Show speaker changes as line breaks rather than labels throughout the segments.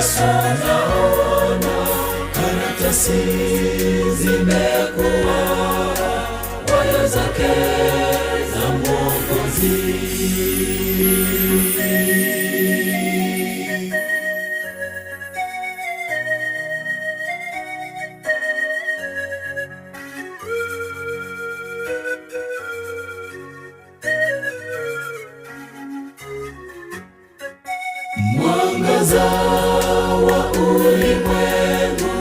Yesu naona karatasi zimekuwa nyayo zake za Mwokozi. Mwangaza wa ulimwengu,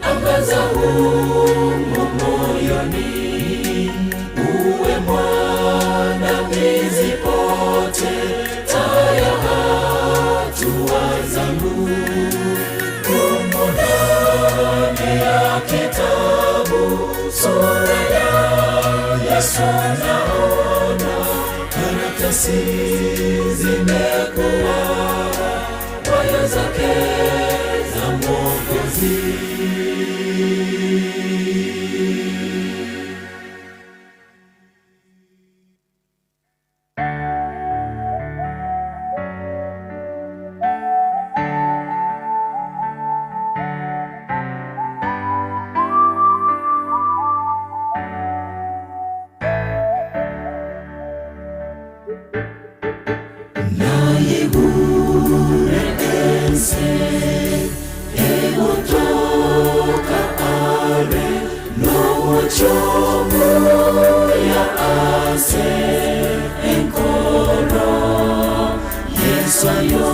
angaza humu moyoni, uwe mwandamizi pote, taa ya hatua zangu. Humu ndani ya kitabu, sura ya Yesu naona, karatasi zimekuwa nyayo zake za Mwokozi. Naigure ense egotoka are nomochomo ya ase enkoro Yesu ayo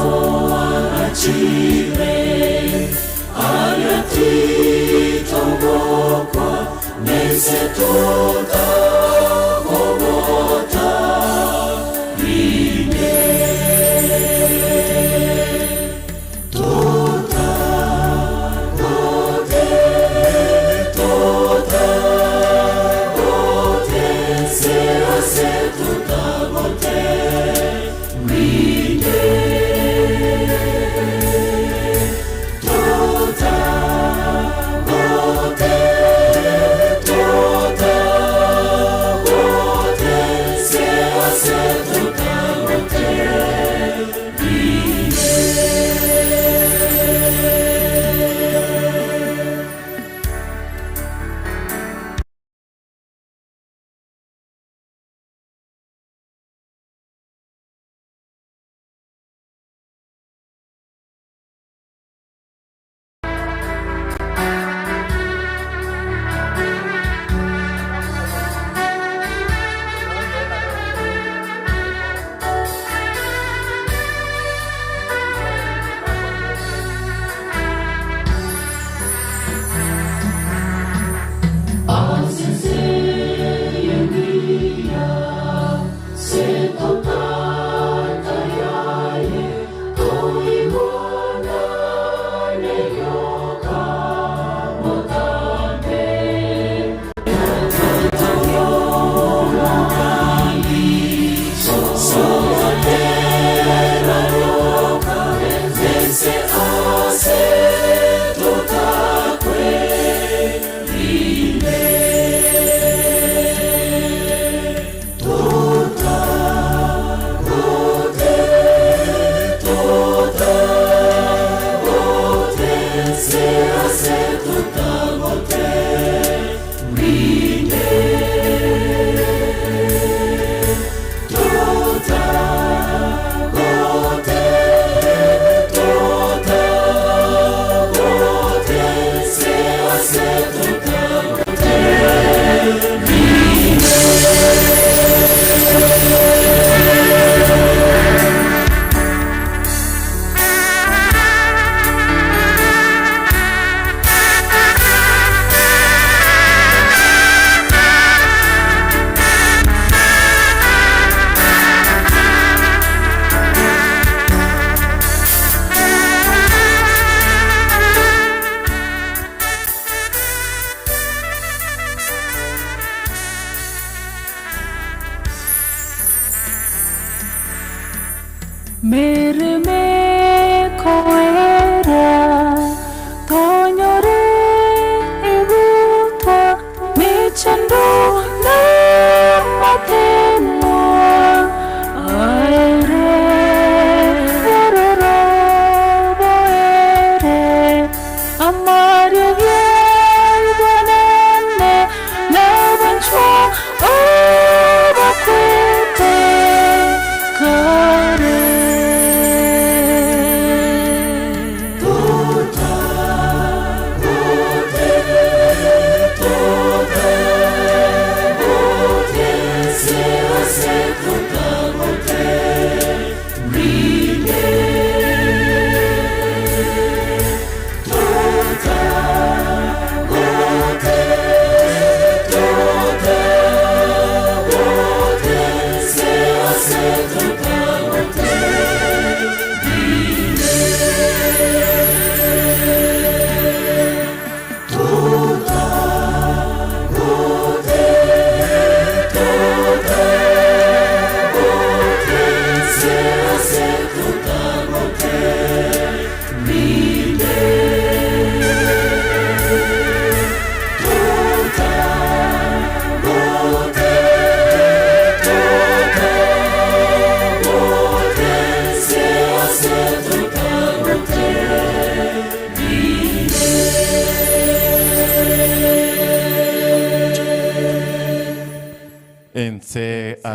achire aria titogokwa nense totagobota rinde. Totagote, totagote, se ase totagote, rinde. Totagote,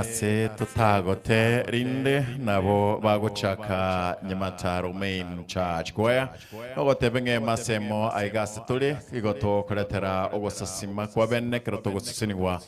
ase totagote rinde nabo bagochaka Nyamataro Main Church Choir. Nogotebe ng'a emasemo aiga ase tore igo tokoretera ogosasima kwa bene ekero togosesenigwa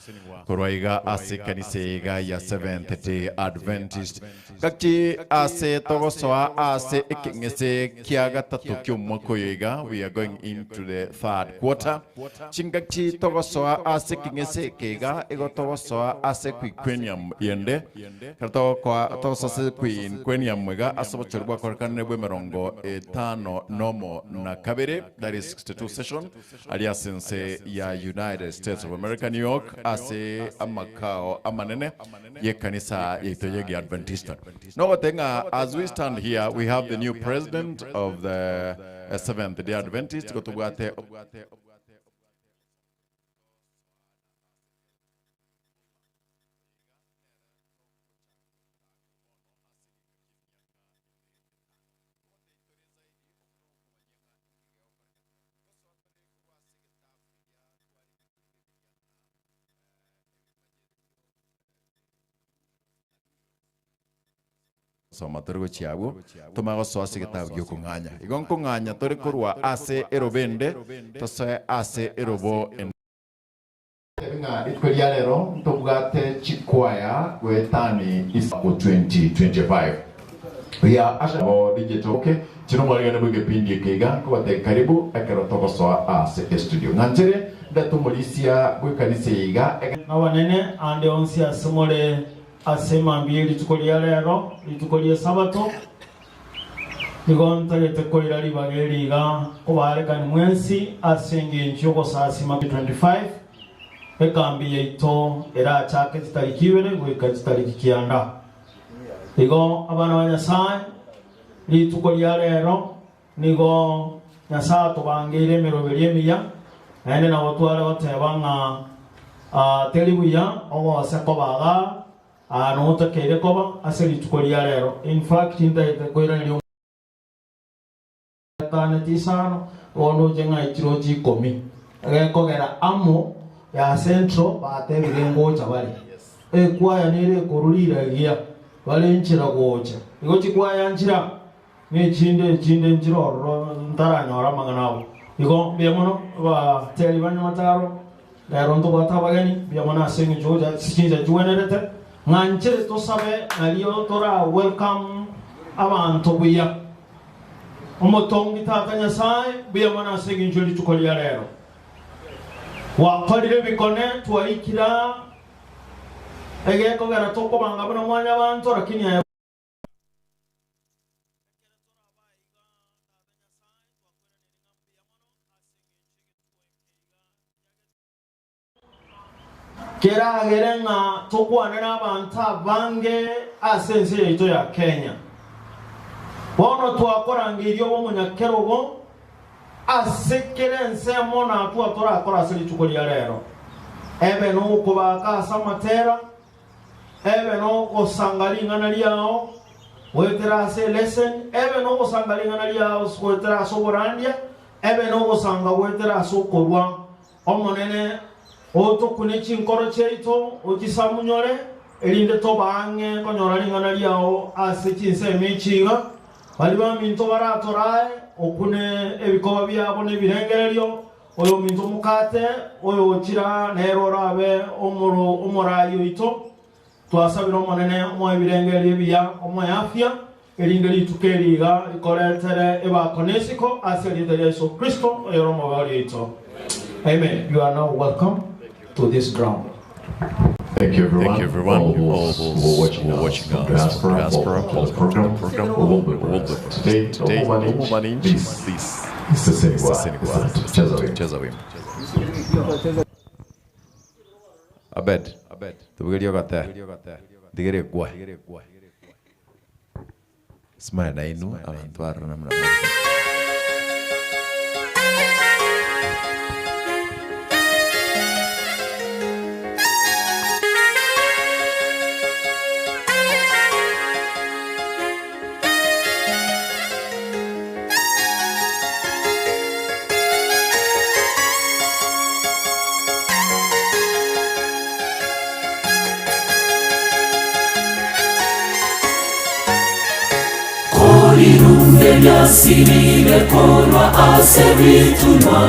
korwa iga ase ekanisa iga ya Seventh Day Adventist. Gaki ase togosoa ase ekeng'ese kia gatato ki'omwaka oyo iga, we are going into the third quarter. Chingaki togosoa ase ekeng'ese eke iga, igo togosoa ase equinquennium yende. Ekero togokoa togosoa ase equinquennium iga ase obochori bwakorekanire bw'emerongo etano nomo na kabere, that is 62 session, Aria ase ense ya United States of America, New York, ase amakao amanene y'ekanisa yaito y'Egeadventista. Nogoteba ng'a as we stand here, we have the new president of the Seventh Day Adventist, igo tobwate. Soma tore gochia abwo, tomanye gosoa ase egetabu gi'okong'anya. Igo nkong'anya tore korwa ase erobo ende tosoe ase erobo ende. Tebe ng'a rituko ria rero ntobwate chikwaya goetani isato 2025. We are ushered Nabo digital okay chino mwarigane bwe egepindi eke iga nkobatebia karibu ekero togosoa ase estudio. Ng'anchere ndete omorisia bw'ekanisa eye iga.
Nabanene ande onsi ase more ase mambia ye rituko ria rero, rituko ri'Esabato, Nigo ntagete koira ribaga eri iga kobaarekani mwensi ase engencho y'ogosasima 25 ekambi yaito erachake chitariki ibere goika chitariki kianda. Igo abana ba Nyasae, rituko ria rero nigo Nyasae atobangeire emeroberio emiya, naende nabo tware goteba ng'a teri buya ogose koba igaa. Aa notakeire koba ase rituko ria rero. In fact ntagete koiraneria omotaneti isano bono ndoche ng'a echirochi ikomi gekogera amo ya central batebire ngocha bare. Ekwaya nere ekoru riragia bare nchera gocha. Igo chikwaya nchira Nechinde echinde nchire ororo ntaranyora amang'ana abo. Igo mbuya mono abateri ba Nyamataro, rero ntobwate abageni, mbuya mono ase eng'encho gocha ase chinsa chigwenerete, ng'a nchere tosabe nario tora welcome abanto buya. Omotongi Tata Nyasae, mbuya mono ase eng'encho rituko ria rero. Gwakorire ebikone twaikire aa, egekogera tokobanga buna mwanyabanto, lakini aye. Keragere ng'a tokwane nabanto abange ase ense yaito ya Kenya. Bono twakorangeirie obe omonyakerogo ase kera ensemo nakwo torakore ase rituko ria rero, ebe nokobaaka ase amatera, Ebe nogosanga ring'ana riao goetera ase eleseni, ebe nogosanga ring'ana riao goetera ase oborandia, ebe nogosanga goetera ase okorua. Omonene, otokune chinkoro chiaito, ochisamunyore, erinde tobe ang'e konyora ring'ana riao ase chinsemo echi iga. Baria baminto baratorae, okune ebikoba biabo nebirengererio, Oyominto omokate oyogochira nere orabe omoraai oito. Twasabire Omonene omoe ebirengererio ebiya, omoe afya, erinde rituko eri iga rikoretere ebako na esiko ase erieta ria Yeso Kristo, oyore Omobori oito. Amen. You are now welcome to this ground.
Thank you everyone, Thank you everyone. All those, all those who are watching, who are watching us from diaspora, diaspora, welcome to the program. program. We will be with us today. Today, Omo please, please, Mr. Senigwa, Cheza wimbo. Abed, tubugerie ogotera. Ntigere ekwa. Smile nainwe abanto barora namuna
Ebinge biasirire korwa ase bitunwa,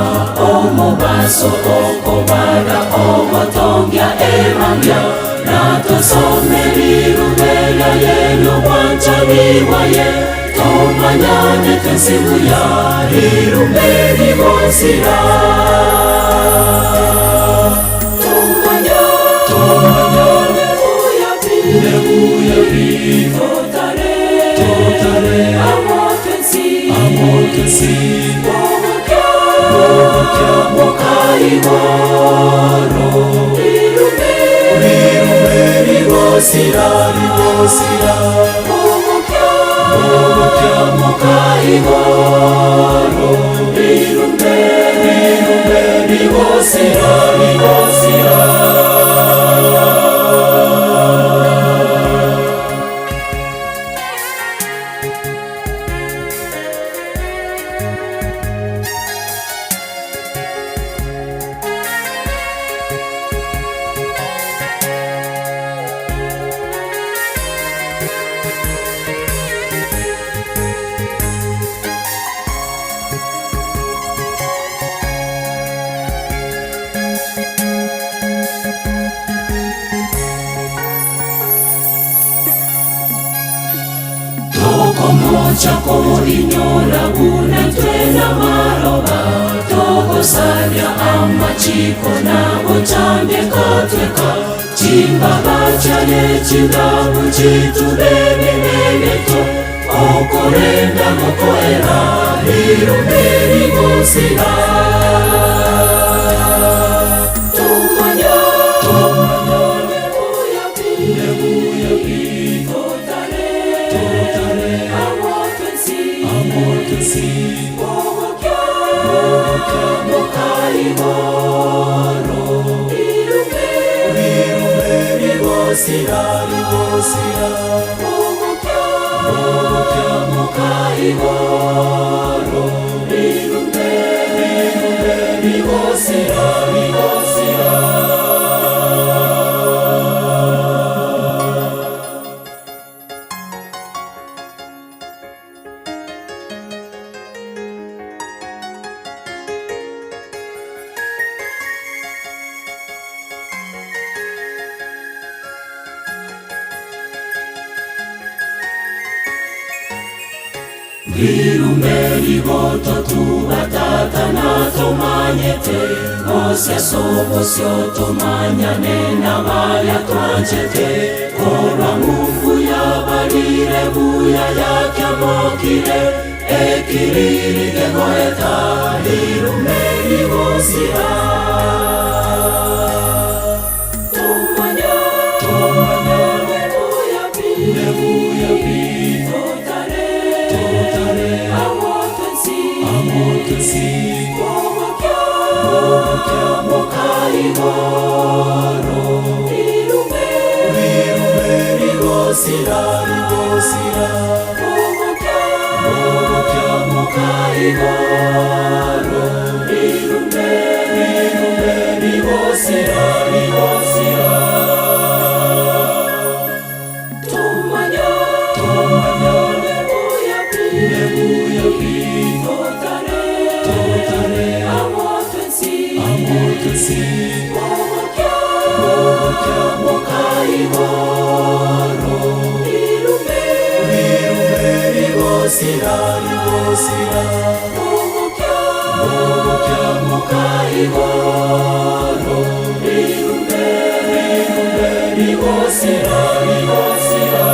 omobaso okobara ogotongia emambia, natosome rirube riaye ri'obwanchani bwaye, tomanyane twensi buya, rirube rigosira. Tomanyane buya pi, buya pi, totare, totare, amo twensi, amo twensi, bogokia, bogokia, bokaigoro, rirube, rirube, rigosira, rigosira, bogokia, bogokia, bokaigoro, rirube, rirube, rigosira, rigosira. Tokomocha koinyora buna ntwe n'amaroba, togosaria amachiko nagochandeka tweka, chimbaba chane chindabu chitubebibebeto, okorenda gokoera rirube rigosira. Tomanya, tomanya, nebuya pi, nebuya pi, totare, totare, amo twensi, amo twensi, bogokia, bogokia, bokaigoro, rirube, rirube, rigosira, rigosira, bogokia, bogokia, bokaigoro, rirube, rirube, rigosira, rigosira. Rirumbe rigoto tubatatana tomanyete, gose sobosio tomanyane n'abaria twanchete, korwa Mungu yabarire buya yakiamokire, ekiriri kegoeta, rirumbe rigosira. Tomanya, tomanya, nebuya pi, nebuya pi, totare, totare, amo twensi, amo twensi, bogokia, bogokia, bokaigoro, rirumbe, rirumbe, rigosira, rigosira, bogokia, bogokia, bokaigoro, rirumbe, rirumbe, rigosira, rigosira. Tomanya, tomanya, nebuya pi, nebuya pi, totare, totare, amo twensi, amo twensi, bogokia, bogokia, bokaigoro, rirumbe, rirumbe, rigosira, rigosira, bogokia, bogokia, bokaigoro, rirumbe, rirumbe, rigosira, rigosira.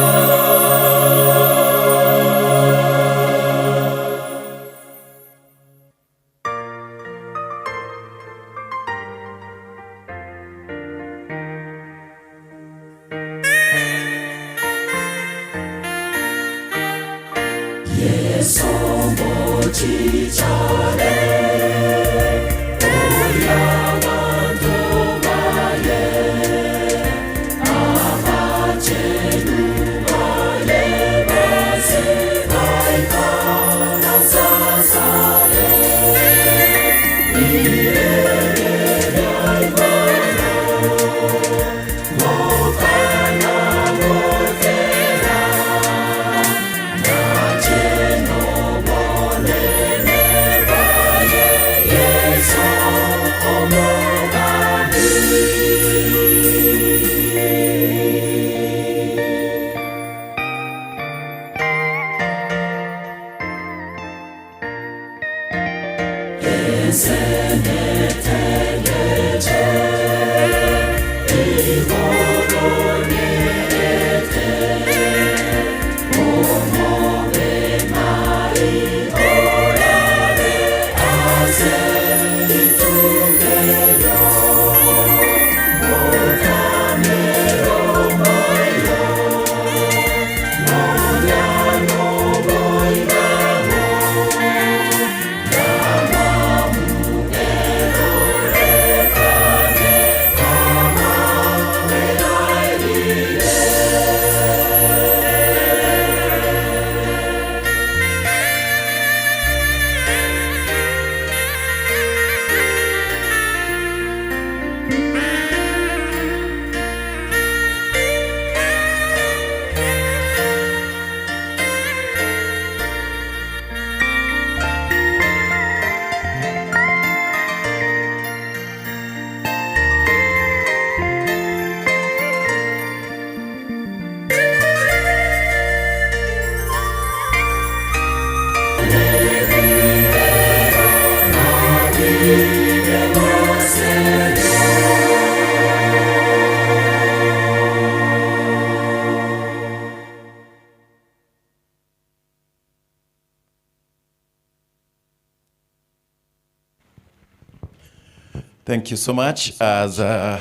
Thank you so much. As uh,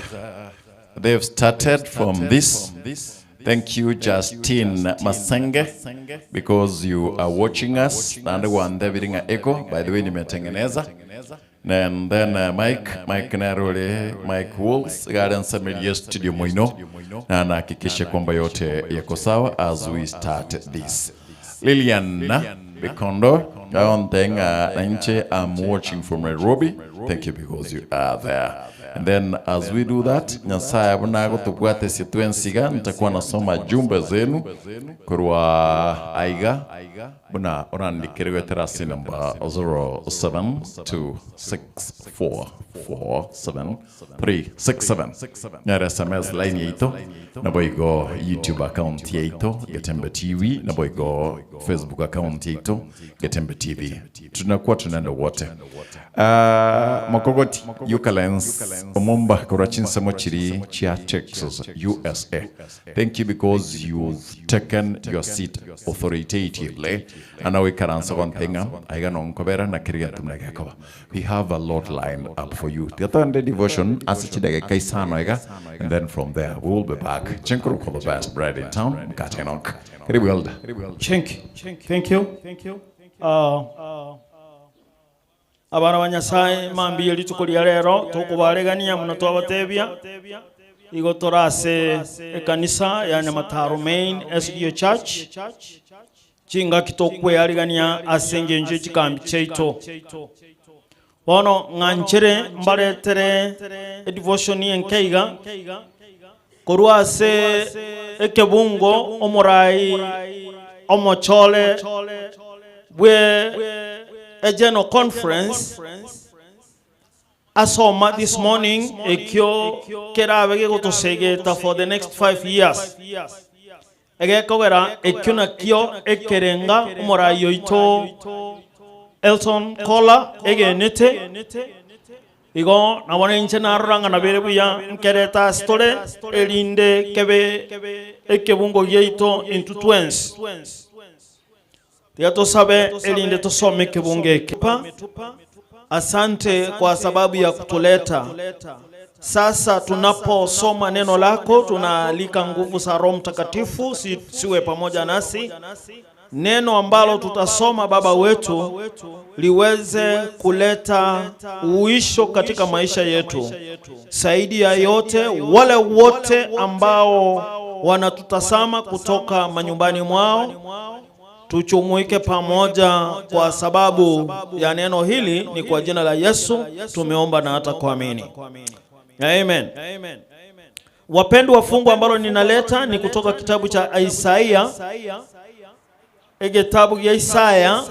they've started from this, thank you, Justine Masenge, because you are watching us. Nande wande biringa echo. By the way, nimetengeneza. And then uh, Mike, Mike Narole, Mike Wolves, Garden Samilia Studio Moino, na anahakikisha kwamba yote yako sawa as we start this. Lilian Bikondo, Thing, Nanche, I'm watching from Nairobi. Thank you because you are there. And then as we do that, Nyasaye bunago tubwate situensiga nitakuwa nasoma jumbe zenu kurwa aiga buna urandikirwe terasi namba 0726447367 nyara SMS line yaito na boigo YouTube account yaito Getembe TV na boigo Facebook account yaito Getembe TV tunakuwa tunaenda wote. Uh, Mokogoti Yukalens Omomba Korachin Chiri Chia Texas USA thank you because you've taken your seat authoritatively. Anawikaransa kontenga aiga nonkobera na kiriga tumnegekoba we have a lot lined up for you. The devotion asichidege kaisano iga and then from there we will be back. Chinkuru for the best bread in town Mkatenok karibu elder.
Chink. Thank you. Thank you. Uh, abana ba Nyasaye mambiye rituko ria rero tukubaregania muno twabatebia igo torase ekanisa ya Nyamataro Main SDA Church. Chingaki tokweyarigania ase engencho chikambi chiaito bono ng'anchere mbaretere edevotion enkeiga korwa ase ekebungo omorai omochole bwe a general conference asoma this morning ekio kerabe gigotosegeta for the next 5 years. Egekogera ekio nakio ekerenga omorai oito Elton Kola egenete. Igo nabona inche naroranga nabere buya nkereta asitore erinde kebe ekebungo giaito into twens tiga tosabe erinde tosome ekebungo eke. Asante kwa sababu ya kutuleta. Sasa tunaposoma neno lako tunaalika nguvu za Roho Mtakatifu si, siwe pamoja nasi. Neno ambalo tutasoma Baba wetu liweze kuleta uisho katika maisha yetu. Zaidi ya yote, wale wote ambao wanatutazama kutoka manyumbani mwao tuchumuike pamoja kwa sababu ya neno hili. Ni kwa jina la Yesu tumeomba na hata kuamini, amen. Wapendwa, fungu ambalo ninaleta ni kutoka kitabu cha Isaia, egetabu gya Isaya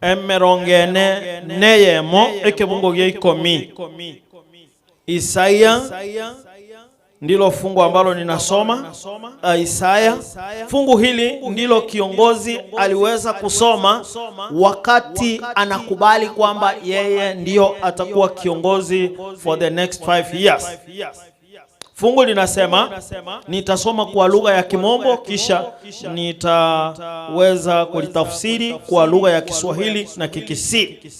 emirongo ene neyemo ekebungo gya ikomi. Isaya Ndilo fungu ambalo ninasoma Isaya. Fungu hili ndilo kiongozi aliweza kusoma wakati anakubali kwamba yeye ndiyo atakuwa kiongozi for the next 5 years. Fungu linasema, nitasoma kwa lugha ya Kimombo kisha nitaweza kulitafsiri kwa lugha ya Kiswahili na Kikisii.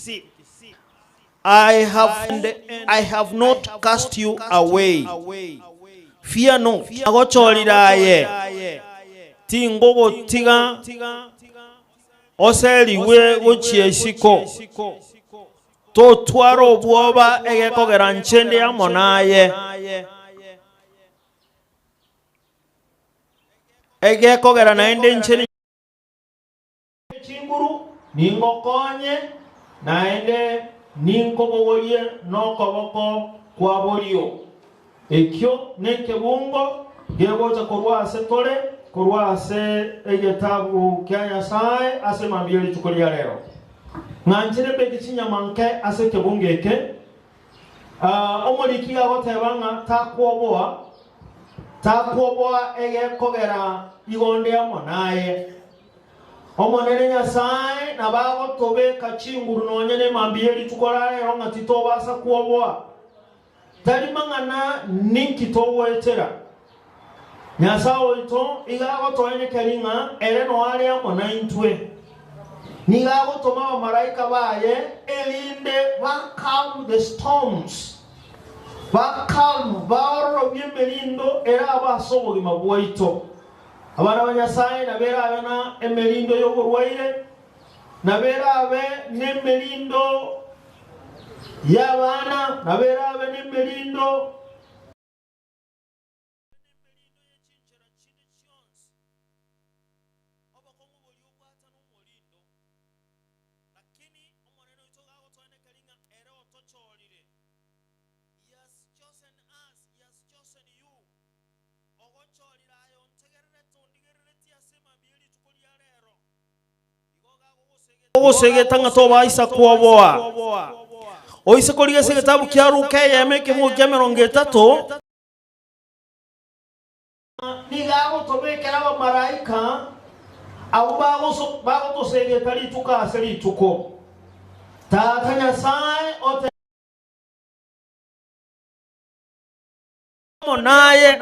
I have not cast you away. Fear not. Agochorire aye tingogotiga oserigwe gochia isiko totwara obwoba egekogera nchende amo naye egekogera naende nchende
Chinguru ningokonye, naende ninkobogorie nokoboko kwa borio. Ekio nekebungo gegocha korwa ase tore, korwa ase egetabu kia Nyasae ase mambia rituko ria rero. Ng'anchire mbeke chinyama nke ase ekebungo eke. Omoriki agoteba ng'a takwoboa, takwoboa egekogera igonde amo naye. Omonene Nyasae nabagotobeka chinguru nonye nemambia rituko ria rero ng'a titobasa kwoboa. Tari mang'ana ninki togoetera. Nyasae oito iga agotoenekeri ng'a ere noare amo naintwe. Niga agotoma abamalaika baye erinde ba calm the storms. Ba calm baororobie emerindo ere aba ase obogima bwaito. Abana ba Nyasae nabere abe na emerindo y'oborwaire, nabere abe n'emerindo y'abana, nabere abe n'emerindo
Ogosegeta ng'a tobaisa kwoboa. Oise korigese egetabu kia Luka eyemo ekebungo kia 30.
Niga agotobekera abamalaika abo bagotosegeta rituko ase rituko. Tata Nyasae ote
naye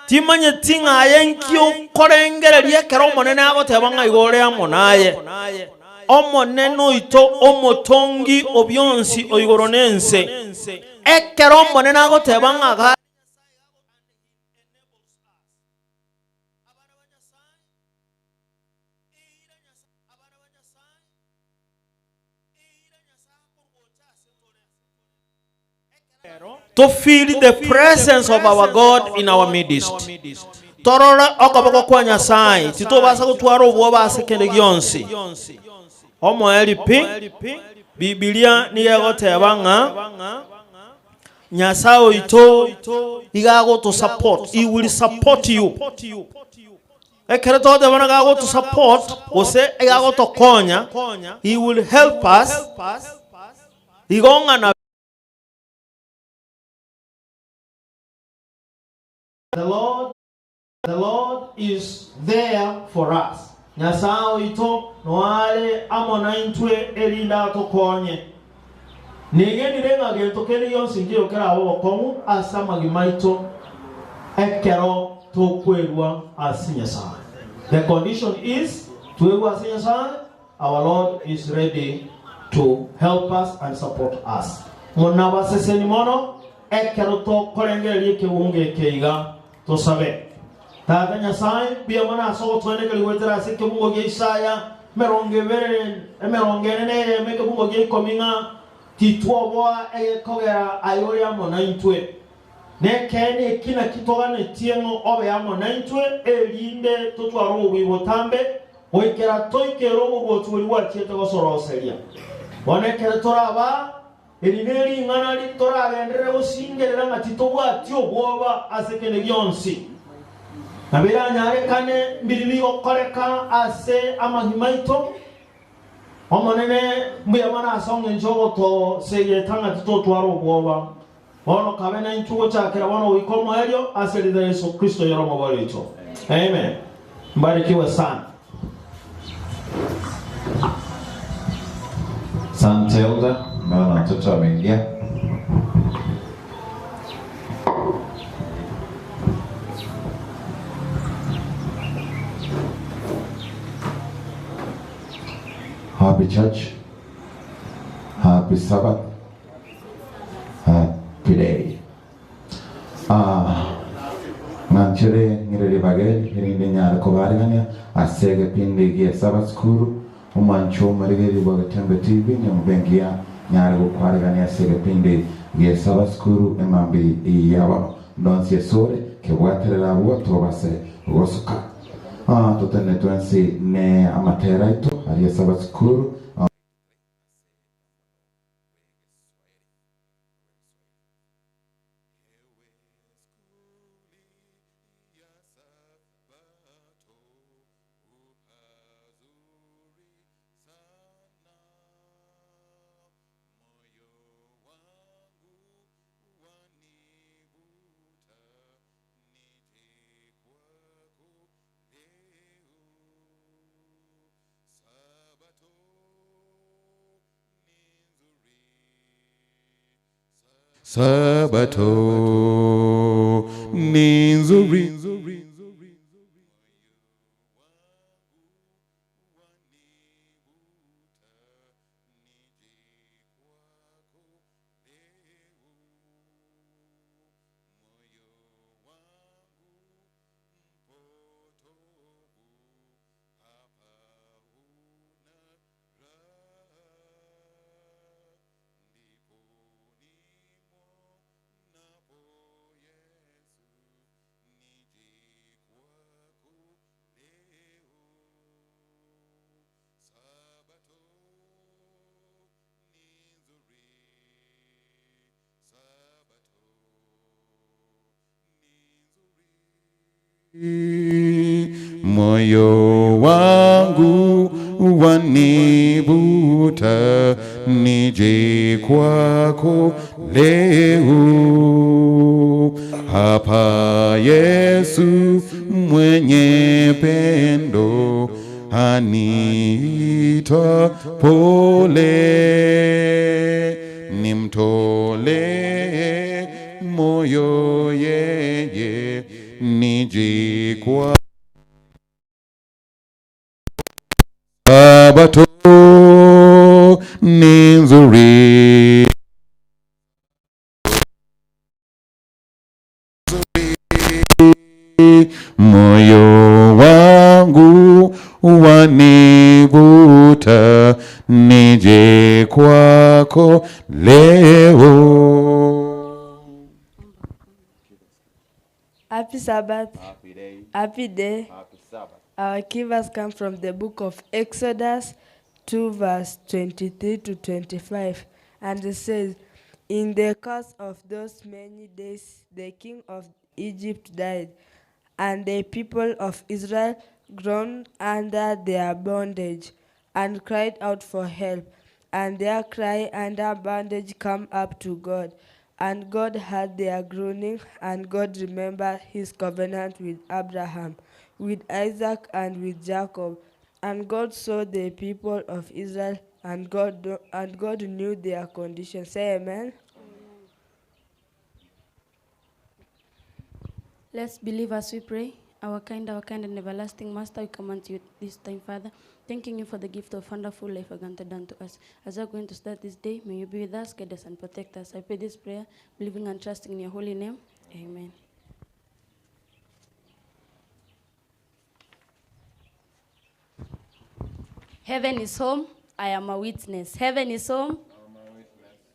timanyeti ng'aye nki okorengereria ekero omonene agoteba ng'a igo ore amo naye. Omonene oito omotongi obionsi oigoro nense. Ekero omonene agoteba ng'a to feel the presence of our God in our midst. Torora okoboko kwa Nyasaye titobasa gotwara obwoba ase kende gionsi. Omoeri pi Biblia nigo egoteba ng'a Nyasaye oito iga agoto support, he will support you. Ekero togoteba ng'a agoto support gose iga agotokonya, he will help us. Igo ng'a na
The Lord is there for us. Nyasaye oito noare amo naintwe erinda atokonye. Nigenire ng'a gento kende gionsi nkeyokera abo bokong'u ase amagima aito ekero tokwerwa ase Nyasaye. The condition is twerwa ase Nyasaye, our Lord is ready to help us and support us. Munabaseseni mono ekero tokorengereria ekebungo eke iga tosabe. Tata Nyasaye mbuya mono ase ogotwenekeri goetera ase ekebungo gia Isaya 41 ekebungo gia 10 ng'a titwoboa egekogera aye ore amo naintwe. Nekeene eki naki toganetie ng'o obe amo naintwe erinde totware obobui botambe goikera toikere oborwoti boria bwachiete gosoroseria. Bono ekero toraba eri nering'ana ritoragenderere gosingerera ng'a titobwati obwoba ase kende gionsi. Na biranyarekane mbiri bigokoreka ase amagima aito. Omonene mbuya mono ase ong'encho ogotosegeta ng'a titotwara obwoba.
Bono kabe naintwe gochakera bono goika omoerio ase erieta ria Yeso Kristo oyore Omobori oito. Amen. Mbarikiwe sana.
Asante Elder, naona watoto wameingia. Happy church. Happy Sabbath. Happy day. Ah, ng'anchere ng'ire ribaga eri erinde nyare kobaarigania ase egepindi gie Sabbath School, omwancho omorigereria bwa Getembe TV nemobe engiya nyare gokwarigania ase egepindi gie Sabbath School emambi ya bono. Ndonsi esore kebwaterera abwo tobase gosuka. Ah, totenene twensi ne amatera aito aria Sabbath School.
Sabato ni nzuri. Moyo wangu wanivuta nije kwako leo. Hapa Yesu mwenye pendo aniita pole, nimtolee moyo yeye nije kwa Sabato ni nzuri. Moyo wangu wanivuta nije kwako leo.
Happy Sabbath. Happy day. Our key verse come from the book of Exodus 2, verse 23 to 25. And it says, In the course of those many days, the king of Egypt died, and the people of Israel groaned under their bondage and cried out for help. And their cry under bondage came up to God. And God heard their groaning, and God remembered his covenant with Abraham, with Isaac, and with Jacob. And God saw the people of Israel, and God, and God knew their condition. Say amen.
Let's believe as we pray. Our kind, our kind and everlasting Master, we come unto you this time, Father, thanking you for the gift of wonderful life granted unto us. As we are going to start this day, may you be with us, guide us, and protect us. I pray this prayer, believing and trusting in your holy name. Amen. Heaven is home. I am a witness. Heaven is home.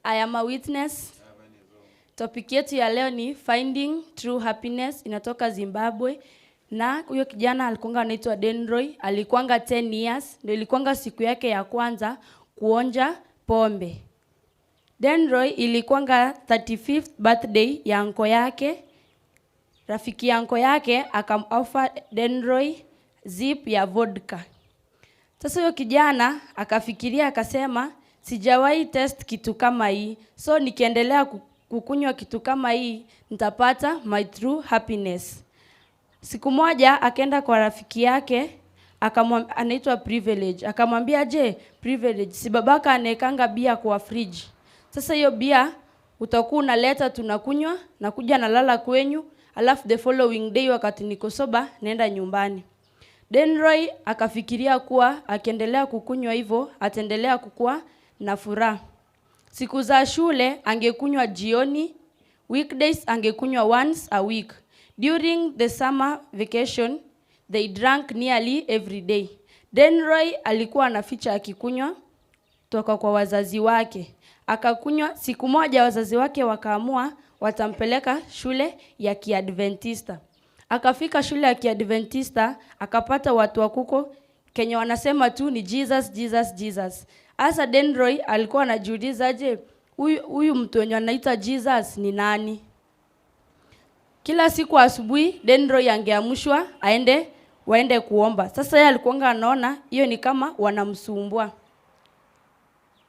I am a witness. Topic yetu ya leo ni finding true happiness, inatoka Zimbabwe na huyo kijana alikuanga anaitwa Denroy, alikuanga 10 years, ndio ilikuanga siku yake ya kwanza kuonja pombe. Denroy ilikuanga 35th birthday ya anko yake. Rafiki ya anko yake akamoffer Denroy zip ya vodka. Sasa huyo kijana akafikiria akasema, sijawahi test kitu kama hii, so nikiendelea kukunywa kitu kama hii nitapata my true happiness. Siku moja akaenda kwa rafiki yake akamwam, anaitwa Privilege, akamwambia je, Privilege, si babaka anaekanga bia kwa fridge? Sasa hiyo bia utakuwa unaleta tunakunywa, nakuja nalala kwenyu, alafu the following day wakati niko sober naenda nyumbani. Denroy akafikiria kuwa akiendelea kukunywa hivyo ataendelea kukuwa na furaha. Siku za shule angekunywa jioni, weekdays angekunywa once a week. During the summer vacation they drank nearly every day. Denroy alikuwa anaficha akikunywa toka kwa wazazi wake. Akakunywa siku moja, wazazi wake wakaamua watampeleka shule ya Kiadventista. Akafika shule ya Kiadventista akapata watu wa kuko Kenya wanasema tu ni Jesus, Jesus, Jesus. Asa Denroy alikuwa anajiuliza, je, huyu huyu mtu wenye anaita Jesus ni nani? Kila siku asubuhi Denroy angeamshwa aende waende kuomba. Sasa yeye alikuwa anaona hiyo ni kama wanamsumbua.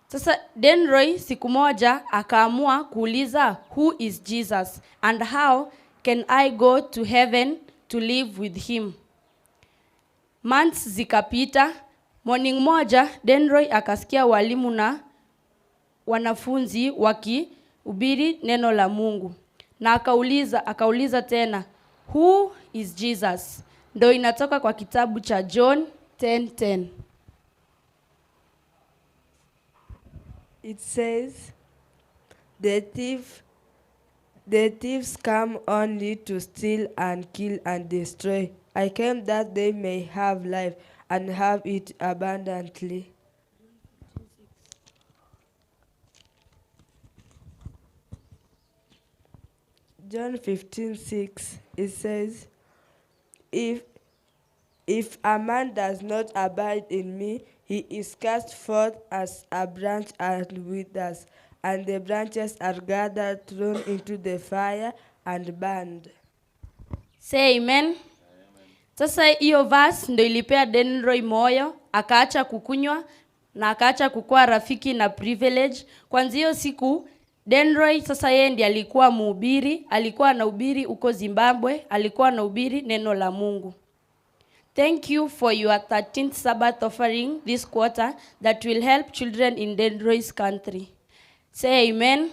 Sasa Denroy siku moja akaamua kuuliza who is Jesus and how can I go to heaven to live with him. Months zikapita. Morning moja Denroy akasikia walimu na wanafunzi wakihubiri neno la Mungu, na akauliza akauliza tena who is Jesus? Ndo inatoka kwa kitabu cha John 10:10.
It says, the thief, the thieves come only to steal and kill and destroy. I came that they may have life and have it abundantly. John 15:6, it says, if a man does not abide in me, he is cast forth as a branch and withers, and the branches are gathered, thrown into the fire, and burned.
Say amen. Sasa hiyo verse ndo ilipea Denroy moyo, akaacha kukunywa na akaacha kukuwa rafiki na Privilege. Kwanzia hiyo siku Denroy sasa yeye ndiye alikuwa mhubiri, alikuwa anahubiri huko Zimbabwe, alikuwa anahubiri neno la Mungu. Thank you for your 13th Sabbath offering this quarter that will help children in Denroy's country. Say amen.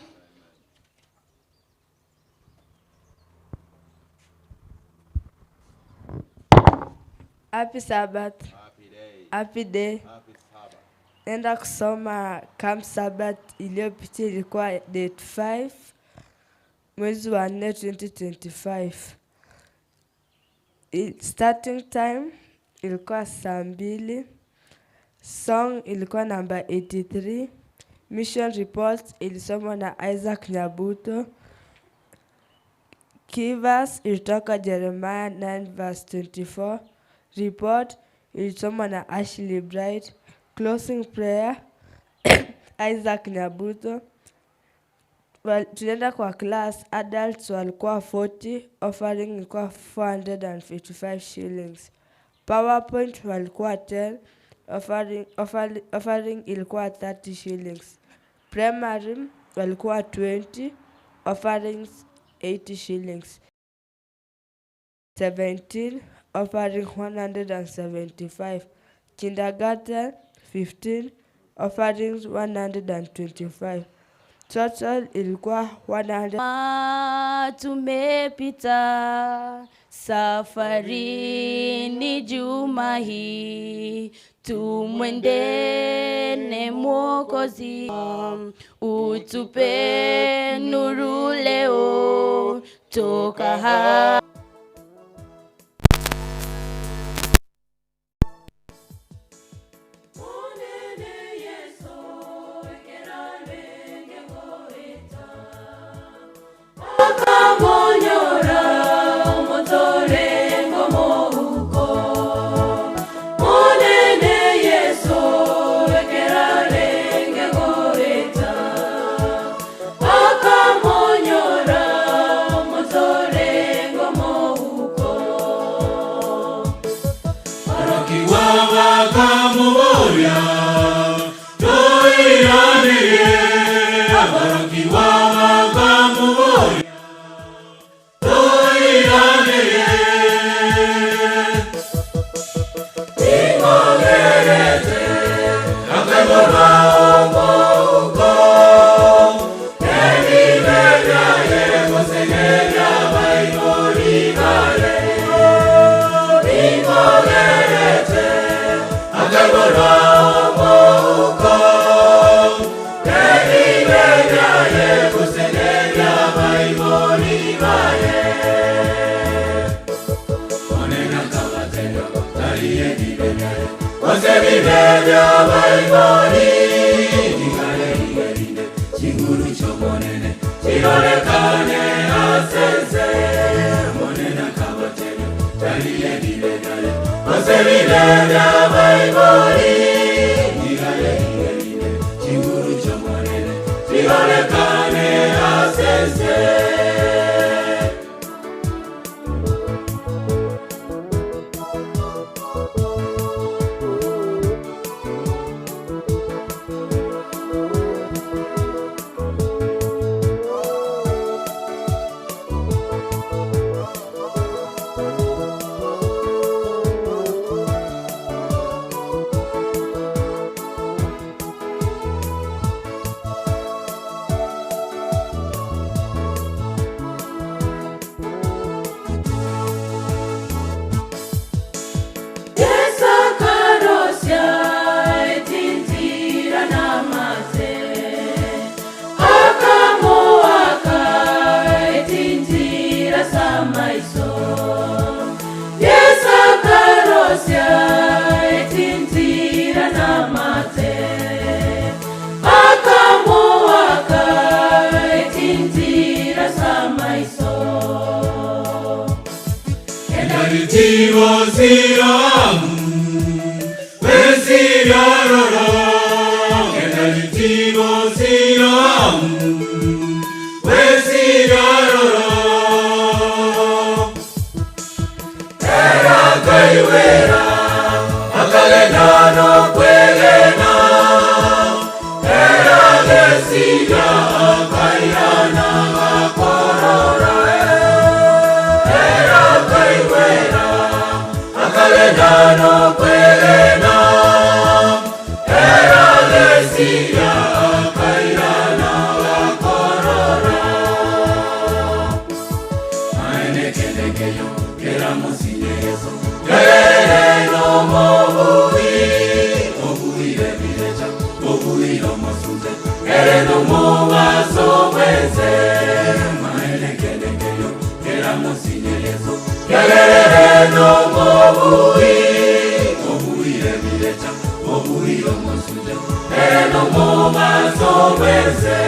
Happy Sabbath. Happy day. Nenda kusoma Camp Sabbath iliyopita ilikuwa date 5 mwezi wa 4 2025. Starting time ilikuwa saa 2. Song ilikuwa namba 83. Mission report ilisomwa na Isaac Nyabuto. Key verse ilitoka Jeremiah 9 verse 24. Report ilisomwa na Ashley Bright. Closing prayer Isaac Nyabuto. Tulienda kwa class, adults walikuwa 40, offering ilikuwa 455 shillings. PowerPoint walikuwa 10, offering ilikuwa 30 shillings. Primary walikuwa 20, offerings 80 shillings. 17, offering 175. Kindergarten 15, offerings 125. Total ilikuwa 100.
Tumepita safarini juma hii, tumwendene Mwokozi, utupe nuru leo toka ha
Toiranire, abarakiwa bakamuboria. bia baibori Ringare rigerinde chinguru ch'omonene Chirorekane asese Monene akabatebia tariye ribegaye Ose bibe bia baibori Ringare rigerinde chinguru ch'omonene Chirorekane asese.
Yesu akarosia etinzira n'amate, akamuaka etinzira s'amaiso. Yesu akarosia etinzira n'amate, akamuaka etinzira s'amaiso.
Enaritivo siram, vesiraroro. Enaritivo siram, vesiraroro. Era kaiwera, akalena no kwegena. Era gesira, akairana gakorora. Era kaiwera, akalena no kwegena. Era gesira, akairana gakorora. Aenekenekeyo, keramusinyeso. Gerere no mobuhi, obuhire birecha, obuhire omosunte. Ere no mubaso bwese. Maenekenekeyo, keramusinyeso. Gerere no mobuhi, obuhire birecha, obuhire omosunte. Ere no mubaso bwese.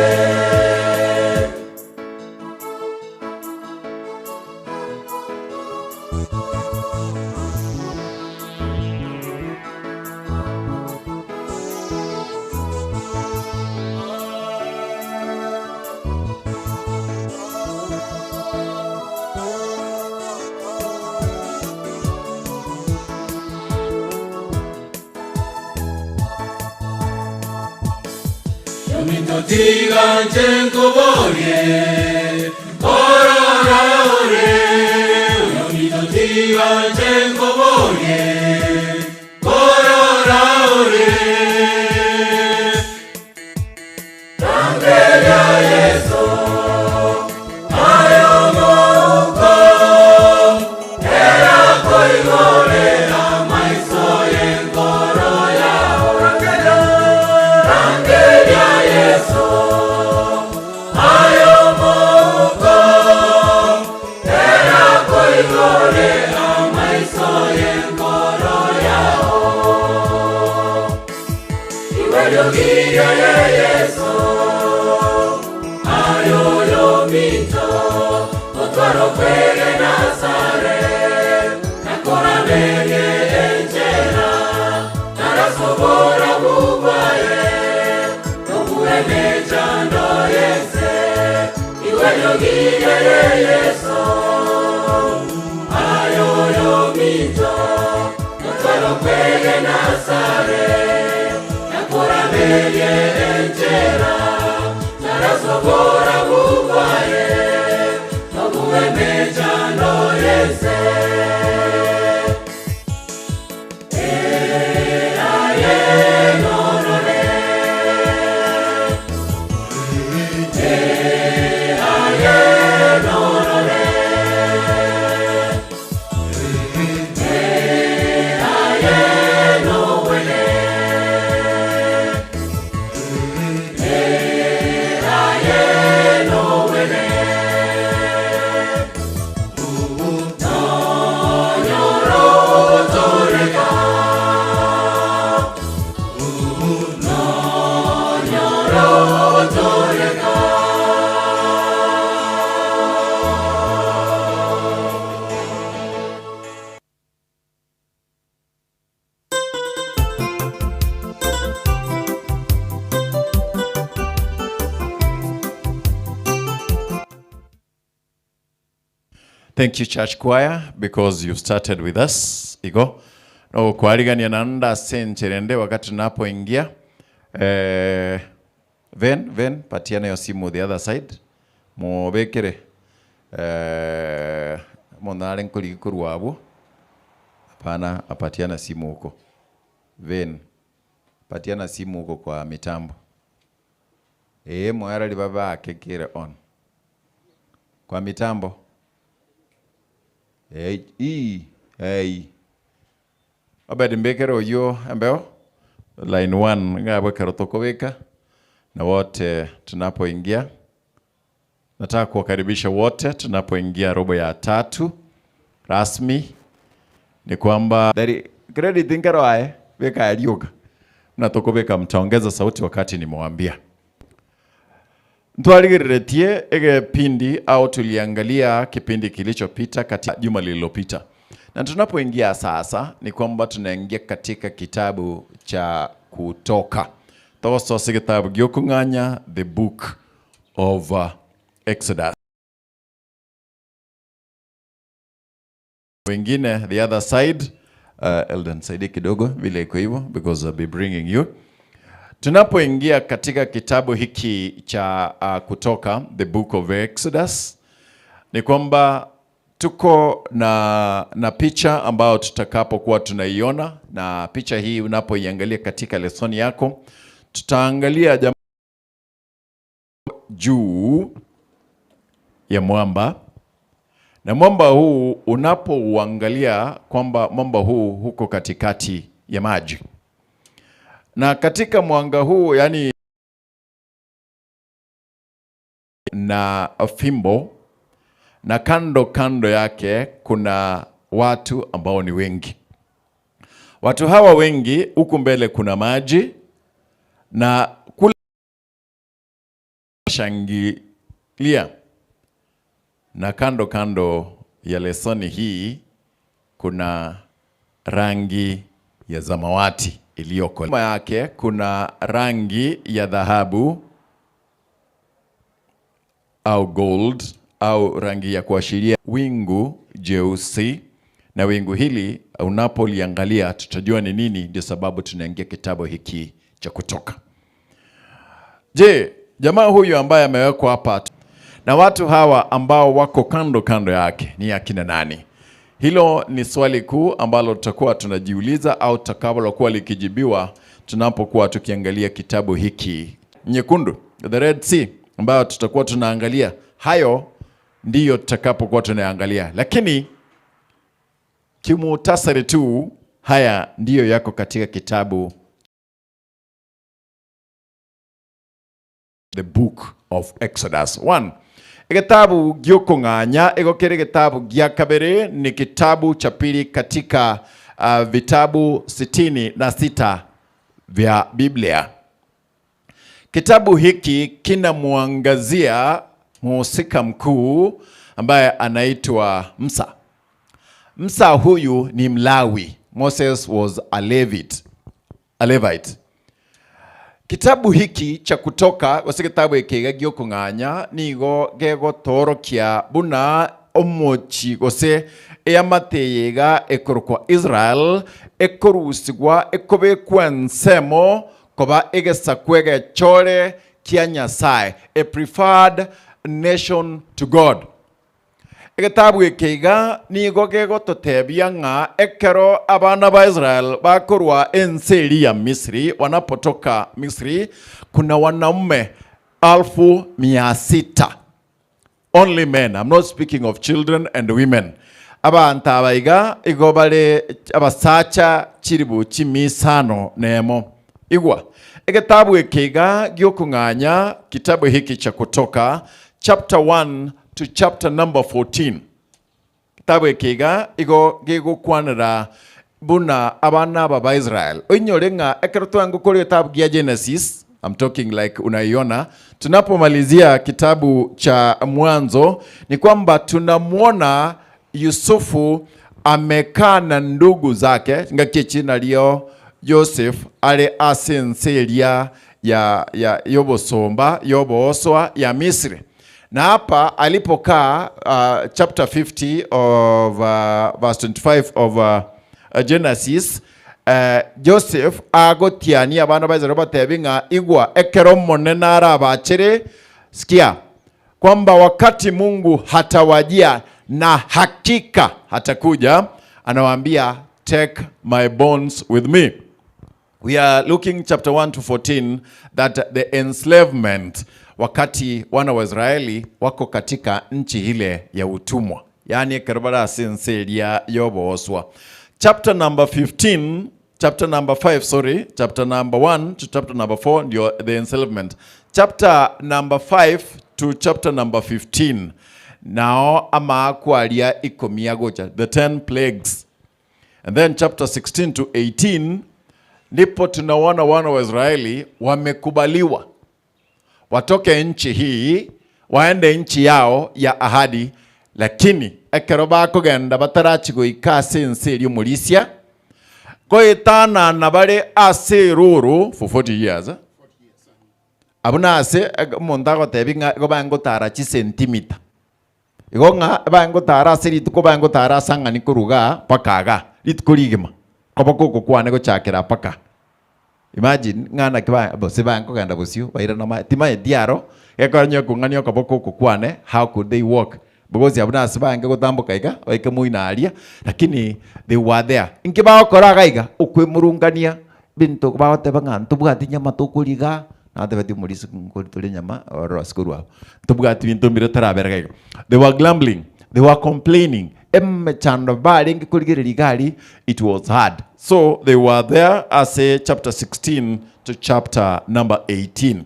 Yomintotiga chenkoborie, ororaore. Yomintotiga chenkoborie, ororaore. Rangeria Yeso, ayo mouko, era koigore amaiso yenkoro yao. Rangeria, Rangeria Yeso, ayo mouko, era koigore amaiso yenkoro yao. Iwe lyogiria ye Yeso, ayo yominto, otwaro kwege Nazare, nakoraberie enchera, narasobora bugwaye, nokuemechando yese. Iwe lyogiria ye Yeso, ayo yominto, otwaro kwege Nazare, nakoraberie enchera, narasobora bugwaye, nokuemechando yese. No.
Thank you church choir because you started with us. Igo nogokwarigania naende ase enchera ende wakati tunapoingia eh, Ven, Ven, patiana yo simu the other side mobekere eh, omonto nare nkorigi korwa abwo hapana apatiana simu huko Ven, patiana simu huko kwa mitambo ee moereri babe akekire on kwa mitambo eh, ii ei Obed mbekere oyio embeo line 1 ng'abwe ekero tokobeka na wote tunapoingia. Nataka kuwakaribisha wote tunapoingia robo ya tatu rasmi, ni kwamba dari credit nkero aye beka yarioka na tokobeka, mtaongeza sauti wakati nimewaambia. Ntwarigereretie egepindi au tuliangalia kipindi kilichopita katika juma lililopita, na tunapoingia sasa ni kwamba tunaingia katika kitabu cha Kutoka togosose gitabu giokong'anya the book of Exodus. Wengine the other side Elden saidie kidogo vile iko hivyo because I'll be bringing you. Tunapoingia katika kitabu hiki cha Kutoka, the book of Exodus, ni kwamba tuko na picha ambayo tutakapokuwa tunaiona, na picha hii unapoiangalia katika lesoni yako, tutaangalia jamaa juu ya mwamba, na mwamba huu unapouangalia kwamba mwamba huu huko katikati ya maji, na katika mwanga huu yani na fimbo, na kando kando yake kuna watu ambao ni wengi. Watu hawa wengi, huku mbele kuna maji na kule shangilia, na kando kando ya lesoni hii kuna rangi ya samawati iliyoko nyuma yake, kuna rangi ya dhahabu au gold au rangi ya kuashiria wingu jeusi, na wingu hili unapoliangalia tutajua ni nini. Ndio sababu tunaingia kitabu hiki cha Kutoka. Je, jamaa huyu ambaye amewekwa hapa na watu hawa ambao wako kando kando yake ni akina nani? Hilo ni swali kuu ambalo tutakuwa tunajiuliza au tutakalokuwa likijibiwa tunapokuwa tukiangalia kitabu hiki nyekundu, the Red Sea, ambayo tutakuwa tunaangalia. Hayo ndiyo tutakapokuwa tunaangalia, lakini kimuhtasari tu, haya ndiyo yako katika kitabu the book of Exodus. 1. Gitabu giokong'anya igokere gitabu gya kabere ni kitabu cha pili katika vitabu 66 vya Biblia. Kitabu hiki kinamwangazia mhusika mkuu ambaye anaitwa Musa. Musa huyu ni Mlawi. Moses was a Levite. A Levite. Kitabu hiki cha Kutoka gose gitabu eke giokong'anya nigo gegotorokia buna omochi gose eamateyega ekorokwa Israel ekorusigwa ekobekwa ensemo koba egesakwa egechore kia Nyasaye, a preferred nation to God. Egetabu ekeiga nigo gegototebia ng'a ekero abana ba Israel bakorwa ense ya Misri, wanapotoka Misri kuna wanaume 600,000 only men. I'm not speaking of children and women. Abantu abaiga igo bare abasacha chiribu chimisano nemo igwa. Egetabu ekeiga giokung'anya, kitabu hiki cha Kutoka chapter 1 to chapter number 14. Kitabu ekiga igo gigukwanera buna abana aba ba Israel. Oinyore ng'a ekero twangokora kitabu gia Genesis, I'm talking like unaiona, tunapomalizia kitabu cha Mwanzo ni kwamba tunamwona Yusufu amekaa na ndugu zake ngaki nalio Joseph ale ase ense eria ya yobosomba yobooswa ya Misri. Na hapa alipokaa uh, chapter 50 of uh, verse 25 of uh, Genesis uh, Joseph agotiania abana ba Israeli batebi ng'a igwa ekero Omonene arabachere sikia kwamba wakati Mungu hatawajia na hakika hatakuja, anawaambia take my bones with me. We are looking chapter 1 to 14 that the enslavement, wakati wana wa Israeli wako katika nchi ile ya utumwa, yaani ekero bare ase ense eria y'obooswa. Chapter number 15, chapter number 5, sorry, chapter number 1 to chapter number 4 ndio the enslavement. Chapter number 5 to chapter number 15 nao amaakwa aria ikomi agocha, the 10 plagues. And then chapter 16 to 18 ndipo tunaona wana wa Israeli wamekubaliwa watoke nchi hii waende nchi yao ya ahadi, lakini ekero bakogenda batarachi goika ase ense eria omorisia goetanana bare ase eroro for 40 years. Abwo nase omonto agotebi ng'a igo bangotara chisentimita. Igo ng'a bangotara ase rituko bangotara ase ang'ani korwa igaa mpaka igaa, rituko rigima, koboko oko kwane gochakera mpaka. Imagine ng'a naki ba gose bankogenda bosio bairana ma timaeti aro, gekogera onye okong'ania okoboko oko kwane, how could they walk? Because abwo nase bange gotamboka iga, baike moino aria, lakini they were there. Inki bagokora iga iga? Okwemurungania, ebinto bagoteba ng'a ntobwati nyama tokoria igaa, Natebetie omorisia nkori tore enyama ororo ase korwa abwo. Ntobwati binto mbire torabere iga iga. They were grumbling, they were complaining, emechando barenge korigereria iga aria, it was hard. So they were there ase chapter 16 to chapter number 18.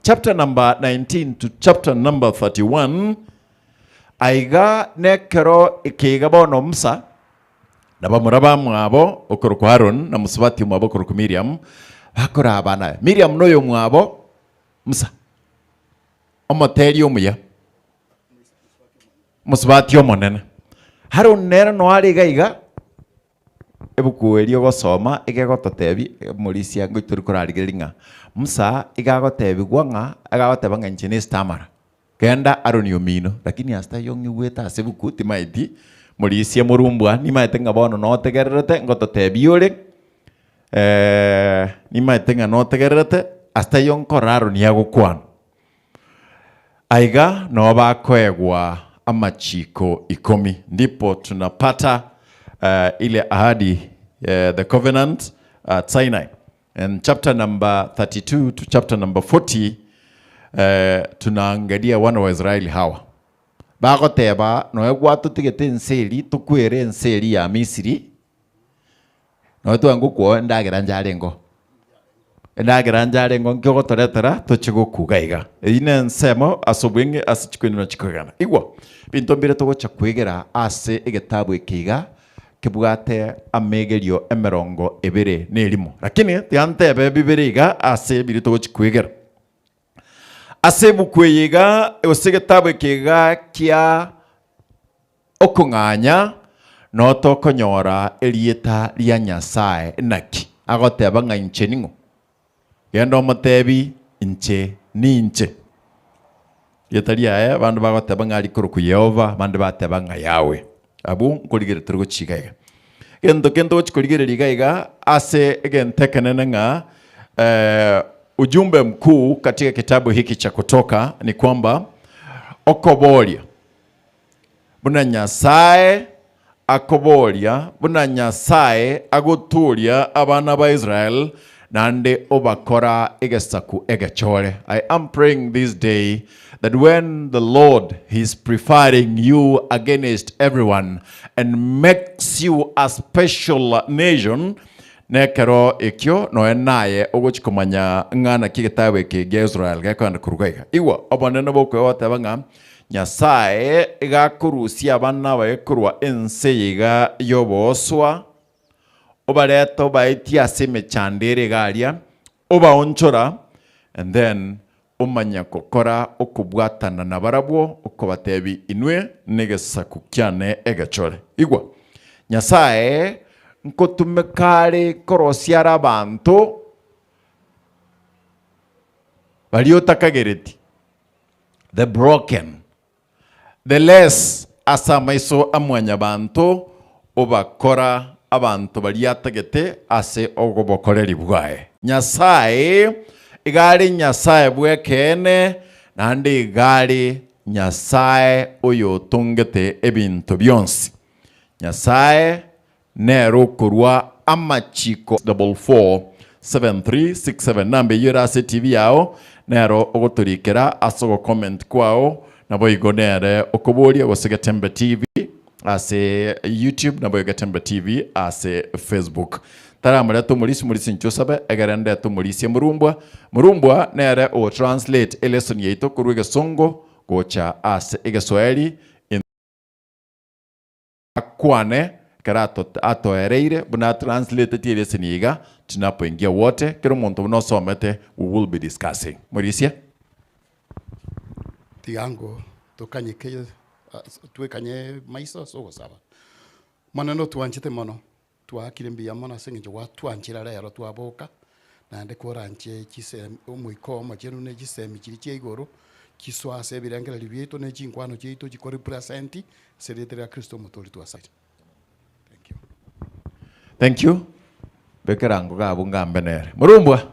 Chapter number 19 to chapter number 31, aiga nekero ekeiga bono Musa, Na bamura bamwabo okorokwa Haroni, na mosubati omwabo okorokwa Miriamu, bakoraa abana aye. Miriamu noyomwabo Musa, omoteria omuya, omosubati omonene. Haroni nere noyo are iga iga, ebuku eria ogosoma iga egototebia, omorisia ngochi tori korarigereria ng'a Musa iga agotebigwa ng'a, iga agoteba ng'a inche nestamara. Genda Aroni omino, lakini ase taiyo ng'igwete ase ebuku timaeti morisia morumbwa, nimaete ng'a bono notegererete ngototebia ore, nimaete ng'a notegererete ase taiyo nkorora Aroni agokwana. Aiga noo bakoegwa amachiko ikomi, ndipo tunapata ile ahadi, the covenant at Sinai. And chapter number 32 to chapter number 40 eh, tunaangalia wana wa Israeli hawa bagoteba noe gwatotigete ense eri tokwere ense eri ya Misiri noe twangokwo endagera njarengo endagera njarengo nki ogotoretera toche gokuga iga eyio ne ensemo ase obweng'e ase chikweneno chikogenda igwa binto mbire togocha kwegera ase egetabu eke iga kebwate amegerio emerongo ebere nerimo. Lakini tiga ntebe bibere iga ase biria togochia kwegera. Ase ebuku eye iga, gose egetabu eke iga kia okong'anya, noo tokonyora erieta ria Nyasae naki agoteba ng'a inche ning'o. Genda omotebi, Inche ninche. Erieta riaye abande bagoteba ng'a rikorokwa Yehova, abande bateba ng'a Yahweh. Abwo nkorigereria tore gochia iga iga. Egento kende togochia korigereria iga iga ase egento ekenene ng'a ujumbe mkuu katika kitabu hiki cha Kutoka ni kwamba okoboria buna Nyasae akoboria buna Nyasae agoturia abana ba Israel naende obakora egesaku egechore. I am praying this day that when the Lord is preferring you against everyone and makes you a special nation, nekero ekio noe naye ogochi komanya ng'a naki egetabu eke gia Israel gekoenda korwa iga. Igwa obonene bokoigwa goteba ng'a Nyasae iga akorusia abana baye korwa ense eye iga y'obooswa, obarete obaetie ase emechando ere iga aria, obaonchora, and then omanya gokora okobwatana nabarabwo, okobatebia, Inwe negesaku kiane egechore. Igwa, Nyasae nkotumeka are korosia are abanto baria otakagereti. The broken. The less ase amaiso a mwanyabanto obakora abanto baria atagete ase obokoreri bwaye. Nyasae iga are Nyasae bw'ekeene, naende iga are Nyasae oyotongete ebinto bionsi. Nyasae nere okorua amachiko 447367 namba eyio ere ase etibi yao nero ogotorikera ase ogokomenti kwao naboigo nere okoboria gose Getembe TV ase YouTube naboigo Getembe TV ase Facebook. Taramoreta omorisia omorisia inche osabe egere ndete omorisia Murumbwa. Murumbwa nere ogotranslate elesson yaito korwa egesongo gocha ase egeswahili. Akwane ekero atoereire buna atranslatetie elesson eye iga, tunapoingia wote, kera omonto buna osomete we will be discussing. Morisia.
Tiga ango tokanyeke twekanye maiso ase ogosaba. Omonene otwanchete mono, twaakire mbuya mono ase eng'encho gwatwanchera rero twaboka, naende koranche chisemi omoika oo omochenu ne chisemi chiria chia igoro, chisoe ase ebirengererio biaito ne chinkwano chiaito chikorepresenti ase erieta ria Kristo omotoori twasabire. Thank you.
Thank you. Bekera ango gabu ngambe nere. Morumbwa.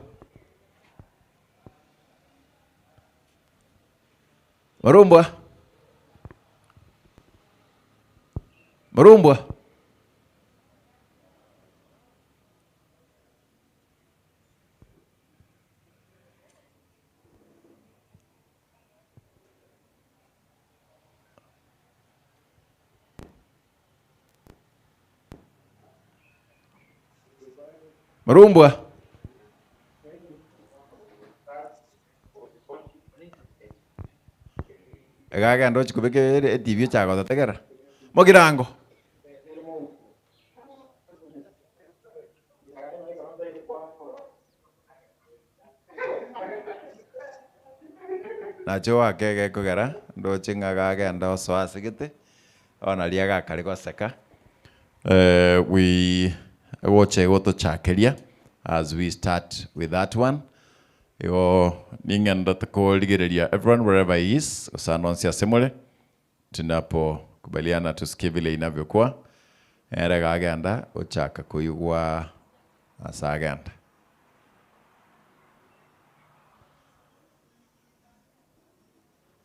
Morumbwa. Morumbwa. Morumbwa. Iga agenda ochia kobeka etibi ochaka gototegerera, mogirango. Nache goaka egekogera, ndoche ng'a iga agenda osoa ase gete, bono naria agakare goseka, we gocha igo tochakeria as we start with that one, igo ning'endete korigereria everyone wherever he is, gose ande onsi ase more, Tunapo kubaliana tusikie vile inavyokuwa, ere iga agenda gochaka koigwa ase agenda.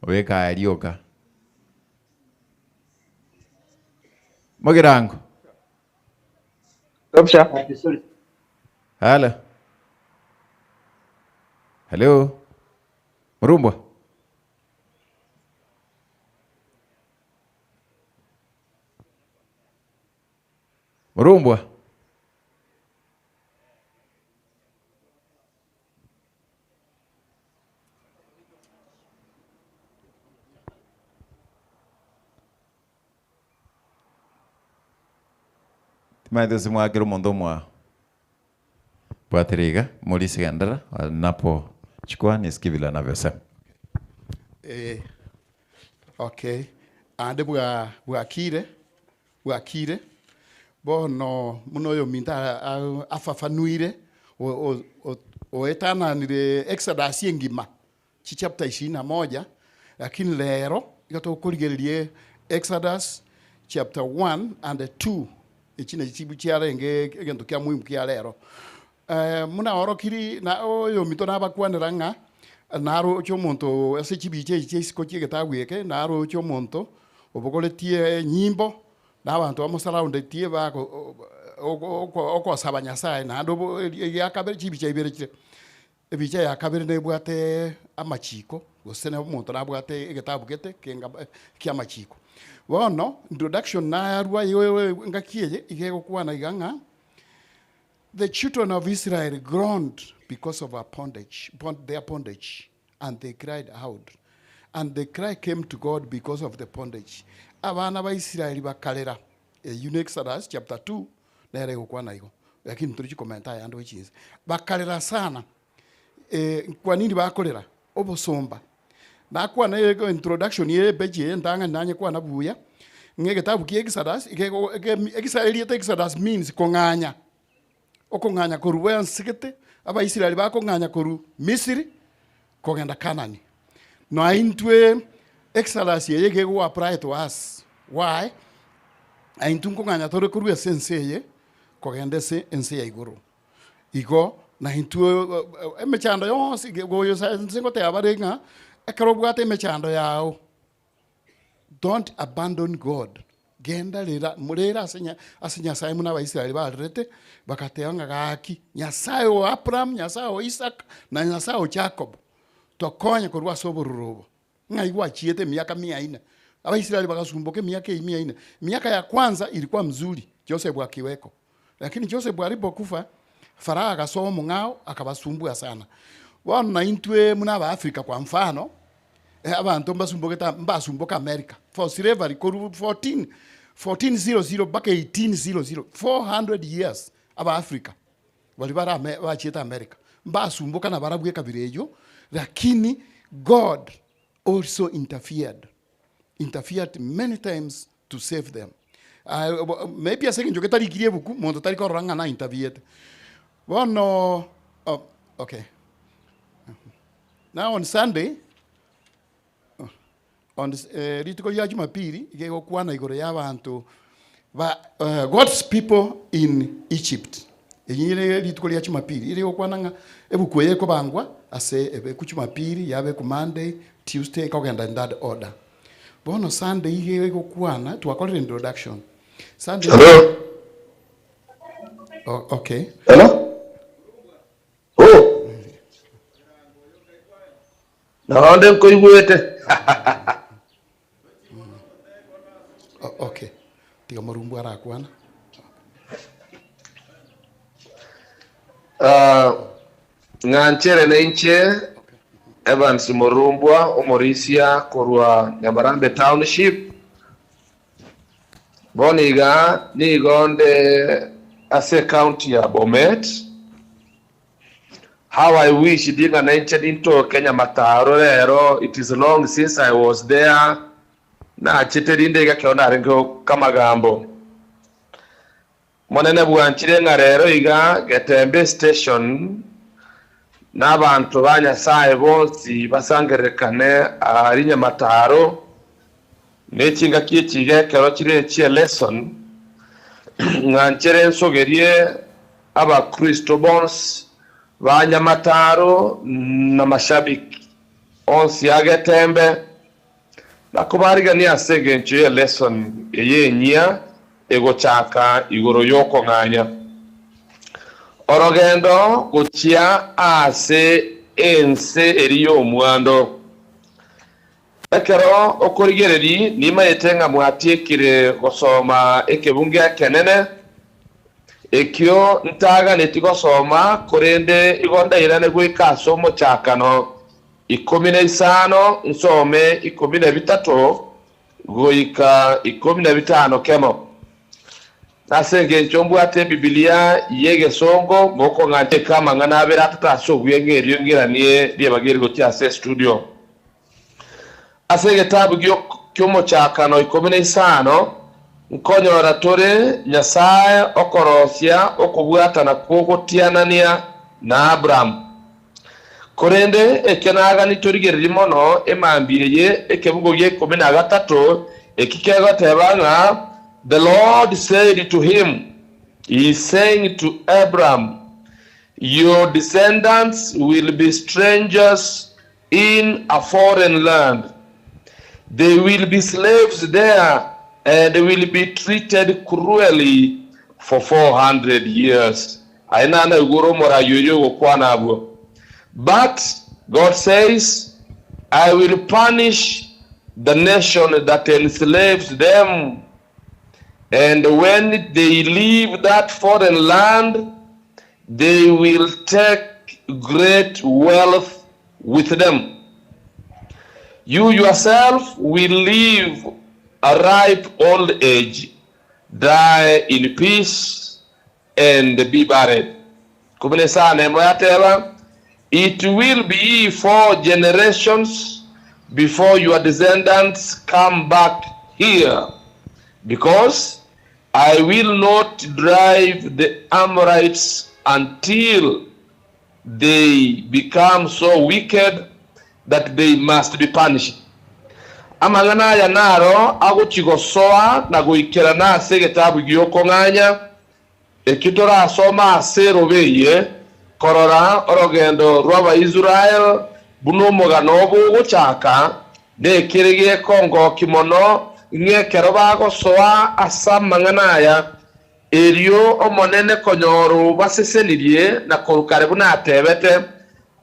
Obeka aya rioka. Mogirango. Halo. Hello. Murumbwa. Murumbwa. Timanyete gose mwakera omonto omwao. Bwatera iga, Maurice genderera, napo chukua nisikie vile anavyosema.
Eh, okay ande bwa bwakire bwakire bono buna oyominto a- a- afafanuire o- o- o- oetananire Exodus engima chichapter ishirini na moja lakini rero iga tokorigereria Exodus chapter 1 and 2 echi nachi chibu chiarenge egento kia muhimu kia rero. Buna orokiri na oyominto nabakwanera ng'a naroche omonto ase chibicha echi chia isiko chi'egetabu eke, naroche omonto obogoretie enyimbo, na abanto bamosaraundetie bako okosaba Nyasaye, naende obo eria kabere chibicha ibere chire. Ebicha ya kabere nebwate amachiko, gose na omonto nabwate egetabu gete kenga ki'amachiko. Bono introduction narwa igo engaki eye iga egokwana iga ng'a the children of Israel groaned because of a bondage, their bondage, and they cried out, and the cry came to God because of the bondage. Abana ba Israeli bakarera. Eyio ne Exodus chapter 2 nere egokwana igo, lakini torichi komenta ayande gochia inse. Bakarera sana, eh, kwa nini bakorera? Obosomba. Nakwana ego introduction ye epeji eye entang'ani nanyekwana buya, ng'a egetabu kia Exodus iga ego ege ekisa erieta Exodus means kong'anya, okong'anya korwa bwensigete, Abaisraeli bakong'anya korwa Misiri kogenda Kanani. Noa intwe. Exodus eye iga ego apply to us. Why? Intwe nkong'anya tore korwa ase ense eye kogenda ase ense ya igoro. Igo naintwe emechando yonsi inse ngoteba bare ng'a ekero obwate emechando yao, don't abandon God, genda rera rera ase nya ase Nyasaye buna Abaisraeli barerete, bagateba ng'a gaki, Nyasaye o Abraham, Nyasaye o Isaka, na Nyasaye o Jacob, tokonye korwa ase obororo obo. Ng'ai gwachiete emiaka mia ine? Abaisraeli bagasumboka emiaka eyio mia ine. Miaka ya kwanza ilikuwa mzuri, Joseph akiweko. Lakini Joseph alipokufa, Farao agasoa omong'ao akabasumbua sana. Bono naintwe buna Abaafrika kwa mfano, abanto mbasumbogete mbasumboka America for slavery korwa 14 1400 mpaka 1800, 400 years Abaafrika Baria bare ame bachiete America mbasumboka nabarabwo ekabira eyio, lakini God also interfered, interfered many times to save them. Maybe ase eng'encho getarikirie ebuku monto tari korora ng'a na interviete. Bono oh okay, now on Sunday, On rituko ria Jumapili iga egokwana igoro y'abanto ba God's people in Egypt. Eyio nere rituko ria Jumapili ere egokwana ng'a ebuku eye ekobangwa ase ebe ku Jumapili yabe ku Monday, Tuesday ekogenda in that order. Bono Sunday iga egokwana twakorire introduction. Sunday
Hello?
Oh, okay.
Hello? Oh. Nonde nkoigwete.
Okay. Tiga Morumbu arakwana.
Ah, ng'anchere nainche Evans Morumbwa omorisia korwa Nyamarambe Township. Bono iga nigo nde ase ecounty ya Bomet. How I wish nding'a nainche nintoke Nyamataro rero, it is long since I was there, nachete rinde iga ekero narenge kamagambo. Monene bwanchire ng'a rero iga Getembe station nabanto ba Nyasaye bonsi basangererekane aaria Nyamataro, ne chingaki echi iga ekero chire chie lesson, ng'a nchere nsogerie Abakristo bonsi ba Nyamataro na mashabiki onsi a Getembe nakobariganie ase engencho ye lesson eye enyia egochaka igoro y'okong'anya orogendo gochia aase ense eri y'omwando. Ekero okorigereria nimaete ng'a mwatiekire gosoma ekebungo ekenene, ekio ntaganeti gosoma, korende igo ndairane goika ase omochakano 15 nsome 13 goika 15 kemo. Nase engencho mbwate Ebibilia y'egesongo, mokong'ancheka amang'ana abere atato ase obweng'e erio ng'iranie ribaga eri gochia ase estudio. Ase egetabu ki'Omochakano 15 nkonyora tore Nyasae okorosia okobwatana kw'ogotianania na Abrahamu. Korende ekio nagani torigererie mono emambia eye ekebugo gia 13 eki kegoteba ng'a The Lord said to him, He is saying to Abraham, Your descendants will be strangers in a foreign land. They will be slaves there and will be treated cruelly for 400 years. Aye nanaigure omoraai oria ogokwana abwo. But God says, I will punish the nation that enslaves them, and when they leave that foreign land, they will take great wealth with them. You yourself will live a ripe old age, die in peace, and be buried. 15 emo yateba, It will be four generations before your descendants come back here, because I will not drive the Amorites until they become so wicked that they must be punished. Amang'ana aya naro agochia gosoa na goikerana ase egetabu gi'okong'anya, ekio torasome ase erobe eye, korora orogendo rw'Abaisrael buna omogano obo ogochaka, nekere gekongoki mono ng'a ekero bagosoa ase amang'ana aya, erio Omonene konyora obasesenirie na korwa kare buna atebete,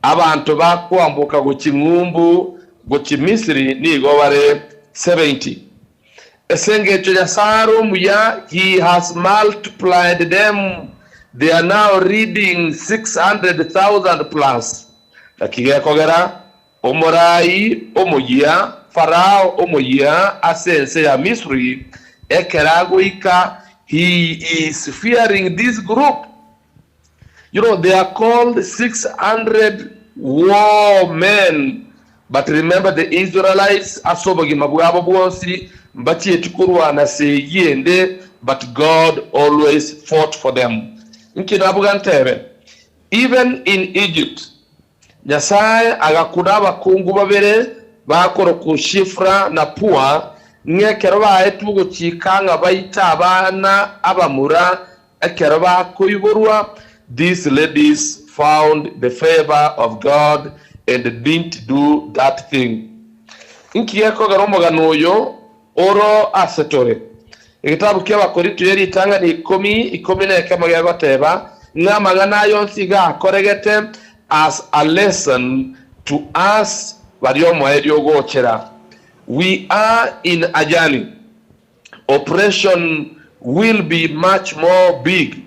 Abanto bakwamboka gochia ng'umbu gochia Misiri nigo bare 70. Ase engencho Nyasae are omuya, he has multiplied them, they are now reading 600,000 plus. Naki gekogera omorai omoyia, Farao omoyia ase ense ya Misri, ekero agoika, he is fearing this group. You know, they are called 600 war men. But remember the Israelites ase obogima bwabo bwonsi mbachieti korwana segi ende but God always fought for them. Nki nabuga ntebe? Even in Egypt Nyasae agakuna abakungu babere bakorokwa Shifra na Pua, ng'a ekero baetwe ogochika ng'a baite abana abamura ekero bakoiborwa, these ladies found the favour of God and didn't do that thing. Inki gekogera omogano oyo oro ase tore? Egetabu ki'Abakorinto ye ritang'ani ikomi, 11 gegoteba ng'a amang'ana aya onsi iga akoregete as a lesson to us baria omoerio ogochera. We are in a journey. Operation will be much more big.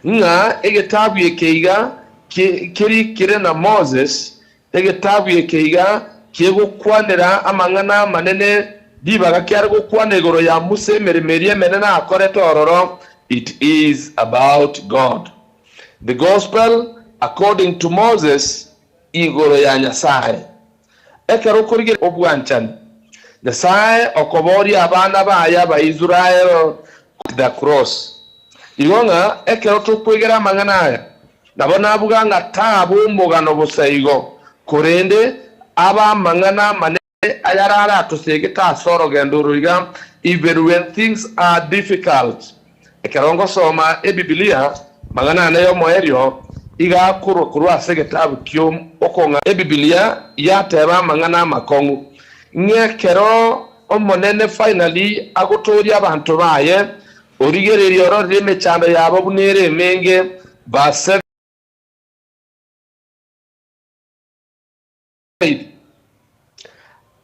Ng'a egetabu eke iga kerikire na Moses Egetabu eke iga kegokwanera amang'ana amanene, ribaga kiare gokwana igoro ya Musa emeremo eria emenene akorete ororo, it is about God. The Gospel according to Moses igoro ya Nyasae. Ekero okorigereria obwanchani, Nyasae okoboria abana baye Abaisrael the cross. Igo ng'a ekero tokwegera amang'ana aya, nabo nabuga ng'a taba omogano bosa igo, korende abe amang'ana amanene ayare aratosegete ase orogendo oro iga, even when things are difficult. Ekero ngosoma Ebibilia, mang'ana ane y'omoerio iga akorwa korwa ase egetabu ki'okong'a. Ebibilia yateba amang'ana amakong'u, ng'a ekero Omonene finally agotooria abanto baye, Origererie ororire emechando yabo buna ere emenge, verse 7,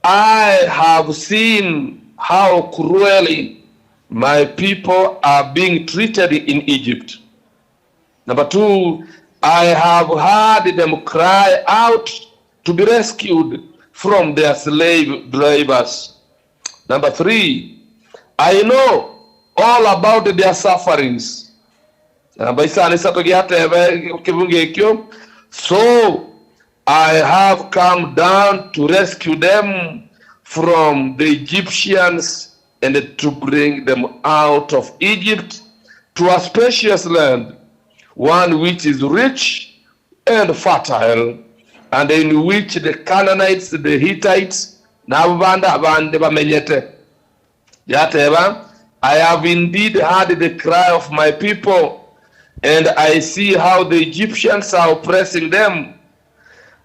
I have seen how cruelly my people are being treated in Egypt. Number 2, I have heard them cry out to be rescued from their slave drivers. Number 3, I know all about their sufferings. Namba isano isato giateba ekebungo ekio, So I have come down to rescue them from the Egyptians and to bring them out of Egypt to a spacious land, one which is rich and fertile, and in which the Canaanites, the Hittites, na abwo bande abande bamenyete. Yateba, I have indeed heard the cry of my people, and I see how the Egyptians are oppressing them.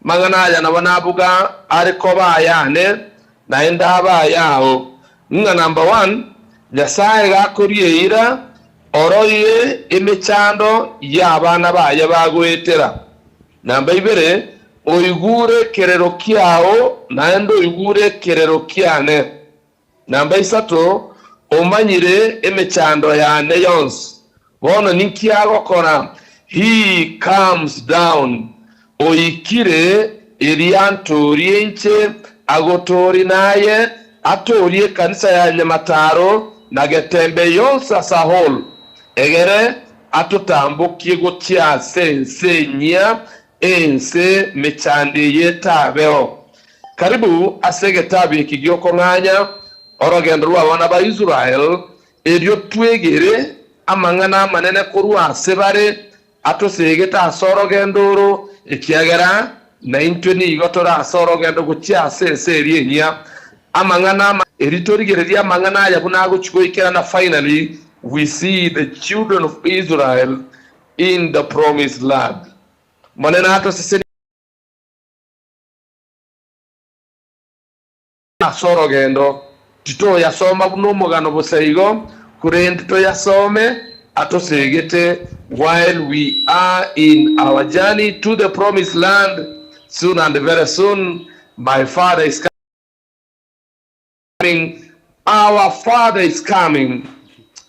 Mang'ana aya nabo nabuga are koba ayane, naende abe ayao, ng'a number one, Nyasae gakoria eira, oroire emechando y'abana baye bagoetera. Namba ibere, oigure ekerero kiao, naende oigure ekerero kiane. Namba isato, omanyire emechando yane yonsi. Bono ninki agokora? He comes down. Oikire erio antoorie inche, agotoorie naye, atoorie ekanisa ya Nyamataro na Getembe yonsi as a whole, egere atotambokie gochia ase ense enyia, ense mechando eye etabeo. Karibu ase egetabu eke gi'okong'anya orogendo rw'abana ba Israel, erio twegere amang'ana amanene korwa ase bare atosegete ase orogendo oro, ekiagera naintwe nigo tore ase orogendo gochia ase ense eria enyia. Amang'ana ama Eri torigererie amang'ana aya buna agochia goikerana Finally we see the children of Israel in the promised land. Monene atosesenie ase orogendo, titoyasoma buna omogano bosa igo, korende toyasome atosegete while we are in our journey to the promised land soon and very soon my father is coming our father is coming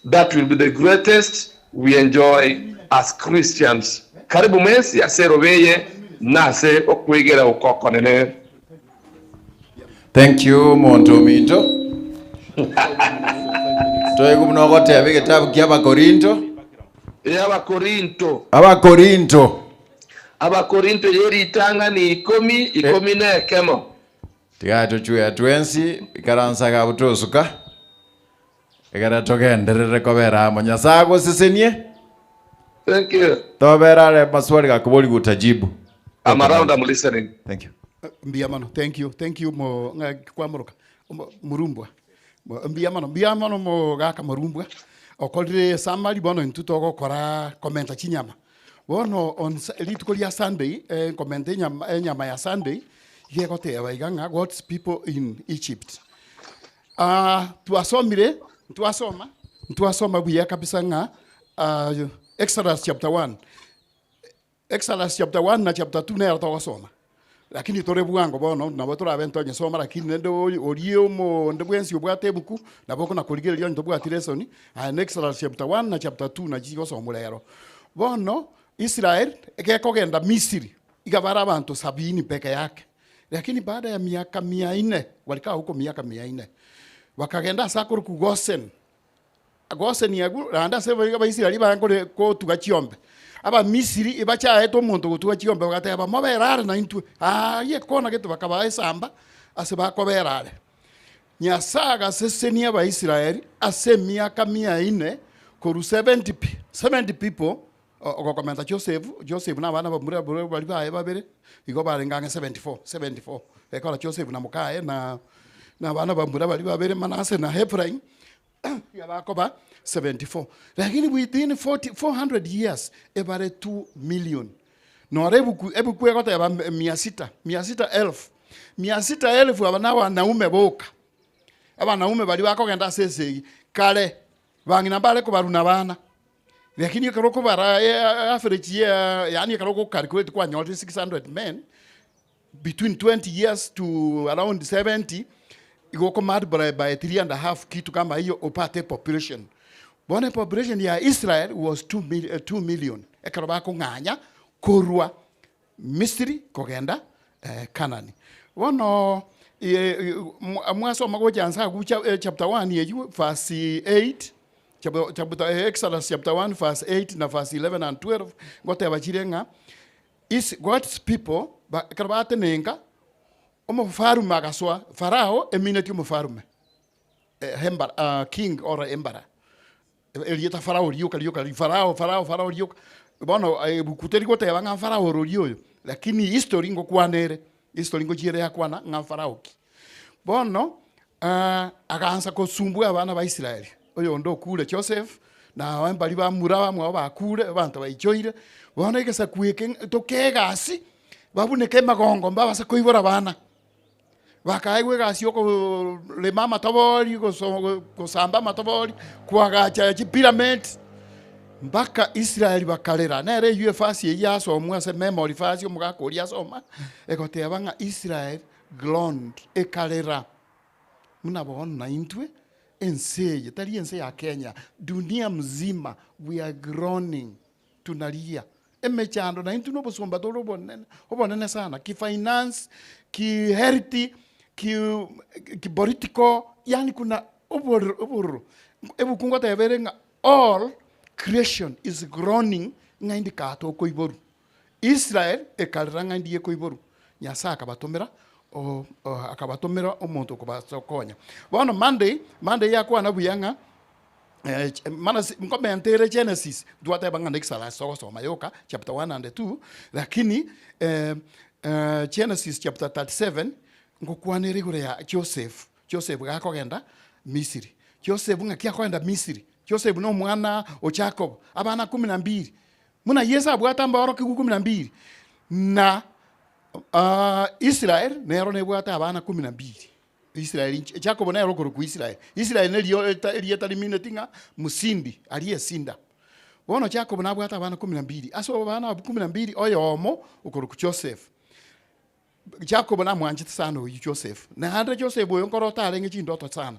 that will be the greatest we enjoy as Christians karibu mwensi ase erobe eye na ase okwegera oko okonene.
Thank you monto ominto. Toigwe buna ogoteba egetabu kia Abakorinto.
Ee, Abakorinto.
Abakorinto.
Abakorinto ye ritang'ani ikomi, ikomi na ekemo.
Tiga tochwea twensi, ikaransa iga abwo tosuka, ekero togenderere kobera amo. Nyasae agosesenie.
Thank you.
Tobere are maswali gakobori gutajibu.
I'm around, I'm listening.
Thank you.
Mbuya mono, thank you, thank you mo ng'a kwamoroka Mo- Murumbwa. Mo- Mbuya mono, mbuya mono mogaka Murumbwa. Okorire summary bono intwe togokora komenta chinyama. Bono on sa- rituko ria Sunday, eh, nkomenta enyama, enyama ya Sunday, iga egoteba iga ng'a God's people in Egypt. Ah, twasomire, ntwasoma, ntwasoma buya kabisa ng'a ah, Exodus chapter 1. Exodus chapter 1 na chapter 2 nero togosoma. Lakini tore bwango bono nabo torabe ntonyesoma lakini rende oyo orie omonde bwensi obwate ebuku nabo okona korigereria onye tobwati lesson aye na Exodus chapter 1 na chapter 2 nachi chigosomwa rero. Bono Israel gekogenda Misiri iga bare abanto sabini peke yake lakini baada ya miaka mia nne walikaa huko miaka mia nne bakagenda ase akorokwa Goshen. Goseni agwo, naende ase Abaisraeli barenge kore gotuga chiombe. Abamisiri ebachaete omonto ogotuga chiombe, bagateba, Mobere are naintwe. Aaria ekona gete bakabaa esamba ase bakobera are. Nyasae agasesenia Abaisraeli ase emiaka mia ine korwa 70 pi, 70 people, ogokomenta Joseph, Joseph na abana bamura baria baye babere, igo barenge ang'e 74, 74. Ekero Joseph na mokaye na na abana bamura baria babere Manase na Ephraim, bakoba 74. Lakini within 40, 400 years ebare 2 million. Nore ebuku ebuku egoteba mia sita, mia sita elfu. Mia sita elfu aba na abanaume boka. Abanaume baria bakogenda ase esegi kare bang'ina mbare kobaruna abana. Lakini ekero okobara average ya yaani ekero ogo calculate kwanyorire 600 men between 20 years to around 70 igo oko multiply by 3 and a half kitu kama hiyo opate population. Bono population ya Israel was 2 mil, 2 million ekero bakong'anya korwa Misiri kogenda eh, Canaan. Bono mwasoma gocha nse agwo chapter 1 eywo verse 8 chapter, chapter, Exodus chapter 1 verse 8 na verse 11 and 12 ngoteba chire ng'a is God's people ekero batenenka omofarume agasoa Farao eminetie omofarume eh, king or emperor Erieta Farao rioka rioka, Farao, Farao, Farao rioka. Bono ebuku teri goteba ng'a Farao ororia oyo, lakini history ngokwana ere, history ngochia ere yakwana ng'a Farao ki. Bono agansa kosumbua abana ba Israeli, oyonde okure Joseph, na mbaria bamura abamwabo bakure, abanto baichoire, bono egesaku eke toke egasi, babuneke emagongo mbabase koibora abana. Bakaegwa egasi y'okorema amatobori, gosamba amatobori, koagacha chipyramid, mpaka Israeli bakarera. Nere eywo efasi eyio yasomwa ase memory verse omogaka oria asoma, egoteba ng'a Israel groaned, ekarera. Buna bono naintwe, ense eye, tari ense ya Kenya, dunia mzima we are groaning. Tunaria emechando na intwe nobosomba tore obonene, obonene sana, ki finance, ki health, ki ki political, yaani kuna obororo obororo. Ebuku ngoteba ere ng'a all creation is groaning ng'a indi kaa tokoiborwa. Israel ekarera ng'a indi ekoiborwa, Nyasae akabatomera o akabatomera omonto okobakonya. Bono Monday, Monday yakwana buya ng'a. Mana nkomente ere Genesis, ntwateba ng'a next togosoma yoka chapter 1 and 2, lakini Genesis chapter 37 ngokwana ere igoro ya Joseph. Joseph gakogenda Misiri. Joseph ng'aki akogenda Misiri? Joseph na omwana o Jacob, abana kumi na mbili. Buna Yeso abwate ambaorokigwa kumi na mbili, na Israel nero nebwate abana kumi na mbili. Israel inche, Jacob nere okorokwa Israel. Israel nerio eta erieta rimineti ng'a msindi, aliyesinda. Bono Jacob nabwate abana kumi na mbili, ase abana abwo kumi na mbili oyomo okorokwa Joseph. Jacob namwanchete sana oyio Joseph, naende Joseph oyo nkoro otarenge chindoto sana,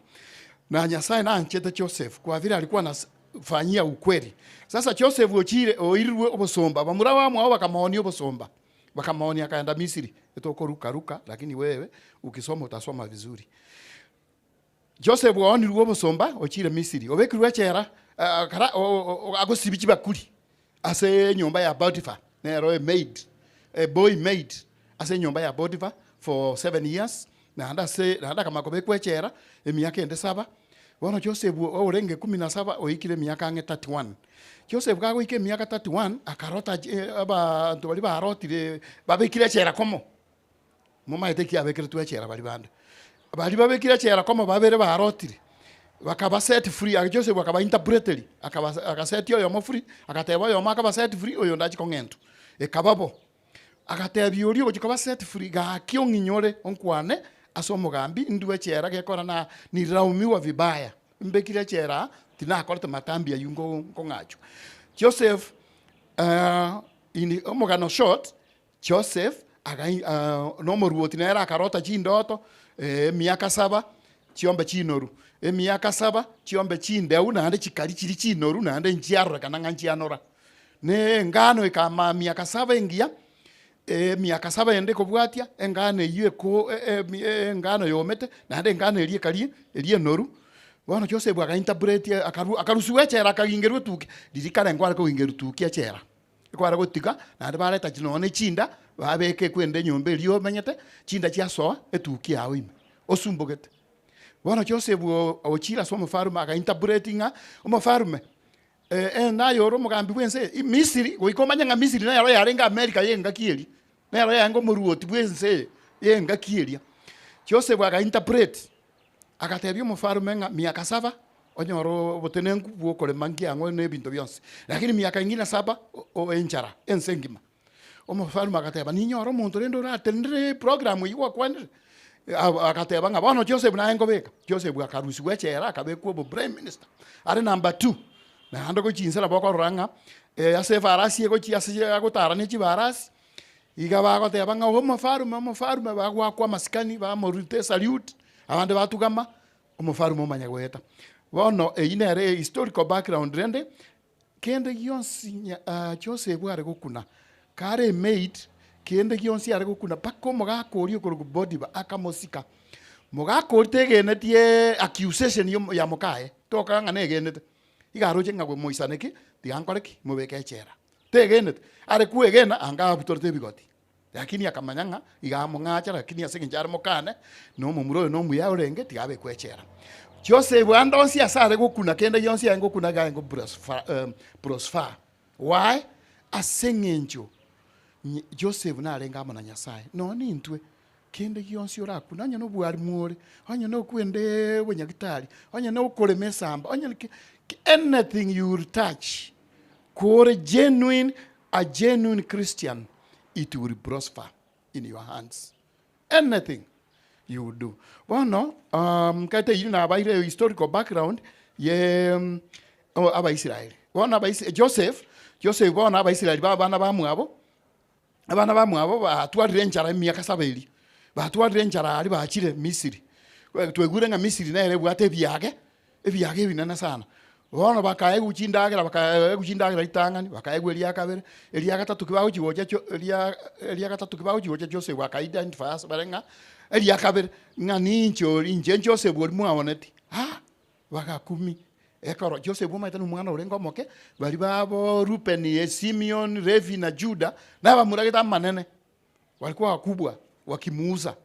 na Nyasaye nanchete Joseph kwa vile alikuwa anafanyia ukweli. Sasa Joseph ochire oirirwe obosomba, bamura bamwabo bakamoonia obosomba, bakamoonia akaenda Misiri, etokoruka ruka lakini wewe ukisoma utasoma vizuri. Joseph oonirwe obosomba ochire Misiri, obekirwe echela kara agosibia chibakuri ase enyomba ya Potiphar, nero e maid, a boy maid ase enyomba ya Potiphar for 7 years, naende ase naende akamanya kobekwa echela emiaka ende saba. Bono Joseph orenge kumi na saba oikire emiaka ang'e 31. Joseph kagoika emiaka 31, akarota abanto baria barotire babekire echela komo. Momaete ki abekeretwe echela baria bande? Baria babekire echela komo babere barotire, bakaba set free, ake Joseph akaba interpreteri, akaba agasetia oyomo free, agateba oyomo akaba set free, oyonde achie kong'entwa. Ekaba bo. Agatebia oria ogochia koba set free, gaki ong'inyore onkwane ase omogambi, ndue echela gekora na nilaumiwa vibaya, mbekire echela aa, tinakorete matambi aywo nko nkong'achwa. Joseph in omogano short, Joseph agai nomoruoti nere akarota chindoto, emiaka saba, chiombe chinoru, emiaka saba, chiombe chindeu naende chikari chiria chinoru naende nchiarorekana ng'a nchianora. Na engano ekama miaka saba engiya, emiaka saba ende ekobwatia, engano eyio eko engano yomete, naende engano eria ekaria eria enoru. Bono Joseph aga interpret akaru akarusiwa echela akagingerwa etukia, riria kare nkware kogingerwa tukia echela. Ekware gotiga, naende bareta nonya ne chinda, babeka ekwende enyomba eria omenyete, chinda chiasoa etukia yao ime, osumbogete. Bono Joseph ochire ase omofalume aga interpret ng'a omofalume naye ore omogambi bw'ense eye, Misiri, goika omanye ng'a Misiri nero yarenge America ya engaki eria, nero yarenge omoruoti bw'ense eye ya engaki eria. Joseph aga interpret, Agatebia omofalume ng'a miaka saba onyore obotenenku bw'okorema nkiang'o na ebinto bionsi, lakini miaka ing'ina saba enchara ense engima. Omofalume agateba, ninyore omonto rende oratenenere eprogram eyio gwakwanire? Agateba ng'a bono Joseph naye nkobeka. Joseph akarusigwa echela akabekwa obo prime minister, are number two. Naende gochia inse nabo okorora ng'a ase efarasi egochia ase agotara ne chifarasi, Iga bagoteba ng'a omofalume, omofalume, bagoakwa amasikani, bamorute esalute, abande batugama, omofalume omanya goeta. Bono eyio nere ehistorical background rende, kende gionsi nya Joseph are gokuna, kare emaid, kende gionsi are gokuna mpaka omogaka oria okorokwa Potiphar akamosika. Mogaka oria tegenetiee accusation ya ya mokaye, tokaga ng'a negenete, iga aroche ng'a moisaneki, tiga nkore ki? Mobeke echela. Tegenete, are kwegena anga abutorete ebigoti, lakini akamanya ng'a iga among'acha, lakini ase engencho are mokane, na omomura oyo nomuya orenge, tiga abekwe echela. Joseph ande onsi ase are gokuna kende gionsi aye ngokuna iga aye ngo prosper. Why? Ase eng'encho Joseph narenge amo na Nyasaye. Nonya nintwe, kende gionsi orakune, onye nobwarimu ore, onye nokwende obonyagitari, onye nokorema esamba, onye anything you will touch, Kore genuine, a genuine Christian, it will prosper in your hands. Anything you will do. Bono, um, kaete eyio nabaire historical background ye um, Abaisraeli. Bono Abaisi, Joseph, Joseph bono Abaisraeli ba abana bamwabo, Abana bamwabo batwarire enchara emiaka saba eria, batwarire enchara aria bachire Misiri. Twaigure ng'a Misiri nere ebwate ebiage, ebiage ebinene sana. Bono bakaegwa chindagera, bakaegwa chindagera ritang'ani, bakaegwa eria kabere, eria gatato ki bagochi gocha cho eria eria gatato ki bagochi gocha Joseph aka identify ase bare ng'a eria kabere, ng'a ninche oria inche Joseph oria mwaoneti, ah! Bagakumia. Ekero Joseph omanyete nomwana orenge omoke, baria babo Rubeni, Simeon, Levi na Juda nabamuragete amanene, walikuwa wakubwa wakimuuza.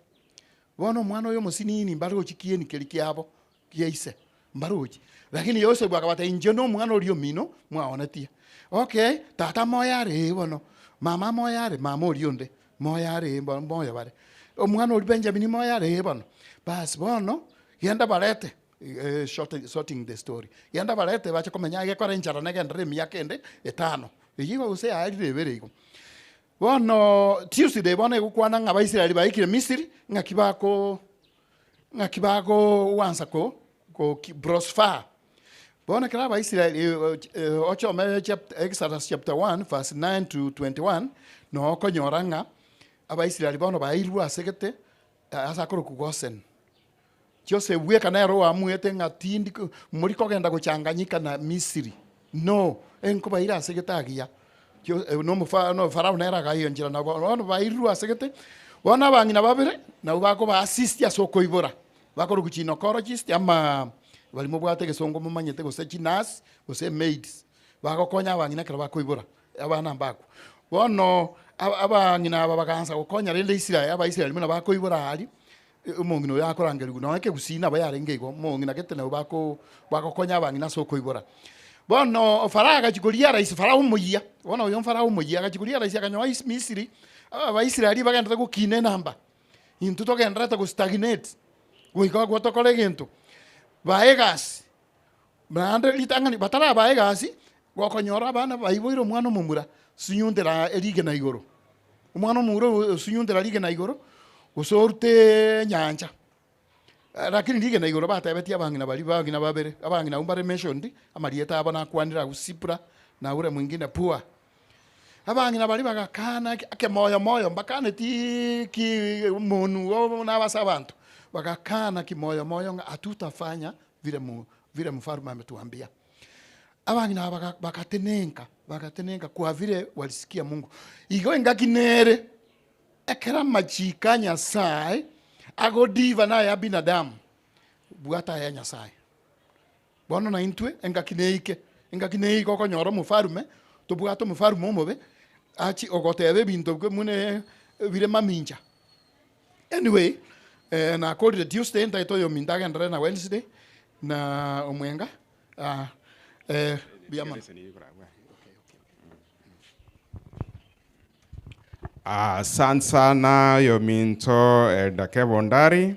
Bono omwana oyo omosinini mbarochi kieni keria kiabo kia ise, mbarochi. Lakini Joseph akabatebia inche nomwana oria omino mwaonetie. Okay, tata moyo are ee bono, mama moyo are, mama oria onde moyo are ee moyo bare. Omwana oria Benjamin moyo are ee bono. Bas bono. Genda barete, eh, short, shorting the story, genda barete bache komenya iga ekore enchara negenderere emiaka ende etano. Eyio igo gose yaerire ebere igo. Bono Tuesday bono egokwana ng'a Abaisraeli baikire Misiri, ng'aki bako ng'aki bagoansa ko ko prosper. Bono ekero Abaisraeli ochome chapter Exodus chapter 1 verse 9 to 21, noo okonyora ng'a Abaisraeli bono bairwe ase gete ase akorokwa Goseni. Joseph bweka nere oamuete ng'a tindi ko mori kogenda gochanganyika na Misiri, no, enkobaira ase gete agiya. Jo nomofa no Farao nere agayonchera nabo bono bairirwe ase gete, bono abang'ina babere nabwo bakoba assist ase okoibora, bakorokwa gynecologist ama baria mobwate egesongo momanyete gose chinurse gose emaids, bagokonya abang'ina ekero bakoibora abana mbakwa. Bono aba abang'ina aba bagaansa gokonya rende Israel abaisraeli buna bakoibora aria, Omong'ina oyo akorangerigwa, nonya ekegusii nabo yarenge igo, omong'ina gete nabo bako bagokonya abang'ina ase okoibora. Bono Farao agachia koria rais, Farao omoyia, bono oyo Farao omoyia, agachia koria rais akanyoa is Misiri, Abaisraeli bagenderete gokina enamba, intwe togendererete go stagnate, goika agwo tokore egento. Bae egasi, naende ritang'ani batarabaa egasi, gokonyora abana baiboire omwana omomura, sunyuntera erigena igoro. Omwana omomura oyo osunyuntera rigena igoro, gose orute enyancha. Lakini rigena igoro batebetie abang'ina baria bang'ina babere, abang'ina abwo mbare mentioned, amarieta abo nakwanire agwo Sipra na ure mwingine Pua. Abang'ina baria bagakana ekemoyo moyo mbakaneti ki omonu obo na ase abanto, bagakana kimoyo moyo ng'a hatutafanya vile mu vile mfalme ametuambia. Abang'ina aba baga bagatenenka, bagatenenka kwa vile walisikia Mungu. Igo engaki nere, ekero amachiko a Nyasae agodiva na aya binadamu, bwata aya Nyasae. Bono naintwe engaki neike, engaki neike okonyora omofalume, tobwate omofalume omobe, achi ogoteba ebinto buna bire mamincha. Anyway, nakorire Tuesday, ntagete oyominto agenderere na Wednesday, na omwenga. Ah, eh, mbuya mono.
Asante sana yominto Elder Kebondari.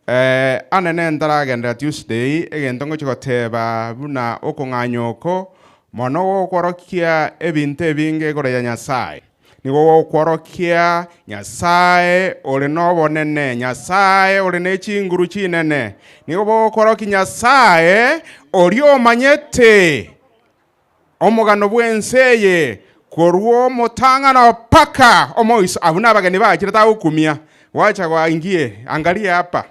Eh, anene ntaragenderera Tuesday egento ngochi goteba buna okong'anya oko mono gokworokia ebinto ebinge igoro ya Nyasaye. Nigo gokworokia Nyasae ore nobonene, Nyasae ore ne chinguru chinene. Nigo bogokworokia Nyasae oria omanyete omogano bw'ense eye korwa omotang'ano mpaka omoiso. Abwo nabageni bachire tagokumia, gwacha gwaingie, angalia hapa.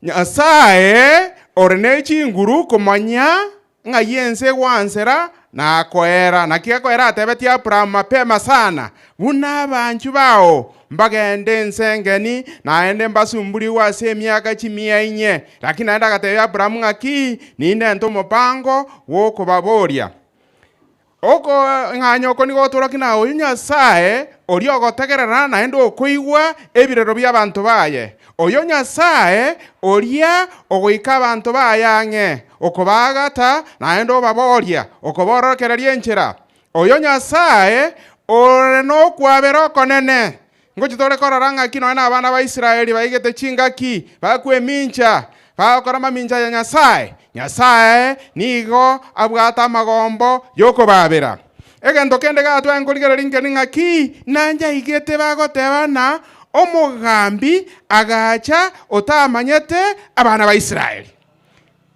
Nyasae ore ne chinguru komanya Ng'ai ense egwansera na koera? Naki akoera atebetie Abrahamu mapema sana, Buna abanchwa bao mbagende ense engeni, naende mbasumburigwe ase emiaka chimia inye. Lakini naende agatebia Abrahamu ng'aki, Nindente omopango bw'okobaboria. Okong'anya oko nigo gotorokia na oyo Nyasae oria ogotegerera naende okoigwa ebirero bi'abanto baye, oyo Nyasae oria ogoika abanto baye ang'e, okobaagata naende obaboria, okobororokereria enchera, oyo Nyasae ore nokwabera okonene. Ngochia tore korora ng'aki nonya nabana ba Israeli baigete chingaki, bakwemincha, bagokora amamincha ya Nyasae. Nyasae nigo abwate amagombo y'okobaabera. Egento kende gatwae nkorigereria nkeri ng'aki nanyaigete bagoteba ng'a omogambi agacha otamanyete abana ba Israeli.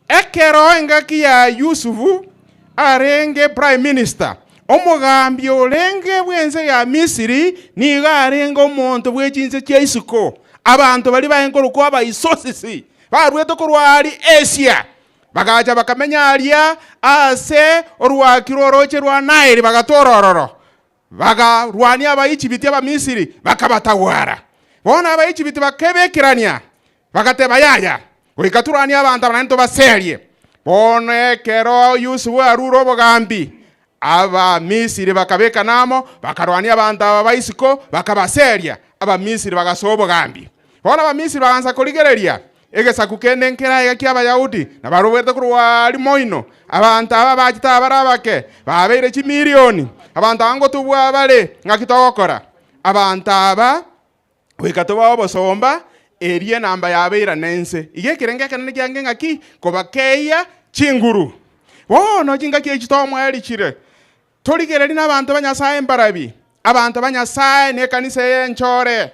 Ekero engaki ya Yusufu arenge prime minister, omogambi orenge bw'ense ya Misiri nigo arenge omonto bwe chinse chia isiko. Abanto baria barenge korokwa Abaisosisi barwete korwa aria Asia, bagacha bakamenya aria ase orwaki rw'orooche rwa Naeli, bagatoora ororo. Bakarwania Abaijibiti Abamisiri, bakabatagwara. Bono Abaijibiti bakebekerania, bagateba, Yaya, goika torwanie abanto aba naende tobaserie. Bono ekero Yusufu arure obogambi, Abamisiri bakabekana amo, bakarwania abanto aba ba isiko, bakabaseria. Abamisiri bagasoa obogambi. Bono Abamisiri bagansa korigereria Egesaku kende nkere aiga ki'Abayahudi, na barobwete korwa aria moino. Abanto aba bachete abare abake, babeire chimilioni. Abanto aba ngotubwa bare, ng'aki togokora? Abanto aba goika tobae obosomba, Erio enamba yabo eirane inse. Iga ekerengo ekenene kiange ng'aki? Kobakeia chinguru. Bono chingaki echi tomoerichire, torigererie nabanto ba Nyasae mbarabi, abanto ba Nyasae na ekanisa eye enchore.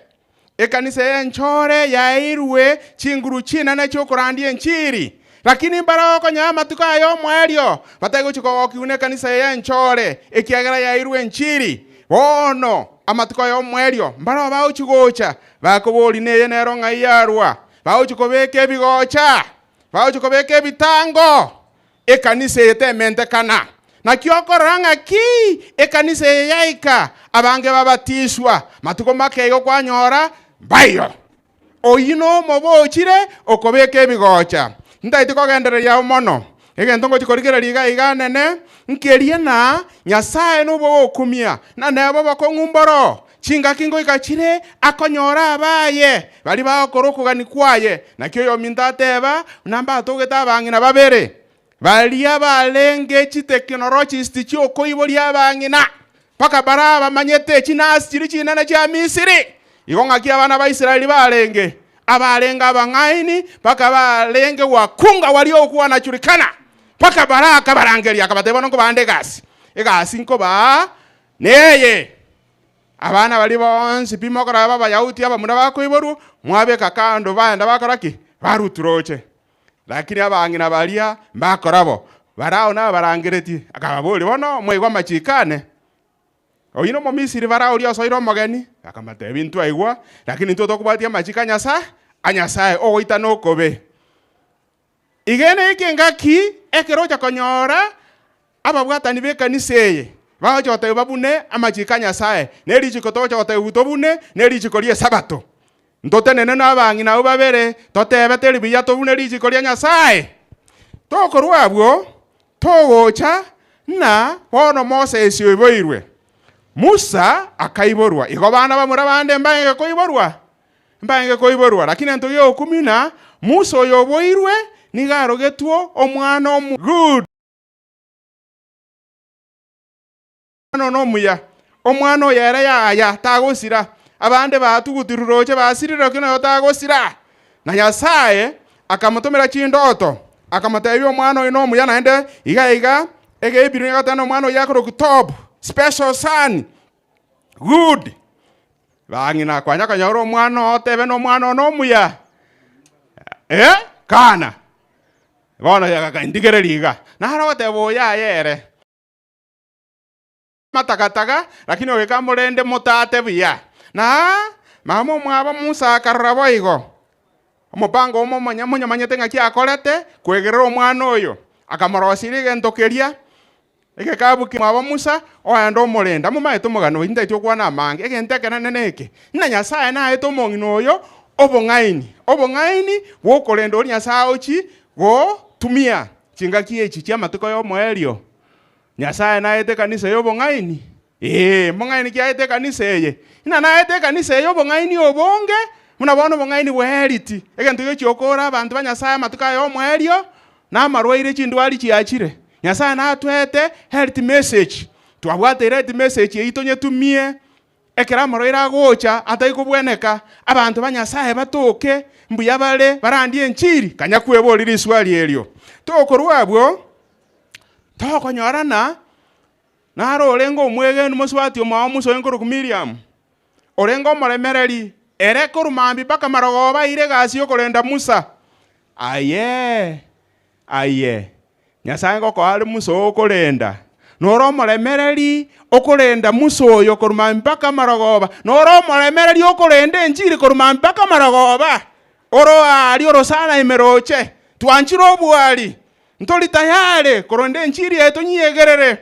Ekanisa eye enchore yaeirwe chinguru chinene chi'okorandia enchiri. Lakini mbare okonya amatuko aya omoerio, batari gochia kogokigwa nekanisa eye enchore, ekiagera yaeirwe enchiri. Bono amatuko aya omoerio mbare bagochia gocha, bakoboria neye nero ng'ai yarwa, bagochia kobeka ebigocha, bagochia kobeka ebitango, ekanisa eye tementekana. Naki okorora ng'aki ekanisa eye yaika, abange babatiswa, matuko make igo kwanyora mbaiyo. Oyio nomobe ochire okobeka ebigocha. Ntaeti kogendereria ao mono. Egento ngochia korigereria iga iga nene, nkeria na Nyasae nobogokumia, na nebe obokong'u mboro. Chingaki ngoika chire akonyora abaye, baria bagokora okogania kwaye. Naki oyominto ateba, buna mbatogete abang'ina babere, baria barenge chitekinologist chi'okoiboria abang'ina, mpaka baria bamanyete chinasi chiria chinene chia Misiri. Igo ng'aki abana ba Israeli barenge, abarenge abang'aini, mpaka barenge wakunga waliokuwa wanajulikana, mpaka baria akabarangeria akabatebia, Bono nkobande egasi, egasi nkobaa neye. Abana baria bonsi pi mokorora b'Abayahudi abamura bakoiborwa, mwabeka kando baenda bakora ki? Barutwa roche. Lakini abang'ina baria mbakora bo, Farao nabarangeretie, akababoria, Bono mwaigwa amachiko ane? Oyio n'Omomisiri Farao oria osoire omogeni? Akamotebia, Ntwaigwa, lakini intwe tokobwatia amachiko a Nyasae, a Nyasae, ogoitana okobe. Iga neike engaki ekero ocha konyora ababwatani b'ekanisa eye bagocha gotebia babune amachiko a Nyasae, ne richiko togocha gotebigwa tobune, ne richiko ri'Esabato. Ntotenene nabang'ina abwo babere, totebe teri buya tobune richiko ria Nyasae. Tokorwa abwo, togocha ng'a bono Moses oiboirwe. Musa akaiborwa, igo bana bamura bande mbaenge koiborwa? Mbaenge koiborwa. Lakini ento y'ogokumia ng'a Musa oyo oboirwe nigo arogetwe omwana omu good. Omwana one omuya, omwana oyo ere yaya, tagosira. Abande batugutirwe roche basirire, lakini oyo tagosira. Na Nyasae akamotomera chindoto, akamotebia omwana oyo nomuya naende iga iga, egeibirwe nigo egoteba omwana oyio akorokwa Tob, special son, good. Bang'ina kwanya konyora omwana oo otebe nomwana one omuya, eh, kana. Bono ndigereria iga, naro ogoteba oyo aye ere. Amatagataga, lakini goika morende motate buya. Na mama omwabo Musa akarora boigo omopango omo monyamanyete ng'aki akorete kwegerera omwana oyo, akamoroseria egento keria egekabu kimwabo Musa oende omorende. Momaete omogano oyio ntaeti gokwana amange, egento ekenene neke, ng'a Nyasaye naete omong'ina oyo obong'aini, obong'aini bw'okorenda oria Nyasaye agochia gotumia chingaki echi chi'amatuko y'omoerio. Nyasae naete ekanisa eye obong'aini? Ee, mbong'aini ki aete ekanisa eye? Ng'a naete ekanisa eye obong'aini obonge, buna bono obong'aini bw'eheriti, egento giochia gokoora abanto ba Nyasae amatuko aya omoerio, na amarwaire chindwari chiachire. Nyasae natwete health message, twabwateire health message eyio tonyetumie, ekero amarwaire agocha atari kobweneka, abanto ba Nyasae batoke, mbuya bare, barandie enchiri, kanya kweboria riswali erio. Tokorwa abwo. Tokonyorana naro orenge omwegenu mosubati omwabo Musa oyo nkorokwa Miriamu, orenge omoremereri, ere korwa mambia mpaka marogoba aire egasi y'okorenda Musa. Aye, aye, Nyasae ngokoa are Musa okorenda, noro omoremereri okorenda Musa oyo korwa mambia mpaka marogoba, noro omoremereri okorenda enchiri korwa mambia mpaka marogoba, oroaria orosana ime roche, twanchire obwari. Ntori tayari koronda enchiri eye tonyiyegerere.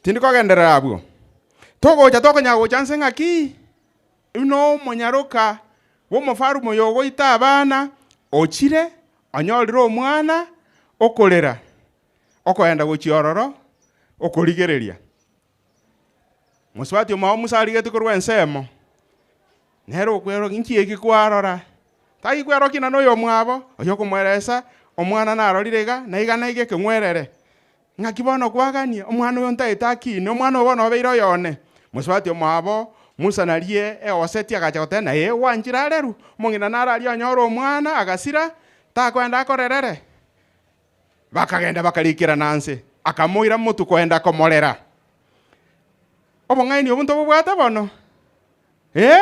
Tindi kogenderera abwo. Togocha tokonyara gocha nse ng'aki? Buna omonyaroka bw'omofarume oyo ogoita abana ochire onyorire omwana okorera, okoenda gochia ororo okorigereria. Mosubati omwabo Musa arigetie korwa ensemo, nere okwerokia, inki eki kwarora? Tari kwerokia na noyomwabo, oyo okomoeresa, omwana narorire iga, na iga na iga ekeng'werere. Ng'aki bono kwagania? Omwana oyo ntaete akine, omwana oyo bono obeire oyone. Mosubati omwabo. Musa narie eoseti agacha goteba, Naye gwanchire arerwe, omong'ina naro aria onyore omwana agasira, takoenda akorerere. Bakagenda bakarikerana nse, akamoira motwe koenda komorera. Obong'aini obwo ntobobwate bono? Ee,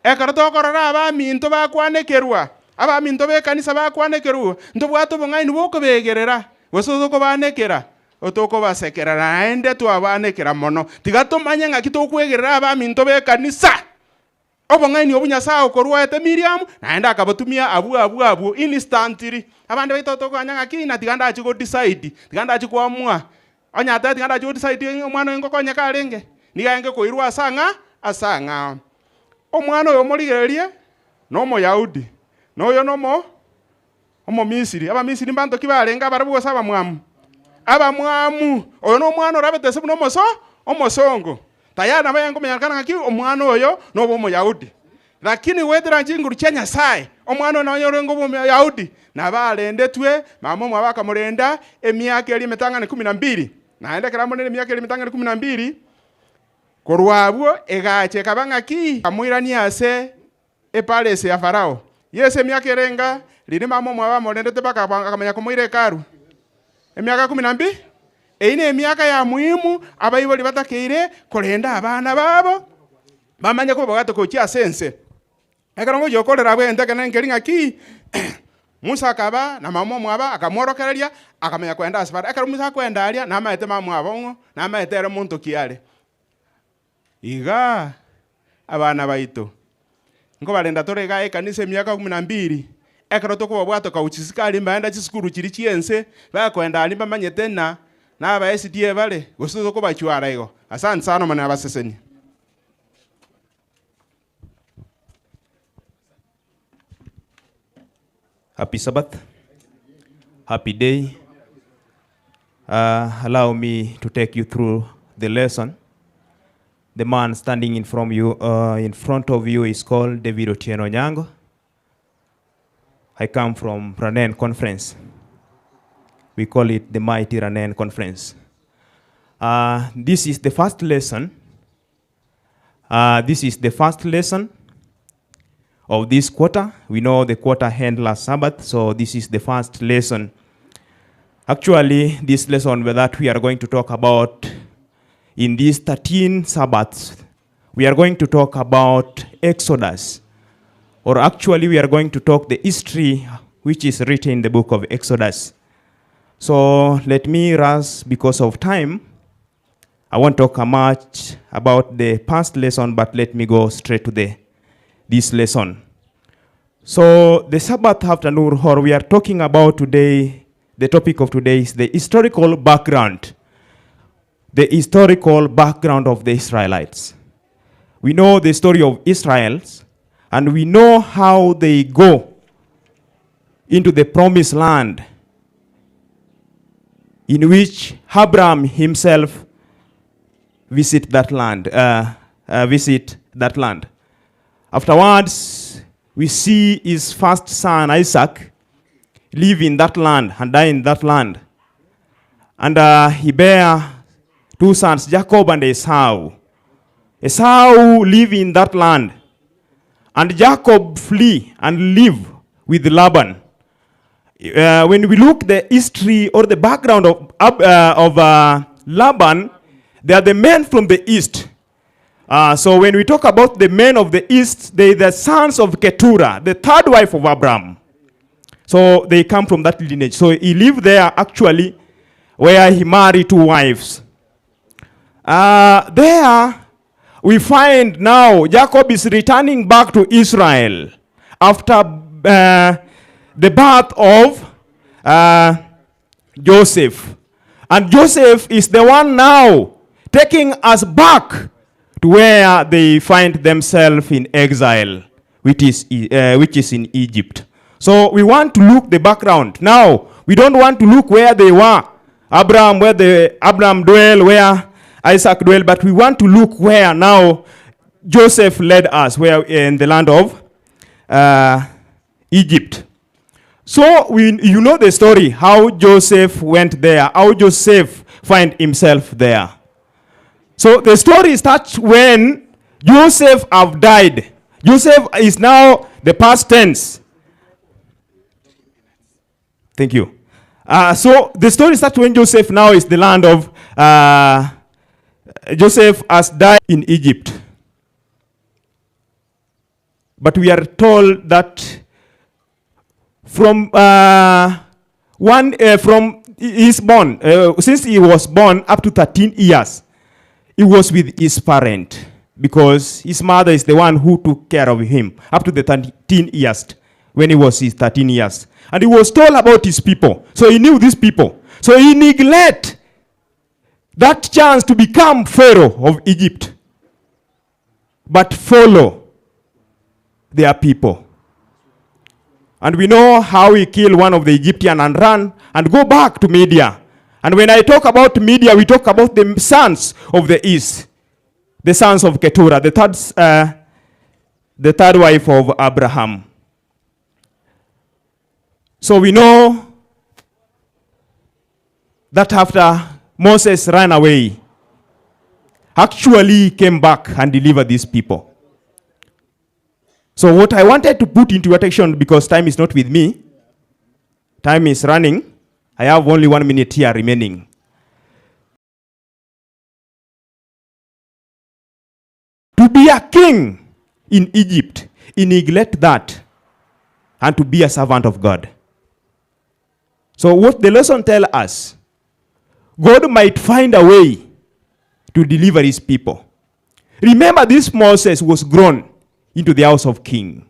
ekero tokorora abaminto bakwanekerwa, abaminto b'ekanisa bakwanekerwa, ntobwate obong'aini bw'okobegerera, gose tokobaanekera, otokobasekera naende twabaanekera mono. Tiga tomanye ng'aki tokwegerera abaminto b'ekanisa. Obong'aini obwo Nyasae okorwaete Miriamu, naende akabatumia abwo abwo abwo instantly. Abande baito tokoganya ng'aki na tiga ndache go decide, tiga ndache koamua. Onye atebete tiga ndache go decide omwana oyo ngokonyeka arenge, nigo arenge koirwa ase ang'a ase ang'ao. Omwana oyo omorigererie na omoyahudi, na oyo nomo Omomisiri. Abamisiri mbanto ki barenge abarabwo gose abamwamu? Abamwamu. Oyo nomwana orabete ase buna omoso omosongo. Tayari nabo aye nkomenyarekana ng'aki omwana oyo nobe Omoyahudi. Lakini goetera chinguru chia Nyasae, omwana oyo nonye orenge Omoyahudi, nabo arendetwe, mama omwabo akamorenda emiaka eria emetang'ani kumi na mbili. Naende ekero amorendire emiaka eria emetang'ani kumi na mbili, korwa abwo egacha ekaba ng'aki? Akamoirania ase Epalesi ya Farao. Yeso emiaka erenga riria mama omwabo amorendete mpaka akamanya komoira Hekalu? Emiaka kumi na mbi? Eyio nemiaka ya muhimu abaibori batakeire korenda abana babo bamanye kobabwata gochia ase ense. Ekero ngochia gokorera abwo egento ekenene nkeri ng'aki Musa akaba na mama omwabo akamworokereria akamanya koenda ase Farao. Ekero Musa akoenda aria namaete mama omwabo ng'o? Namaete ere monto ki are. Igaa, abana baito, nkobarenda tore igaa ekanisa emiaka kumi na mbili, ekero tokobabwata kauchisikari mbaenda chisukuru chiria chi'ense, bakoenda aria mbamanyete ng'a naba SDA bare, gose tokobachwara igo. Asante sana Omonene abasesenie.
Happy Sabbath. Happy day. Uh, allow me to take you through the lesson. The man standing in, from you, uh, in front of you is called David Otieno Nyango. I come from Ranen Conference. We call it the Mighty Ranen Conference. Uh, this is the first lesson. Uh, this is the first lesson of this quarter. We know the quarter end last Sabbath, so this is the first lesson. Actually, this lesson that we are going to talk about in these 13 Sabbaths, we are going to talk about Exodus. Or actually, we are going to talk the history which is written in the book of Exodus. So let me rush because of time. I won't talk much about the past lesson, but let me go straight to the this lesson. So the Sabbath afternoon, or we are talking about today, the topic of today is the historical background. The historical background of the Israelites. We know the story of Israel, and we know how they go into the promised land in which Abraham himself visit that land, uh, uh, visit that land. Afterwards, we see his first son Isaac live in that land and die in that land. And uh, he bear two sons, Jacob and Esau. Esau live in that land, and Jacob flee and live with Laban. Uh, when we look the history or the background of, uh, of uh, Laban, they are the men from the east. Uh, so when we talk about the men of the east, they are the sons of Keturah, the third wife of Abraham. So they come from that lineage. So he lived there actually where he married two wives. Uh, there we find now Jacob is returning back to Israel after uh, the birth of uh, Joseph. And Joseph is the one now taking us back to where they find themselves in exile, which is, uh, which is in Egypt. So we want to look the background. Now, we don't want to look where they were. Abraham, where the Abraham dwell, where Isaac dwell, but we want to look where now Joseph led us, where in the land of uh, Egypt. So we, you know the story, how Joseph went there, how Joseph find himself there. So the story starts when Joseph have died. Joseph is now the past tense. Thank you. So the story starts when Joseph now is the land of Joseph has died in Egypt. But we are told that from one from his born since he was born up to 13 years he was with his parent because his mother is the one who took care of him up to the 13 years when he was his 13 years and he was told about his people so he knew these people so he neglect that chance to become pharaoh of egypt but follow their people. And we know how he killed one of the Egyptian and run and go back to Media. And when I talk about Media, we talk about the sons of the East, the sons of Keturah, the third, the third wife of Abraham. So we know that after Moses ran away, actually came back and delivered these people. So what I wanted to put into attention, because time is not with me, time is running, I have only 1 minute here remaining. To be a king in Egypt, he neglect that, and to be a servant of God. So what the lesson tells us, God might find a way to deliver his people. Remember, this Moses was grown into the house of king,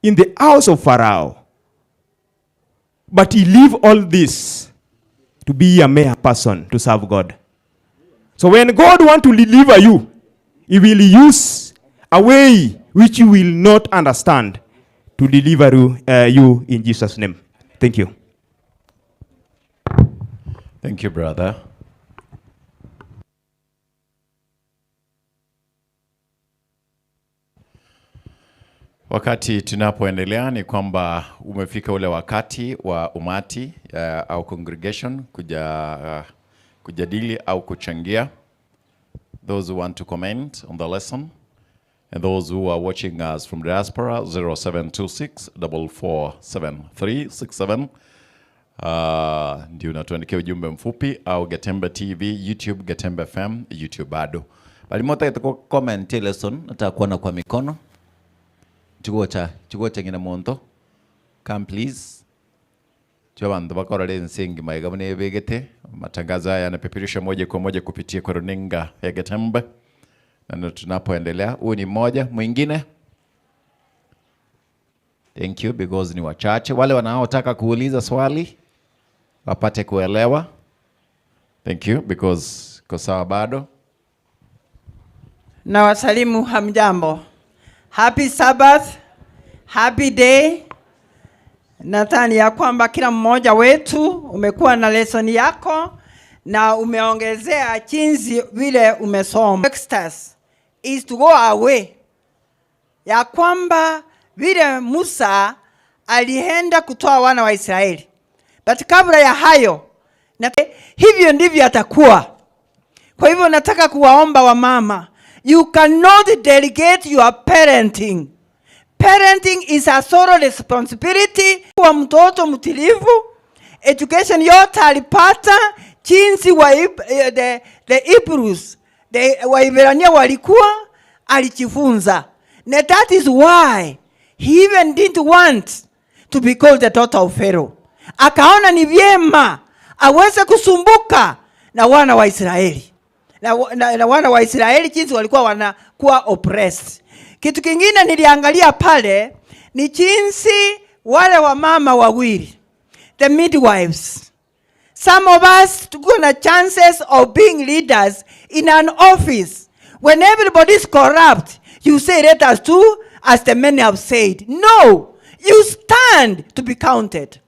in the house of Pharaoh. But he leave all this to be a mere person to serve God. So when God wants to deliver you, he will use a way which you will not understand to deliver you in Jesus' name. Thank you.
Thank you, brother. Wakati tunapoendelea ni kwamba umefika ule wakati wa umati au congregation kujadili au kuchangia. Those who want to comment on the lesson and those who are watching us from diaspora 0726 447367. Ndio unatuandikia ujumbe mfupi au Getembe TV, YouTube, Getembe FM, YouTube bado.
Bali mota itakuwa comment lesson natakuwa na kwa mikono. Chukua cha ngina monto. Come please. Chua bantu bakora le nsingi maiga mune begete. Matangazo haya yanapeperushwa moja kwa moja kupitia kwa runinga ya Getembe. Na ndio tunapoendelea. Huyu ni mmoja, mwingine. Thank you because ni wachache. Wale wanaotaka kuuliza swali wapate kuelewa. Thank you because kwa sawa bado.
Na wasalimu hamjambo. Happy Sabbath, happy day. Nadhani ya kwamba kila mmoja wetu umekuwa na lesson yako na umeongezea jinsi vile umesoma. Next is to go away. Ya kwamba vile Musa alienda kutoa wana wa Israeli. But kabla ya hayo, na hivyo ndivyo atakuwa. Kwa hivyo nataka kuwaomba wamama, you cannot delegate your parenting. Parenting is a sole responsibility. Kwa mtoto mtilivu, education yote alipata jinsi wa the Hebrews, the Waibrania walikuwa, alijifunza. Na that is why he even didn't want to be called the daughter of Pharaoh. Akaona ni vyema aweze kusumbuka na wana wa Israeli. Na wana wa Israeli jinsi walikuwa wanakuwa oppressed. Kitu kingine niliangalia pale ni jinsi wale wamama wawili, the midwives. Some of us tuko na chances of being leaders in an office. When everybody is corrupt, you say let us do as the many have said. No, you stand to be counted.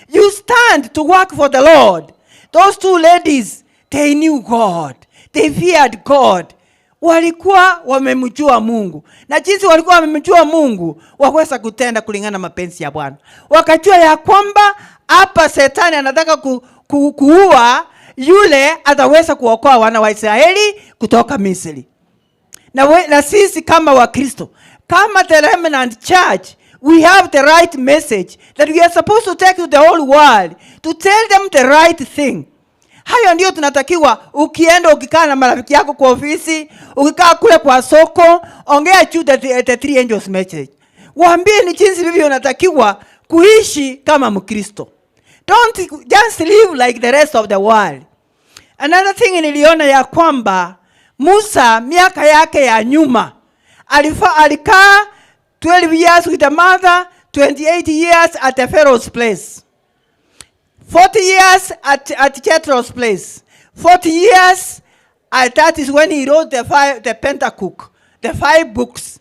You stand to work for the Lord. Those two ladies, they knew God. They feared God. Walikuwa wamemjua Mungu. Na jinsi walikuwa wamemjua Mungu, waweza kutenda kulingana na mapenzi ya Bwana. Wakajua ya kwamba hapa Shetani anataka kuua yule ataweza kuokoa wana wa Israeli kutoka Misri. Na, we, na sisi kama Wakristo, kama the remnant church, we have the right message that we are supposed to take to the whole world to tell them the right thing. Hayo ndio tunatakiwa. Ukienda ukikaa na marafiki yako kwa ofisi, ukikaa kule kwa soko, ongea juu the three angels message. Waambie ni jinsi vivyo unatakiwa kuishi kama Mkristo. Don't just live like the rest of the world. Another thing niliona ya kwamba Musa miaka yake ya nyuma alikaa 12 years with the mother, 28 years at the Pharaoh's place. 40 years at Jethro's place. 40 years, that is when he wrote the Pentateuch, the 5 books.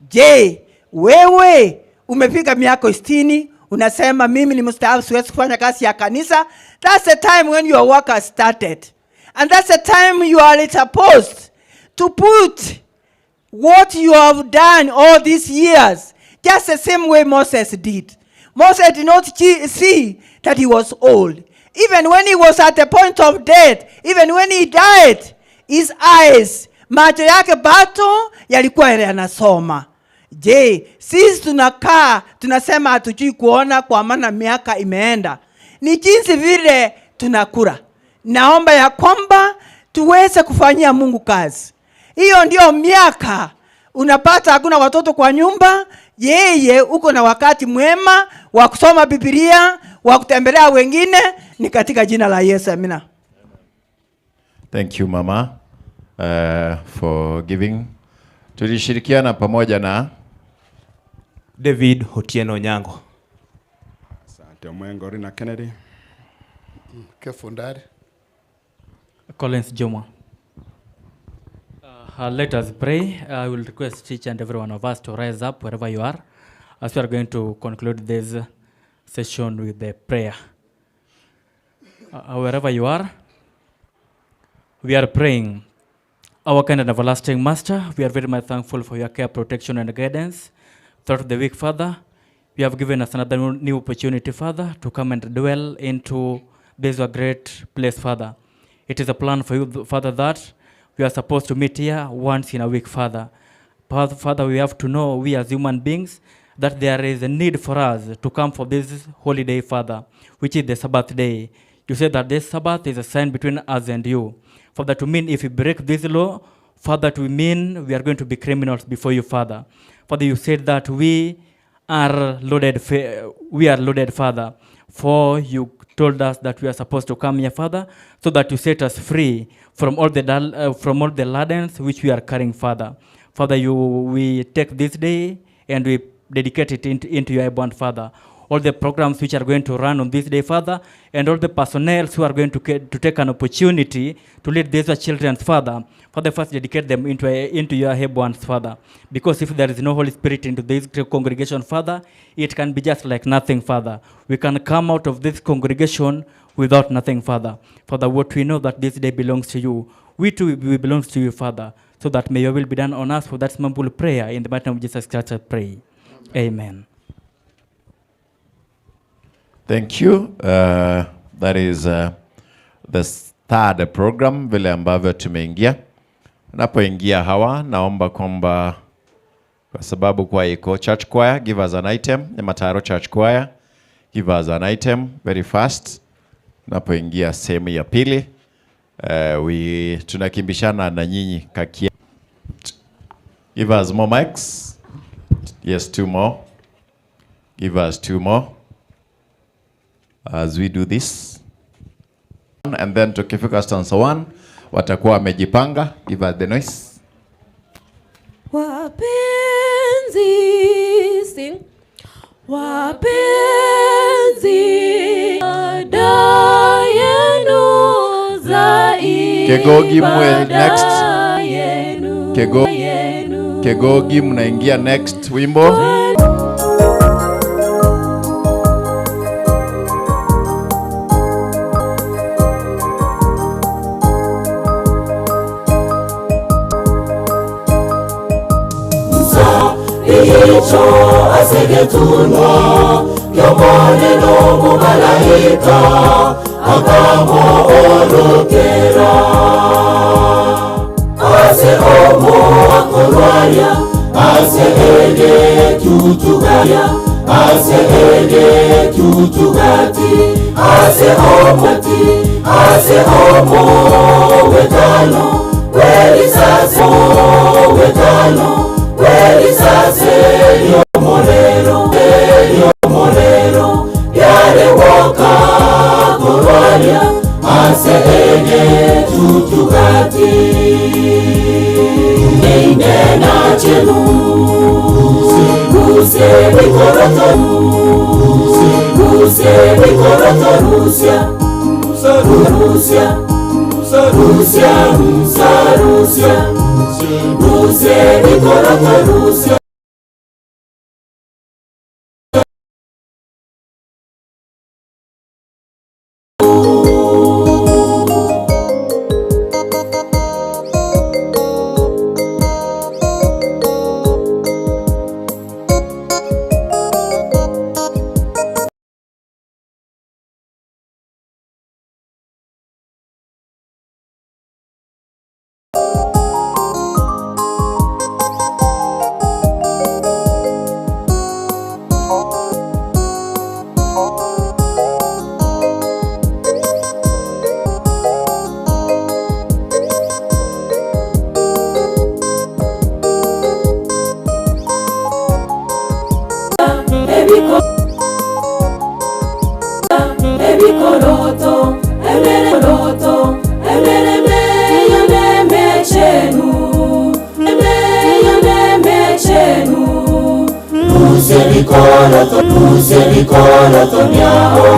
Je, wewe umefika miaka 60, unasema mimi ni mstaafu, siwezi kufanya kazi ya kanisa. That's the time when your work has started. And that's the time you are supposed to put what you have done all these years, just the same way Moses did. Moses did not see that he was old. Even when he was at the point of death, even when he died, his eyes, macho yake bado yalikuwa yanasoma. Je, sisi tunakaa tunasema hatujui kuona kwa maana miaka imeenda. Ni jinsi vile tunakula. Naomba ya kwamba tuweze kufanyia Mungu kazi. Hiyo ndio miaka unapata hakuna watoto kwa nyumba, yeye uko na wakati mwema wa kusoma Biblia, wa kutembelea wengine. Ni katika jina la Yesu, amina.
Thank you mama, for giving. Tulishirikiana pamoja na
David Otieno Nyango.
Asante Mwengo Rina Kennedy.
Kefundari.
Collins Juma. Let us pray. I will request each and every one of us to rise up wherever you are, as we are going to conclude this session with the prayer. Wherever you are, we are praying. Our kind and everlasting Master, we are very much thankful for your care, protection, and guidance throughout the week, Father. You have given us another new opportunity, Father, to come and dwell into this great place, Father. It is a plan for you, Father, that we are supposed to meet here once in a week, Father. Father, we have to know, we as human beings, that there is a need for us to come for this holiday, Father, which is the Sabbath day. You said that this Sabbath is a sign between us and you. Father, to mean if we break this law, Father, to mean we are going to be criminals before you, Father. Father, you said that we are loaded, we are loaded, Father. For you told us that we are supposed to come here, Father, so that you set us free from all the from all the burdens which we are carrying, Father. Father, we take this day and we dedicate it into your bond, Father. All the programs which are going to run on this day, Father, and all the personnel who are going to take an opportunity to lead these children, Father. Father, first dedicate them into your hands, Father. Because if there is no Holy Spirit into this congregation, Father, it can be just like nothing, Father. We can come out of this congregation without nothing, Father. Father, what we know that this day belongs to you. We too, we belong to you, Father, so that may your will be done on us. For that humble prayer, in the mighty name of Jesus Christ, I pray. Amen.
Thank you. That is the third program vile ambavyo tumeingia. Napoingia hawa naomba kwamba kwa sababu kwa iko church choir, give us an item. Nyamataro church choir, give us an item very fast. Napoingia sehemu ya pili, tunakimbishana na nyinyi kakia. Give us more mics. Yes, 2 more. Give us 2 more. As we do this. And then tukifika stanza 1, watakuwa wamejipanga. Give us the noise.
Wapenzi, sing. Wapenzi, ada yenu za
Kegogi mwe next.
yenu.
Kegogi mnaingia next wimbo.
Icho asegetunwa yomoneno mumalaika akamuorokera. Ase omoakorwaria ase egetutugaria ase egetutugati ase omoti ase omowekano bwerisase owekano bwerisase riomorero riomorero riarewoka korwaria ase egetutugati einena chenu ruse bikoroto ruse bikoroto rusia rusia rusia rusa rusia ruse bikoroto rusia ebiko ebikoroto emeroroto emereme yonemechenu eme yonemechenu ruse bikoroto ruse bikoroto byao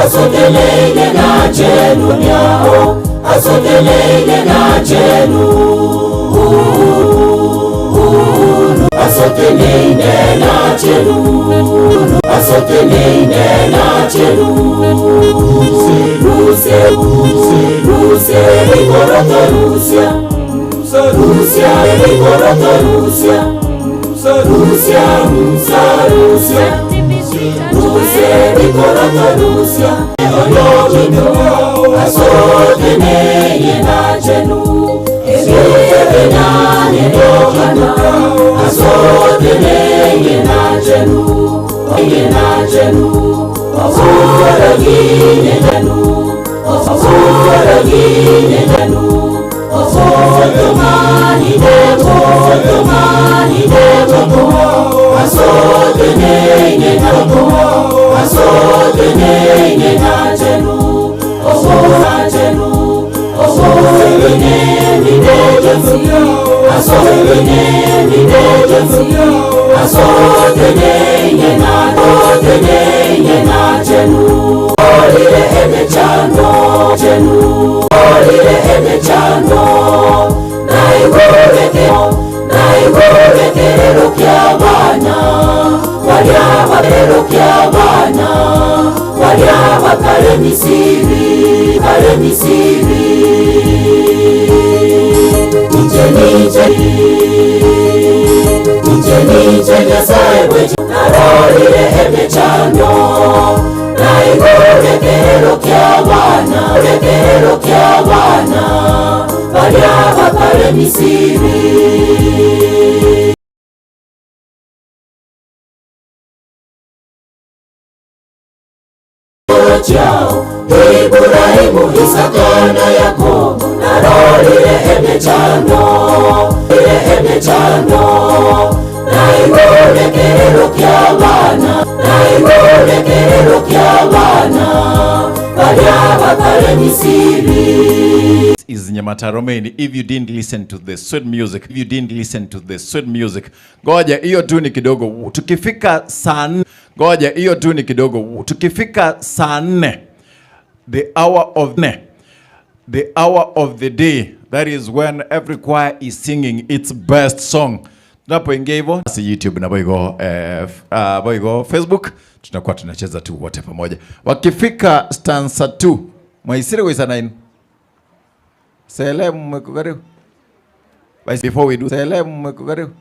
asotelele na chenu byao asotelele na chenu asotelele na chenu asotelele na chenu ruse ruse ruse bikoroto rusia rusia bikoroto rusia rusia rusa rusia ruse bikoroto rusia oyojino asoteneye na chenu ebirenane asoteneye na chenu oye na chenu osorogine nenu osorogine nenu osotomani nebo otomani nebo asoteneye nabo asoteneye na chenu osora chenu osorogine minejensi asorogine minejensi asoteneye na oteneye na chenu orire emechano chenu orire emechano naigoreke naigoreke kyabana balia kyabana balia bakale misiri kale misiri nije nije nije nije nyasaye bweje narorire emechano naigoreke kyabana rekero kyabana balia bakale misiri chao Ibrahimu, Isaka na Yakobo narorire emechano ire emechano naigoreke kyabana naigoreke kyabana balia bakale misiri
is Nyamataro Main. If you didn't listen to the sweet music, if you didn't listen to the sweet music, ngoja hiyo tu ni kidogo. Tukifika saa nne, ngoja hiyo tu ni kidogo. Tukifika saa nne, the hour of ne, the hour of the day, that is when every choir is singing its best song. Tunapoingia hivyo si YouTube na boigo eh, boigo Facebook, tunakuwa tunacheza tu wote pamoja. Wakifika stanza 2 mwaisire kuisa 9 Sele mmekukaribu. But before we do sele mmekukaribu.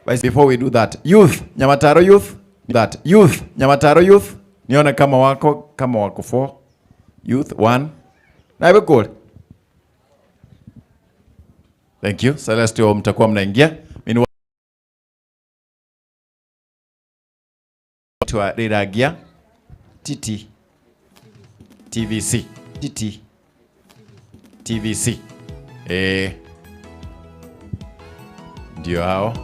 But before we do that, youth, Nyamataro youth, that youth, Nyamataro youth, nione kama wako kama wako four. Youth one. Na ibe cool. Thank you. Celestial mtakuwa mnaingia. Mimi twa Riragia TT TVC TT TVC. Eh, ndio hao.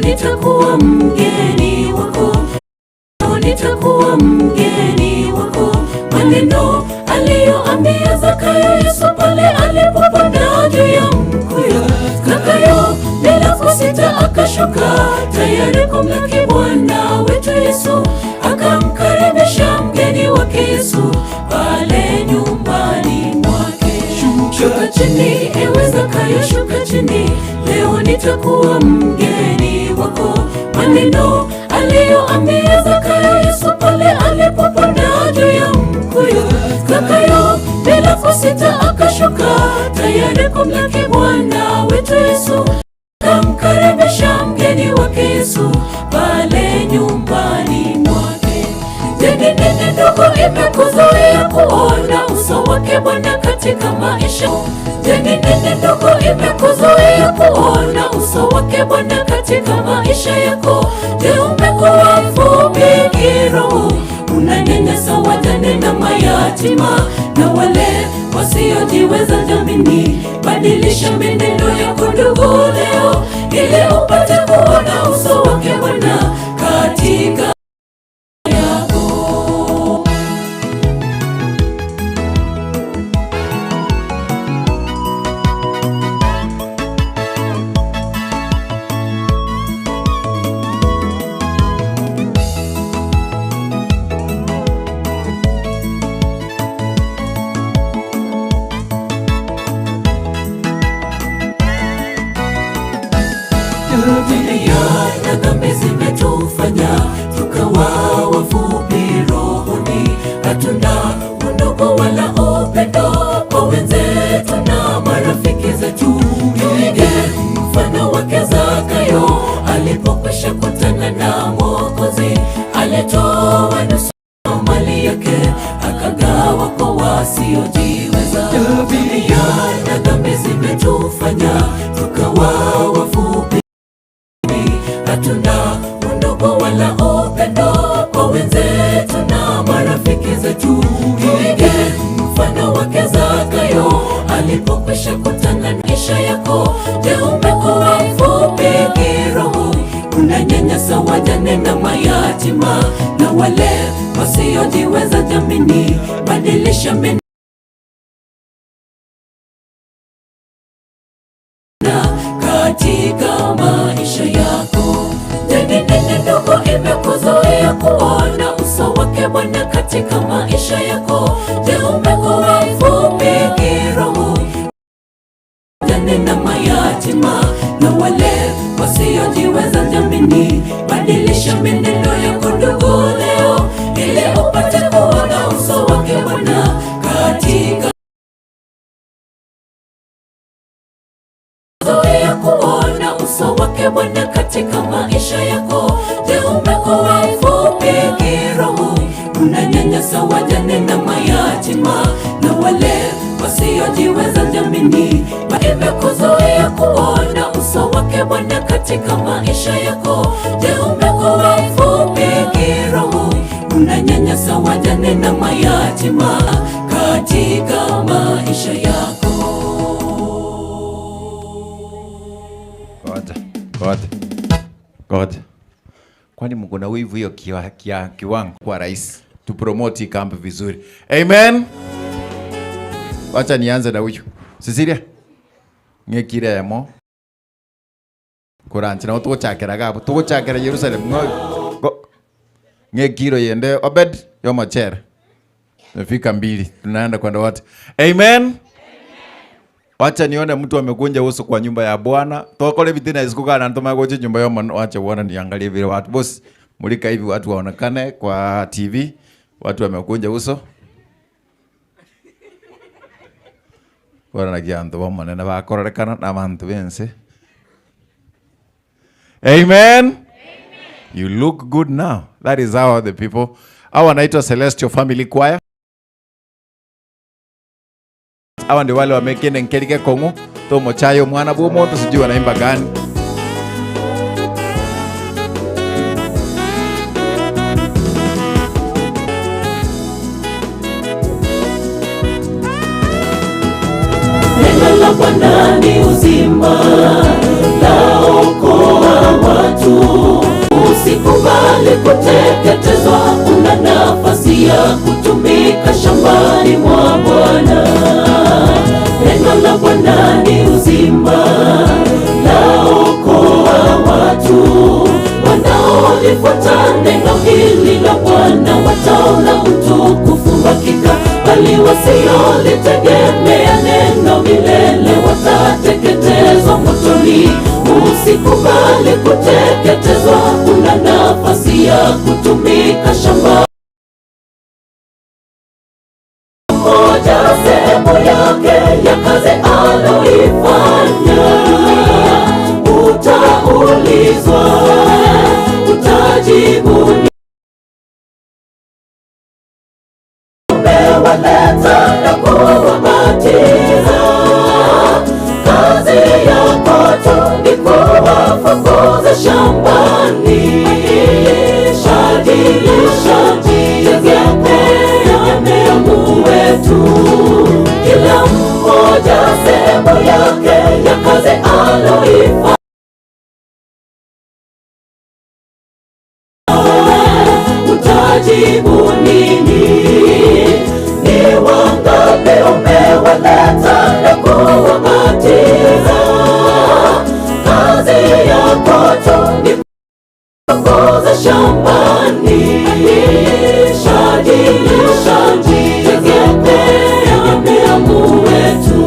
Nitakuwa mgeni wako, nitakuwa mgeni wako. Maneno aliyoambia Zakayo Yesu pale alipopanda juu ya mkuyu. Zakayo bila kusita akashuka, tayari kumlaki Bwana wetu Yesu, akamkaribisha mgeni wake Yesu pale nyumbani mwake. Shuka chini, ewe Zakayo, shuka chini, leo nitakuwa mgeni wako. Maneno aliyoambia Zakayo Yesu pale alipopanda juu ya mkuyu. Zakayo bila kusita akashuka, tayari kumlaki Bwana wetu Yesu, akamkaribisha mgeni wake Yesu pale nyumbani mwake. Je, ni nini ndogo imekuzuia kuona uso wake Bwana katika maisha? Je, ni nini ndogo imekuzuia kuona uso wake Bwana katika maisha yako? Je, umekuwa mfupi kiroho, unanyanyasa wajane na mayatima na wale wasiojiweza jamini? Badilisha mienendo yako ndugu leo, ili upate kuona uso wake Bwana katika yako. Dunia na dhambi zimetufanya tukawa wafupi rohoni, hatuna undugu wala upendo kwa wenzetu na marafiki zetu. Tuige mfano wake Zakayo alipokwisha kutana na Mwokozi, alitoa nusu mali yake akagawa kwa wasiojiweza. Dunia na dhambi zimetufanya tukawa wafupi hatuna undugu wala upendo kwa wenzetu na marafiki zetu. Tuige mfano wake Zakayo alipokwisha kutana na maisha yako. Je, umekuwa mfupi kiroho, unanyanyasa wajane na mayatima na wale wasiojiweza jamini? Badilisha meno katika maisha yako. Je, ni nini ndogo imekuzuia kuona uso wake Bwana katika maisha yako? Je, umekuwa mfupi kiroho, wajane na mayatima na wale wasiojiweza jamini? Badilisha mienendo yako ndugu leo, ili upate kuona uso wake Bwana katika Zoea kuona uso wake Bwana katika maisha yako. Je, umekuwa mfupi kiroho, unanyanyasa wajane na mayatima na wale wasiojiweza jamini? Imekuzuia kuona uso wake Bwana katika maisha yako. Je, umekuwa mfupi kiroho, unanyanyasa wajane na mayatima katika maisha yako?
Ngoja, ngoja, ngoja. Kwani mko na wivu hiyo kiwango kwa rais? Tu promote hii kambi vizuri. Amen. Wacha nianze na huyu. Cecilia. Ng'ekire yamo. Koranchi na tugochakera gabo. Tugochakera Jerusalem. Ngo. Ng'ekiro yende Obed yo machere. Tumefika mbili. Tunaenda kwenda wote. Amen. Wacha nione mtu amekunja uso kwa nyumba ya Bwana. Tokore ebitina isiko kana ntomanye gocha enyumba ya Omonene. Wacha Bwana niangalie vile watu boss, mulika hivi watu waonekane kwa TV. Watu wamekunja uso. Bono naki abanto b'Omonene bakororekana na abanto b'ense. Amen. You look good now. That is how the people. Hawa wanaitwa Celestial Family Choir. Hawa ndio wale wamekene nkeri gekong'u tomochaya omwana bw'omonto sijui wanaimba gani.
Neno la Bwana ni uzima, laokoa watu. Usikubali kuteketezwa, una nafasi ya kutumika shambani mwa Bwana. Neno la Bwana ni uzima, laokoa watu. Wanaolifuata neno hili la Bwana wataona utukufu hakika, bali wasiolitegemea neno milele watateketezwa motoni. Usikubali kuteketezwa, una nafasi ya kutumika shamba moja sehemu yake ya kazi aloifanya. Utaulizwa, utajibu umewaleta na kuwabatiza. Kazi yako tu ni kuwafukuza shambani. Badilisha njia zako, tegemea Mungu wetu. Kila mmoja sehemu yake ya kazi aloifanya. Utajibu nini? Ni wangapi umewaleta na kuwabatiza? Kazi yako tu ni kufukuza shambani. Badilisha njia zako, tegemea Mungu wetu.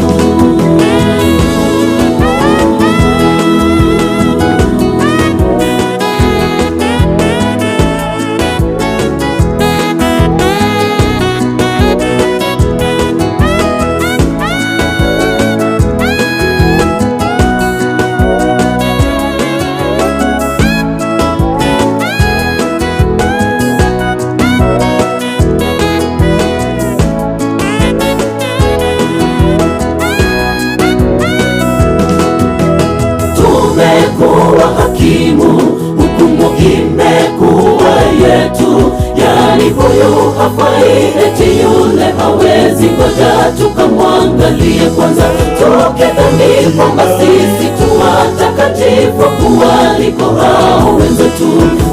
Tumekuwa hakimu, hukumu imekuwa yetu. Yani huyu hafai, eti yule hawezi, ngoja tukamwangalie kwanza, tukidhani kwamba sisi tu watakatifu kuwaliko hao wenzetu.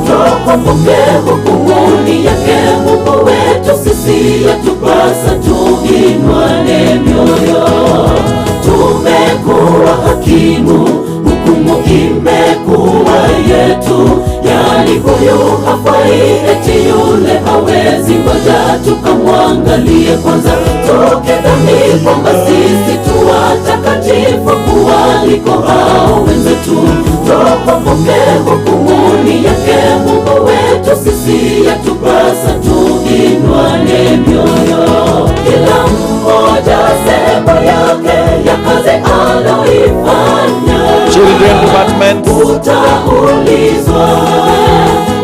Tukumbuke hukumuni yake Mungu wetu, sisi yatupasa tuinuane mioyo. Tumekuwa hakimu, hukumu imekuwa yetu. Yani huyu hafai, eti yule hawezi, ngoja tukamwangalie kwanza, tukidhani kwamba sisi tu watakatifu kuwaliko hao wenzetu. Tukumbuke hukumuni yake Mungu wetu, sisi yatupasa tuinuane mioyo. Kila mmoja sehemu yake ya kazi aloifanya.
Children department.
Utaulizwa,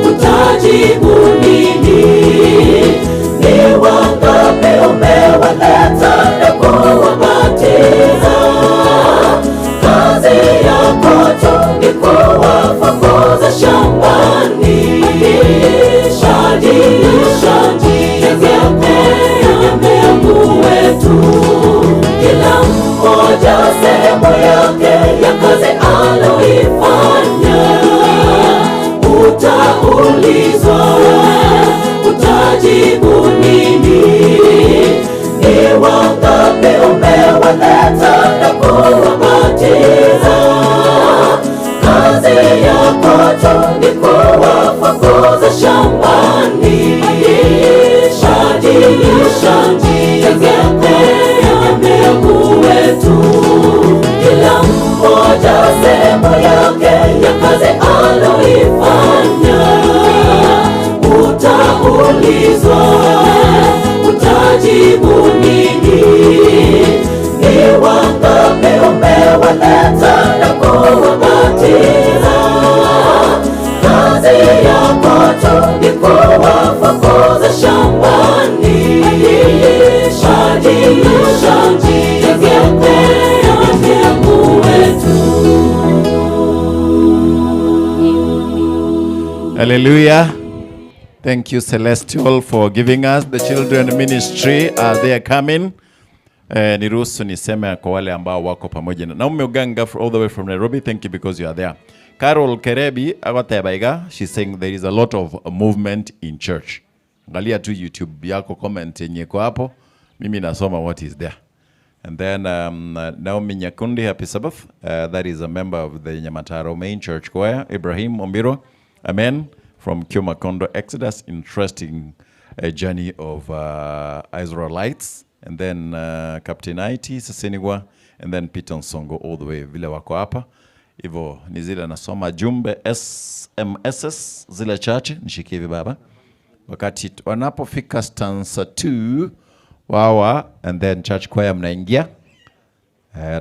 utajibu nini? Ni wangapi umewaleta na kuwabatiza? Kazi yako tu ni kuwafukuza shambani. Badilisha njia zako, tegemea Mungu wetu. Kila mmoja sehemu yake ya kazi aloifanya. Utaulizwa, utajibu nini? Ni wangapi umewaleta na kuwabatiza? Kazi yako tu ni kuwafukuza shambani. Badilisha njia zako, tegemea Mungu wetu. ulifanya utaulizwa, utajibu nini? Ni wangapi umewaleta na kuwabatiza? Kazi yako tu ni kuwafukuza shambani. Badilisha njia zako, Mungu wetu.
Hallelujah. Thank you, Celestial, for giving us the children ministry as they are coming. Eh, niruhusu niseme kwa wale ambao wako pamoja na Naomi Uganga all the way from Nairobi. Thank you because you are there. Carol Kerebi agotebaiga, she's saying there is a lot of movement in church. Angalia tu YouTube yako comment yenye iko hapo. Mimi nasoma what is there. And then Naomi Nyakundi, happy Sabbath. That is a member of the Nyamataro Main Church Choir. Ibrahim Ombiro, amen. From Kiumakondo Exodus, interesting journey of Israelites. And then Captain IT Sasenigwa, and then Peter Nsongo all the way vile wako hapa. Hivyo ni zile nasoma jumbe SMSs zile chache, nishikie hivi baba. Wakati wanapofika stanza 2 wawa and then church choir mnaingia.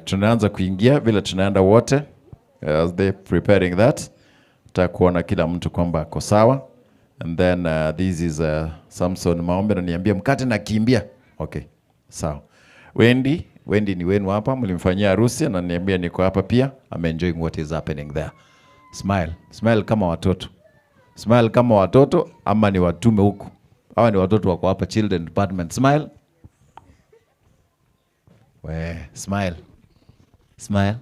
Tunaanza kuingia vile tunaenda wote as they preparing that. Tutakuona kila mtu kwamba ako sawa. And then this is Samson Maombe ananiambia mkate na kimbia. Okay, sawa. Wendy, Wendy ni wenu hapa, mlimfanyia harusi ananiambia niko hapa pia. I'm enjoying what is happening there. Smile, smile kama watoto. Smile kama watoto ama ni watume huku. Hawa ni watoto wako hapa children department. Smile. We, smile.
Smile.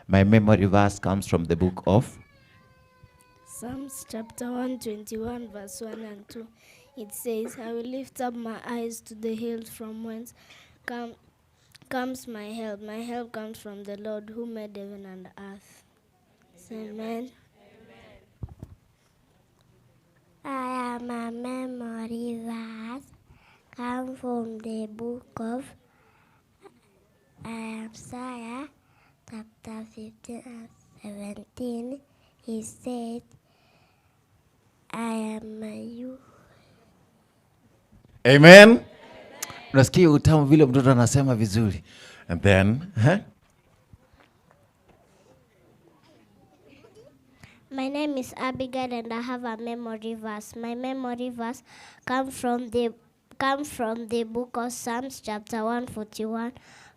My memory verse comes from the book of
Psalms chapter 121, verse 1 and 2. It says, I will lift up my eyes to the hills from whence comes my help. My help comes from the Lord who made heaven and earth. Amen.
I am a memory verse come from the book of Isaiah chapter 15 and 17. He said, I am a you.
Amen. Unasikia utamu vile mtoto anasema vizuri. And then, huh?
My name is Abigail and I have a memory verse. My memory verse comes from the book of Psalms chapter 141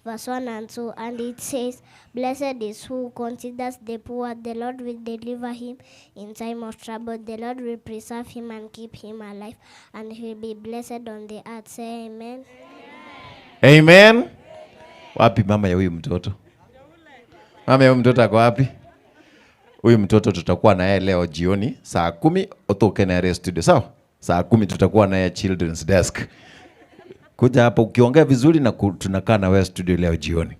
verse 1 and 2, and it says, Blessed is who considers the poor, the Lord will deliver him in time of trouble, the Lord will preserve him and keep him alive, and he will be blessed on the earth. Say amen.
Amen. Wapi mama ya huyu mtoto? Mama ya huyu mtoto ako wapi? Huyu mtoto tutakuwa naye leo jioni saa 10 utoke na studio, sawa? Saa 10 tutakuwa naye children's desk. Kuja hapa ukiongea vizuri na tunakaa na wewe studio leo jioni.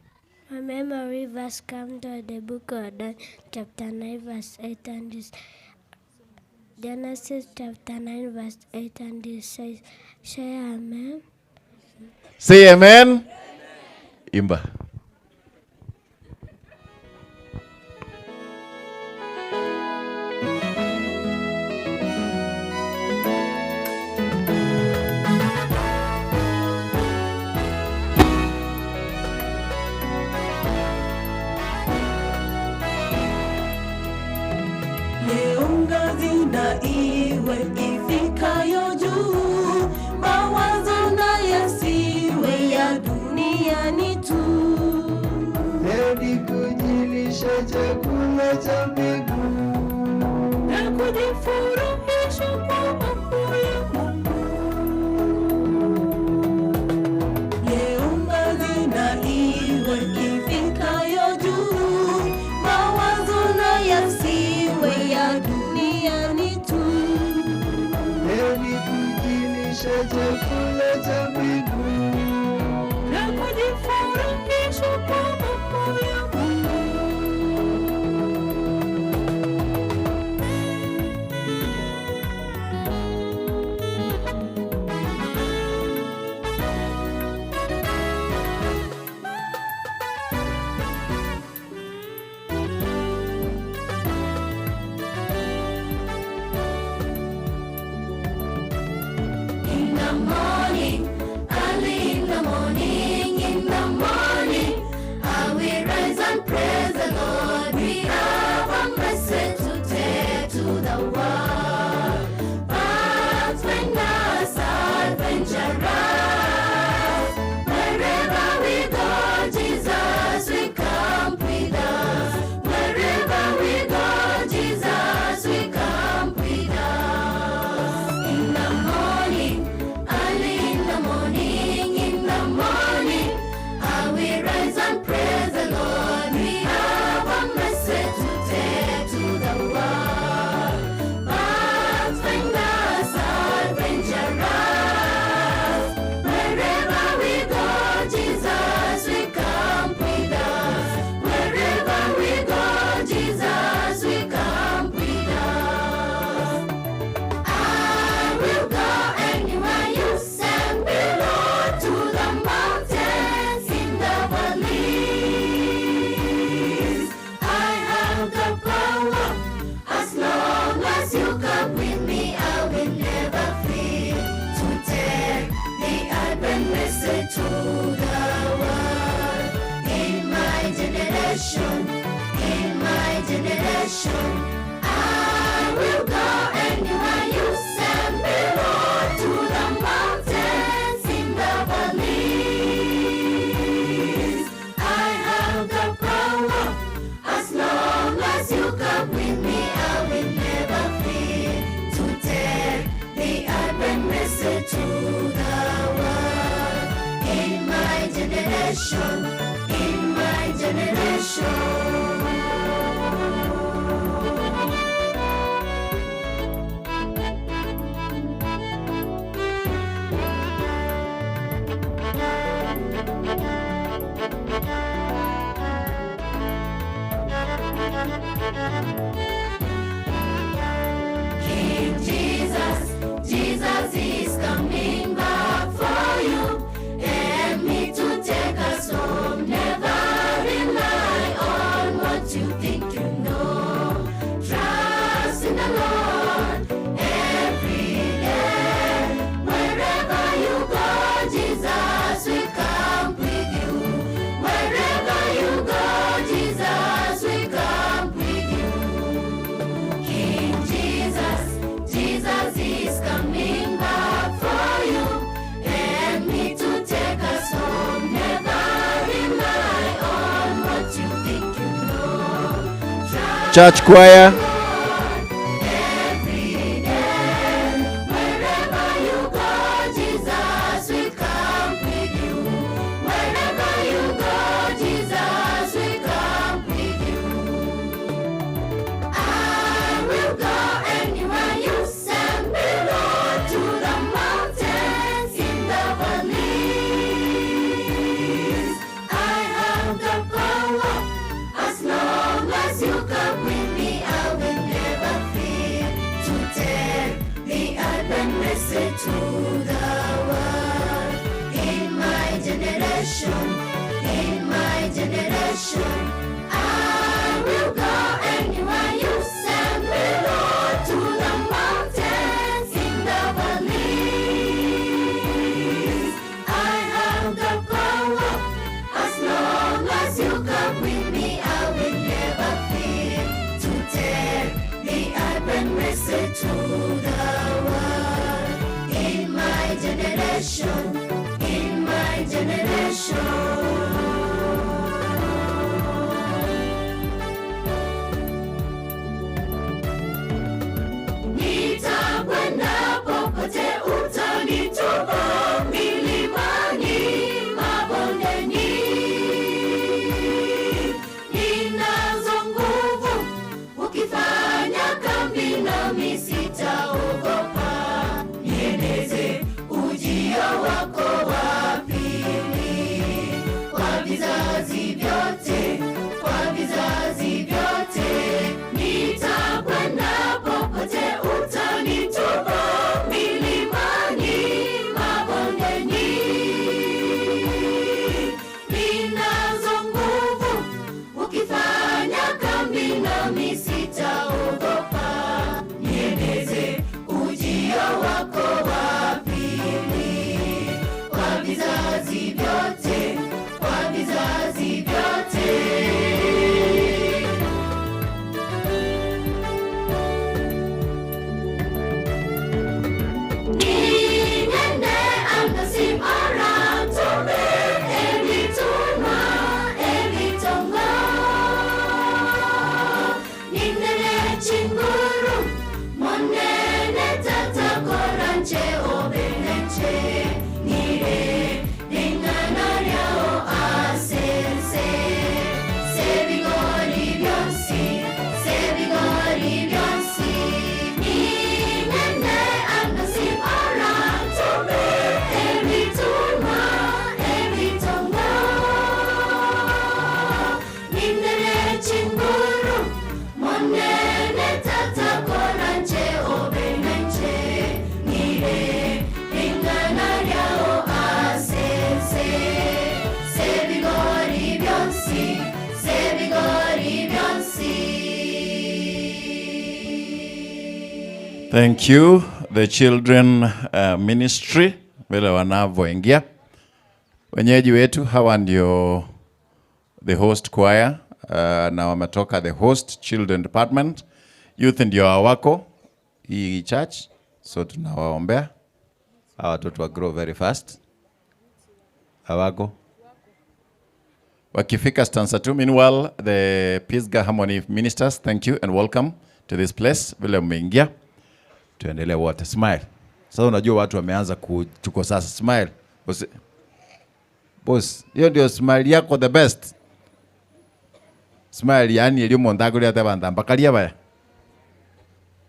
My memory verse comes to the book of Dan, chapter 9 verse 8 and this Genesis chapter 9 verse 8 and it says, say amen.
Say amen. Imba.
Leo ngazi na iwe ifikayo juu, mawazo na yasiwe ya duniani tu.
Heri kujilisha chakula cha mbingu
na kujifurahisha kwa mambo ya Mungu. Leo ngazi na iwe ifikayo juu, mawazo na yasiwe ya duniani tu.
Heri kujilisha chakula cha mbingu
na kujifurahisha kwa mambo ya Mungu.
morning, early in the morning, in the morning, I will rise and praise the Lord. We have a message to take to the world. Pathfinders, adventurers, wherever we go, Jesus will come with us. Wherever we go, Jesus will come with us. In the morning, early in the morning, in the morning, I will rise and praise the Lord. We have a message to take to the world. Pathfinders, adventurers, wherever we go, Jesus will come with us. Wherever we go, Jesus will come with us. I will go anywhere you send me, Lord, to the mountains, in the valleys. I have the power. As long as you come with me, I will never fear to take the Advent message to the world. In my generation, in my generation, I will go anywhere you send me, Lord, to the mountains, in the valleys. I have the power. As long as you come with me, I will never fear to take the Advent message to the world. In my generation, in my generation. King Jesus, Jesus is coming back for you and me to take us home. Never rely on what you think you know. Trust in the Lord every day. Wherever you go, Jesus will come with you. Wherever you go, Jesus will come with you. King Jesus, Jesus is coming back for you and me to take us home. Never rely on what you think you know. Trust
Church choir.
every day. Wherever you go, Jesus will come with you. Wherever you go, Jesus will come with you. I will go anywhere you send me, Lord, to the mountains, in the valleys. I have the power. As long as you come with me, I will never fear to take the Advent message to the world. In my generation, in my generation, I will go anywhere you send me, Lord, to the mountains, in the valleys. I have the power. As long as you come with me, I will never fear to take the Advent message to the world. In my generation, in my generation.
Thank you the children uh, ministry vile wanavyoingia. Wenyeji wetu hawa ndio the host choir uh, na wametoka the host children department. Youth ndio hawako hii church, so tunawaombea hawa watoto wa grow very fast. Hawako wakifika stanza 2. Meanwhile, the Pisgah Harmony ministers, thank you and welcome to this place. Vile mmeingia, tuendelee wote. Smile. Sasa unajua watu wameanza kuchuko sasa. Smile. Usi... Boss, hiyo ndio smile yako the best. Smile yani iliyo ate banda mbakalia baya.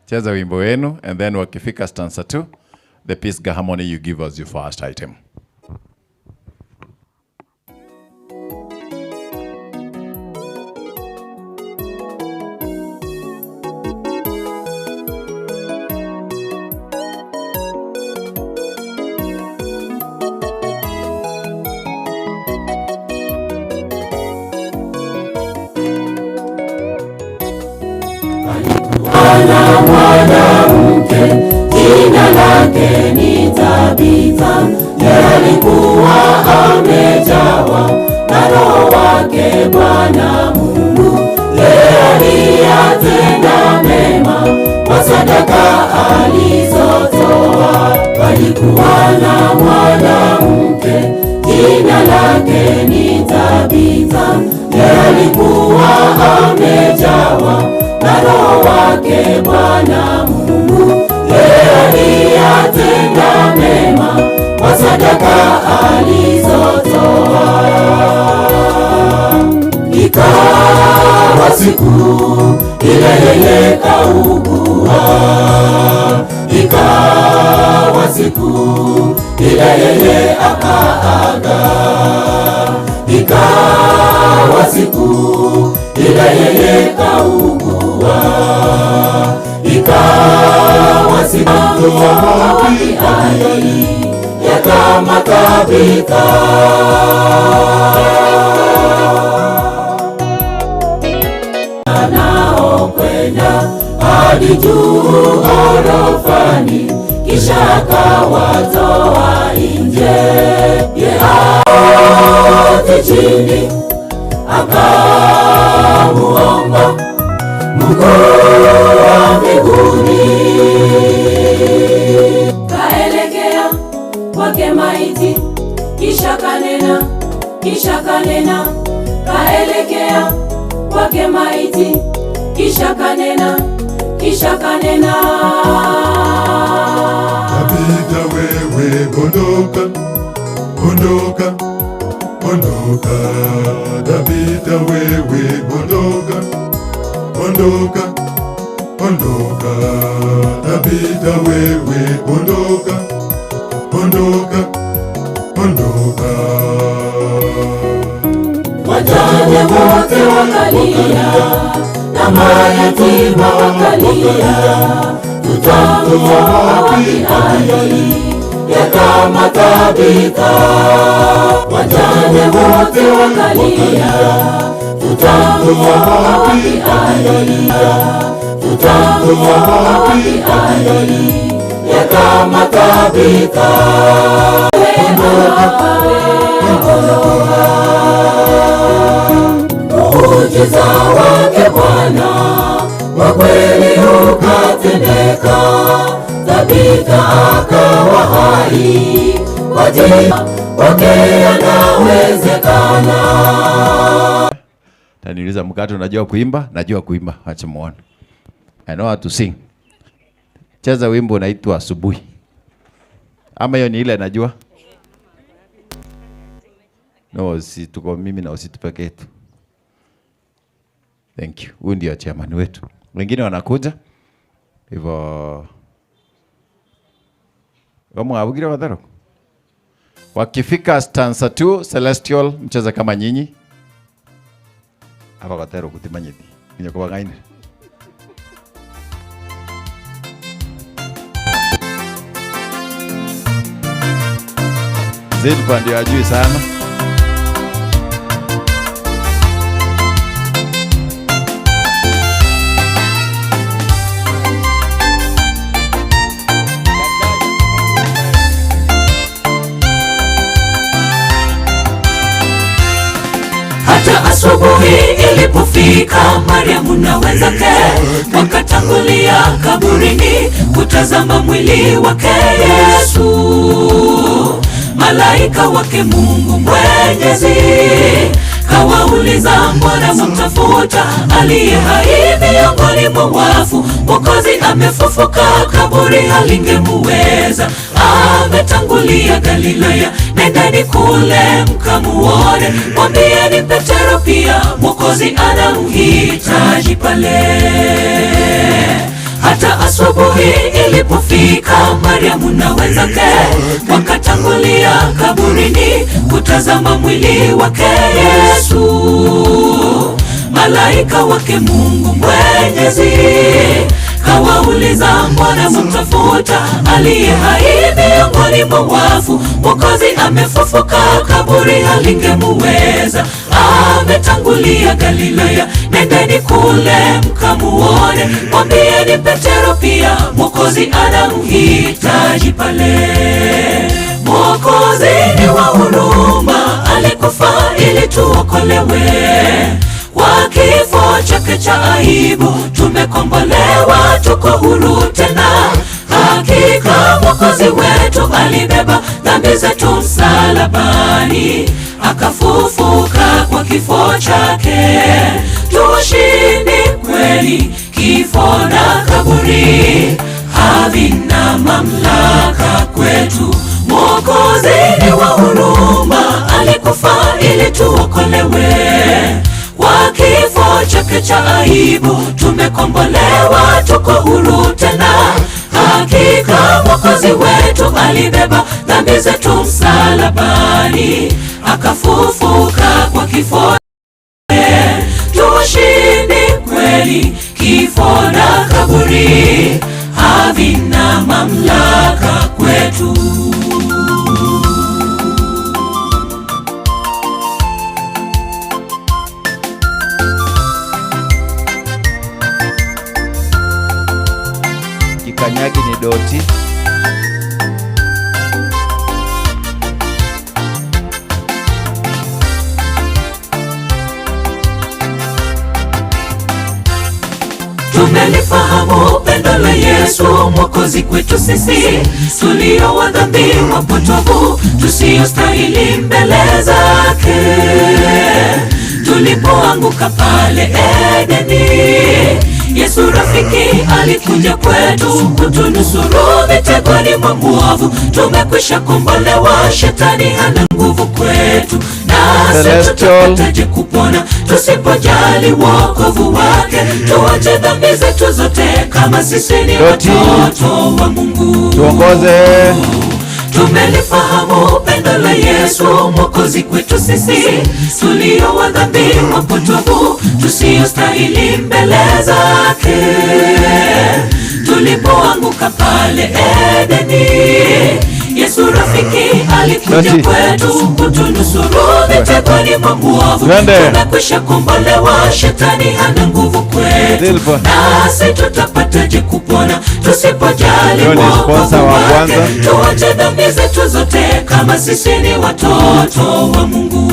Cheza wimbo wenu and then wakifika stanza 2, the Pisgah Harmony you give us your first item.
Ana mwanamke jina lake ni Tabitha, yeye alikuwa amejawa na Roho wake Bwana Mungu. Yeye aliyatenda mema kwa sadaka alizotoa. Palikuwa na mwanamke jina lake ni Tabitha, yeye alikuwa amejawa na Roho wake Bwana Mungu. Yeye aliyatenda mema kwa sadaka alizotoa. Ikawa siku ile yeye kaugua, ikawa siku ile yeye akaaga, ikawa siku ile yeye kaugua, ikawa siku wapi yakama Tabitha anaokwenda hadi juu orofani, kisha akawatoa nje. Yeati chini akamuomba Mungu wa mbinguni.
Kaelekea kwake maiti, kisha kanena, kisha kanena, kaelekea kwake maiti, kisha kanena, kisha kanena.
Tabitha wewe ondoka, ondoka, ondoka. Tabitha wewe ondoka, ondoka, ondoka. Tabitha wewe ondoka, ondoka, ondoka.
Wajane wote wakalia na mayatima wakalia, tutamtoa wapi ali ya kama Tabitha? Wajane wote wakalia, tutamtoa wapi ali? Tutamtoa wapi ali ya kama Tabitha? Muujiza wake Bwana wa kweli ukatendeka, Tabitha akawa hai, kwa jina wake yanawezekana.
Taniuliza mkate, unajua kuimba? Najua kuimba, acha muone. I know how to sing. Cheza wimbo unaitwa Asubuhi. Ama hiyo ni ile najua? No, si tuko mimi na usitu peke yetu. Thank you. Huyu ndio chairman wetu. Wengine wanakuja. Hivyo wamwabugire wathero. Wakifika stanza 2 Celestial mcheza kama nyinyi. Aba gatero kutimanyiti. Kinya kubagaine. Zilpa ndio ajui sana.
Hata asubuhi ilipofika, Mariamu na wenzake wakatangulia kaburini kutazama mwili wake Yesu. Malaika wake Mungu Mwenyezi kawauliza, mbona mtafuta aliye hai miongoni mwa wafu? Mwokozi amefufuka, kaburi halingemuweza. Ametangulia Galilaya, nendeni kule mkamuone. Mwambieni Petero pia, Mwokozi anamhitaji pale. Hata asubuhi ilipofika, Mariamu na wenzake wakatangulia kaburini kutazama mwili wake Yesu. Malaika wake Mungu Mwenyezi kawauliza, mbona mtafuta aliye hai miongoni mwa wafu? Mwokozi amefufuka, kaburi halingemuweza. Ametangulia Galilaya, nendeni kule mkamuone. Mwambieni Petero pia, Mwokozi anamhitaji pale. Mwokozi ni wa huruma, alikufa ili tuokolewe. Kwa kifo chake cha aibu tumekombolewa, tuko huru tena. Hakika Mwokozi wetu alibeba dhambi zetu msalabani, akafufuka kwa kifo chake. Tushindi kweli, kifo na kaburi havina mamlaka kwetu. Mwokozi ni wa huruma, alikufa ili tuokolewe. Kwa kifo chake cha aibu tumekombolewa, tuko huru tena. Hakika Mwokozi wetu alibeba dhambi zetu msalabani, akafufuka kwa kifo. Tushindi kweli, kifo na kaburi havina mamlaka kwetu.
Kikanyagi ni doti.
Tumelifahamu pendo la Yesu Mwokozi kwetu sisi tulio wa dhambi wapotovu, tusiostahili mbele zake. Tulipoanguka pale Edeni, Yesu rafiki alikuja kwetu kutunusuru mitegoni mwa mwovu. Tumekwisha kombolewa, shetani hana nguvu kwetu, nasi
Celestial.
tutapataje kupona tusipojali wokovu wake? Tuache dhambi zetu zote kama sisi ni
Doti.
watoto wa Mungu.
Tuongoze.
Tumelifahamu pendo la Yesu Mwokozi kwetu sisi tulio wa dhambi wapotovu, tusiostahili mbele zake. Tulipoanguka pale Edeni, Yesu rafiki alikuja
Doti.
kwetu kutunusuru mitegoni mwa mwovu.
Twende.
Tumekwisha kombolewa, shetani hana nguvu kwetu,
Silva.
nasi tutapataje kupona tusipojali
Huyo ni sponsor
wokovu
wa
wake?
kwanza.
Tuache dhambi zetu zote kama sisi ni watoto wa Mungu.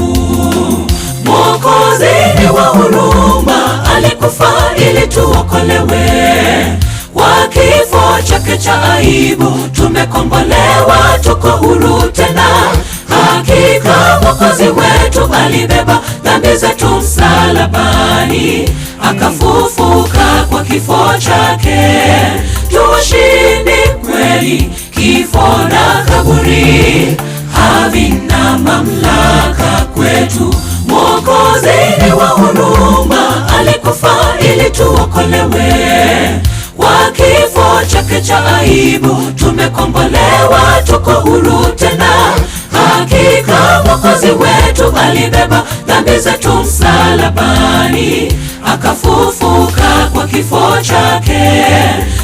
Mwokozi ni wa huruma, alikufa ili tuokolewe. Kwa kifo chake cha aibu tumekombolewa, tuko huru tena. Hakika Mwokozi wetu alibeba dhambi zetu msalabani, akafufuka kwa kifo chake. Tushindi kweli, kifo na kaburi havina mamlaka kwetu. Mwokozi ni wa huruma, alikufa ili tuokolewe. Kwa kifo chake cha aibu tumekombolewa, tuko huru tena. Hakika Mwokozi wetu alibeba dhambi zetu msalabani, akafufuka kwa kifo chake.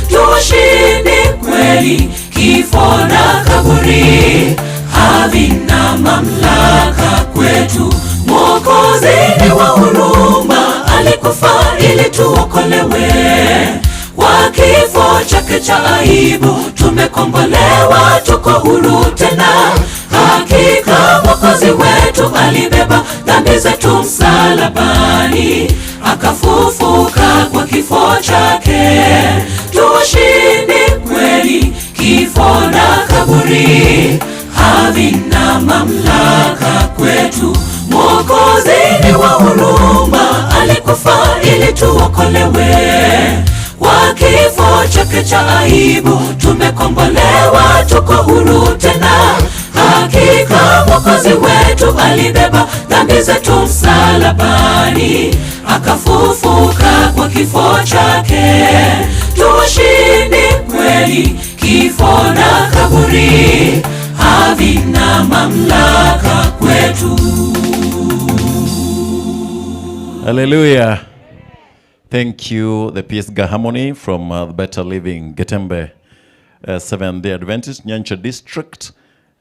Tushindi kweli, kifo na kaburi havina mamlaka kwetu. Mwokozi ni wa huruma, alikufa ili tuokolewe. Kwa kifo chake cha aibu tumekombolewa, tuko huru tena. Hakika Mwokozi wetu alibeba dhambi zetu msalabani, akafufuka kwa kifo chake. Tuwashinde kweli, kifo na kaburi havina mamlaka kwetu. Mwokozi ni wa huruma, alikufa ili tuokolewe. Kwa kifo chake cha aibu tumekombolewa, tuko huru tena. Hakika Mwokozi wetu alibeba dhambi zetu msalabani, akafufuka kwa kifo chake. Tuwashinde kweli, kifo na kaburi havina mamlaka kwetu.
Hallelujah. Thank you, the Pisgah Harmony from the Better Living Getembe Seventh Day Adventist, Nyancha District.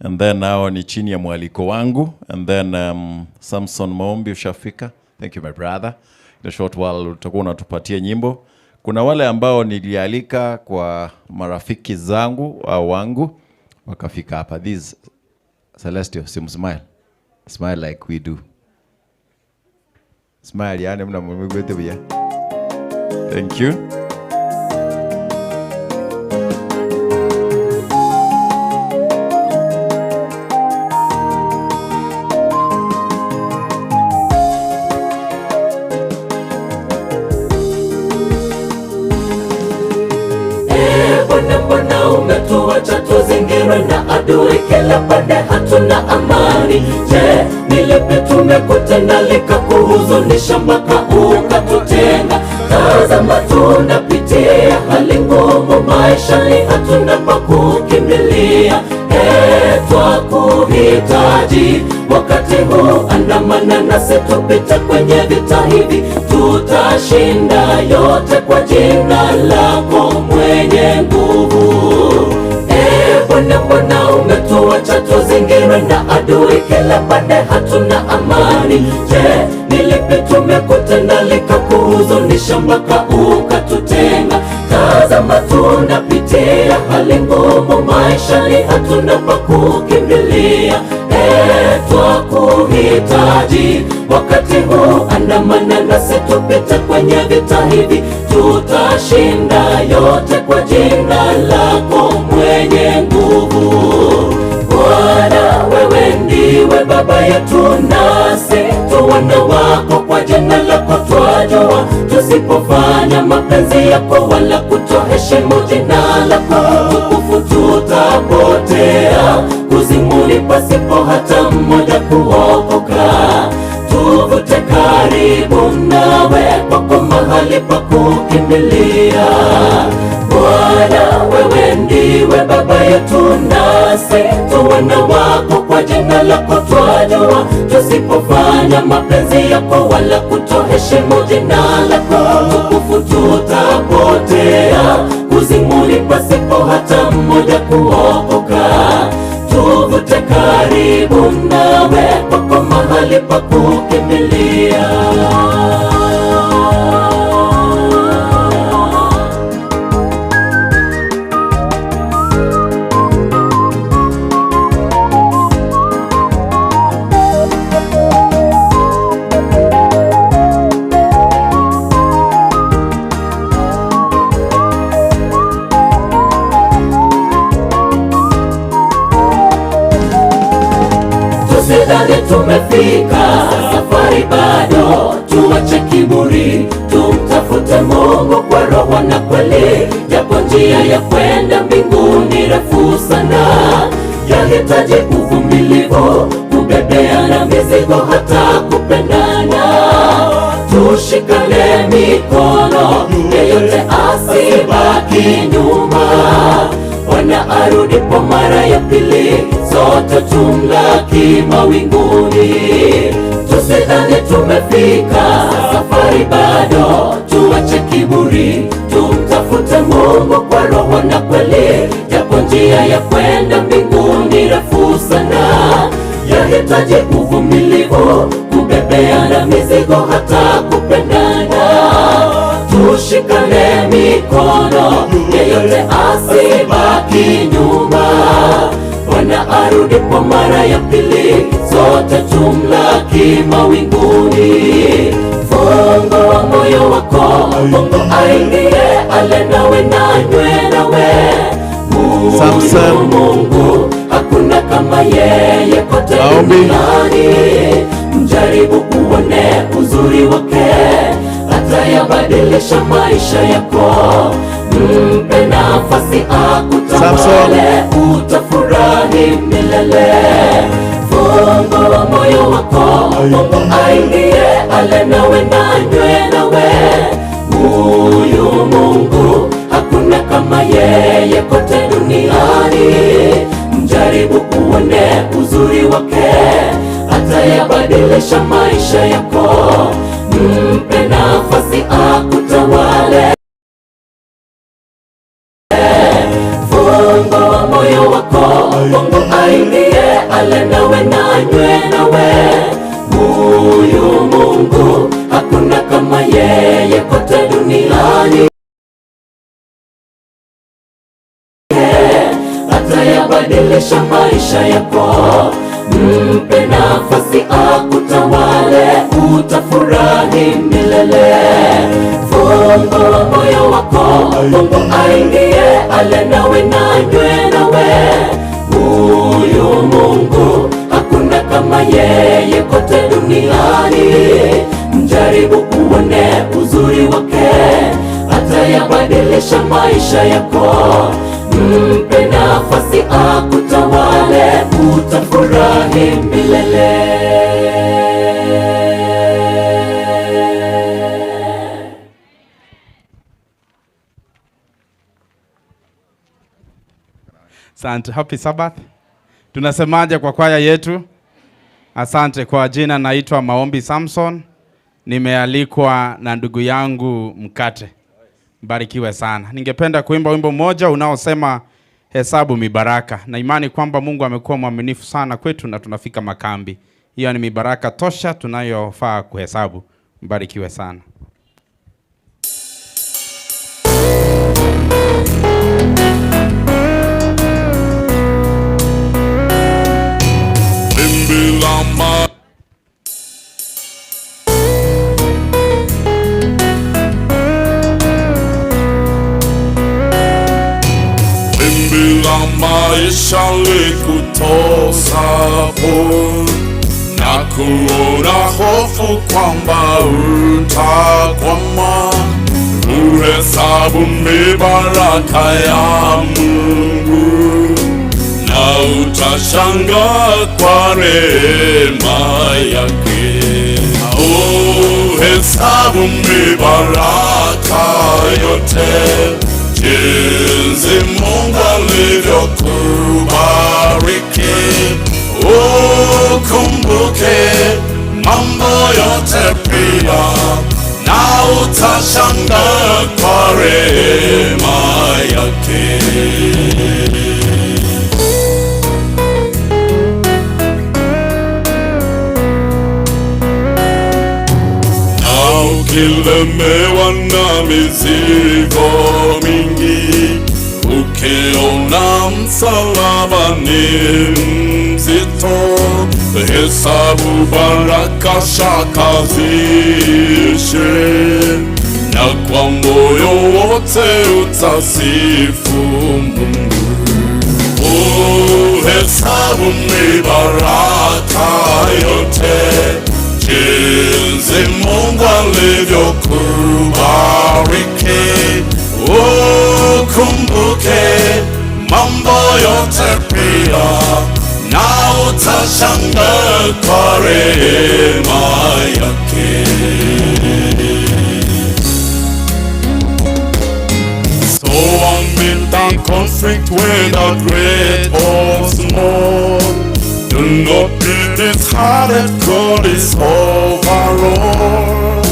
And then now ni chini ya mwaliko wangu. And then Samson Maombi ushafika. Thank you my brother. In a short while utakuwa unatupatia nyimbo. Kuna wale ambao nilialika kwa marafiki zangu au wangu wakafika hapa. This Celestio, sim smile. Smile like we do. Smile yani mna mwigwete buya. Thank you.
Ee Bwana, mbona umetuacha tuzingirwe na adui kila pande, hatuna amani? Je, ni lipi tumekutenda likakuhuzunisha mpaka ukatutenga? Tazama, tunapitia hali ngumu maishani, hatuna pa kukimbilia. Ee, twakuhitaji wakati huu, andamana nasi tupite kwenye vita hivi, tutashinda yote kwa jina lako mwenye nguvu. Ee Bwana, mbona umetuacha tuzingirwe na adui kila pande, hatuna amani? Je, ni lipi tumekutenda likakuhuzunisha mpaka ukatutenga? Tazama, tunapitia hali ngumu maishani, hatuna pa kukimbilia. Ee, twakuhitaji wakati huu, andamana nasi tupite kwenye vita hivi, tutashinda yote kwa jina lako mwenye nguvu. Bwana, wewe ndiwe baba yetu, nasi tu wana wako, kwa jina lako twajua, tusipofanya mapenzi yako wala kutoheshimu jina lako tukufu, tutapotea kuzimuni pasipo hata mmoja kuokoka. Tuvute karibu nawe, kwako mahali pa kukimbilia. Bwana, wewe ndiwe baba yetu, nasi tu wana wako, kwa jina lako twajua, tusipofanya mapenzi yako wala kutoheshimu jina lako tukufu, tutapotea kuzimuni pasipo hata mmoja kuokoka. Tuvute karibu nawe, kwako mahali pa kukimbilia. Tusidhani tumefika, safari bado. Tuache kiburi, tumtafute Mungu kwa roho na kweli, japo njia ya kwenda mbinguni refu sana, yahitaji uvumilivu, kubebeana mizigo, hata kupendana. Tushikane mikono, yeyote asibaki nyuma. Bwana arudipo mara ya pili, sote tumlaki mawinguni. Tusidhani tumefika, safari bado. Tuache kiburi, tumtafute Mungu kwa roho na kweli, japo njia ya kwenda mbinguni refu sana, yahitaji uvumilivu, kubebeana mizigo, hata kupendana. Tushikane mikono, yeyote asibaki nyuma. Bwana arudipo mara ya pili, sote Sote tumlaki mawinguni. Fungua moyo wako, Mungu aingie, ale nawe na anywe nawe.
Samson.
Huyu Mungu hakuna kama yeye kote
Maombi.
duniani. Mjaribu uone uzuri wake, atayabadilisha maisha yako. Mpe nafasi akutawale, utafurahi milele. Fungua moyo wako, Mungu aingie, ale nawe na anywe nawe. Huyu Mungu hakuna kama yeye kote duniani. Mjaribu uone uzuri wake, atayabadilisha maisha yako. Mpe nafasi akutawale. Fungua moyo wako, Mungu aingie, ale nawe na anywe nawe. Huyu Mungu hakuna kama yeye kote duniani. Atayabadilisha maisha yako. Mpe nafasi akutawale, utafurahi milele. Fungua moyo wako, Mungu aingie, ale nawe na anywe nawe. Huyu Mungu hakuna kama yeye kote duniani. Mjaribu uone uzuri wake, atayabadilisha maisha yako. Mpe nafasi akutawale, utafurahi milele.
Asante. Happy Sabbath. Tunasemaje kwa kwaya yetu? Asante. Kwa jina naitwa Maombi Samson, nimealikwa na ndugu yangu Mkate. Mbarikiwe sana. Ningependa kuimba wimbo mmoja unaosema hesabu mibaraka, na imani kwamba Mungu amekuwa mwaminifu sana kwetu na tunafika makambi. Hiyo ni mibaraka tosha tunayofaa kuhesabu. Mbarikiwe sana.
Wimbi la ma Wimbi la maisha likutosapo na kuona hofu kwamba utakwama, uhesabu mibaraka ya Mungu na utashangaa kwa rehema yake. Uhesabu mibaraka yote, jinsi Mungu alivyokubariki. Ukumbuke mambo yote pia, na utashangaa kwa rehema yake. Na ukilemewa na mizigo mingi, ukiona msalaba ni mzito, hesabu baraka shaka ziishe, na kwa moyo wote utasifu Mungu. Uhesabu mibaraka yote, jinsi Mungu alivyokubariki. Ukumbuke mambo yote pia, na utashangaa kwa rehema yake. So amid the conflict, whether great or small, do not be disheartened, God is over all.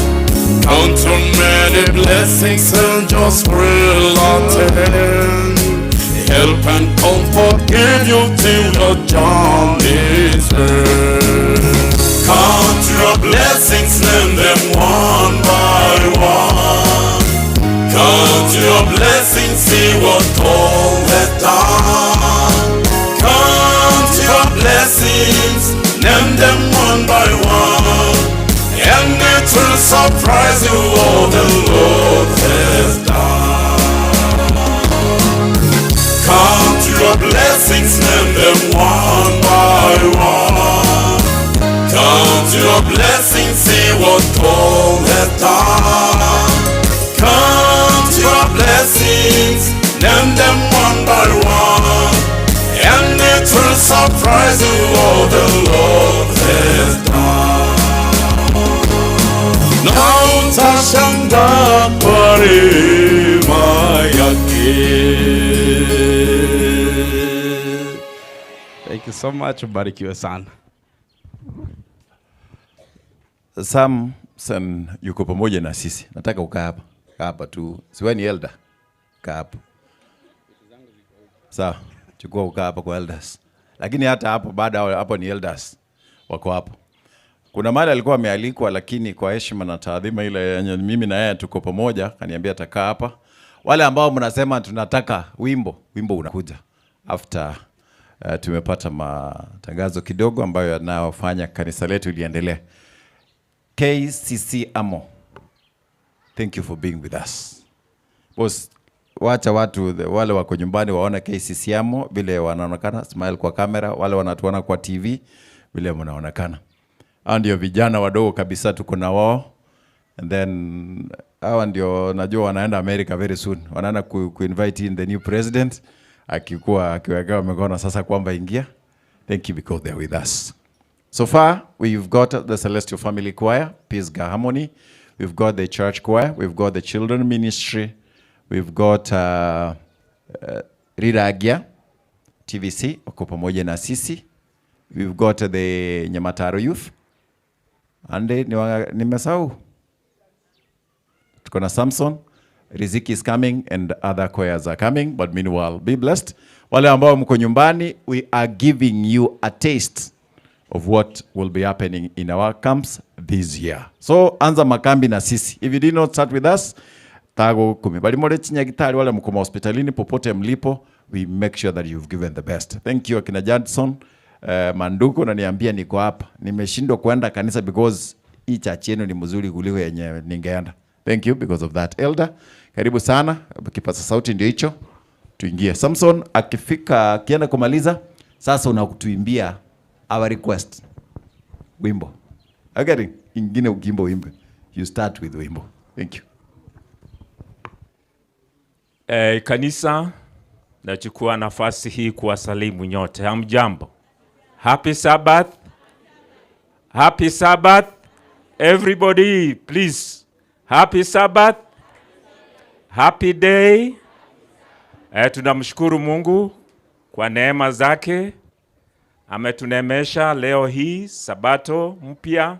Count on many blessings and just will attend. Help and comfort give you till your journey's end. Count your blessings, name them one by one. Count your blessings, see what all has done. Count your blessings, Name them one by one, and it will surprise you all the Lord has done. Count your blessings, name them one by one. Count your blessings, see what God has done. Count your blessings, name them one by one, and it will surprise you all the Lord has done. Na utashangaa kwa rehema yake.
Thank you so much. Ubarikiwe sana.
Samson yuko pamoja na sisi. Nataka ukaa hapa. Kaa hapa tu. Si wewe ni elder? Kaa hapo. Sawa, chukua ukaa hapa kwa elders. Lakini hata hapo baada hapo ni elders wako hapo. Kuna mahali alikuwa amealikwa, lakini kwa heshima na taadhima ile yenye mimi na yeye tuko pamoja, kaniambia atakaa hapa. Wale ambao mnasema tunataka wimbo, wimbo unakuja after tumepata matangazo kidogo ambayo yanayofanya kanisa letu liendelee. KCC Amo, thank you for being with us. Boss, wacha watu wale wako nyumbani waone KCC Amo vile wanaonekana, smile kwa kamera, wale wanatuona kwa TV vile mnaonekana. Hao ndio vijana wadogo kabisa tuko na wao. And then hawa ndio najua wanaenda America very soon. Wanaenda ku invite in the new president akikuwa akiwekewa mikono sasa kwamba ingia. Thank you because they're with us. So far, we've got the Celestial Family Choir, Pisgah Harmony. We've got the church choir. We've got the children ministry. We've got Riragia, TVC, wako pamoja na sisi. We've got the Nyamataro Youth. Ande, nimesahau. Tuko na Samson. Riziki is coming and other choirs are coming. But meanwhile, be blessed. Wale ambao mko nyumbani, we are giving you a taste of what will be happening in our camps this year. So anza makambi na sisi. If you did not start with us, tago kumi. Bali more chinyagitari wale mko hospitalini popote mlipo, we make sure that you've given the best. Thank you akina Johnson. Manduku naniambia niko hapa. Nimeshindwa kuenda kanisa because hii church yenu ni mzuri kuliko yenye ningeenda. Thank you because of that. Elder, karibu sana. Kipaza sauti ndio hicho. Tuingie. Samson akifika akienda kumaliza, sasa unakutuimbia our request. Wimbo. Okay, ingine ukimbo wimbo. You start with wimbo. Thank you.
Kanisa, nachukua nafasi hii kuwasalimu nyote. Hamjambo. Happy Sabbath. Happy Sabbath. Everybody, please. Happy Sabbath. Happy day. Tunamshukuru Mungu kwa neema zake. Ametunemesha leo hii Sabato mpya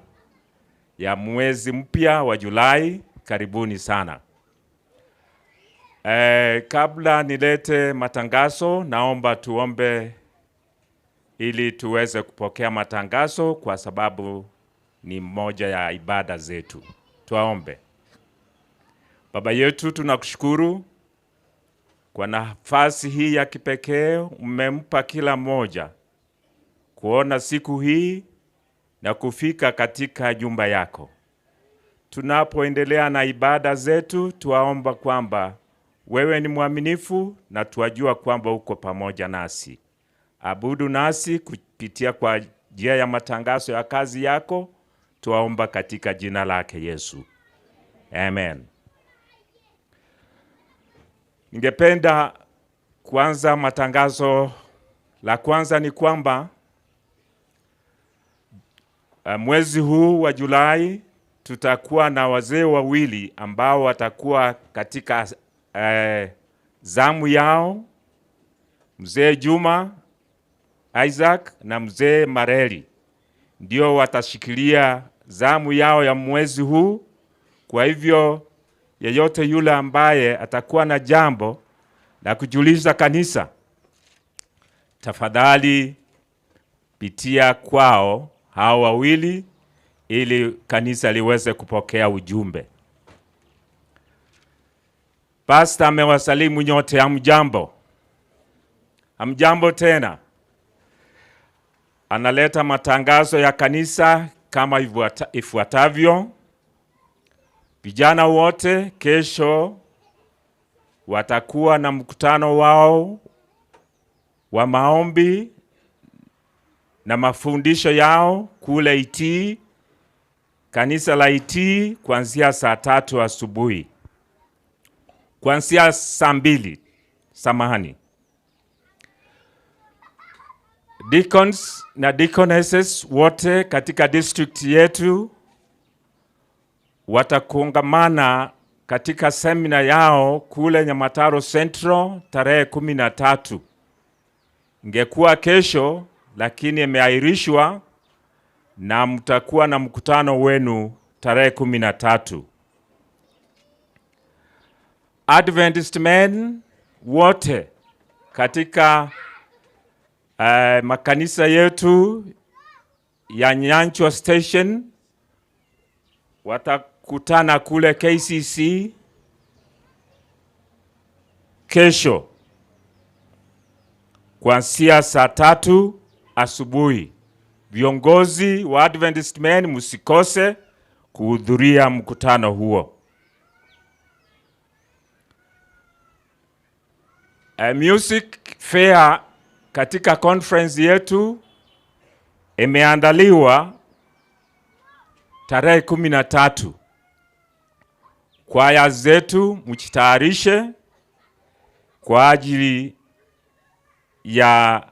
ya mwezi mpya wa Julai. Karibuni sana. Kabla nilete matangazo, naomba tuombe ili tuweze kupokea matangazo kwa sababu ni moja ya ibada zetu. Tuombe. Baba yetu, tunakushukuru kwa nafasi hii ya kipekee umempa kila mmoja kuona siku hii na kufika katika nyumba yako. Tunapoendelea na ibada zetu, tuwaomba kwamba wewe ni mwaminifu na tuwajua kwamba uko pamoja nasi. Abudu nasi kupitia kwa njia ya matangazo ya kazi yako, tuwaomba katika jina lake Yesu. Amen. Ningependa kuanza matangazo. La kwanza ni kwamba mwezi huu wa Julai tutakuwa na wazee wawili ambao watakuwa katika zamu yao, Mzee Juma Isaac na Mzee Mareli ndio watashikilia zamu yao ya mwezi huu. Kwa hivyo yeyote yule ambaye atakuwa na jambo la kujulisha kanisa, tafadhali pitia kwao hao wawili ili kanisa liweze kupokea ujumbe. Pastor amewasalimu nyote, hamjambo? Hamjambo tena. Analeta matangazo ya kanisa kama ifuatavyo. Vijana wote kesho watakuwa na mkutano wao wa maombi na mafundisho yao kule Itii, kanisa la Itii, kuanzia saa 3 asubuhi, kuanzia saa 2, samahani. Deacons na deaconesses wote katika district yetu watakongamana katika semina yao kule Nyamataro Central tarehe 13. Ingekuwa kesho lakini imeahirishwa na mtakuwa na mkutano wenu tarehe 13. Adventist men wote katika makanisa yetu ya Nyanchwa Station watakutana kule KCC kesho kuanzia saa 3 asubuhi. Viongozi wa Adventist men msikose kuhudhuria mkutano huo. Music fair katika conference yetu imeandaliwa tarehe 13. Kwaya zetu mjitayarishe kwa ajili ya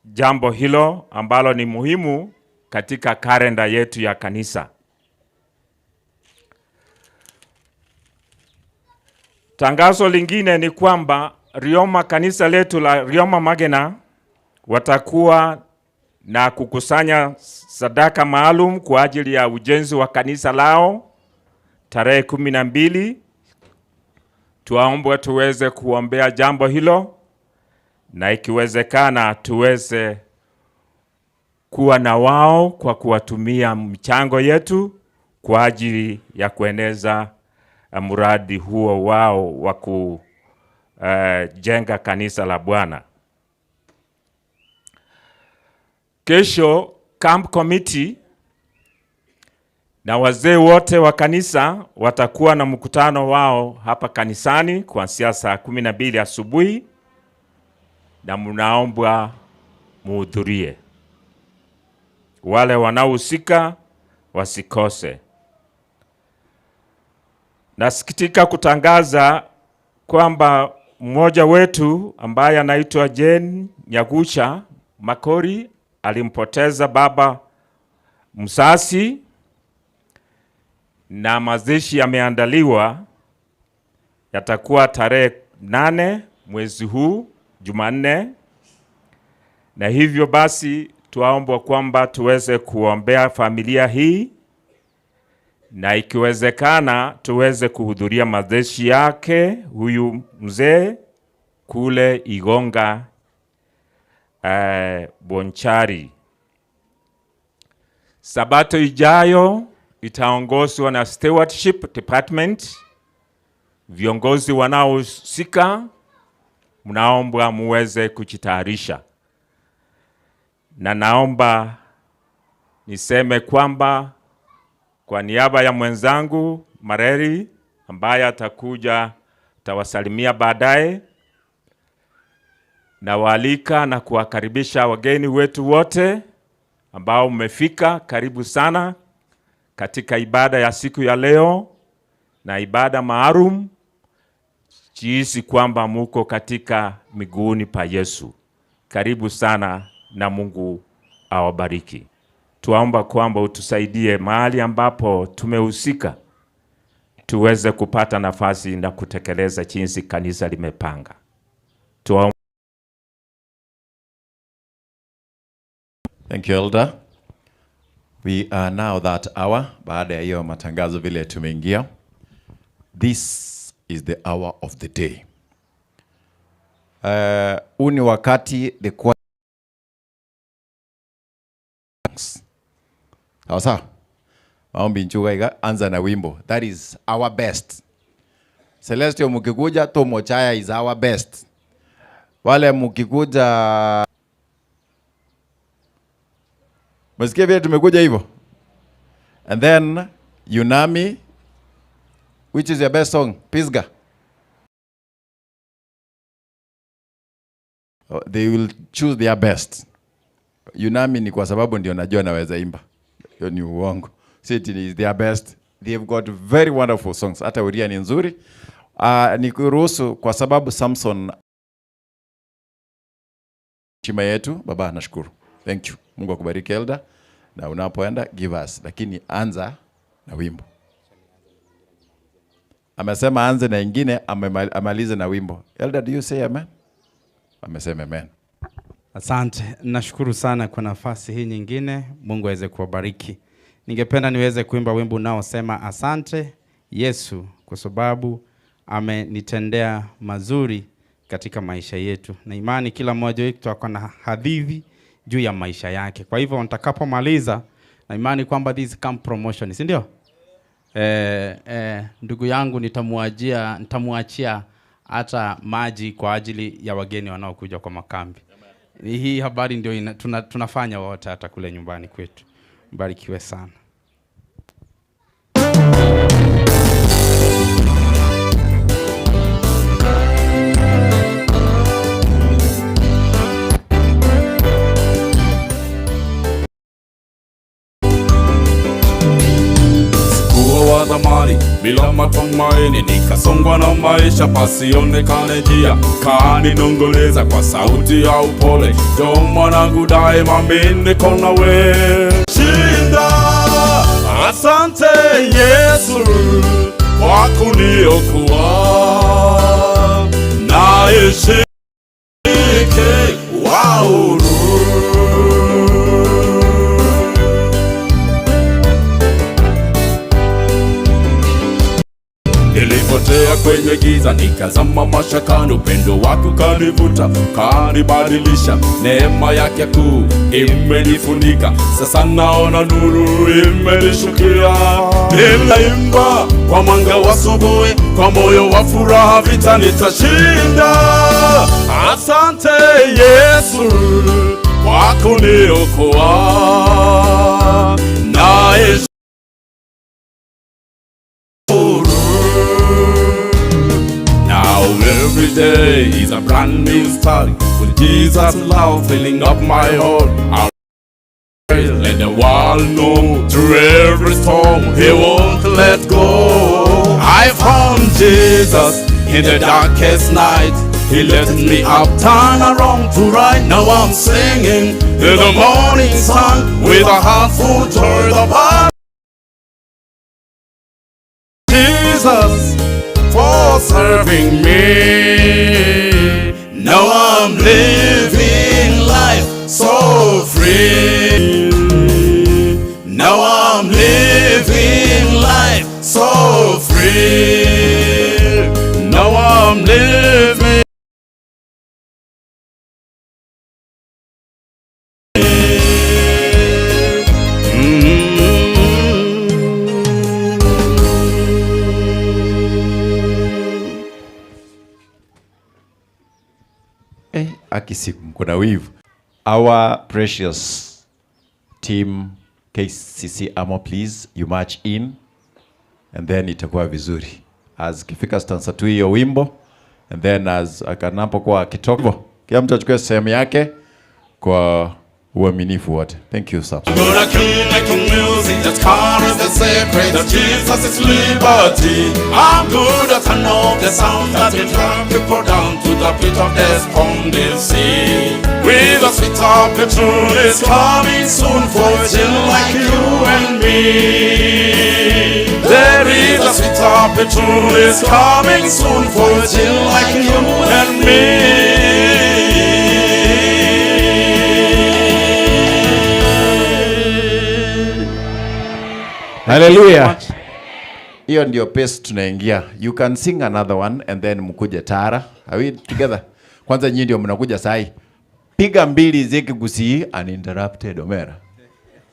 jambo hilo ambalo ni muhimu katika kalenda yetu ya kanisa. Tangazo lingine ni kwamba Rioma, kanisa letu la Rioma Magena watakuwa na kukusanya sadaka maalum kwa ajili ya ujenzi wa kanisa lao tarehe 12. Tuwaombe tuweze kuombea jambo hilo na ikiwezekana tuweze kuwa na wao kwa kuwatumia mchango yetu kwa ajili ya kueneza mradi huo wao wa kujenga kanisa la Bwana. Kesho camp committee na wazee wote wa kanisa watakuwa na mkutano wao hapa kanisani kuanzia saa 12 asubuhi, na mnaombwa muhudhurie. Wale wanaohusika wasikose. Nasikitika kutangaza kwamba mmoja wetu ambaye anaitwa Jane Nyagucha Makori alimpoteza baba msasi, na mazishi yameandaliwa, yatakuwa tarehe 8 mwezi huu Jumanne. Na hivyo basi tuwaomba kwamba tuweze kuombea familia hii na ikiwezekana tuweze kuhudhuria mazishi yake huyu mzee kule Igonga Bonchari. Sabato ijayo itaongozwa na Stewardship Department. Viongozi wanaohusika mnaombwa muweze kujitayarisha. Na naomba niseme kwamba kwa niaba ya mwenzangu Mareri ambaye atakuja tawasalimia baadaye, nawaalika na kuwakaribisha wageni wetu wote ambao mmefika. Karibu sana katika ibada ya siku ya leo na ibada maalum. Jihisi kwamba muko katika miguuni pa Yesu. Karibu sana na Mungu awabariki. Tuomba kwamba utusaidie mahali ambapo tumehusika tuweze kupata nafasi na kutekeleza jinsi kanisa limepanga. Tuombe.
Thank you, Elder. We are now that hour. Baada ya hiyo matangazo vile tumeingia. This is the hour of the day. Huu ni wakati the choir. Sawa sawa. Maombi nchuga iga, anza na wimbo. That is our best. Celestio mukikuja, Tomo Chaya is our best. Wale mukikuja Umesikia vile tumekuja hivyo? And then Yunami, which is your best song? Pisgah. Oh, they will choose their best. Yunami ni kwa sababu ndio najua naweza imba. Hiyo ni uongo. City is their best. They've got very wonderful songs. Hata Uria ni nzuri. Nikuruhusu kwa sababu Samson heshima yetu baba, nashukuru. Thank you. Mungu akubariki elder, na unapoenda give us, lakini anza na wimbo. Amesema anze na ingine, amalize na wimbo. Elder, do you say amen? Amesema amen.
Asante, nashukuru sana kwa nafasi hii nyingine. Mungu aweze kuwabariki. Ningependa niweze kuimba wimbo unaosema asante Yesu kwa sababu amenitendea mazuri katika maisha yetu. Na imani kila mmoja wetu ako na hadithi juu ya maisha yake. Kwa hivyo nitakapomaliza, na imani kwamba this camp promotion, si ndio? Ndugu yangu nitamuachia hata maji kwa ajili ya wageni wanaokuja kwa makambi. Hii habari ndio tunafanya wote hata kule nyumbani kwetu. Mbarikiwe sana.
Sikuwa wa zamani bila matumaini, nikasongwa na maisha pasionekane njia. Kaninong'oneza kwa sauti ya upole, njoo mwanangu, daima mimi niko nawe. Shinda, asante Yesu kwa kuniokoa, naishi wa huru. Nilipotea kwenye giza nikazama mashakani, upendo wako ukanivuta ukanibadilisha, neema yake kuu imenifunika, sasa naona nuru imenishukia. Ninaimba kwa mwanga wa asubuhi, kwa moyo wa furaha vita nitashinda. Asante Yesu kwa kuniokoa, naishi Now every day is a brand new start, with Jesus' love filling up my heart. I'll let the world know through every storm He won't let go. I found Jesus in the darkest night. He lifted me up, turn around to right. Now I'm singing in the morning sun with a heart full joy. The Bible. Jesus for serving me. Now I'm living life so free. Now I'm living life so free. Now I'm living.
Akisi kuna wivu. Our precious team KCC Amo, please you march in and then itakuwa vizuri. As kifika stanza tu hiyo wimbo and then as akanapokuwa akitoka, kila mtu achukue sehemu yake kwa uaminifu wote. Thank you sir.
Gonna kill like a music that carries the secret that Jesus is liberty. I'm good at I know the sound that will drag people down to the pit of despondency. With a sweet opportunity is coming soon for a child like you and me. There is a sweet opportunity is coming soon for a child like you and me.
Hallelujah. Hiyo ndio pace tunaingia. You can sing another one and then mkuje Tara. Are we together? Kwanza nyinyi ndio mnakuja sahi. Piga mbili ziki gusii uninterrupted Omera.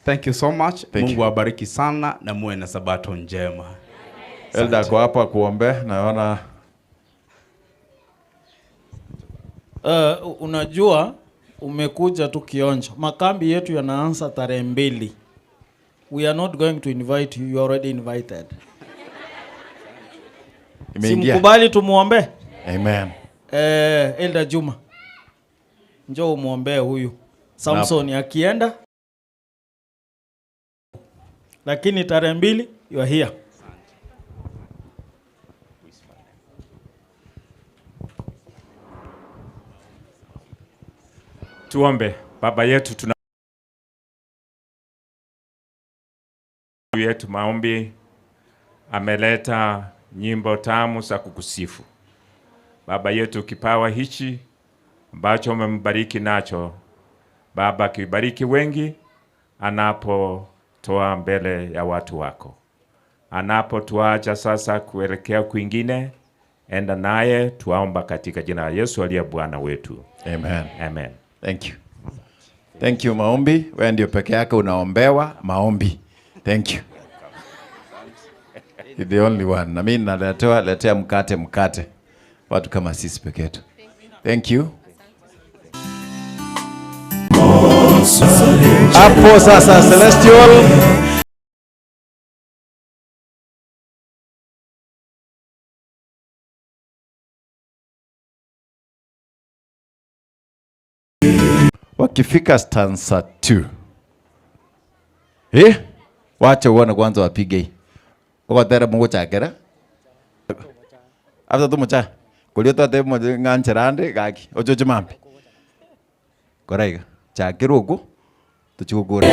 Thank you so much.
Thank
Mungu
you.
awabariki sana na muwe na sabato njema.
Elda ako hapa kuombe, naona.
Unajua Umekuja tu kionjo. Makambi yetu yanaanza tarehe 2. We are not going to invite you, you are already invited.
Imeingia.
Simkubali tumuombe?
Amen.
Elder Juma, njoo umuombee huyu Samson akienda, lakini tarehe 2 you are here.
Tuombe. Baba yetu, tuna yetu maombi ameleta nyimbo tamu za kukusifu. Baba yetu, kipawa hichi ambacho umembariki nacho, Baba, kibariki wengi anapotoa mbele ya watu wako. Anapotuacha sasa kuelekea kwingine, enda naye, tuomba katika jina la Yesu aliye Bwana wetu.
Amen.
Amen.
Thank you. Thank you maombi. Wewe ndio peke yake unaombewa maombi. Thank you. You're the only one. Na mimi naletewa letea mkate mkate. Watu kama sisi peke yetu. Thank you. Hapo sasa Celestial. Wakifika stanza 2. Wacha uone kwanza wapige hii. Ugatera Mungu chakera. After tumucha. Kulio tate mo ngancherande gaki. Ochoche mambi. Koraiga. Chakera uku. Tuchukure.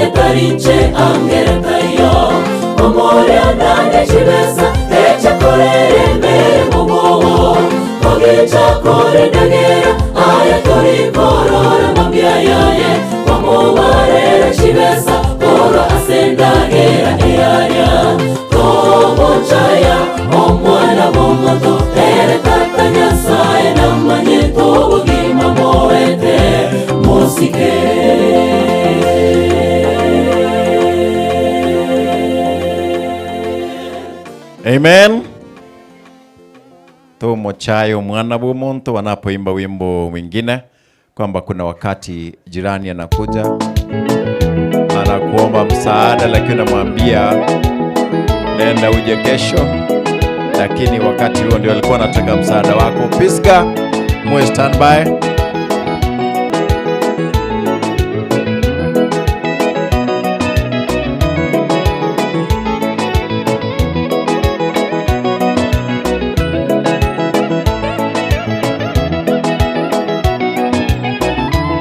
Onye tarinche angere taiyo Omoria nane chibesa Echakorere emeremo bwogo Ogichakore ndagera Aya torikorora mambia yaye Omobarera chibesa Korwa ase ndagera eyaria Tomochaya omwana bw'omonto Ere tata Nyasaye namanyete obogima moete Mosike.
Amen. Tomochayo mwana bw'omonto wanapoimba wimbo mwingine kwamba kuna wakati jirani anakuja anakuomba msaada, lakini unamwambia nenda uje kesho, lakini wakati huo ndio alikuwa anataka msaada wako. Pisga, muwe standby.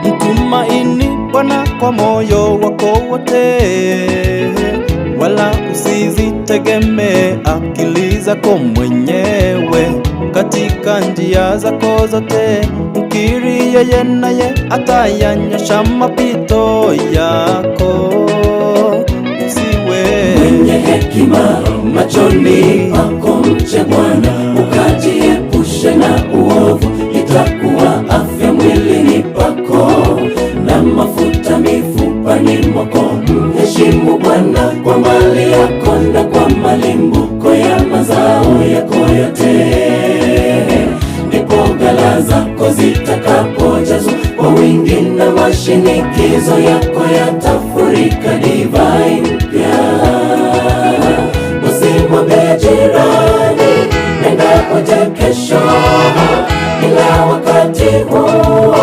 Mtumaini Bwana kwa moyo wako wote, wala usizitegemee akili zako mwenyewe. Katika njia zako zote mkiri yeye, naye atayanyosha mapito yako. Usiwe
mwenye hekima machoni pako, mche Bwana ukajiepushe na uovu, itakuwa afya mwilini pako na mafuta mifupani mwako. Mheshimu Bwana kwa mali yako na kwa malimbuko ya mazao yako yote, ndipo ghala zako zitakapojazwa kwa wingi na mashinikizo yako yatafurika divai mpya. Usimwambie jirani nenda uje kesho, ila wakati huo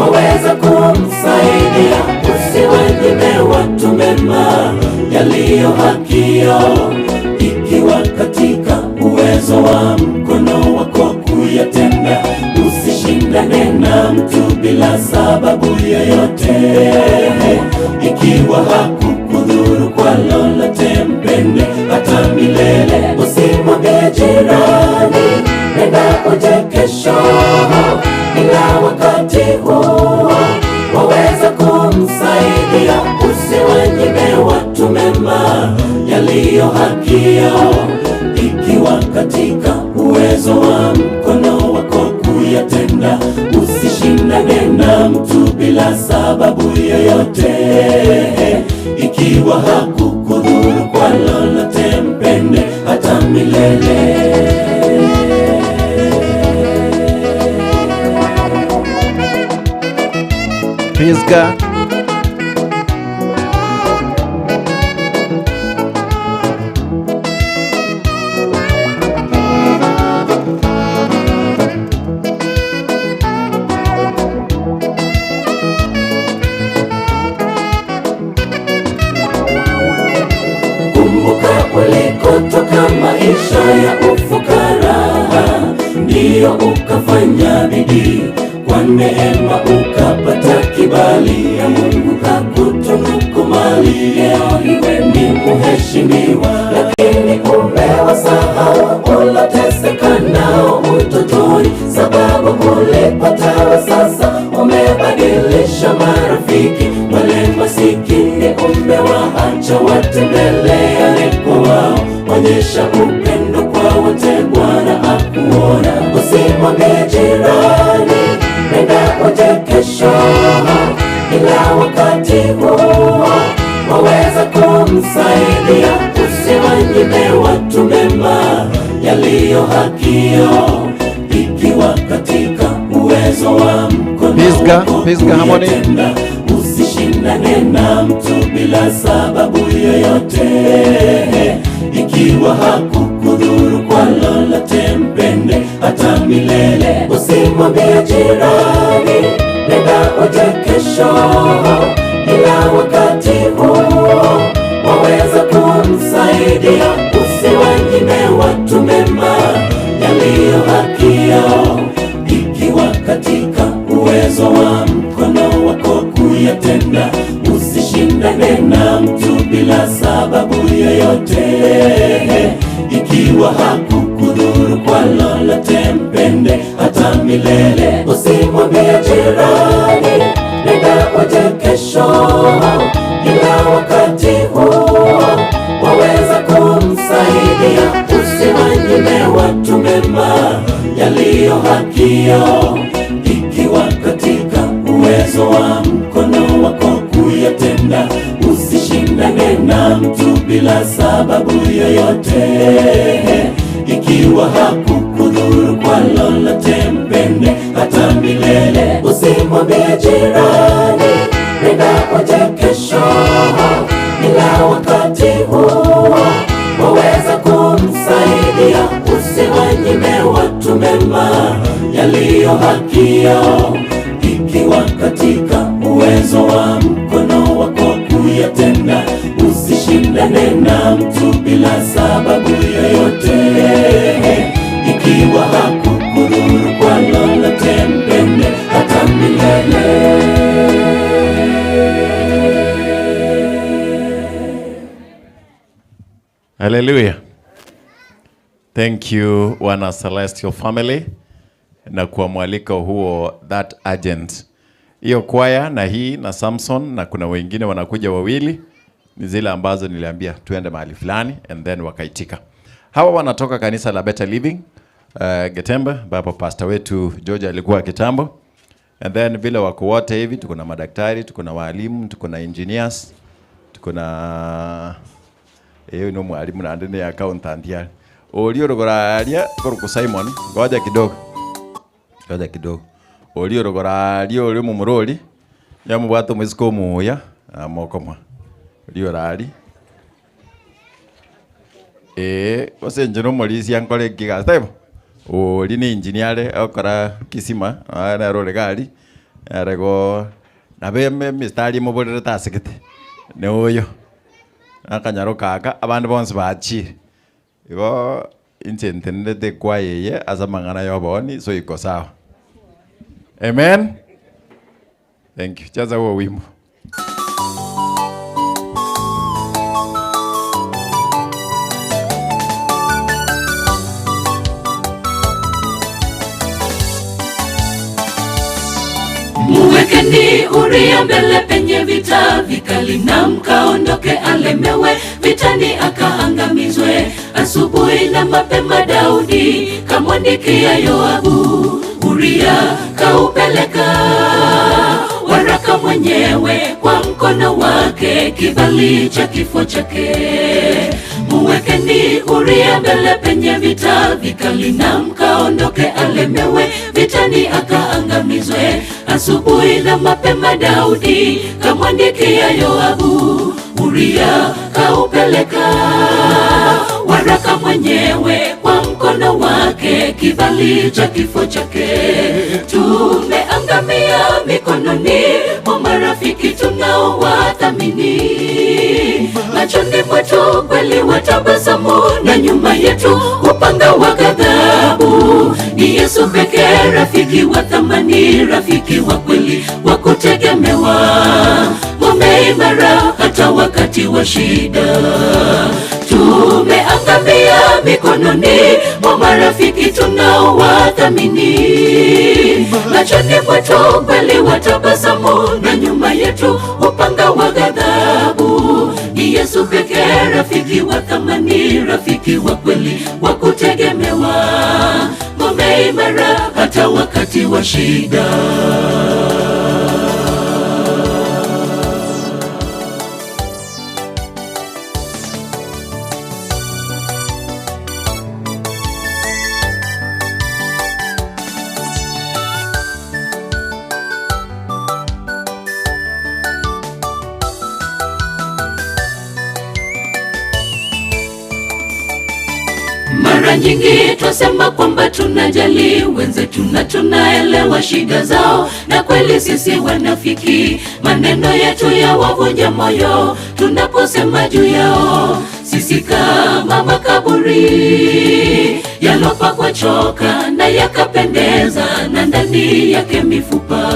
waweza kumsaidia. Usiwanyime watu mema yaliyo haki yao, ikiwa katika uwezo wa mkono wako kuyatenda. Usishindane na mtu bila sababu yoyote, ikiwa hakukudhuru kwa lolote, mpende hata milele. Usimwambie jirani nenda uje kesho, ila wakati huo waweza kumsaidia. Usiwanyime watu mema yaliyo haki yao, ikiwa katika uwezo wa mkono wako kuyatenda. Usishindane na mtu bila sababu yoyote, ikiwa hakukudhuru kwa lolote, mpende hata milele.
Pisga.
Kumbuka ulikotoka, maisha ya ufukara, ndiyo ukafanya bidii, kwa neema ukapata kibali ya Mungu kakutunuku mali. Leo iwe ni mheshimiwa, lakini umewasahau uloteseka nao utotoni, sababu ulipata sasa umebadilisha marafiki, wale masikini umewaacha watembeleane kwa wao. Onyesha upendo kwa wote, Bwana akuona. Usimwambie jirani nenda uje kesho, ila wakati huo waweza kumsaidia. Usiwanyime watu mema yaliyo haki yao, ikiwa katika uwezo wa mkono
Pisga,
wako
Pisga Harmony.
kuyatenda. Usishindane na mtu bila sababu yoyote, ikiwa hakukudhuru kwa lolote, mpende hata milele. Usimwambie jirani nenda uje kesho, ila wakati huo waweza kumsaidia. Usiwanyime watu mema yaliyo haki yao, ikiwa katika uwezo wa mkono wako kuyatenda. Usishindane Usishindane na mtu bila sababu yoyote, ikiwa hakukudhuru kwa lolote, mpende hata milele. Usimwambie jirani nenda uje kesho, ila wakati huo waweza kumsaidia. Usiwanyime watu mema yaliyo haki yao, ikiwa katika uwezo wa mkono wako kuyatenda. Usishindane na mtu bila sababu yoyote, ikiwa hakukudhuru kwa lolote, mpende hata milele. Usimwambie jirani nenda uje kesho, ila wakati huo waweza kumsaidia. Usiwanyime watu mema yaliyo haki yao, ikiwa katika uwezo wa mkono wako kuyatenda. Usishindane na mtu bila sababu yoyote, ikiwa hakukudhuru kwa lolote, mpende hata milele.
Hallelujah. Thank you wana Celestial Family na kwa mwaliko huo that agent. Hiyo kwaya na hii na Samson na kuna wengine wanakuja wawili ni zile ambazo niliambia tuende mahali fulani and then wakaitika. Hawa wanatoka kanisa la Better Living Getembe ambapo pastor wetu George alikuwa kitambo. And then vile wako wote hivi tuko na madaktari, tuko na walimu, tuko na engineers, tuko na eyo no mwalimu na ndene accountant ya ori orogora aria koruko Simon ngoja kidogo ngoja kidogo ori orogora aria ori mumurori yamubwata omwisiko omuya amokomwa ori orari ee gose inche nomorisia nkore ekigasi taibo ori ni engineer are okora kisima nere ore gari arego nabo emistari emoborerete asegete ne oyo akanyaro kaka abande bonsi bachire igo inche ntenderete ekwaya eye ase amang'ana ya oboni so iko sawa. Amen. Thank you. Jaza huo wimbo.
Muwekeni Uria mbele penye vita vikali, na mkaondoke alemewe vitani akaangamizwe. Asubuhi na mapema Daudi kamwandikia Yoabu, Uria kaupeleka waraka mwenyewe kwa mkono wake, kibali cha kifo chake. Muwekeni Uria mbele penye vita vikali, na mkaondoke alemewe vitani akaangamizwe. Asubuhi na mapema Daudi kamwandikia Yoabu, Uria kaupeleka waraka mwenyewe kwa mkono wake, kibali cha kifo chake. Tumeangamia mikononi mwa marafiki tunaowathamini, machoni mwetu kweli watabasamu, na nyuma yetu upanga wa ghadhabu. Ni Yesu pekee rafiki wa thamani, rafiki wa kweli wa kutegemewa, ngome imara hata wakati wa shida. Tumeangamia mikononi mwa marafiki tunaowathamini, machoni mwetu kweli watabasamu, na nyuma yetu upanga wa ghadhabu. Ni Yesu pekee rafiki wa thamani, rafiki wa kweli wa kutegemewa, ngome imara hata wakati wa shida. Mara nyingi twasema kwamba tunajali wenzetu na tunaelewa shida zao, na kweli sisi wanafiki, maneno yetu yawavunja moyo tunaposema juu yao. Sisi kama makaburi yalopakwa choka na yakapendeza, na ndani yake mifupa.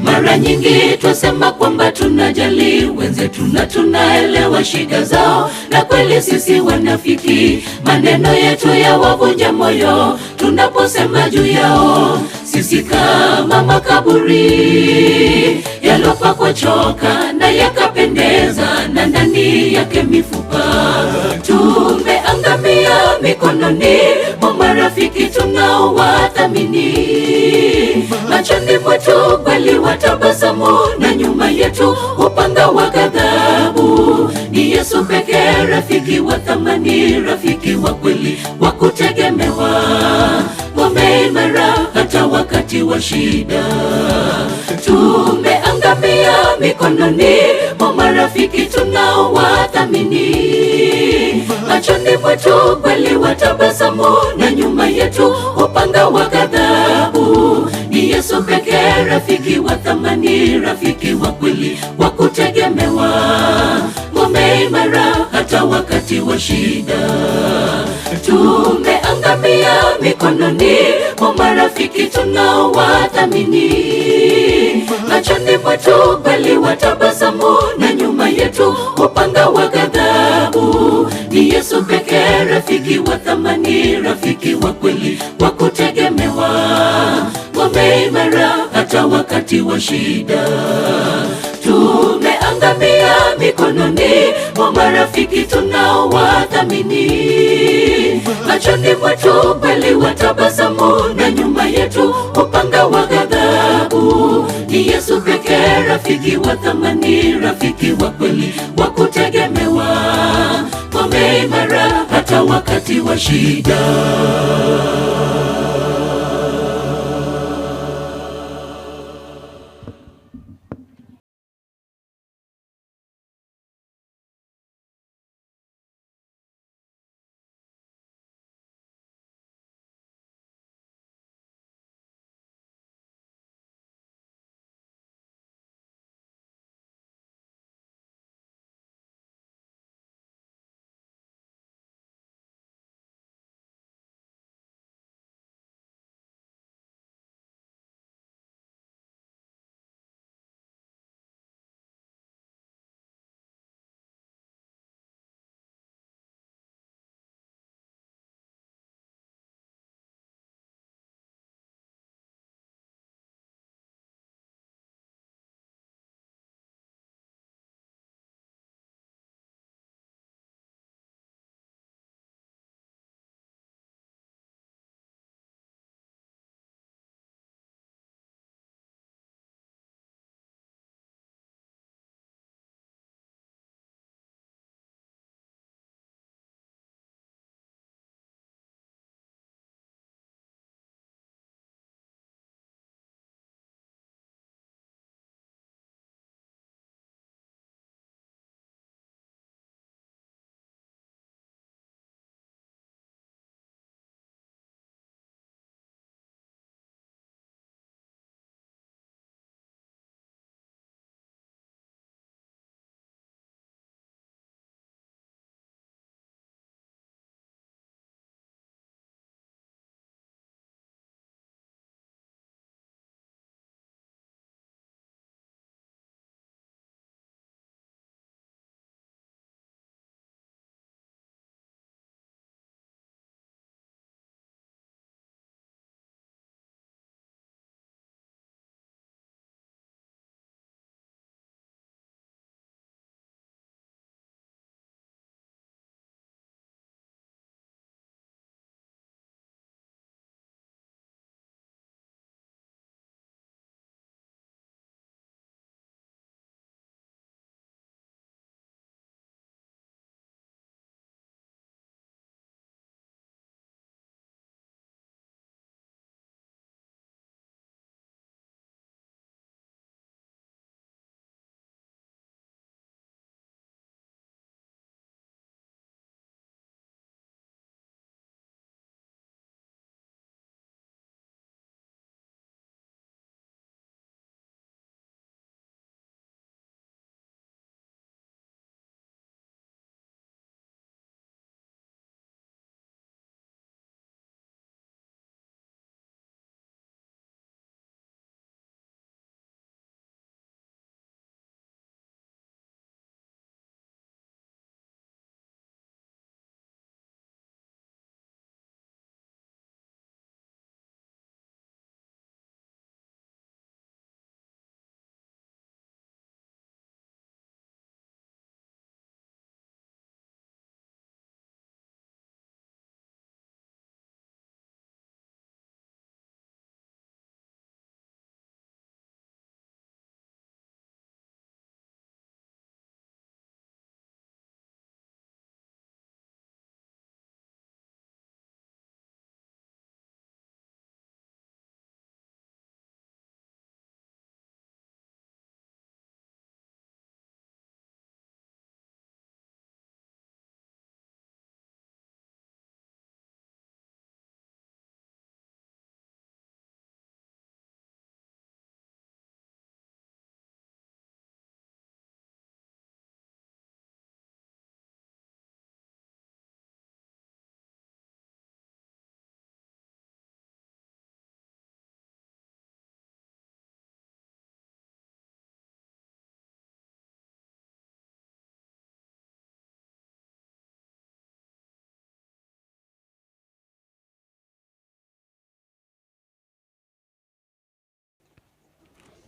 Mara Mara nyingi twasema kwamba tunajali wenzetu na tunaelewa shida zao, na kweli sisi wanafiki, maneno yetu yawavunja moyo tunaposema juu yao. Sisi kama makaburi yalopakwa choka na yakapendeza, na ndani yake mifupa, tumeangamia mikononi mwa marafiki tunaowathamini. Machoni mwetu kweli watabasamu, na nyuma yetu upanga wa ghadhabu. Ni Yesu pekee rafiki wa thamani, rafiki wa kweli wa kutegemewa, ngome imara hata wakati wa shida. Tumeangamia mikononi mwa marafiki tunaowathamini. Machoni mwetu kweli watabasamu, na nyuma yetu upanga wa ghadhabu. Ni Yesu pekee rafiki wa thamani, rafiki wa kweli wa kutegemewa, ngome imara hata wakati wa shida. Tumeangamia mikononi mwa marafiki tunaowathamini. Machoni mwetu kweli watabasamu, na nyuma yetu upanga wa ghadhabu. Ni Yesu pekee rafiki wa thamani, rafiki wa kweli wa kutegemewa, ngome imara hata wakati wa shida. Tumeangamia mikononi mwa marafiki tunaowathamini. Machoni mwetu kweli watabasamu, na nyuma yetu upanga wa ghadhabu. Ni Yesu pekee rafiki wa thamani, rafiki wa kweli wa kutegemewa, ngome imara hata wakati wa shida.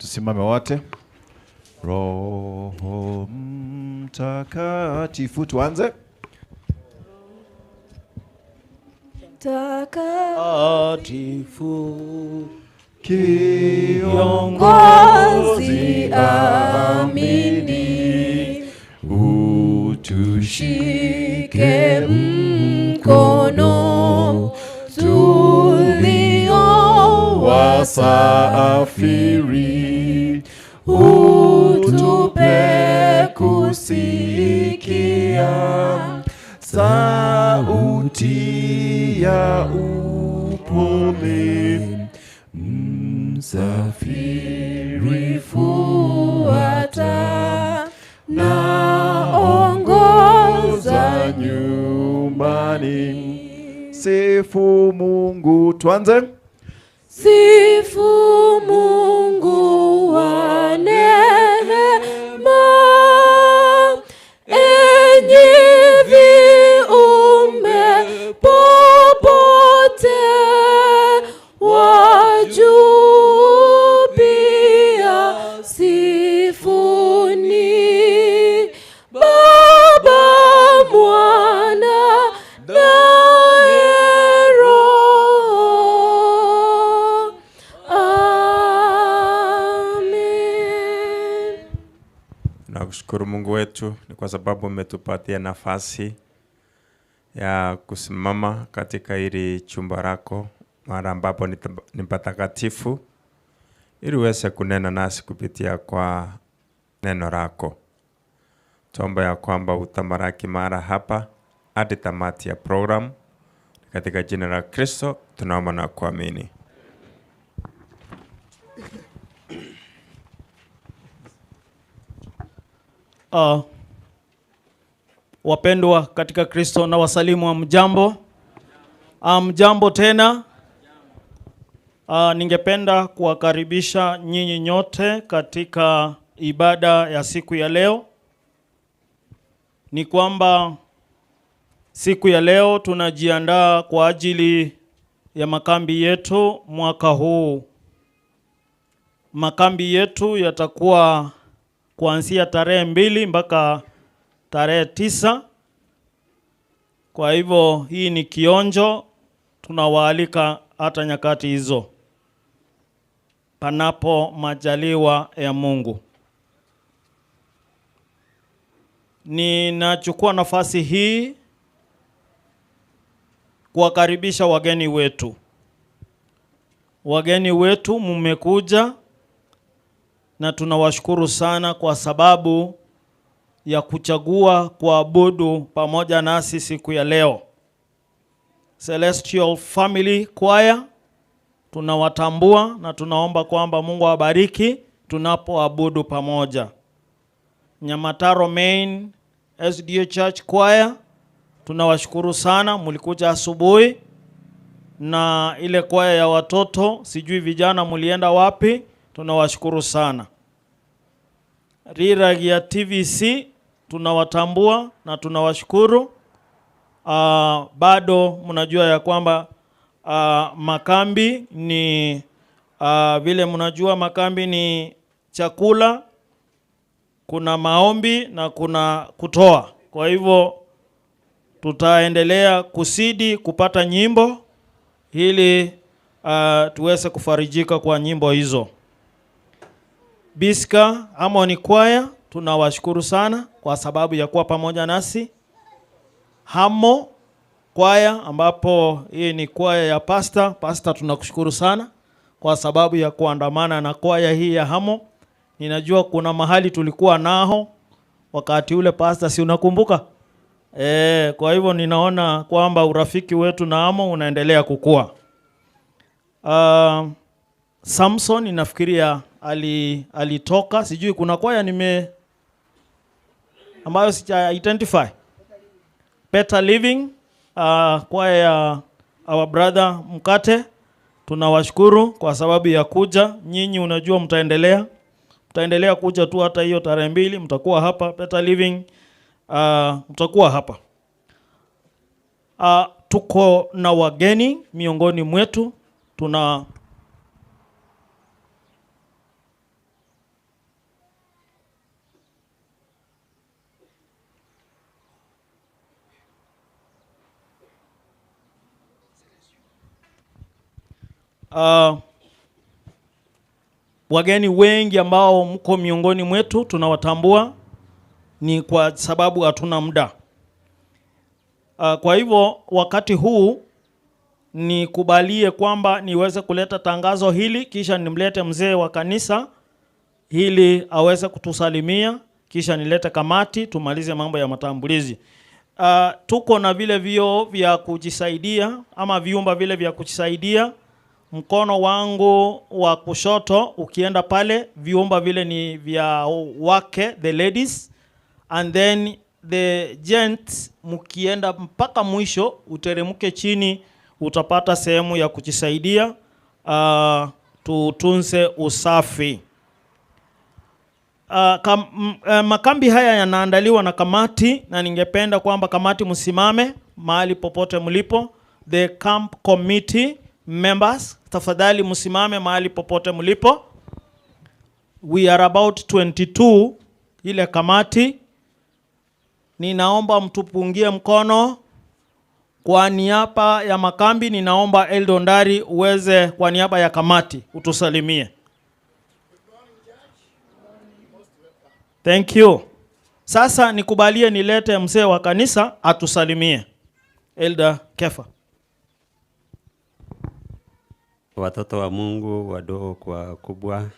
Tusimame wote. Roho Mtakatifu, tuanze.
Takatifu
Kiongozi amini, utushike mkono tulio wasafiri, utupe kusikia sauti ya upole, msafiri
fuata na ongoza
nyumbani. Sifu Mungu, tuanze.
Sifu Mungu wa neema, enyi viumbe popote, wa juu pia sifuni. Baba, Mwana naye Roho. Amen.
Tunakushukuru Mungu wetu ni kwa sababu umetupatia nafasi ya kusimama katika hili chumba lako mahali ambapo ni patakatifu, ili uweze kunena nasi kupitia kwa neno lako. Tuomba ya kwamba utamaraki mara hapa hadi tamati ya program. Katika jina la Kristo tunaomba na kuamini.
Wapendwa katika Kristo na wasalimu wa mjambo. Mjambo tena. Ningependa kuwakaribisha nyinyi nyote katika ibada ya siku ya leo. Ni kwamba siku ya leo tunajiandaa kwa ajili ya makambi yetu mwaka huu. Makambi yetu yatakuwa kuanzia tarehe 2 mpaka tarehe 9. Kwa hivyo hii ni kionjo, tunawaalika hata nyakati hizo, panapo majaliwa ya Mungu. Ninachukua nafasi hii kuwakaribisha wageni wetu. Wageni wetu mmekuja na tunawashukuru sana kwa sababu ya kuchagua kuabudu pamoja nasi siku ya leo. Celestial Family Choir tunawatambua na tunaomba kwamba Mungu awabariki tunapoabudu pamoja. Nyamataro Main SDA Church Choir tunawashukuru sana, mlikuja asubuhi, na ile kwaya ya watoto, sijui vijana mlienda wapi, tunawashukuru sana. Rirag ya TVC tunawatambua na tunawashukuru. Bado mnajua ya kwamba makambi ni vile mnajua makambi ni chakula, kuna maombi na kuna kutoa. Kwa hivyo tutaendelea kusidi kupata nyimbo ili tuweze kufarijika kwa nyimbo hizo. Biska Harmony Choir tunawashukuru sana kwa sababu ya kuwa pamoja nasi. Hamo Choir, ambapo hii ni kwaya ya pasta. Pasta, tunakushukuru sana kwa sababu ya kuandamana na kwaya hii ya Hamo. Ninajua kuna mahali tulikuwa nao wakati ule pasta, si unakumbuka? Kwa hivyo ninaona kwamba urafiki wetu na Hamo unaendelea kukua. Samson nafikiria alitoka, sijui kuna kwaya nime ambayo sija identify. Better Living, kwaya ya our brother Mkate, tunawashukuru kwa sababu ya kuja. Nyinyi unajua mtaendelea kuja tu hata hiyo tarehe 2 mtakuwa hapa. Better Living, mtakuwa hapa. Tuko na wageni miongoni mwetu. Tuna Wageni wengi ambao mko miongoni mwetu tunawatambua, ni kwa sababu hatuna muda. Kwa hivyo wakati huu nikubalie kwamba niweze kuleta tangazo hili, kisha nimlete mzee wa kanisa ili aweze kutusalimia, kisha nilete kamati tumalize mambo ya matambulizi. Tuko na vile vio vya kujisaidia ama vyumba vile vya kujisaidia. Mkono wangu wa kushoto ukienda pale, vyumba vile ni vya wake, the ladies, and then the gents, mkienda mpaka mwisho uteremke chini utapata sehemu ya kujisaidia. Tutunze usafi. Makambi haya yanaandaliwa na kamati, na ningependa kwamba kamati msimame mahali popote mlipo. The camp committee members, tafadhali msimame mahali popote mlipo. We are about 22 ile kamati. Ninaomba mtupungie mkono. Kwa niaba ya makambi, ninaomba Eldon Ndari uweze kwa niaba ya kamati utusalimie. Thank you. Sasa nikubalie nilete mzee wa kanisa atusalimie. Elder Kefa.
Watoto wa Mungu wadogo kwa wakubwa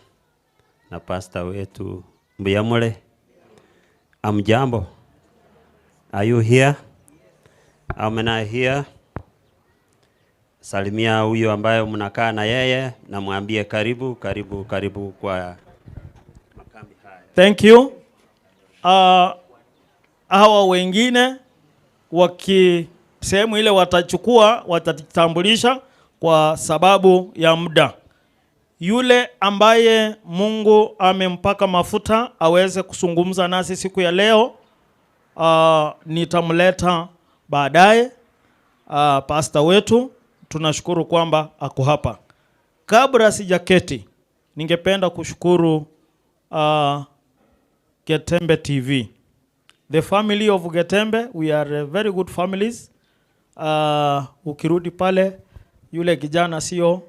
na pasta wetu Mbuyamule. Amjambo. Are you here? How many are here? Salimia huyo ambaye mnakaa na yeye na mwambie karibu, karibu, karibu kwa makambi haya.
Thank you. Hawa wengine waki sehemu ile watachukua, watajitambulisha kwa sababu ya muda. Yule ambaye Mungu amempaka mafuta aweze kuzungumza nasi siku ya leo, nitamleta baadaye. Pastor wetu tunashukuru kwamba ako hapa. Kabla sijaketi, ningependa kushukuru Getembe TV. The family of Getembe, we are very good families. Ukirudi pale yule kijana sio,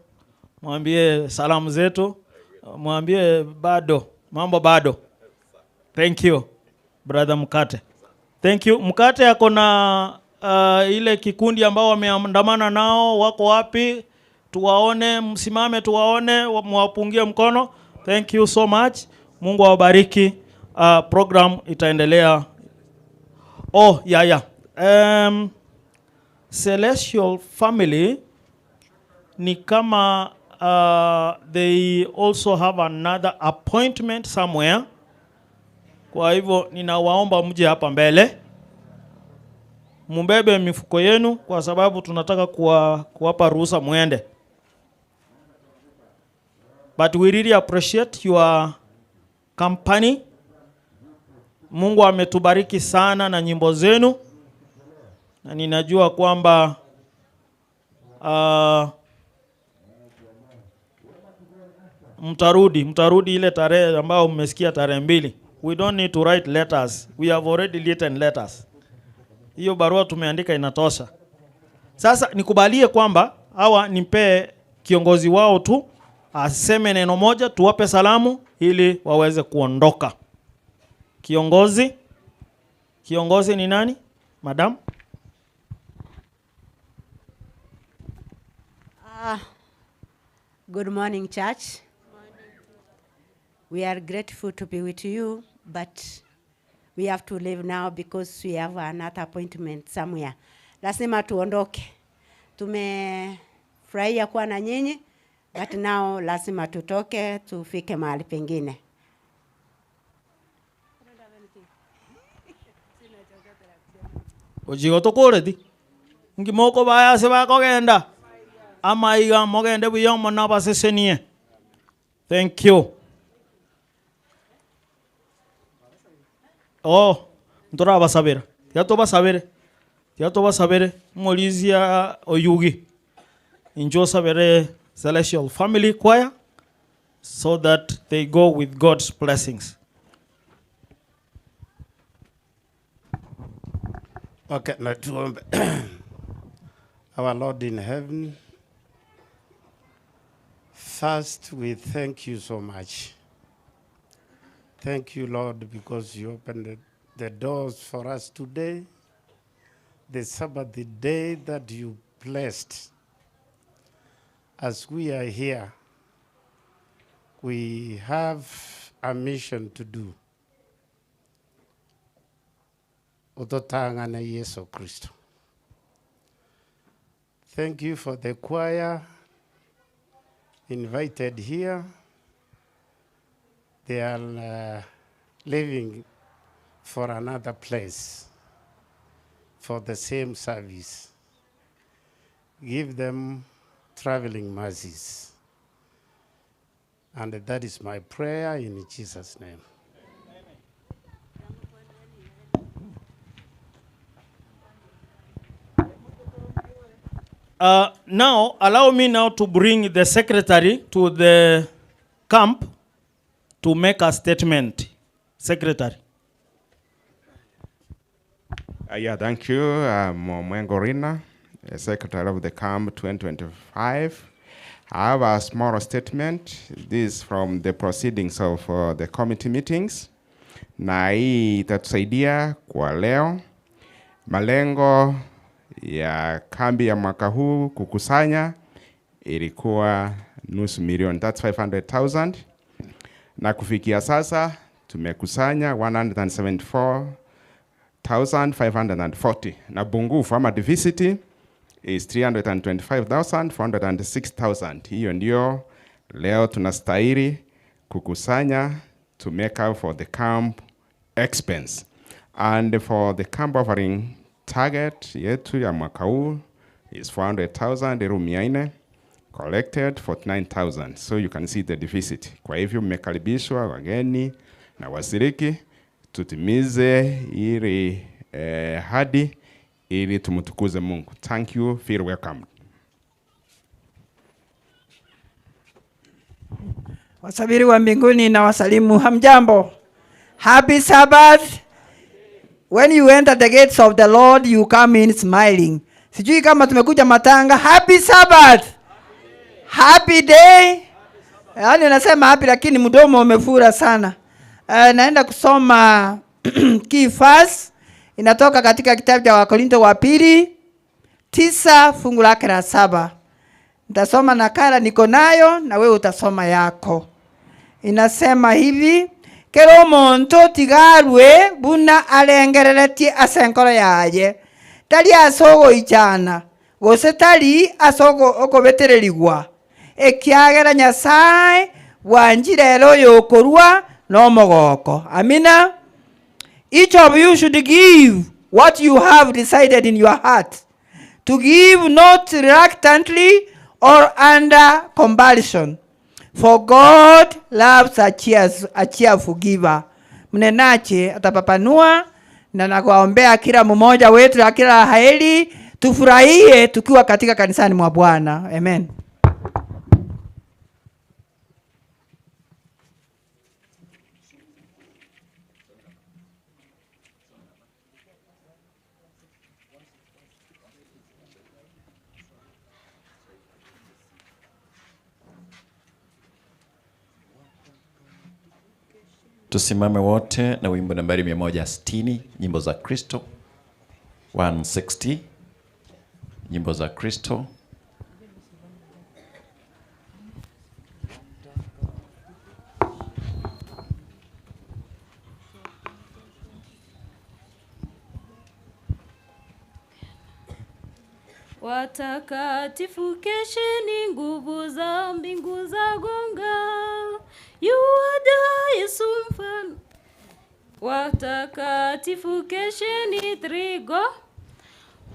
mwambie salamu zetu, mwambie bado, mambo bado. Thank you brother Mkate. Thank you. Mkate ako na ile kikundi ambao wameandamana nao, wako wapi? Tuwaone, msimame tuwaone, mwapungie mkono. Thank you so much. Mungu awabariki. Program itaendelea. Oh, yeah, yeah. Celestial Family ni kama they also have another appointment somewhere. Kwa hivyo ninawaomba mje hapa mbele, mbebe mifuko yenu kwa sababu tunataka kuwapa ruhusa muende. But we really appreciate your company. Mungu ametubariki sana na nyimbo zenu, na ninajua kwamba mtarudi ile tarehe ambayo mmesikia tarehe 2. We don't need to write letters. We have already written letters. Hiyo barua tumeandika inatosha. Sasa nikubalie kwamba hawa nipe kiongozi wao tu aseme neno moja, tuwape salamu ili waweze kuondoka. Kiongozi? Kiongozi ni nani? Madam?
Good morning, church. We are grateful to be with you, but we have to leave now because we have another appointment somewhere. Lazima tuondoke. Tumefurahia kuwa na nyinyi, but now lazima tutoke tufike mahali pengine.
Ojigo tokoreti. Ngimoko baya se bakogenda. Amaiga mogende buya mono basesenie. Thank you. Oh, ntora basabera. Tiga tobasabere. Tiga tobasabere. Molizia oyugi. Injo sabere Celestial Family Choir so that they go with God's blessings.
Okay, na tuombe. Our Lord in heaven,
First, we thank you so much. Thank you, Lord, because you opened the, the doors for us today, the Sabbath the day that you blessed. As we are here, we have a mission to do. Ototang'ane Yesu Kristo. Thank you for the choir invited here. They are leaving for another place for the same service. Give them traveling mercies. And that is my prayer in Jesus' name.
Now, allow me now to bring the secretary to the camp to make a statement. Secretary.
Yeah, thank you. I'm Mwengo Rina, Secretary of the Camp 2025. I have a small statement. This is from the proceedings of the committee meetings. Na hii itatusaidia kwa leo. Malengo ya kambi ya mwaka huu kukusanya ilikuwa nusu milioni, that's 500,000. Na kufikia sasa tumekusanya 174,540 na pungufu ama deficit is 325,406,000. Hiyo ndio leo tunastahili kukusanya to make up for the camp expense. And for the camp offering target yetu ya mwaka huu is 400,000, elfu mia nne, collected 49,000. So you can see the deficit. Kwa hivyo mmekaribishwa wageni na washiriki, tutimize ili hadi ili tumtukuze Mungu. Thank you, feel welcome.
Wasafiri wa mbinguni na wasalimu, hamjambo. Happy Sabbath. When you enter the gates of the Lord, you come in smiling. Sijui kama tumekuja matanga. Happy Sabbath. Happy day. Yaani nasema happy lakini mdomo umefura sana. Naenda kusoma key verse inatoka katika kitabu cha Wakorinto wa pili 9 fungu lake la 7. Nitasoma nakala niko nayo na wewe utasoma yako. Inasema hivi: kero omonto tigarwe buna arengereretie ase enkoro yaye, tari ase ogoichana gose tari ase okobetererigwa, ekiagera Nyasaye bwanchire ere oyokorwa nomogoko. Amina. Each of you should give what you have decided in your heart to give, not reluctantly or under compulsion, for God loves a cheerful giver. Mnenache atapapanua, na nakuombea kila mmoja wetu na kila heri, tufurahie tukiwa katika kanisani mwa Bwana. Amen.
Tusimame wote na wimbo nambari 160, nyimbo za Kristo. 160, nyimbo za Kristo.
Watakatifu kesheni, nguvu za mbingu za gonga. Yuaja Yesu mfalme. Watakatifu kesheni, trigo.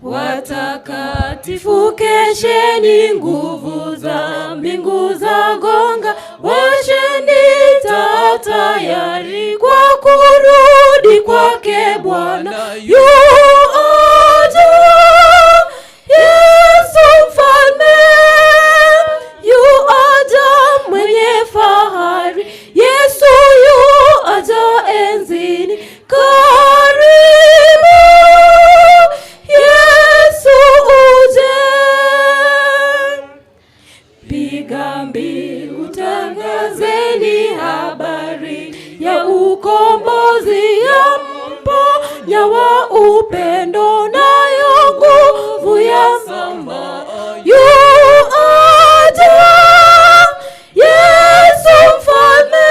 Watakatifu kesheni, nguvu za mbingu za gonga. Washeni taa tayari kwa kurudi kwake Bwana. Yuaja Yesu mfalme, yuaja mwenye fahari. Yesu yuaja enzini, karibu Yesu uje. Piga mbiu
ukombozi, yamponya wa upendo, nayo nguvu ya mama yuaja. Yesu mfalme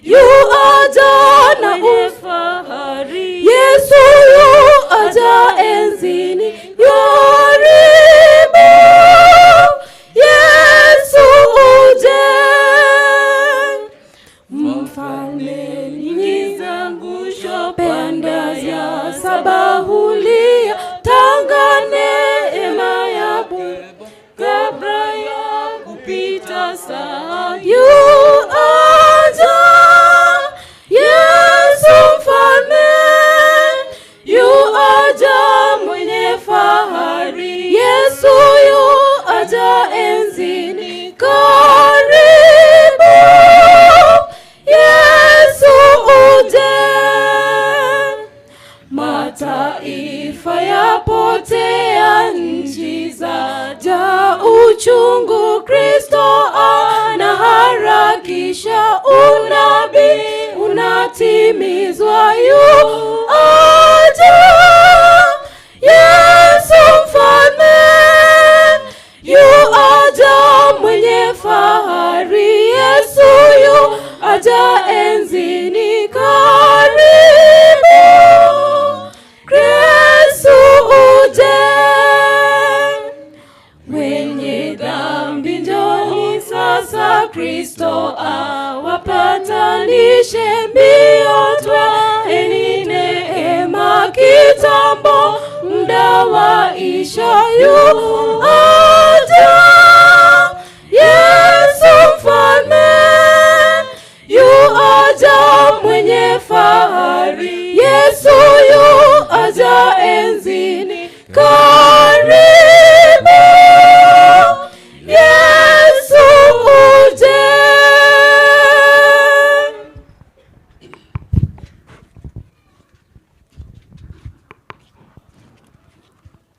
yuaja na ufahari, Yesu yuaja enzini, karibu Yesu uje. Mfalme nyingi zangusho panda ya sabahulia tanga neema ya Bwana kabla ya kupita saa yuaja. Yesu mfalme yuaja mwenye fahari, Yesu yuaja enzini, karibu Yesu uje. Mataifa yapotea, nchi zaja uchungu, Kristo anaharakisha, unabii unatimizwa, yuaja. Yesu mfalme yuaja mwenye fahari, Yesu yuaja enzini, karibu Kristo uje. Wenye dhambi njoni sasa, Kristo awapatanishe, mbio twaeni neema, kitambo muda waisha, yuaja. Yesu mfalme yuaja mwenye fahari, Yesu yuaja enzini, karibu Yesu uje.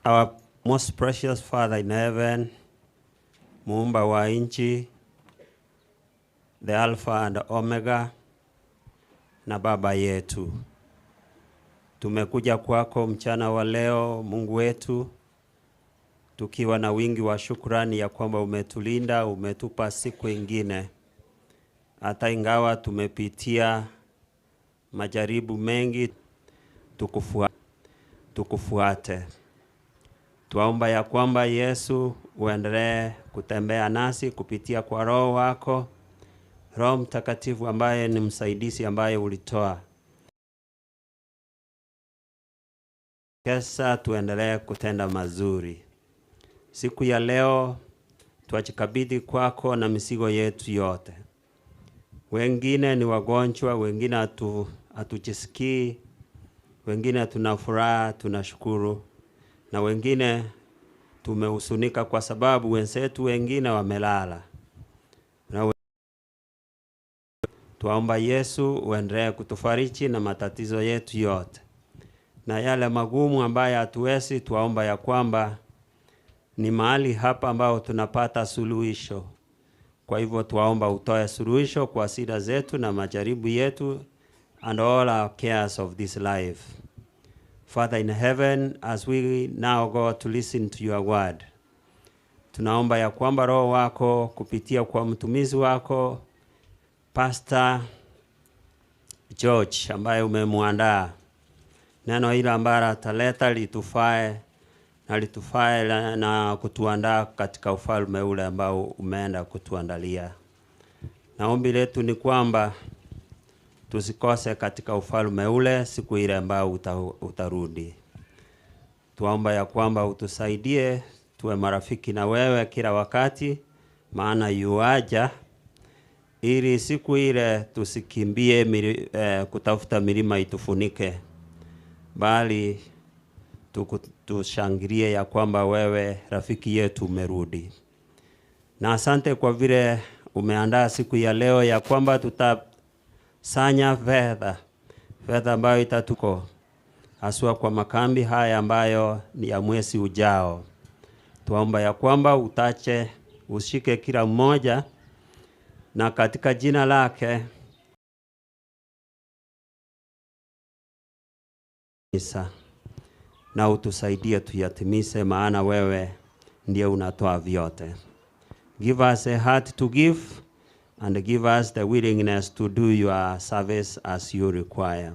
Our most precious Father in heaven, muumba wa nchi, the Alpha and Omega, na Baba yetu, tumekuja kwako mchana wa leo, Mungu wetu, tukiwa na wingi wa shukrani ya kwamba umetulinda, umetupa siku ingine, hata ingawa tumepitia majaribu mengi, tukufuate. Twaomba ya kwamba Yesu uendelee kutembea nasi kupitia kwa Roho wako, Roho Mtakatifu ambaye ni msaidizi ambaye ulitoa. Kesa tuendelee kutenda mazuri. Siku ya leo twajikabidhi kwako na mizigo yetu yote. Wengine ni wagonjwa, wengine hatujisikii, wengine tuna furaha, tunashukuru, na wengine tumehusunika kwa sababu wenzetu wengine wamelala. Na twaomba Yesu uendelee kutufariji na matatizo yetu yote na yale magumu ambayo hatuwezi, twaomba ya kwamba ni mahali hapa ambao tunapata suluhisho. Kwa hivyo twaomba utoe suluhisho kwa shida zetu na majaribu yetu and all our cares of this life. Father in heaven, as we now go to listen to your word, tunaomba ya kwamba Roho wako kupitia kwa mtumizi wako Pastor George ambaye umemwandaa, neno hili ambalo ataleta litufae na litufae na kutuandaa katika ufalme ule ambao umeenda kutuandalia. Na ombi letu ni kwamba tusikose katika ufalme ule siku ile ambao utarudi. Tuomba ya kwamba utusaidie tuwe marafiki na wewe kila wakati, maana yuaja, ili siku ile tusikimbie kutafuta milima itufunike, bali tushangilie ya kwamba wewe rafiki yetu umerudi. Na asante kwa vile umeandaa siku ya leo ya kwamba tutasanya fedha, fedha ambayo itatuko haswa kwa makambi haya ambayo ni ya mwezi ujao. Tuomba ya kwamba utache ushike kila mmoja, na katika jina lake Kanisa na utusaidie tuyatimize, maana wewe ndiye unatoa vyote. Give us a heart to give and give us the willingness to do your service as you require.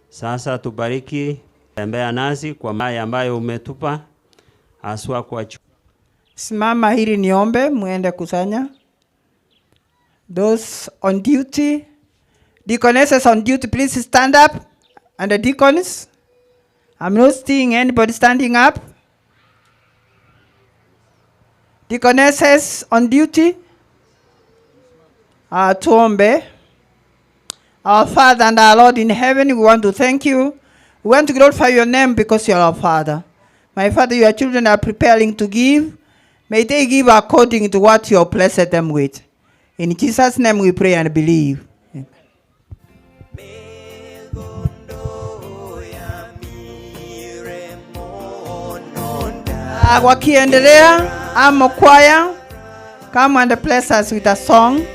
Sasa tubariki, tembea nasi kwa maya ambayo umetupa haswa kwa
Simama hili niombe, muende kusanya. Those on duty, deaconesses on duty, please stand up. And the deacons, I'm not seeing anybody standing up. Deaconesses on duty, tuombe. Our Father and our Lord in heaven, we want to thank you. We want to glorify your name because you are our Father. My Father, your children are preparing to give. May they give according to what you have blessed them with. In Jesus' name we pray and believe. Wakiendelea, Amo Choir, come and bless us with a song.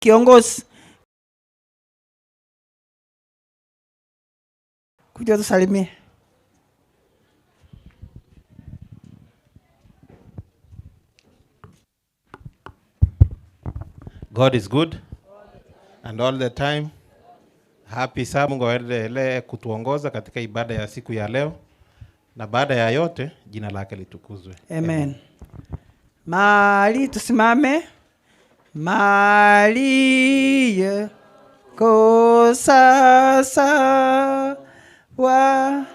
Kiongozi, kuja tusalimie.
God is good and all the time. Happy Sabbath. Mungu aendelee kutuongoza katika ibada ya siku ya leo, na baada ya yote jina lake litukuzwe.
Amen. Mali tusimame. Mali yako sasa wa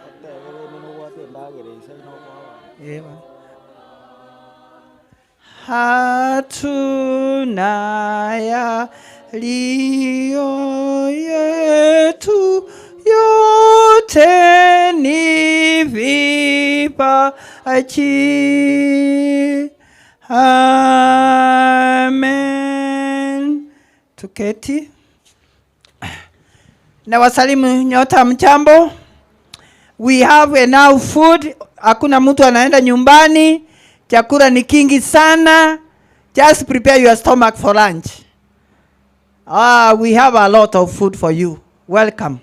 Ewa. Hatuna yaliyo yetu, yote ni vipaji. Amen. Tuketi. Na wasalimu nyota, mchambo. We have enough food. Hakuna mtu anaenda nyumbani. Chakula ni kingi sana. Just prepare your stomach for lunch. Ah, we have a lot of food for you. Welcome.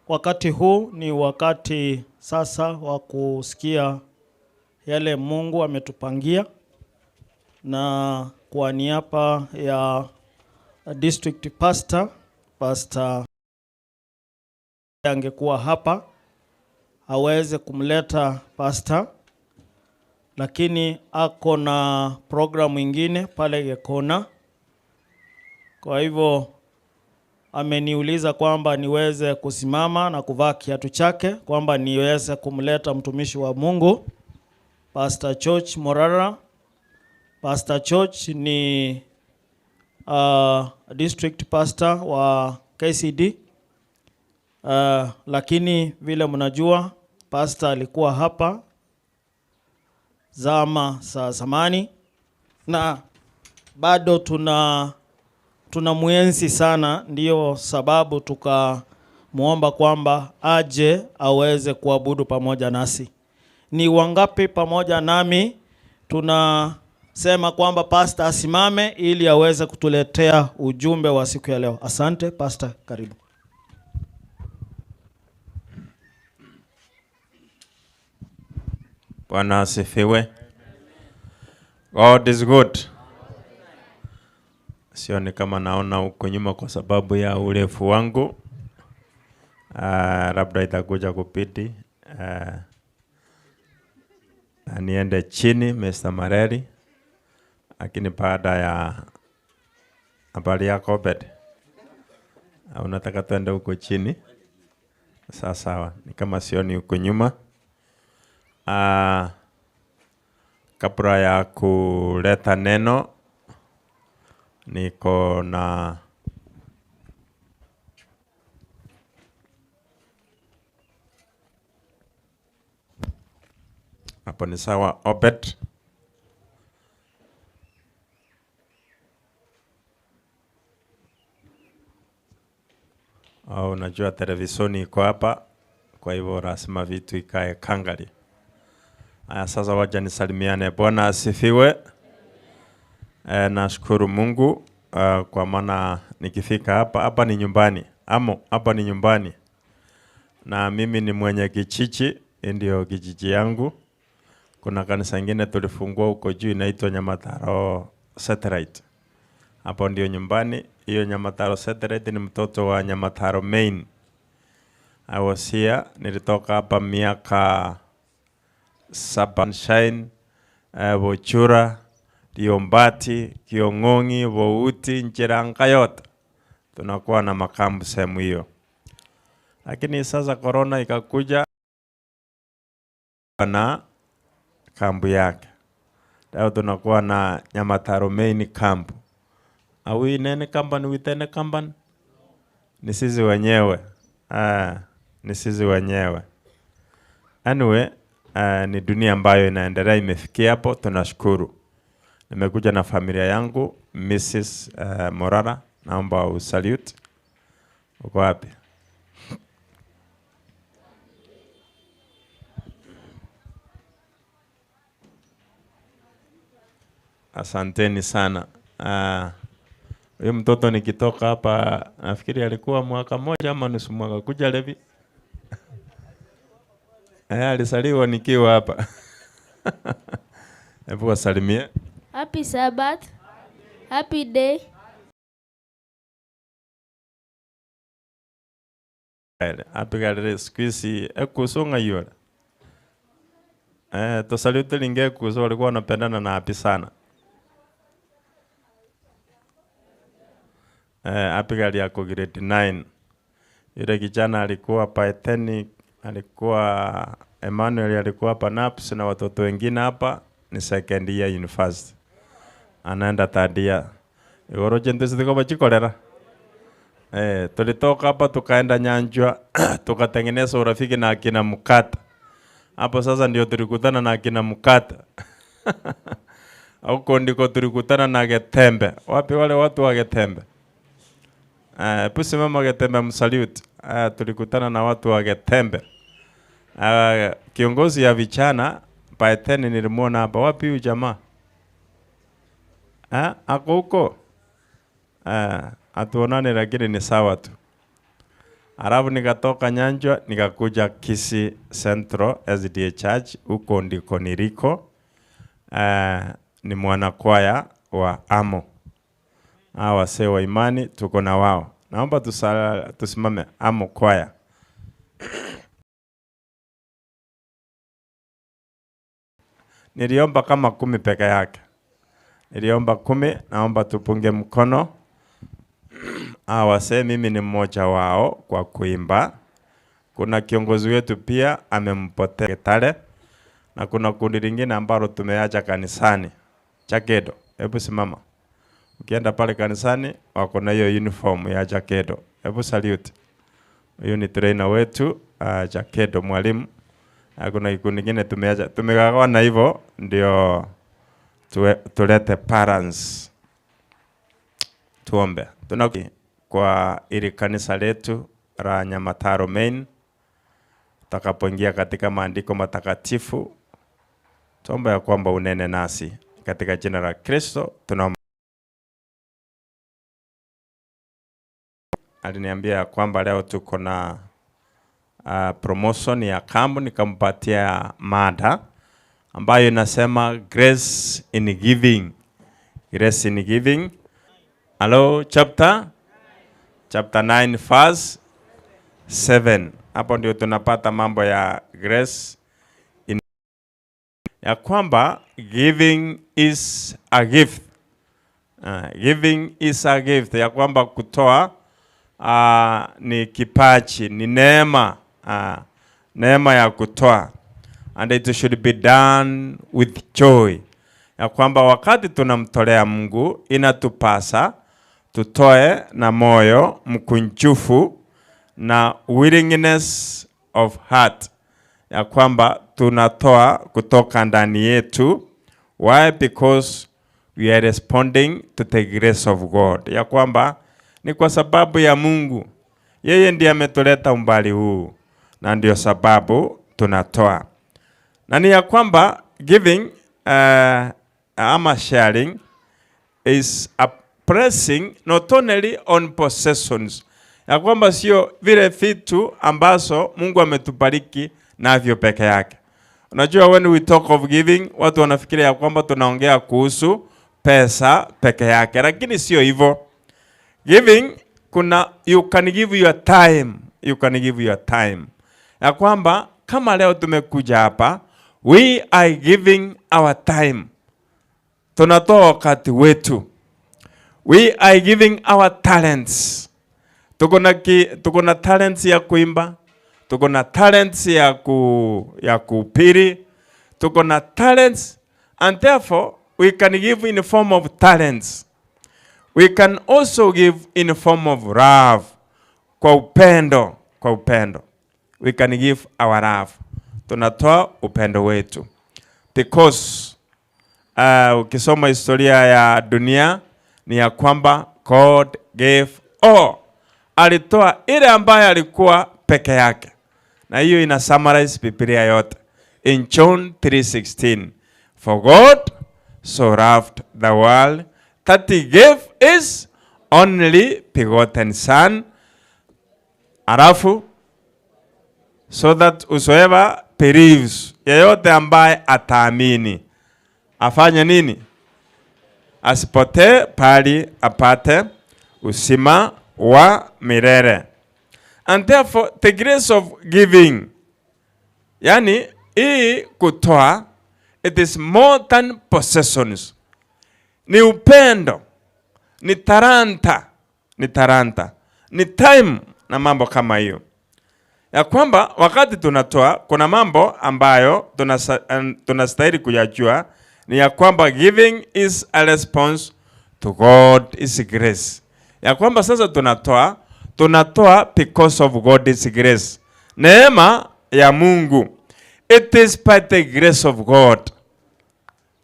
Wakati huu ni wakati sasa wa kusikia yale Mungu ametupangia, na kwa niaba ya district pastor, Pastor angekuwa hapa aweze kumleta pastor, lakini ako na programu ingine pale Gekona. Kwa hivyo ameniuliza kwamba niweze kusimama na kuvaa kiatu chake, kwamba niweze kumleta mtumishi wa Mungu Pastor George Morara. Pastor George ni district pastor wa KCD. Lakini vile mnajua pastor alikuwa hapa zama za zamani na bado tuna muenzi sana, ndiyo sababu tukamuomba kwamba aje aweze kuabudu pamoja nasi. Ni wangapi pamoja nami tunasema kwamba pastor asimame ili aweze kutuletea ujumbe wa siku ya leo? Asante pastor, karibu.
Bwana asifiwe. God is good. Sioni kama naona huko nyuma kwa sababu ya urefu wangu. Labda itakuja kupiti. Niende chini Mr. Mareri. Lakini baada ya habari yako Obed. Unataka tuende huko chini? Sawa sawa. Ni kama sioni huko nyuma. Kabla ya kuleta neno niko na hapo ni sawa Obed. Au unajua televisheni iko hapa, kwa hivyo lazima vitu ikae kangari. Aya, sasa wacha nisalimiane. Bwana asifiwe. Nashukuru Mungu kwa maana nikifika hapa, hapa ni nyumbani. Amo, hapa ni nyumbani. Na mimi ni mwenye kijiji, ndio kijiji yangu. Kuna kanisa ingine tulifungua huko juu inaitwa Nyamataro Satellite. Hapo ndio nyumbani. Hiyo Nyamataro Satellite ni mtoto wa Nyamataro Main. I was here, nilitoka hapa miaka 7, Shine, Bochura, Liombati, Kiong'ong'i, Bouti, Nchiranga yote. Tunakuwa na makambu sehemu hiyo. Lakini sasa corona ikakuja na kambu yake. Leo tunakuwa na Nyamataro Main camp. Are we in any company with any company? Ni sisi wenyewe. Ni sisi wenyewe. Anyway, ni dunia ambayo inaendelea, imefikia hapo, tunashukuru. Nimekuja na familia yangu, Mrs. Morara. Naomba usalute. Uko wapi? Asanteni sana. Ah, huyu mtoto nikitoka hapa nafikiri alikuwa mwaka mmoja ama nusu mwaka kuja Levi. Eh, alisaliwa nikiwa hapa. Hebu wasalimie.
Happy Sabbath. Happy day.
Apigalire siku hizi ekuso ng'aiore. Eh, tosalute linge ekuso walikuwa wanapendana na Happy sana. Eh, Abigail yako grade 9. Yule kijana alikuwa Pythonic, alikuwa Emmanuel alikuwa hapa NAPS na watoto wengine hapa ni second year university. Anaenda third year. Igoro chintu sitiko chikorera. Eh, tulitoka hapa tukaenda Nyanjwa tukatengeneza urafiki na akina Mukata. Hapo sasa ndio tulikutana na akina Mukata. Huko ndiko tulikutana na Getembe. Wapi wale watu wa Getembe? Hebu simama Getembe msalute. Tulikutana na watu wa Getembe. Kiongozi ya vijana by 10 nilimuona hapa. Wapi huyu jamaa? Ako huko? Hatuonane lakini ni sawa tu. Alafu nikatoka Nyanjwa nikakuja Kisii Central SDA Church, huko ndiko niliko. Ni mwanakwaya wa AMO. Hawa wasee wa imani tuko na wao. Naomba tusimame AMO kwaya. Niliomba kama 10 peke yake. Niliomba 10, naomba tupunge mkono. Hawa wasee mimi ni mmoja wao kwa kuimba. Kuna kiongozi wetu pia amempotea Getare, na kuna kundi lingine ambalo tumeacha kanisani. Chakedo, hebu simama. Ukienda pale kanisani wako na hiyo uniform ya Chakedo. Hebu salute. Huyu ni trainer wetu Chakedo mwalimu. Kuna kikundi kingine tumeacha. Tumegawana hivyo ndio tulete parents. Tuombe. Tuna kwa ili kanisa letu la Nyamataro Main, tutakapoingia katika maandiko matakatifu, tuombe ya kwamba unene nasi katika jina la Kristo tunaomba. Aliniambia ya kwamba leo tuko na promotion ya kambu, nikampatia mada ambayo inasema grace in giving. Grace in giving. Hello, chapter 9 verse 7. Hapo ndio tunapata mambo ya grace in, ya kwamba giving is a gift. Giving is a gift, ya kwamba kutoa ni kipaji, ni neema, neema ya kutoa. And it should be done with joy. Ya kwamba wakati tunamtolea Mungu inatupasa tutoe na moyo mkunjufu na willingness of heart, ya kwamba tunatoa kutoka ndani yetu. Why? Because we are responding to the grace of God. Ya kwamba ni kwa sababu ya Mungu, yeye ndiye ametuleta umbali huu na ndio sababu tunatoa. Na ni ya kwamba giving ama sharing is a pressing not only on possessions, ya kwamba sio vile vitu ambazo Mungu ametubariki navyo peke yake. Unajua, when we talk of giving, watu wanafikiria ya kwamba tunaongea kuhusu pesa peke yake, lakini sio hivyo. Giving, kuna you can give your time, you can give your time. Ya kwamba kama leo tumekuja hapa, we are giving our time. Tunatoa wakati wetu. We are giving our talents. Tuko na ki, tuko na talents ya kuimba, tuko na talents ya ku, ya kuhubiri, tuko na talents, and therefore we can give in the form of talents. We can also give in the form of love. Kwa upendo, kwa upendo. We can give our love. Tunatoa upendo wetu. Because ukisoma historia ya dunia ni ya kwamba God gave all. Alitoa ile ambaye alikuwa peke yake. Na hiyo ina summarize Biblia yote. In John 3:16, for God so loved the world that he gave his only begotten son, alafu so that whosoever believes, yeyote ambaye ataamini afanye nini? Asipotee bali apate uzima wa milele. And therefore the grace of giving, yani hii kutoa, it is more than possessions. Ni upendo, ni talanta, ni talanta, ni time na mambo kama hiyo. Ya kwamba wakati tunatoa kuna mambo ambayo tunastahili kuyajua, ni ya kwamba giving is a response to God's grace. Ya kwamba sasa tunatoa because of God's grace. Neema ya Mungu. It is by the grace of God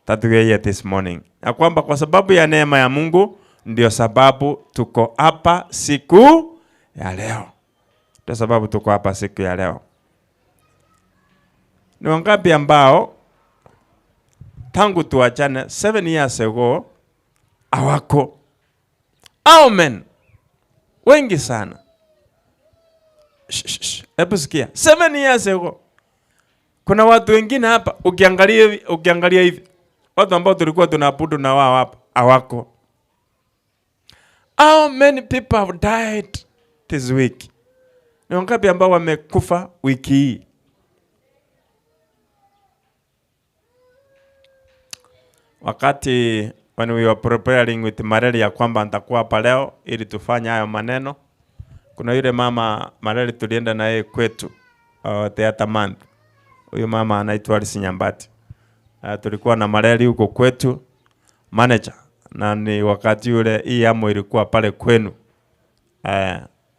that we are here this morning. Ya kwamba kwa sababu ya neema ya Mungu ndio sababu tuko hapa siku ya leo. Ndio sababu tuko hapa siku ya leo. Ni wangapi ambao tangu tuachane 7 years ago hawako? Amen. Wengi sana. Shh, shh, shh. Hebu sikia. 7 years ago. Kuna watu wengine hapa ukiangalia hivi, watu ambao tulikuwa tunaabudu na wao hapa hawako. How many people have died this week? Ni wangapi ambao wamekufa wiki hii? Wakati when we were preparing with Mareli ya kwamba nitakuwa hapa leo ili tufanye hayo maneno, kuna yule mama Mareli tulienda na yeye kwetu the other month. Huyu mama anaitwa Alice Nyambati. Tulikuwa na Mareli huko kwetu manager, na ni wakati ule hii amo ilikuwa pale kwenu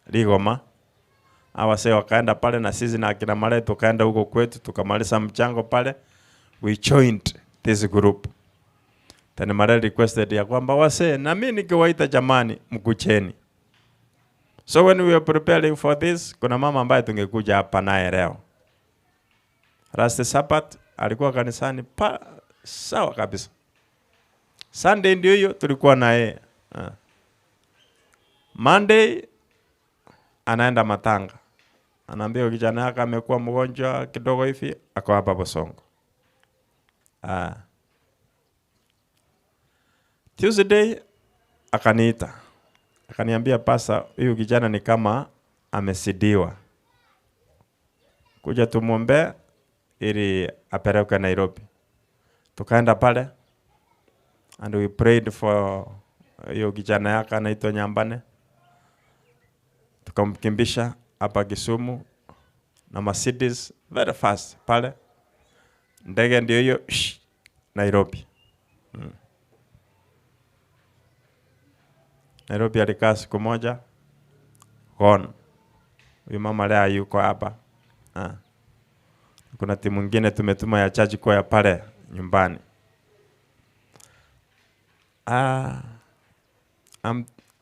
Ligoma. Hawa sasa wakaenda pale na sisi na akina Mareli tukaenda huko kwetu tukamaliza mchango pale. We joined this group. Then Mareli requested ya kwamba wase na mimi nikiwaita jamani mkucheni. So when we were preparing for this, kuna mama ambaye tungekuja hapa naye leo. Last Sabbath alikuwa kanisani pa sawa kabisa. Sunday ndio hiyo tulikuwa na yeye. Monday anaenda matanga. Anaambia kijana yake amekuwa mgonjwa kidogo hivi, ako hapa Bosongo. Tuesday akaniita. Akaniambia pasa, huyu kijana ni kama amesidiwa. Kuja tumuombe ili apelekwe Nairobi. Tukaenda pale and we prayed for hiyo kijana yake anaitwa Nyambane. Tukamkimbisha hapa Kisumu na Mercedes very fast pale. Ndege ndio hiyo, shh, Nairobi. Nairobi alikaa siku moja, gone. Huyu mama leo yuko hapa. Kuna timu nyingine tumetuma ya church kwa pale nyumbani.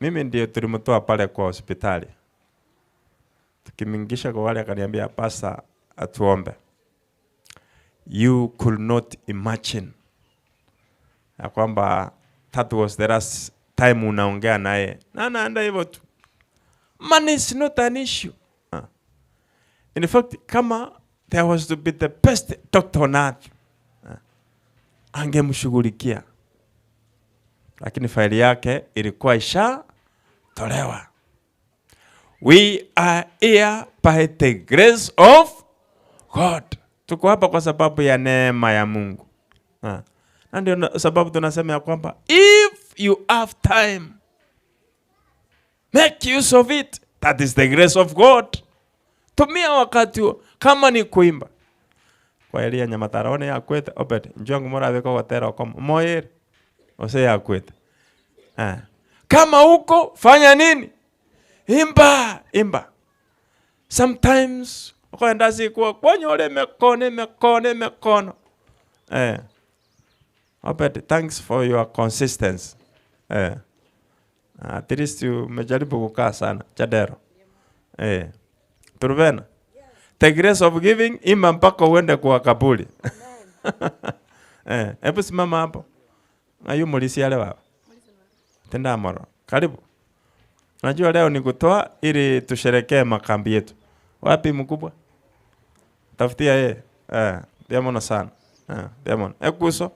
Mimi ndiye tulimtoa pale kwa hospitali. Tukimingisha kwa wale akaniambia pastor atuombe. You could not imagine ya kwamba that was the last time unaongea naye. Na anaenda hivyo tu. Money is not an issue. In fact, kama there was to be the best doctor on earth, angemshughulikia. Lakini faili yake ilikuwa ishatolewa. We are here by the grace of God. Tuko hapa kwa sababu ya neema ya Mungu. Na ndio sababu tunasema ya kwamba if you have time, make use of it. That is the grace of God. Tumia wakati huo kama ni kuimba. Kwa Elia Nyamatara one ya kwete obed njongo mora beko gotera kwa moyere ose ya kwete. Kama uko fanya nini? Imba, imba. Sometimes ukaenda siku kwanyole mikono, mikono, mikono. Obed, thanks for your consistency. At least umejaribu kukaa sana. Chadero. Eh. Turubena. The grace of giving ima mpaka uende kwa kaburi. Eh, hebu simama hapo. Ayu mulisi yale baba. Tenda moro. Karibu. Najua leo ni kutoa ili tusherekee makambi yetu. Wapi mkubwa? Tafutia yeye. Eh, ndiamono sana. Eh, ndiamono. Ekuso.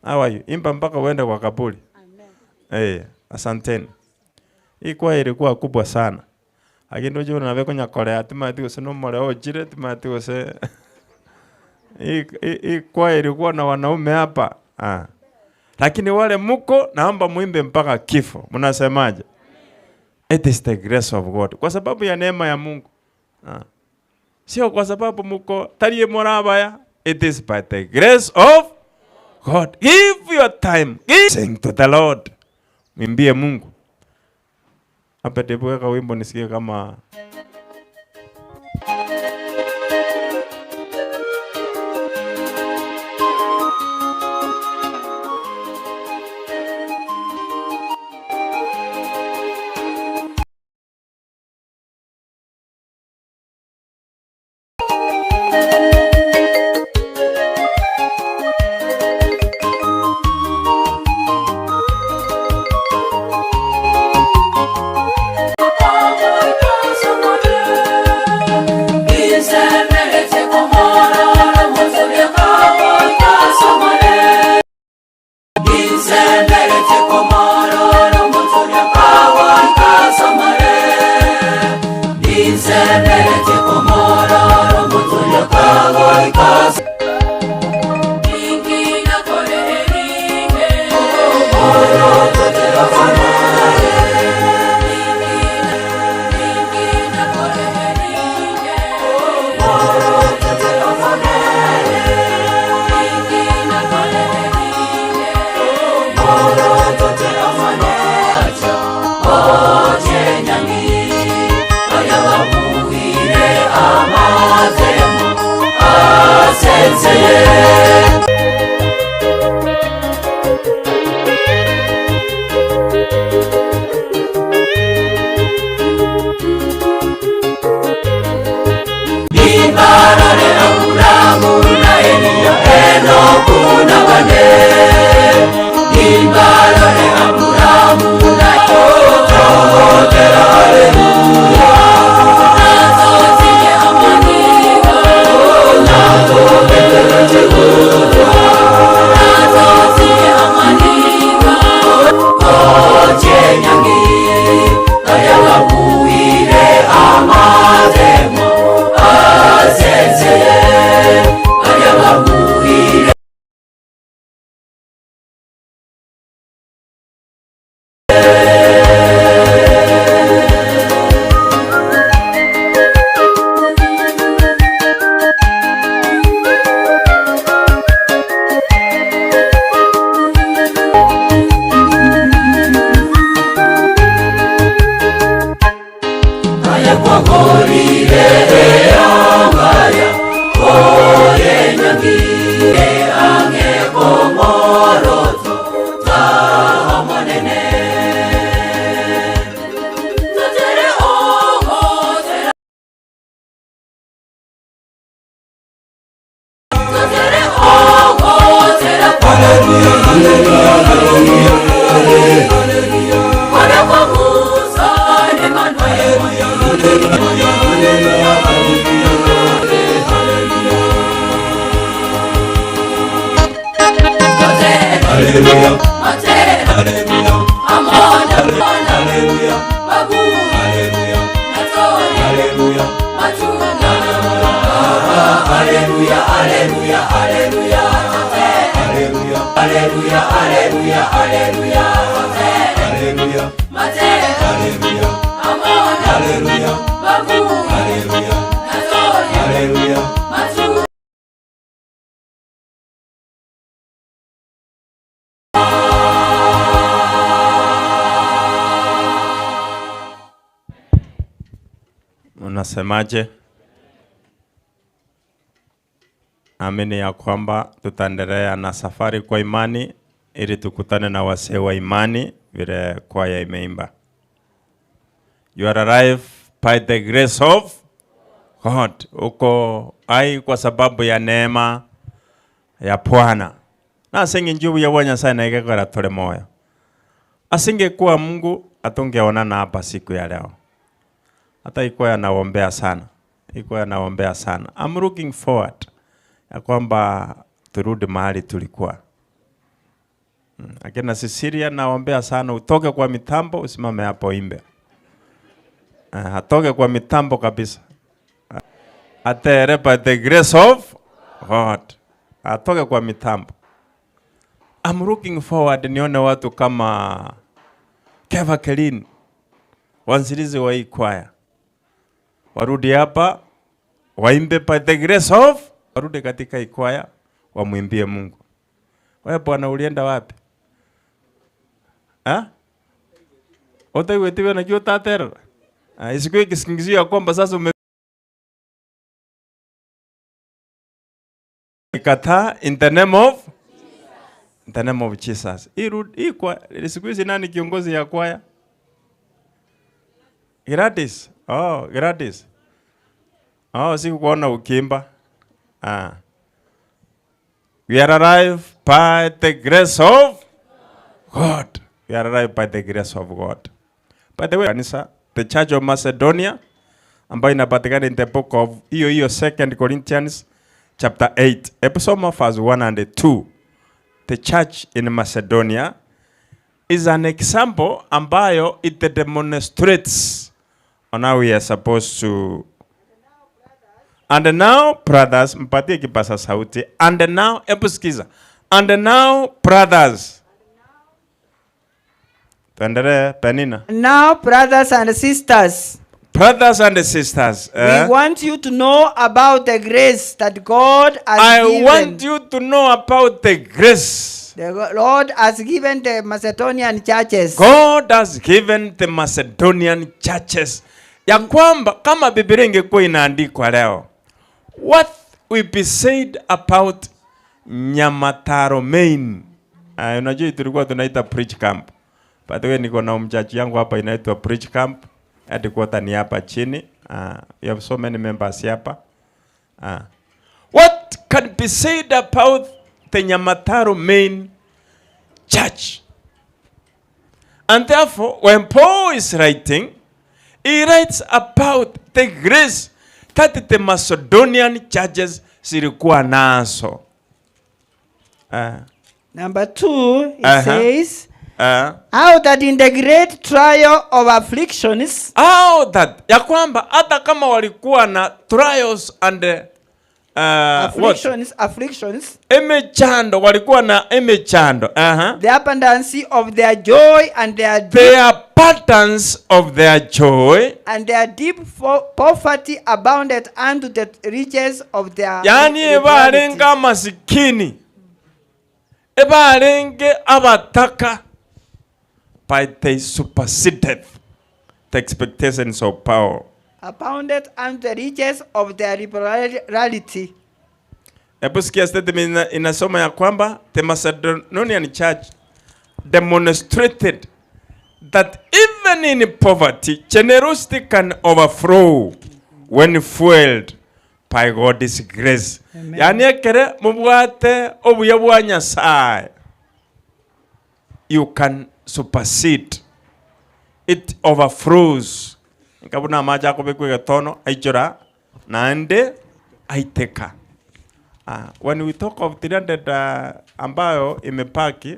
How are you? Imba mpaka uende kwa kaburi. Amen. Eh, asanteni. Hii kwa ilikuwa kubwa sana. Lakini ndio nabe kunyakorea timati gose nomore ojire timati gose. Hii kwa ilikuwa na wanaume hapa. Ah. Lakini wale muko naomba muimbe mpaka kifo. Mnasemaje? It is the grace of God. Kwa sababu ya neema ya Mungu. Ah. Sio kwa sababu muko tarie morabaya. It is by the grace of God. Give your time. Give. Sing to the Lord. Mwimbie Mungu. Hapa ndipo weka wimbo nisikie kama Unasemaje? Amini ya kwamba tutaendelea na safari kwa imani ili tukutane na wasee wa imani Vile kwaya imeimba. You are alive by the grace of God. Uko hai kwa sababu ya neema ya Bwana. Na ase eng'encho obuya bwa Nyasaye na egekora tore moyo. Asingekuwa Mungu hatungeonana hapa siku ya leo. Hata ikuwa naombea sana. Ikuwa naombea sana. I'm looking forward ya kwamba turudi mahali tulikuwa. Akina Cecilia naombea sana utoke kwa mitambo usimame hapo imbe. Atoke kwa mitambo kabisa. Atere by the grace of God. Atoke kwa mitambo. I'm looking forward nione watu kama Keva Kelin, wanzilizi wa hii kwaya. Warudi hapa waimbe by the grace of, warudi katika hii kwaya wamwimbie Mungu. Wewe bwana ulienda wapi? Ha? Utaigwetiwe na kio taterera? Ah, isikuwe kisingizio ya kwamba sasa ume kataa in the name of in the name of Jesus. Hii hii kwa siku hizi nani kiongozi ya kwaya? Gladys. Oh, Gladys. Oh, sikukuona ukiimba. Ah. We are alive by the grace of God. We are alive by the grace of God. By the way, kanisa, the Church of Macedonia ambayo inapatikana in the book of hiyo hiyo 2 Corinthians chapter 8. Hebu soma verse 1 and 2. The church in Macedonia is an example ambayo it demonstrates on how we are supposed to. And now brothers, mpatie kipaza sauti. And now, hebu sikiza. And now brothers. Tuendelee Penina.
Now, brothers and sisters,
Brothers and sisters,
we want you to know about the grace that God has
I
given.
want you to know about the grace
The Lord has given the Macedonian churches.
God has given the Macedonian churches. Ya kwamba kama Biblia ingekuwa inaandikwa leo, what will be said about Nyamataro Main? Unajua tulikuwa tunaita preach camp. By the way, niko na mchachi yangu hapa inaitwa preach camp. Headquarter ni hapa chini. We have so many members hapa. What can be said about the Nyamataro Main Church? And therefore, when Paul is writing, he writes about the grace that the Macedonian churches zilikuwa nazo.
Number 2, it says, how that in the great trial of afflictions,
how that, ya kwamba hata kama walikuwa na trials and what?
afflictions, afflictions,
Emechando, walikuwa na emechando.
The abundance of their joy and their deep,
The abundance of their joy,
and their deep poverty abounded unto the riches of their
yani
liberality.
ebarenge amasikini, ebarenge abataka, but they superseded the expectations of power.
Abounded unto the riches of their liberality.
Hebu sikia statement inasoma ya kwamba the Macedonian church demonstrated that even in poverty, generosity can overflow when fueled by God's grace.
Amen.
Yani ekere mubwate obuya bwa Nyasaye, you can supersede. It overflows. Nkabuna amache akobekwa egetono, aichora, naende aiteka. When we talk of 300 ambayo imepaki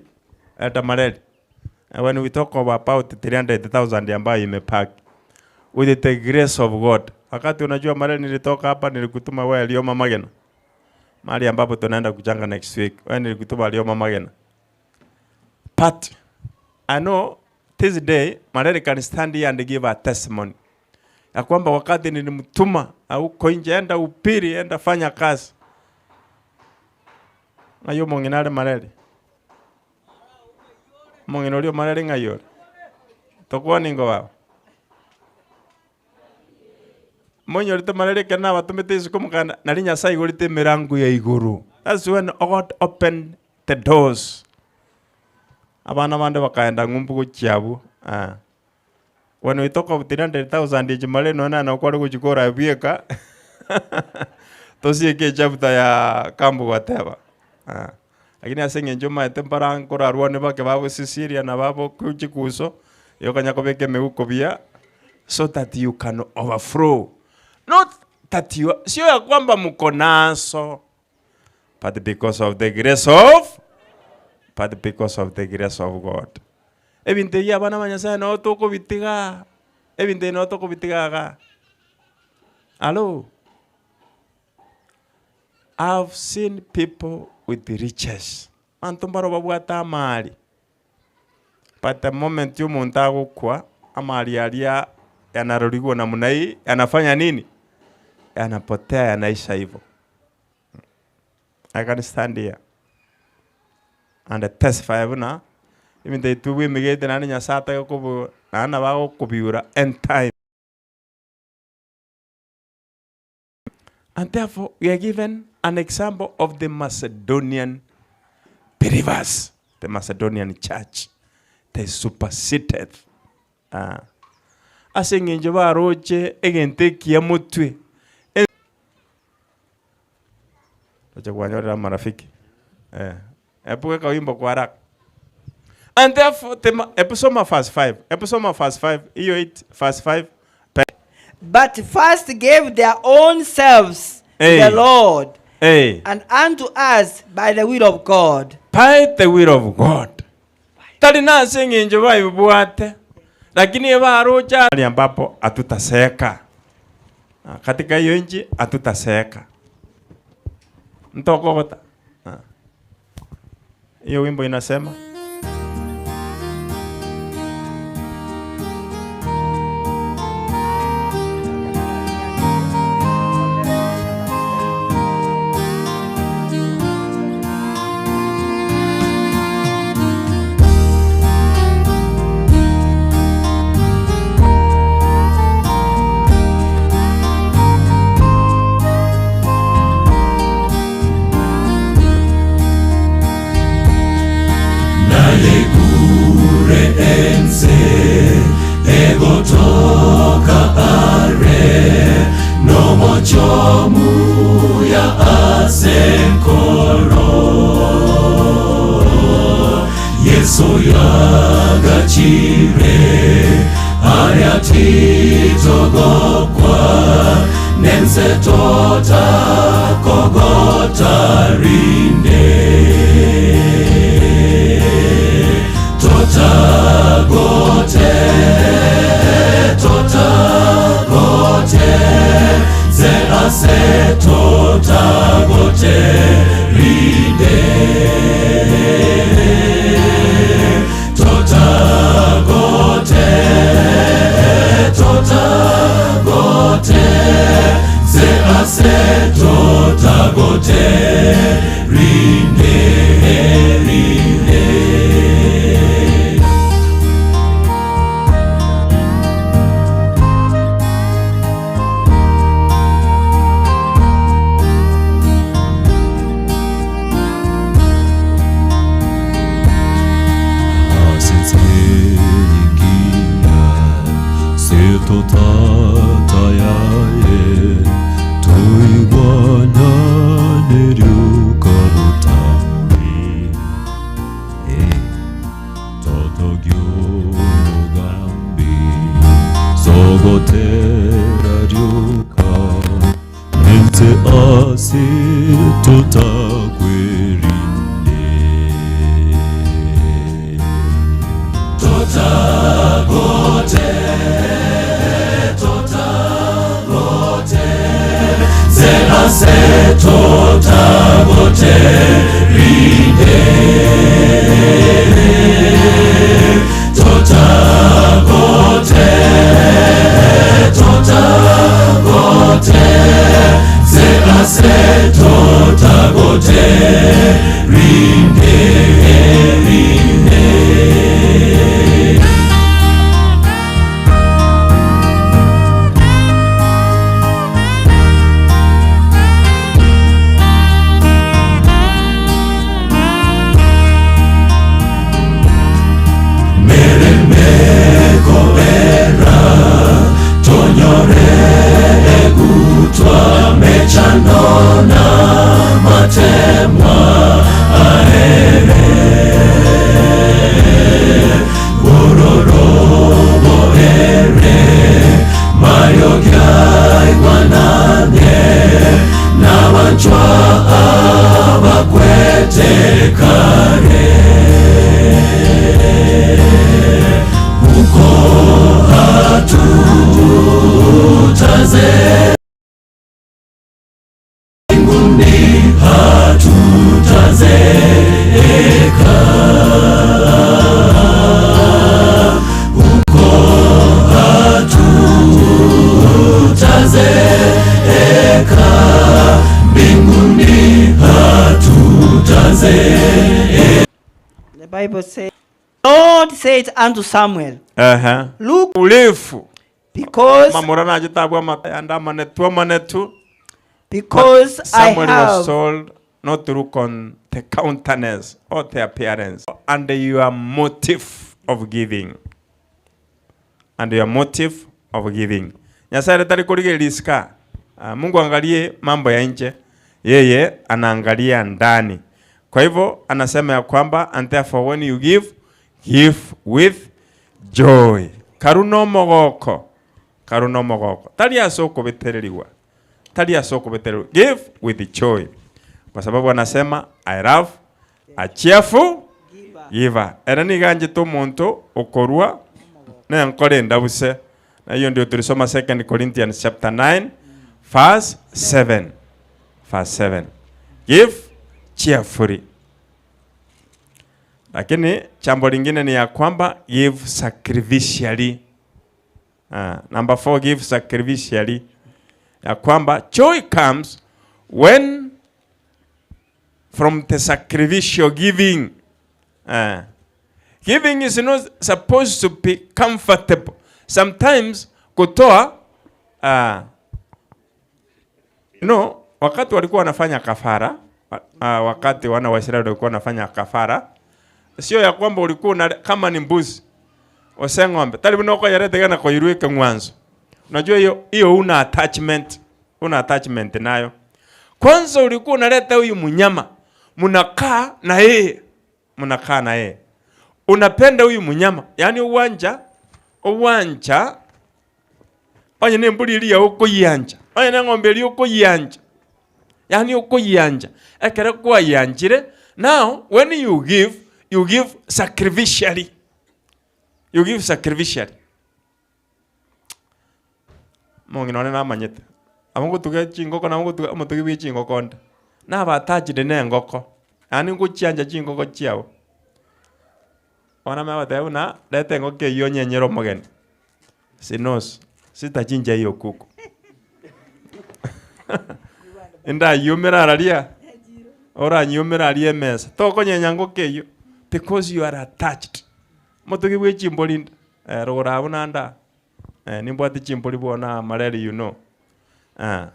Damareli, when we talk of about 300,000 ambayo imepaki with the grace of God. Wakati unajua Mareli nilitoka hapa nilikutuma wewe Lioma Magena. Mahali ambapo tunaenda kuchanga next week. Wewe nilikutuma Lioma Magena. But I know this day Mareli can stand here and give a testimony. Ya kwamba wakati nilimtuma huko nje, enda upiri, enda fanya kazi. Ng'ayo mong'ina are Mareli. Mong'ina oria Mareli ng'ai ore. Tokwani ngo baba. Monyorete Mareli ekero nabatomete isiko mokanda, nari Nyasaye aigorete emirango ya igoro. That's when God opened the doors. Abana bande bakaenda ng'umbu gochia abwo, ah. When we talk of 300,000 echi mare nonya nane okware gochia kora bieka, tosieke echapter ya kambu goteba, ah. Lakini ase eng'encho omanyete mbara nkorarwane bake babosisiria na baboku chikuso, igo okanya kobeka emeuko buya, so that you can overflow. Not that you sio ya kwamba mko naso, but because of the grace of but because of the grace of God. Ebinto ebi abana ba Nyasaye nabo tokobitiga, ebinto ebi nabo tokobitiga igaa. Hallo? I've seen people with riches, abanto mbaro babwate amari, but the moment omonto agokwa, amari aria yanarorigwa namna hii, yanafanya nini? Yanapotea yanaisha hivo. I can stand here and testify buna ebinto ebi tobwemegete naende Nyasaye atake kobu naende nabo agokobiura end time. And therefore we are given an example of the Macedonian believers, the Macedonian church, they superseded. Ah. Ase eng'encho baroche egento ekiya motwe. Oche kwanyorera amarafiki. Eh. Ebu ekawimbo kwa haraka. And therefore, the, ebu soma verse 5. Ebu soma verse 5. Iyo 8 verse 5.
But first gave their own selves to
Hey.
the Lord,
Hey.
and unto us by the will of God.
By the will of God. Tari nase eng'encho baibwate, lakini ebaroche mahali ambapo hatutaseeka. Ah, katika hiyo nchi hatutaseeka. Ntokogota. Ah. Hiyo wimbo inasema
Naye kure ense egotoka are nomochomu ya asenkoro Yesu yagachire ariatitogokwa nense tota kogotarinde totagote totagote ze ase totagote rinde totagote totagote ze ase totagote rinde rinde. Totagote, totagote, ze ase totagote rinde. Totagote, totagote, ze ase totagote rinde rinde.
Mechando na matemwa aere Bororo boere Mario gyaigwanane N'abanchwa abakwete kare Uko hatutaze Mbinguni hatutazeeka Huko hatutazeeka Mbinguni hatutazeeka
The Bible says, Lord said unto Samuel,
Ehe.
Look,
urefu
because
mamura najitabwa matayandamane manetu
Because
But
I
Samuel was
have-
told not to look on the countenance or the appearance and your motive of giving and your motive of giving nyasaye tari kurigerisika Ah, mungu angalie mambo ya nje yeye anaangalia ndani kwa hivyo anasema ya kwamba and therefore when you give give with joy karuno mogoko karuno mogoko tari ase okobitereriwa tari ase okobitereriwa give with joy kwa sababu anasema i love a cheerful giver era niganjete omonto okorwa nenkore endabuse na hiyo ndio tulisoma 2 Corinthians chapter 9 verse 7 verse 7 give cheerfully lakini jambo lingine ni ya kwamba give sacrificially Ah, number 4 give sacrificially ya kwamba joy comes when from the sacrificial giving Ah. Giving is not supposed to be comfortable. Sometimes kutoa uh, no, wakati walikuwa wanafanya kafara uh, wakati wana wa Israeli walikuwa wanafanya kafara, sio ya kwamba ulikuwa una, kama ni mbuzi ose ng'ombe tari buna okoyeretegana koirweke ng'wanso. Unajua hiyo hiyo una attachment, una attachment nayo. Kwanza ulikuwa unaleta huyu mnyama, mnakaa na yeye, mnakaa na yeye unapenda huyu mnyama yani uwanja uwanja onye ne mburi iria ukoyanja onye ne ng'ombe iria ukoyanja yani ukoyanja ekere kwayanjire now when you give you give sacrificially you give sacrificially mong'ina one namanyete abo ngotuga chingoko nabo ngotuga omotugi bwa echingoko nde nabatachire na engoko yaani ngochiancha chingoko chiabo bono amanye goteba buna reta engoko eywo onyenyere omogeni sinos sitachinja hiyo kuku ndayumera araria oranyumera aria emesa tokonyenya ngoko eywo because you are attached motugi bwa echimbori inde eh, rogoro abwo naende aa eh, nimbwate chimbori bono aa mareri you know ah.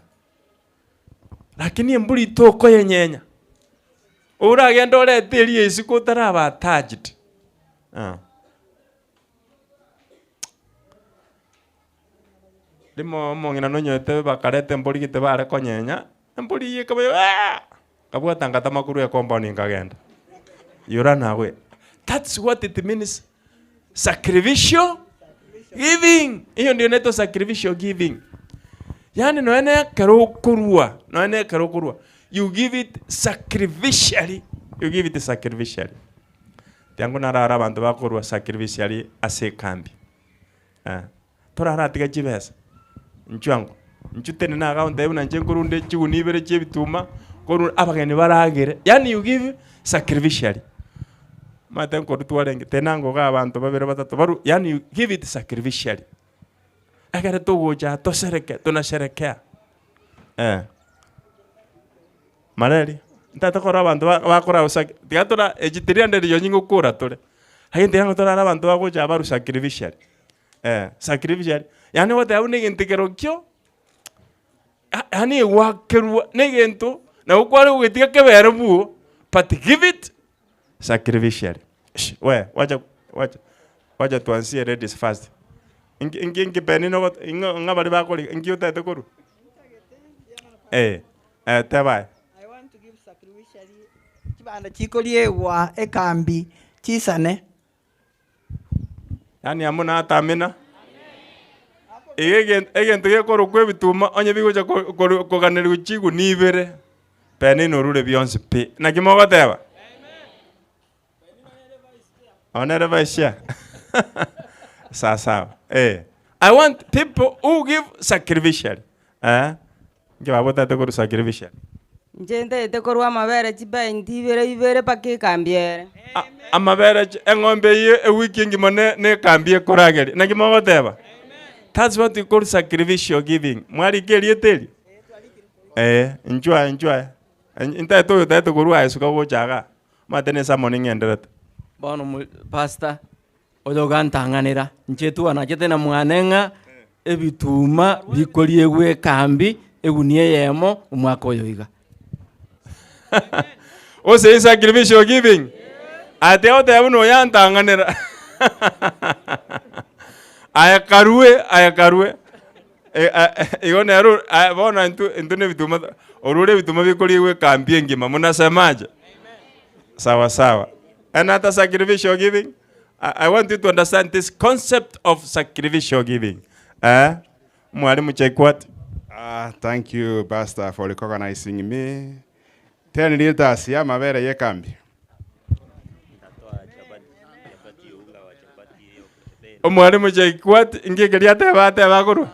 Lakini embori tokoyenyenya oragende orete eria isiko otaraba attached ah. Rimo omong'ina nonyorete bakareta embori gete bare konyenya, embori eyio ekaba "Aah!" Nkabwata ngatama korwa ecompound nkagenda. You run away. That's what it means sacrificial giving. Hiyo ndio inaitwa sacrificial giving. Yaani nonya na ekero okorua, nonya na ekero okorua, you give it sacrificially, you give it sacrificially. Tiango narara abanto bakorua sacrificially ase ekambi. Eh, toraratiga chibesa, inchuo ango, inchuo tenena iga ontebie buna inche nkorunde chigunia ibere chia ebituma, nkorunde abageni baragere, yaani you give sacrificially. Omanyete nkorwa twarenge, tenena ango iga abanto babere batato barwe, yaani you give it sacrificially. Ekere togocha aa tosereke, tunasherekea eh. Mareri, ntagete korora abanto ba- bakora gosaki, tiga tora echi tiria rende rirorio ngokora tore, lakini tiga torare abanto bagocha aa barwe sacrificially, eh, sacrificially, yaani ogoteba buna egento kerokio, ya- yaani egwakerwa na egento, nabo kware gogetiga kebere buo, but give it sacrificially. Shh we, wacha wacha wacha tuanzie ladies first. Inki inki inki Penina ogot ing'o ng'a baria bakori inki otagete korwa? Eh. Eh, teba aye.
Chibando chikoriegwa ekambi chisane.
Yaani amo na atamina. Iga egen- egento gekorokwa ebituma onye bigocha ko- koru- koganerigwa chigunia ibere, Penina orure bionsi pi. Naki mogoteba? One nere vice chair. Sawa sawa. Eh. I want people who give sacrificially. Eh? Inki baba otagete korwa sacrificially?
Inche ntagete korwa amabere chipainti ibere ibere mpaka ekambi ere.
Amabere chi- eng'ombe eyio ewiki engima ne ne ekambi ekorageria. Naki mogoteba? That's what we call sacrificial giving. Mwarika erieta erio? Eh, inchuo aye, inchuo aye. Intagete oyo otagete korwa aye suka gocha igaa. Omanyete ne esermon ng'enderete.
Bono mo pastor, oyo ogantang'anera, inche twanachete na mwane ng'a ebituma bikoriegwa ekambi egunia eyemo omwaka oyo iga.
Ose in sacrificial giving. Ate oteba buna oyo antang'anera. Aye karue, aye karue. Eh, ah, igo nero ah, bono intwe intwe na ebituma orure ebituma bikoriegwa ekambi engima munasemaje? Sawa sawa. Another sacrificial giving. I, I want you to understand this concept of sacrificial giving. Eh? Mwalimu Chaikwat.
Thank you, Pastor, for recognizing me. 10 liters ya mabere y'ekambi.
Omwalimu Chaikwat, inki ekeria ateba ateba akorwa?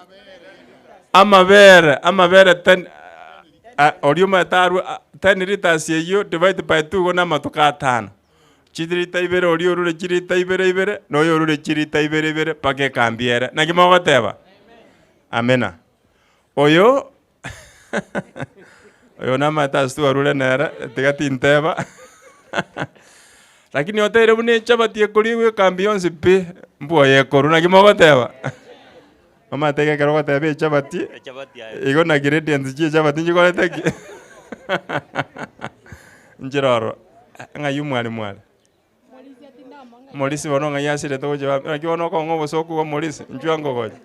Amabere, amabere 10 ah, oria omanyete arwe ah, 10 liters eyio divide by 2 igo na amatuko atano. Chilita ibere oria orure chilita ibere ibere, na oyo orure chilita ibere ibere mpaka ekambi ere. Naki mogoteba? Amina. Oyo oyo namanyete ase twarure nere, tiga tinteba. Lakini oteire buna echabati ekoriegwa ekambi yonsi pi, mbwoye ekorwa, naki mogoteba? Omanyete iga ekero ogoteba echabati, igo na gradients chia echabati nchikorete ki? Nchire ororo. Ng'ai omwalimu are? Morisi bono ng'ai asirete gochia ba naki bono okong'a obosoku bwa morisi, inchuo ango gocha,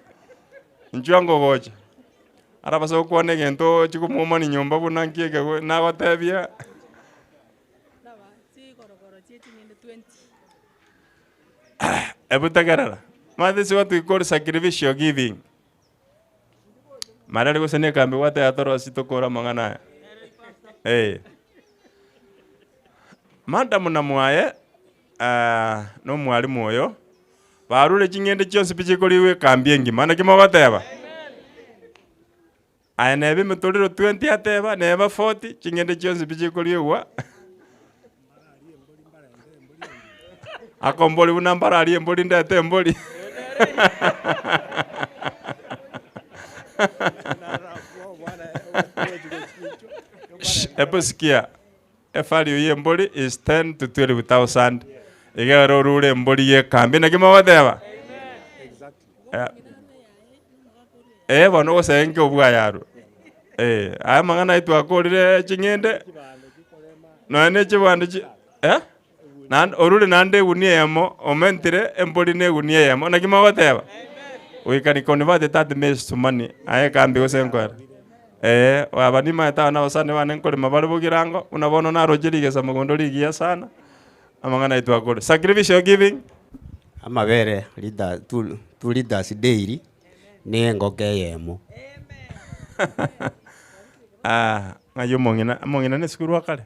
inchuo ango gocha. Arabase gokwana egento ochie komwomani nyomba buna nki eke nagotebia. Ebu tegerera, omanyete ase what we call sacrificial giving, mareri gose na ekambi gwateba torosie tokore amang'ana aya, eh. Madam na mwaye na omwalimu oyo, barure ching'ende chionsi pi chikorigwa ekambi engima, naki mogoteba? Aye neba emetorero 20 ateba, neba 40, ching'ende chionsi pi chikoriegwa. Akombori buna mbararie embori ndete embori. Shh, ebu sikia, evalue ya embori is 10 to 12,000. Iga ere orure embori ya ekambi, naki mogoteba? Eh, Eh bono gose enke obwaye arwe. Eh, aya amang'ana ayio twakorire ching'ende, nonya ne chibando chi eh? Naende orure naende egunia eyemo, omentire embori na egunia eyemo, naki mogoteba? We can convert that maize to money, aye ekambi gose nkoera. Eh, aba nimanyete aba nabasani bane nkorema bare bogirango, buna bono naroche rigesa mogondo rigiya sana, amang'ana ayio twakorire. Sacrificial giving.
Amabere lita two two liters daily, na engoko eyemo.
Ah, ng'ai omong'ina, omong'ina na esukuru akare?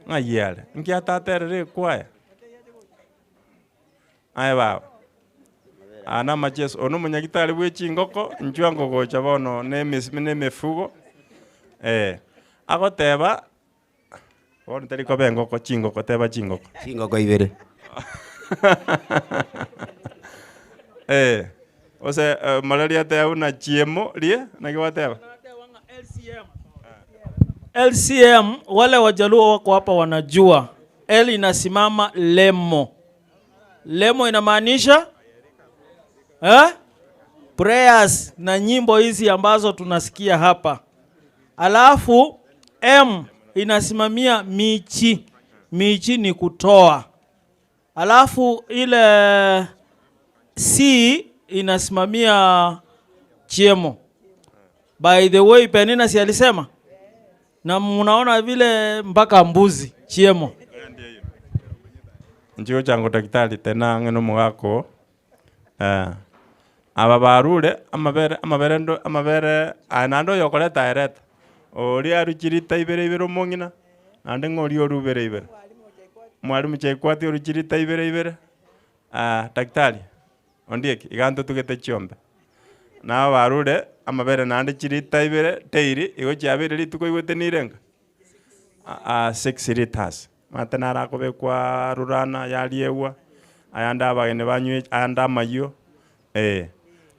Ng'ai are? Nki ataterera ekwaya? Aye baba, aya na amacheso, oyo na omonyagitari bwe chingoko, inchuo ango gocha bono na emis na emefugo, eh. Agoteba, bono tari koba engoko, chingoko, teba chingoko.
Chingoko ibere.
Eh, gose omoreri ateba buna chiemo rie, naki gwateba?
LCM, wale wajaluo wako hapa wanajua. L inasimama lemo. Lemo inamaanisha eh? Prayers na nyimbo hizi ambazo tunasikia hapa. Alafu M inasimamia michi. Michi ni kutoa. Alafu ile C inasimamia chiemo. By the way, Penina si alisema?
Na munaona vile mpaka mbuzi chiemo.
Inche gochango daktari tena ang'e na omogaka oo, aba barure amabere amabere ndo amabere aya naende oyokoreta aye reta, oria arwe chirita ibere ibere omong'ina, naende ng'a oria orwe ibere ibere. Mwalimu Chaikwati orwe chirita ibere ibere, daktari, Ondieki, iga ntotugete chiombe. Nabo barure amabere naende chirita ibere daily, igo chiabeire rituko oigwete nirenga? 6 litres. Omanyete naro akobekwa rurana yariegwa, ayande abageni banywe ayande amayio, eh.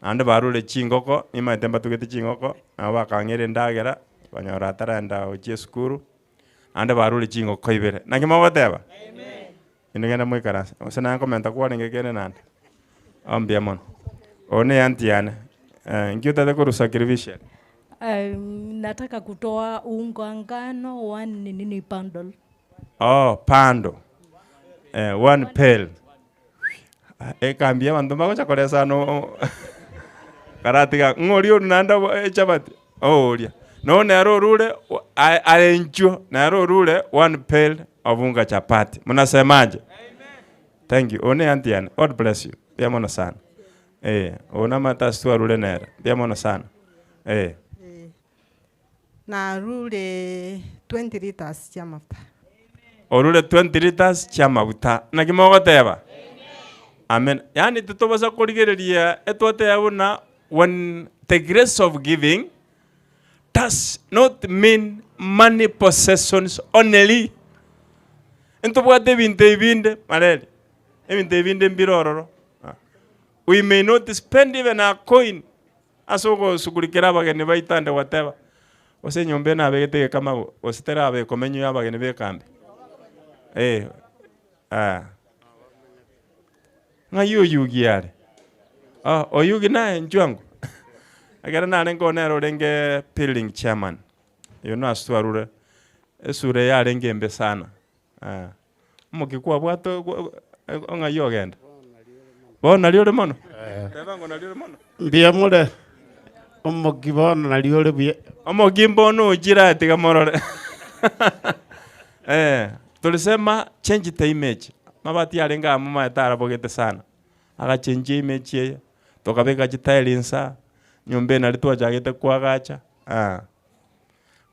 Naende barure chingoko, nimanyete mbatugete chingoko, nabo bakang'eire endagera, banyora ataraenda gochia esukuru, naende barure chingoko ibere. Naki mogoteba? Inwe genda moikaranse, gose naye nkomenta kwarenge kende naende? Oh mbuya mono. Oyo ne aunty yane, eh, nki otagete korwa sacrificial?
Nataka kutoa unga ngano one nini bundle.
Oh, bundle. Eh, one pail. Ekambi abanto mbagocha koresa ano karatiga ng'a oria orure naende echabati oria. Nonya nere orure aye inchuo nere orure one pail of unga chapati. Mnasemaje? Thank you. Oyo ne aunty yane. God bless you. Mbuya mono sana. Eh, oyo namanyete ase twarure nere. Mbuya mono sana. Eh.
Narure 20 litres chi'amafuta.
Orure 20 litres chi'amafuta. Naki mogoteba? Amen. Yaani titobasa korigereria etwateba buna when the grace of giving does not mean money possessions only. Ntobwate ebinto ebinde mareri, ebinto ebinde mbire ororo. We may not spend even a coin Ase ogosugurikera abageni baito ande gwateba, Gose enyomba eye nabegete egekamago, gose terabe ekomenywa y'abageni b'ekambi? Eh, ah. Ng'ai Oyugi are? Oh, Oyugi naye inchuo ango. Ekero narenge oo nere orenge building chairman, oyio nase twarure, esura eye yarenge embe sana, eh. Omokia kwabwate ng'ai ogenda? Bono nario ore mono? Teba ng'o nario ore mono.
Mbuya more, omokia bono nario ore buya.
Omokia mbono ochire aye tiga morore. Eh, tolisema change the image. Mabati arenge amo maete arabogete sana. Agachenjia image eye, tokabeka chitairi insa, nyomba eye nario twachagete koagacha, ah.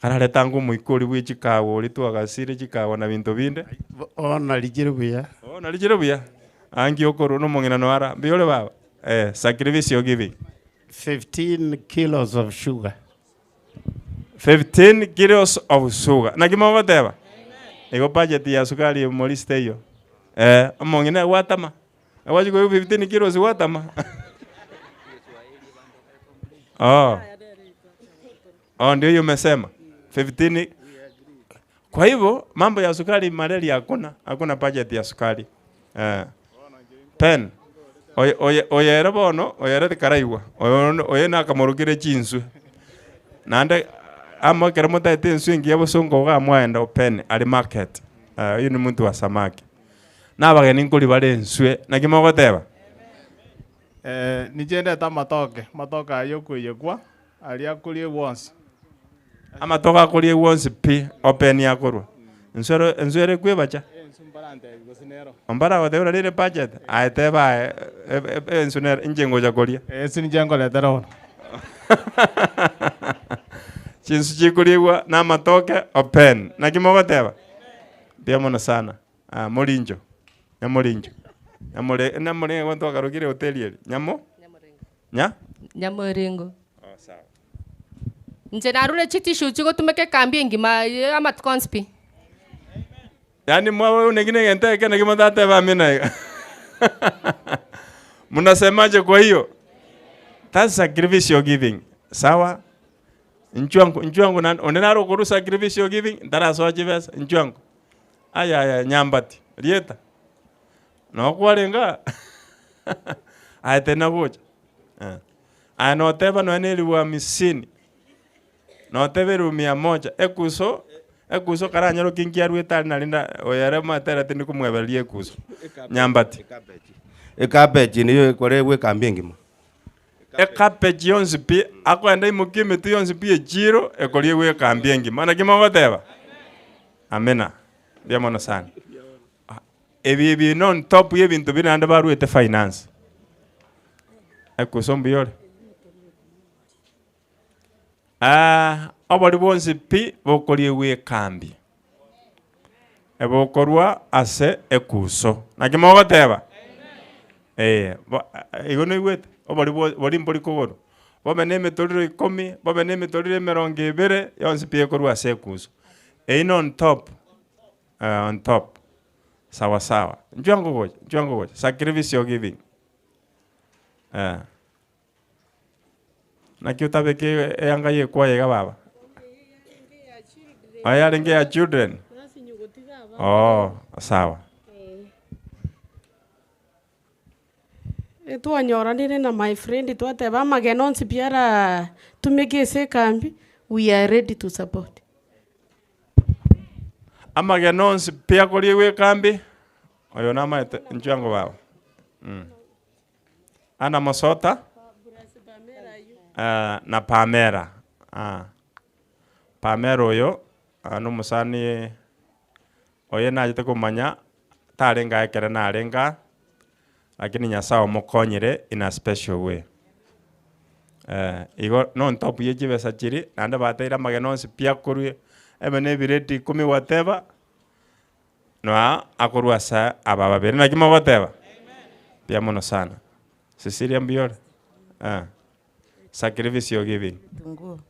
Kararete ango omoika oria bwe chikawa oria twagasire chikawa na binto binde.
Bono nari chire buya.
Oh nari chire buya? Anki okorwa na omong'ina noyo ara. Mbuya ore baba? Eh, sacrificial giving.
15 kilos of sugar.
15 kilos of sugar. Naki mogoteba? Igo budget ya sukari morisi teiyo. Eh, omong'ina gwatama. Gwachia koigwa 15 kilos gwatama. Oh. Oh, ndio hiyo umesema 15. Kwa hivyo mambo ya sukari malaria hakuna, hakuna budget ya sukari. Eh. Pen. Oye oye oyere bono, oyere tikaraigwa. Oyo oye nakamorokire chinswe. Naende amo ekero motaete enswe engiya bosongo iga mwaenda open are market. Eh, oyio ni muntu wa samaki. Na abageni nkori bare enswe, naki mogoteba?
Eh, ninche ndete amatoke, amatoke ayio okoiyekwa, Aria akoriegwa onsi.
Amatoke akoriegwa onsi pi, open akorwa. Enswe enswe ere kwebacha?
Enswe mbarantebi gose nero.
Mbaragotebi buna rire budget? Aye teba aye enswe nere inche ngocha koria.
Enswe ninche nkoretera bono.
Chinswe chikoriegwa na amatoke open. Naki mogoteba? Mbuya mono sana. Ah, morincho, nyamorincho, nyamore nyamore twakarokire hoteli eria, nyamo? Nya?
Nyamoringo.
Oh, sawa.
Inche narure chitissue chigotumeka ekambi engima ye amatuko onsi pi.
Yaani mwaba neki na egento eke naki motateba amina iga. Mnasemaje kwa hiyo? That's sacrificial giving. Sawa? Inchuo ango, inchuo ango naende, onde nare okorwa sacrificial giving, ntarasoa chibesa, inchuo ango. Ayaya, nyambati, rieta. Noo kwarenge aa? Aye tena gocha. Eh. Aye noteba nonya na elifu hamsini, noteba elifu mia moja, ekuso, ekuso karanyore oki nkiaruete aria nari nda oyo ere omanyete ere tindi komwebereria ekuso. Nyambati.
Ekabechi niyo ekore ekambi engima.
Ecabbage yonsi pi, akoenda aimokie emete yonsi pi echiro, ekoriegwa ekambi engima. Naki mogoteba? Amina. Mbuya mono sana. Ebi ebi ne on top ya ebinto bire naende baruete finance. Ekusa mbuya ore? Obori bwonsi pi bokoriegwa ekambi, ebokorwa ase ekuso. Naki mogoteba? Eh, bo igo noigwete? Obori bwo bori mbori kogorwa, bobe na emetoriro ikomi, bobe na emetoriro emerongo ebere, yonsi pi ekorwa ase ekuso. Eywo ne on top, on top, sawa sawa. Inchuo ngogocha, inchuo ngogocha, sacrificial giving, eh. Naki otabeke eanga y'ekwaya iga baba? Aye yarenge ya children? Oo, sawa.
Twanyoranire na my friend twateba amagena onsi pi aratumeke ase ekambi, we are ready to support.
Amagena onsi pi akoriegwa ekambi, oyo namaete, inchuo ango baba. Anna Mosota na Pamela. Pamela oyo nomosani oye nachete komanya tarenge aa ekere narenge aa, lakini Nyasaye omokonyire in a special way. Igo na on top ye chibesa chiria, naende bateire amagena onsi pi akorwa ebe na ebireti ikomi whatever, Noa akorwa ase aba babere. Naki mogoteba? Mbuya mono sana. Cecilia mbuya ore? Eh. Sacrificial giving.
Ebitunguo.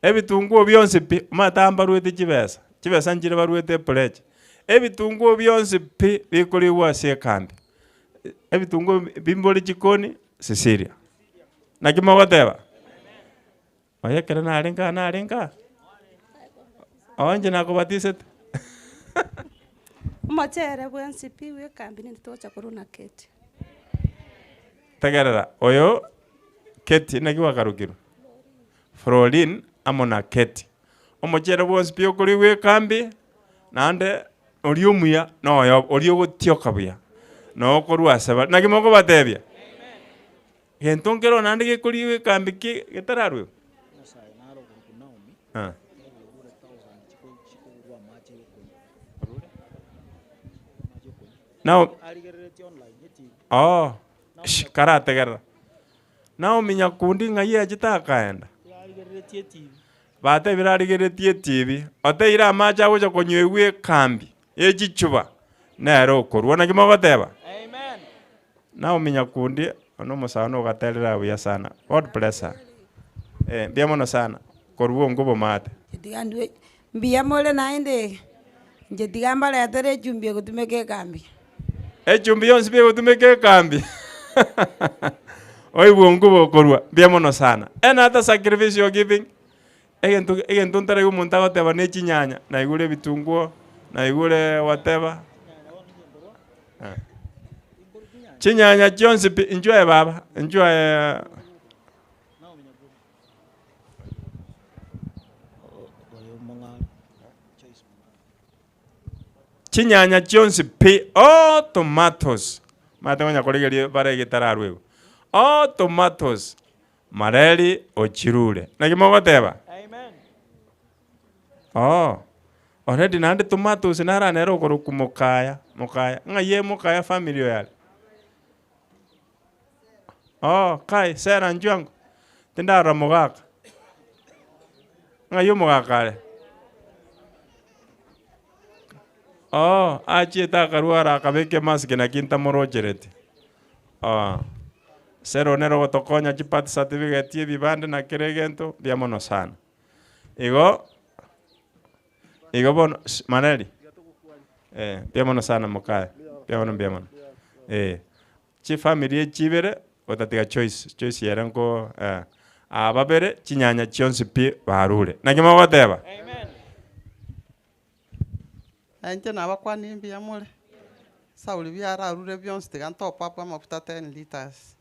Ebitunguo bionsi pi, omanyete aba mbaruete chibesa, chibesa nchire baruete epledge. Ebitunguo bionsi pi bikorigwa ase ekambi. Ebitunguo bimbore chikoni, Cecilia. Naki mogoteba? Oye ekero narenge aa narenge aa, oo inche nakobatisete.
Omochere bwensi pi bw'ekambi nindi togocha korwa na Keti.
Tegerera, oyo Keti naki gwakarokirwe? Florin amo na Keti. Omochere bwonsi pi okorigwa ekambi, naende oria omuya noyo oria ogotioka buya, nokorwa ase bare. Naki mokobatebia? Gento nkero naende gekoriigwa ekambi ki getararwegwe? Ah. Nao Oh, shi, karategerera. Naomi Nyakundi ng'ai achete akaenda? Batebire arigereretie etibi, oteire amache agocha konywegwa ekambi ye chichuba, nere okorua. Naki mogoteba? Naomi Nyakundi one omosaani ogaterera buya sana. God bless her. Eh, mbuya mono sana korwa ongo bomate.
Tiga ndue mbuya more naende, inche tiga mbaretere echumbi egotumeka ekambi.
Echumbi yonsi pi egotumeka ekambi. Oibwe ongo bokorwa. Mbuya mono sana. Another sacrificial giving. Egento egento ntaraigwa omonto agoteba ne chinyanya, naigure ebitunguo, naigure whatever. Eh. Chinyanya chionsi pi, inchuo aye baba, inchuo aye Chinyanya chionsi pi, all tomatoes, omanyete konya korigereria bare egetararwa igo, all tomatoes Mareri ochirure. Naki mogoteba? Oo, already naende tomatoes nara nere okorokwa mokaya, mokaya. Ng'ai e mokaya family oyo are? Oo, kai, Sarah inchuo ango, tindarora mogaka. Ng'ai omogaka are? Oo, achiete akarwara akabeka emask naki ntamorochereti. Oo. Ase ero nere ogotokonya chi birth certificate, ebibande na kera egento, mbuya mono sana. Igo, igo bono sh Mareri, eh, mbuya mono sana mokaye, mbuya mono mbuya mono, eh. Chifamiri echi ibere, otatiga Joyce, Joyce ere nko eh, aba babere chinyanya chionsi pi barure. Naki mogoteba?
Inche nabakwanirie mbuya more, Sauli biararure bionsi tiga ntope up amafuta ten litres.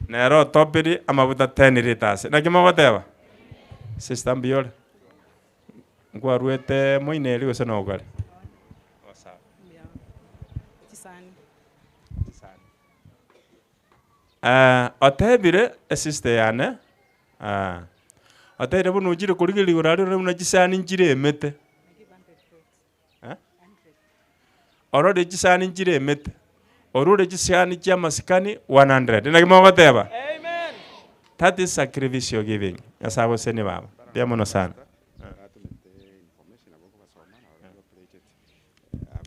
Nere otopiri amafuta ten litres. Naki mogoteba? Sister mbuya ore? Nkwaruete moino eria gose nogokare? Otebire esister yane, otebire buna ochire korigereria igoro aria orore buna chisani nchire emete. Orore chisani nchire emete, orure chisani chia amasikani 100. Naki mogoteba? That is sacrificial giving. Nyasaye agosesenie baba. Mbuya mono sana.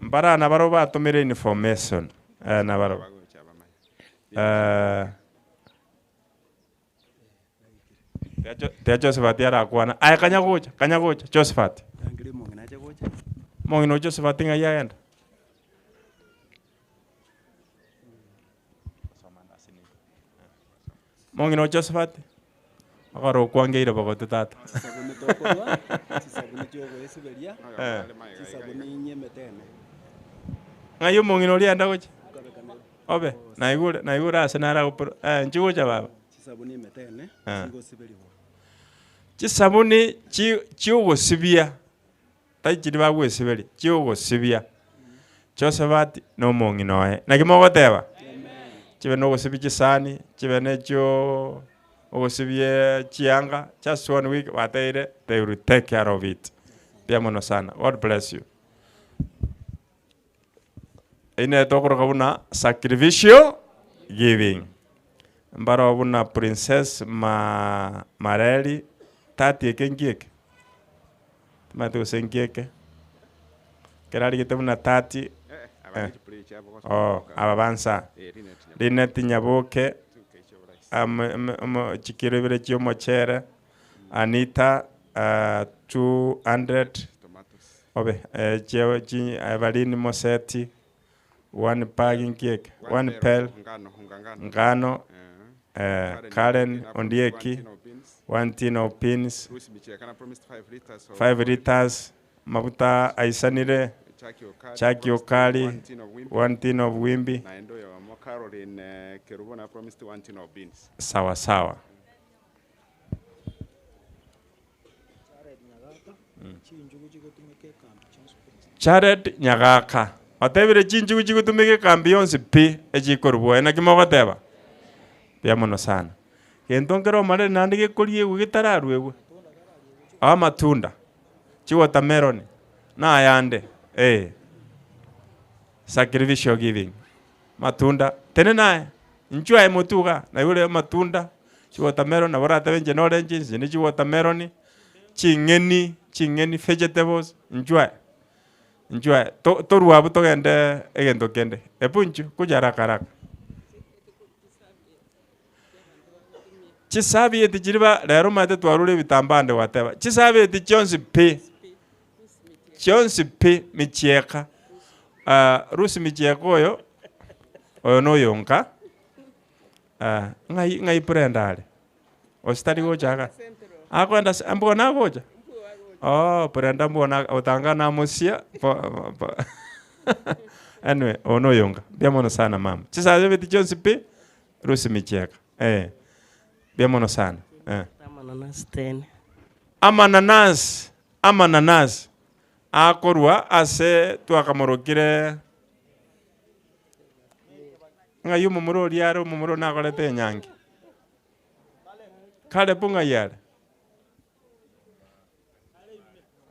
Mbara nabarobwo batomire information, nabarobwo. Tiga Josephat arakwana. Aye kanya gocha, kanya gocha, Josephat. Omong'ina o Josephat ng'ai agenda? Omong'ina o Josephat, okora okwangeire bogote tata.
Chisabuni tokorwa, chisabuni chiogoesiberia,
Eh.
chisabuni inye emetene.
Ng'ai omong'ina oria agenda gochia? Obe, naigure naigure ase nare agopora eh inchuo gocha baba.
Chisabuni emetene
Eh.
chigosiberigwa.
Chisabuni chi chiogosibia, tari chiria bagwesiberia, chiogosibia. Josephat na omong'ina oye. Naki mogoteba? Chibe na ogosibia chisani, chibe na echio ogosibia chianga, just one week bateire they will take care of it. Mbuya mono sana. God bless you. Eyio nere tokoroka buna sacrificial giving. Mbaroo buna Princess ma Mareri, tati eke nki eke? Timanyeti gose nki eke? Ekero arigete buna tati, eh, oh, aba bansa. Linet Nyaboke, amo- amo- amo chikiro ibere chia omochere, Anita 200 obe chia chi Evelyn Moseti one bag nki eke one bell ngano Karen Ondieki one tin of beans 5 litres mabuta aisanire Jackie Okari one tin of wimbi sawa sawa. Jared Nyagaka otebire chinchugu chigotumeka ekambi yonsi pi echikorubua. Naki mogoteba? Mbuya mono sana. Gento nkere omarere naende gekoriegwa getararuegwe. Amatunda, chiwatermelon, na ayande eh. Sacrificial giving. Matunda, tenena aye, inchuo aye motwe igaa, naigure amatunda, chiwatermelon nabo oratebe inche norenche inche ne chiwatermelon, ching'eni, ching'eni, vegetables, inchuo aye, inchuo aye, to torwe abwo togende egento kende, ebu inchuo, kuja haraka haraka. Chisabieti chiria ba rero omanyete twarure ebitambaa ande gwateba, chisabieti chionsi pi, chionsi pi michieka, Rusi michieka oyo, oyo noyonka, ng'ai ng'ai Brenda are? Gose tari gocha igaa? Akoenda ase mbono agocha? Oh Brenda mbono otanga namosia bo bo anyway oyo noyonka, mbuya mono sana mama. Chisabieti chionsi pi, Rusi michieka, eh, mbuya mono sana, eh.
Amananasi tene.
Amananasi, amananasi akorwa ase twakamorokire ng'ai omomura oria are omomura oria nakorete enyangi? Caleb ng'ai are?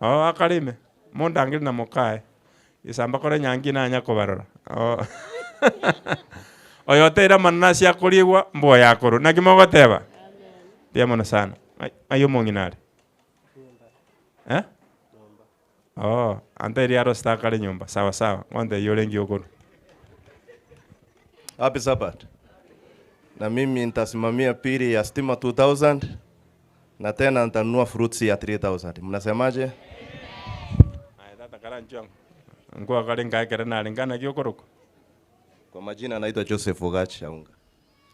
Oo akare ime, mondangeri na mokaye, gesa mbakore enyangi nanya kobarora oo. Oyo oteire amananasi akoriegwa, mboyo akorwa. Naki mogoteba? Mbuya mono sana. Ng'ai ng'ai omong'ina are? Eh? Oo, antebirie arosete akare nyomba, sawa sawa, ngontebie orenge okorwa.
Happy Sabbath. Na mimi nitasimamia pili ya stima 2000 na tena nitanunua fruits ya 3000. Mnasemaje?
Aye tata karanchwe ang'o? Nkwakare nkae ekere narenge naki okorokwa?
Kwa majina naitwa Joseph Ogachi Aunga.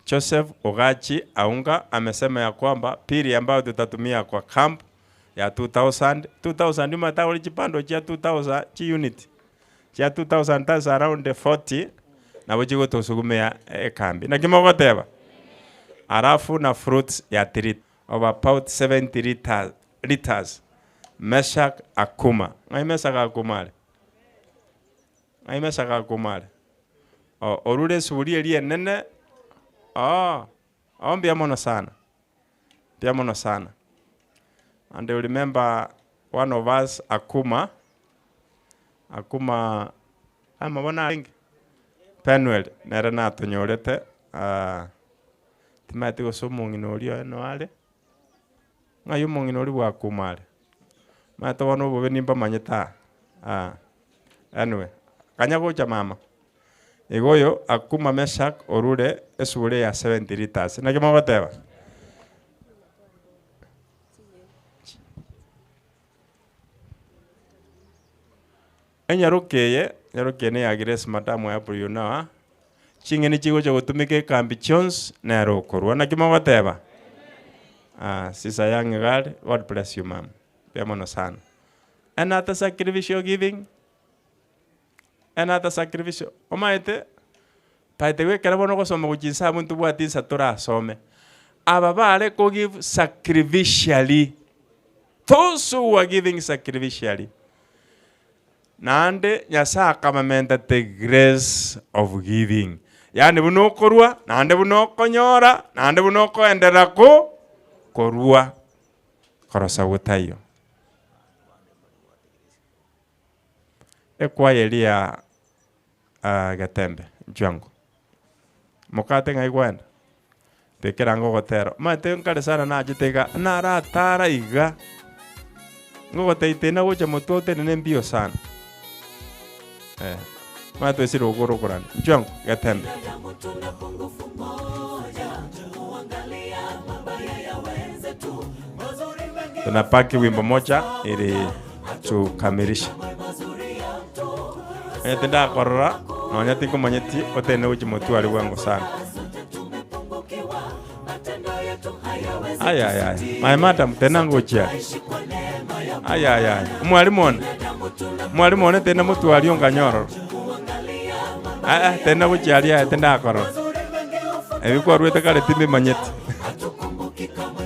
Joseph Ogachi Aunga amesema ya kwamba pili ambayo tutatumia kwa camp ya 2000, 2000 omanyete agore chibando chia 2000 chiunit chia 2000 that's around 40 nabo chigotosugumia ekambi. Naki mogoteba? Alafu na fruits ya 3 of about 70 litres, litres. Meshak Akuma. Ng'ai Meshak Akuma are? Ng'ai Meshak Akuma are? Oh, orure esuguria eria enene. Oh, oh mbuya mono sana. Mbuya mono sana. And you remember one of us Akuma Akuma amabona arenge Penuel nere natonyorete ah, timanyeti gose omong'ina oria oye no are ng'ai omong'ina oria bwa Akuma are? Omanyete bono obobe nimbamanyete aa ah, anyway kanya gocha mama. Igo oyo Akuma Meshack orure esuguri ya 70 litres, naki mogoteba? Enyaroka eye, enyaroka eye neya Grace madam I hope you know her, ching'eni chigocha gotumeka ekambi chionsi nere okorwa, naki mogoteba? Ah, sisa young girl, God bless you ma'am, mbuya mono sana. Another sacrificial giving, another sacrificial, omanyete by the way ekero bono ogosoma gochia inse abwo ntobwati insa torasome, aba bare ko give sacrificially, those who were giving sacrificially, Naende Nyasae akamamenta the grace of giving, yaani buna okorua, naende buna okonyora, naende buna okoenderera ko korua. Korosa gotaiyo. Ekwaya eria ya ah, Getembe, nchwango. Mokate ng'ai kwaenda? Bekera ange ogotera, omanyete nkare sana nachete iga, naratara iga, ngogotebia tena gocha motwe otenene mbio sana. Eh, omanyete oisire gokora okorania. Inchuo ango, getembe. Tunapaki wimbo moja ili tukamilishe. Onye tindakorora, nonya tinkomanyeti, otenene gochia motwe aria bwango sana. Aya aya aya, my madam tena ngochia are. Aya aya aya, omwalimu one, omwalimu one tena motwe aria onganyororo. Aa tena gochia aria aye tindakorora. Ebi kwaruete kare timbimanyeti.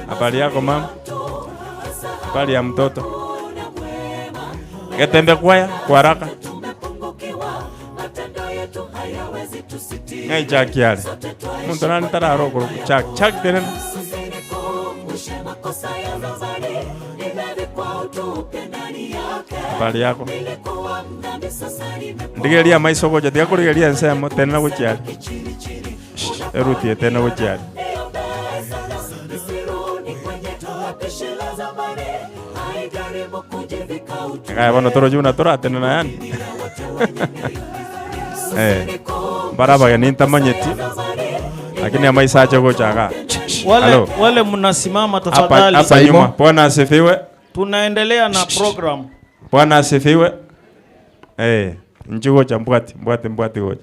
Habari yako mama? Habari ya mtoto? Getembe kwaya kwa haraka. Ng'ai Jack are? Omonto nare ntarara okorokwa Jack. Jack tenena. Habari yako? Ndigereria amaiso gocha, tiga korigereria ensemo, tenena gochia aria. Shh, eruti eye tenena gochia aria. Iga bono toroche buna toratenena yaani. Eh, mbare abageni ntamanyeti, lakini amaiso ache gocha igaa.
Wale,
Halo.
wale mnasimama
Hapa
tafadhali.
hapa nyuma. Bwana asifiwe.
Tunaendelea na program.
Bwana asifiwe. Eh, inchu gocha mbwati, mbwati mbwati gocha.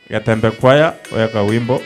Getembe kwaya, weka wimbo.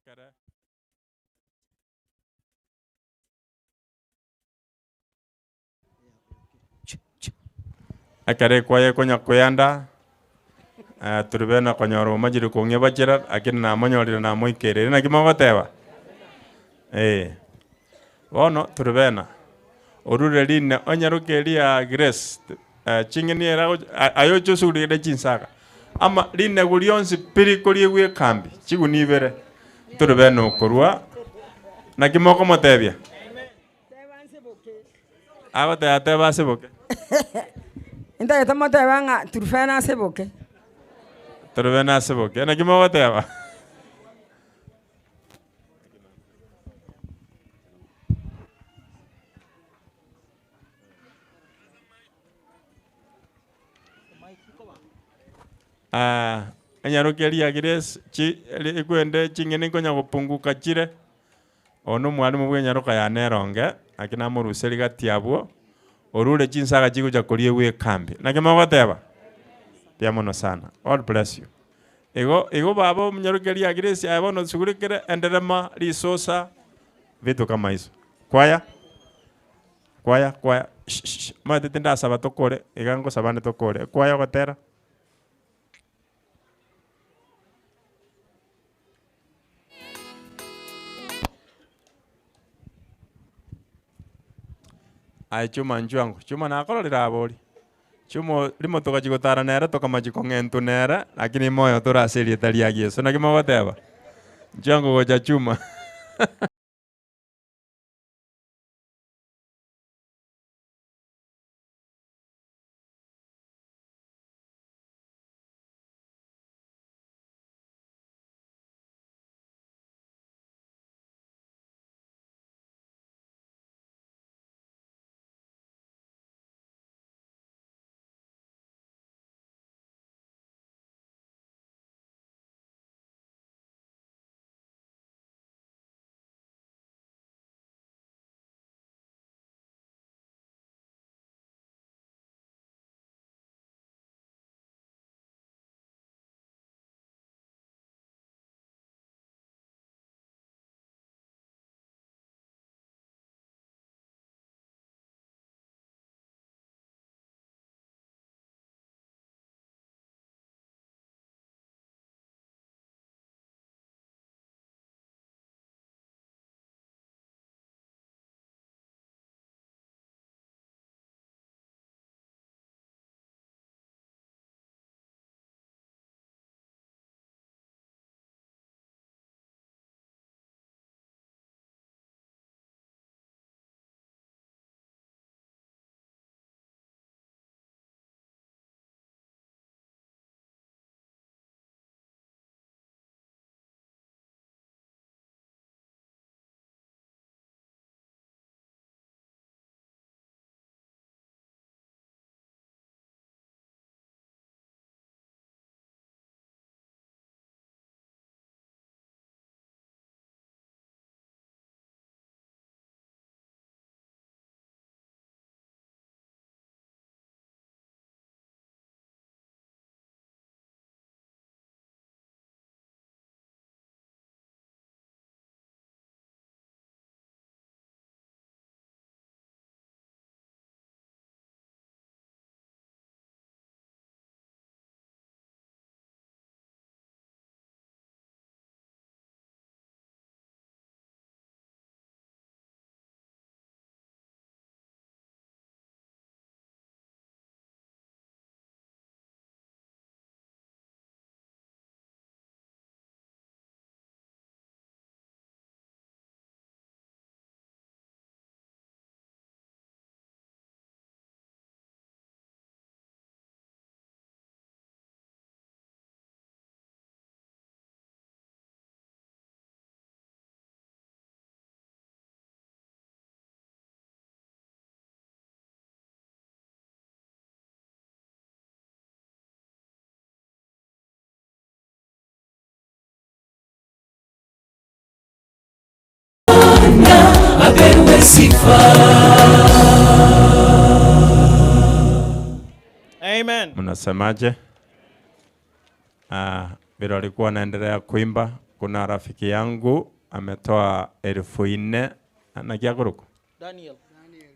Ekere Ekero ekwaya ekonya koyanda, eh, Turubena konyora omachire kong'ebachera, lakini namonyorire namoikereire. Naki mogoteba? Eh. Bono Turubena, orure rine onyaroke eria Grace, eh, ching'eni ere agochi aye oche osurire chinsaga. Ama rinegu rionsi pi rikoriegwa ekambi, chigunia ibere, Turubena okorwa, naki mokomotebia? Agoteba teba ase boke.
Intagete motebe ng'a Turufena ase boke.
Turufena ase boke. Naki mogoteba? Ah, enyaroke eria ya Grace, chi eri ekwende ching'eni nkonya gopunguka chire. Oyo nomwalimu bw'enyaroka yane eronge, naki namoruserie gati abwo, orure chinsaga chigocha koriegwa ekambi. Naki mogoteba? Mbuya mono sana. God bless you. Igo igo baba omonyaroka eria Grace aye bono sugurikere enderema, risosa, vitu kama hizo. Kwaya? Kwaya kwaya shi shi shi omanyete tindasaba tokore, iga ngosaba ande tokore. Ekwaya ogotera. Aye Chuma inchuo ango, Chuma nakororire abori, Chuma o rimo togachia gotara nere tokamachia kong'entwa nere, lakini moyo tore ase erieta ria Yeso, naki mogoteba? Inchuo ango gocha Chuma.
Apewe sifa.
Amen.
Mnasemaje? Ah, vile walikuwa wanaendelea kuimba, Kuna rafiki yangu ametoa elfu nne naki akorokwa?
Daniel.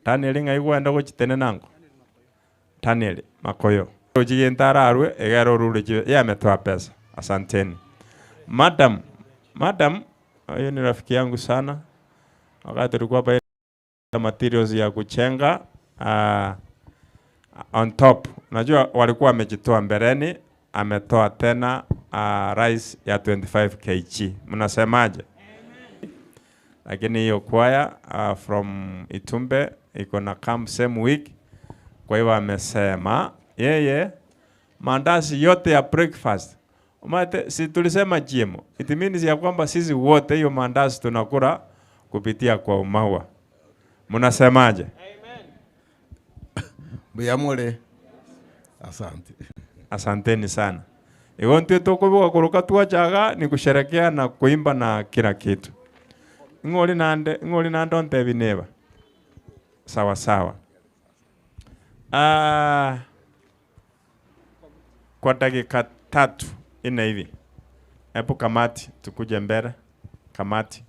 Daniel ng'ai gwenda gochitenena ango? Daniel Makoyo. Rochi gento ararwe egere orure chibe yeye ametoa pesa. Asanteni. Madam, madam huyu ni rafiki yangu sana. Wakati tulikuwa hapa materials ya kuchenga on top. Unajua walikuwa wamejitoa mbeleni, ametoa tena rice ya 25 kg. Mnasemaje? Lakini hiyo kwaya from Itumbe iko na camp same week. Kwa hiyo amesema yeye mandazi yote ya breakfast. Umate, si tulisema GMO. It means ya kwamba sisi wote hiyo mandazi tunakula kupitia kwa Umaua. Mnasemaje?
Mbuyamule. Asante.
Asanteni sana. Igo ntwe tukubuga kuruka twachaga ni kusherekea na kuimba na kila kitu. Ng'ori nande, ng'ori nande ontebi neba. Sawa sawa. Kwa dakika 3 4 hivi. Hebu kamati tukuje mbele. Kamati.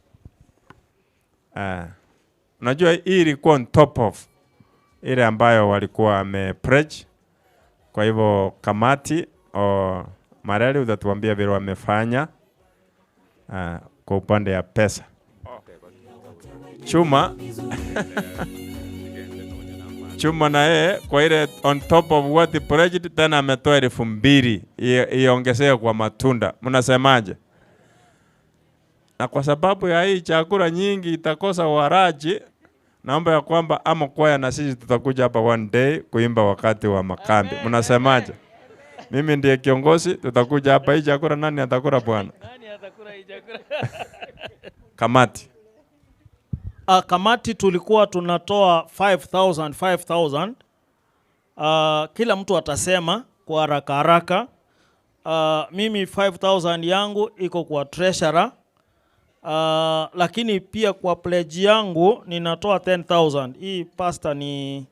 Unajua hii ilikuwa on top of ile ambayo walikuwa wame preach. Kwa hivyo kamati o Mareli utatuambia vile wamefanya kwa upande ya pesa. Chuma. Chuma na yeye kwa ile on top of what the project tena ametoa elfu mbili iongezee kwa matunda. Mnasemaje? Na kwa sababu ya hii chakula nyingi itakosa waraji, naomba ya kwamba ama kwaya na sisi tutakuja hapa one day kuimba wakati wa makambi. Mnasemaje? Mimi ndiye kiongozi, tutakuja hapa. Hii chakula nani atakula bwana?
Nani atakula hii chakula?
Kamati.
Kamati tulikuwa tunatoa 5,000, 5,000. Kila mtu atasema kwa haraka haraka. Mimi 5,000 yangu iko kwa treasurer. Lakini pia kwa pledge yangu ninatoa 10,000. Hii pastor ni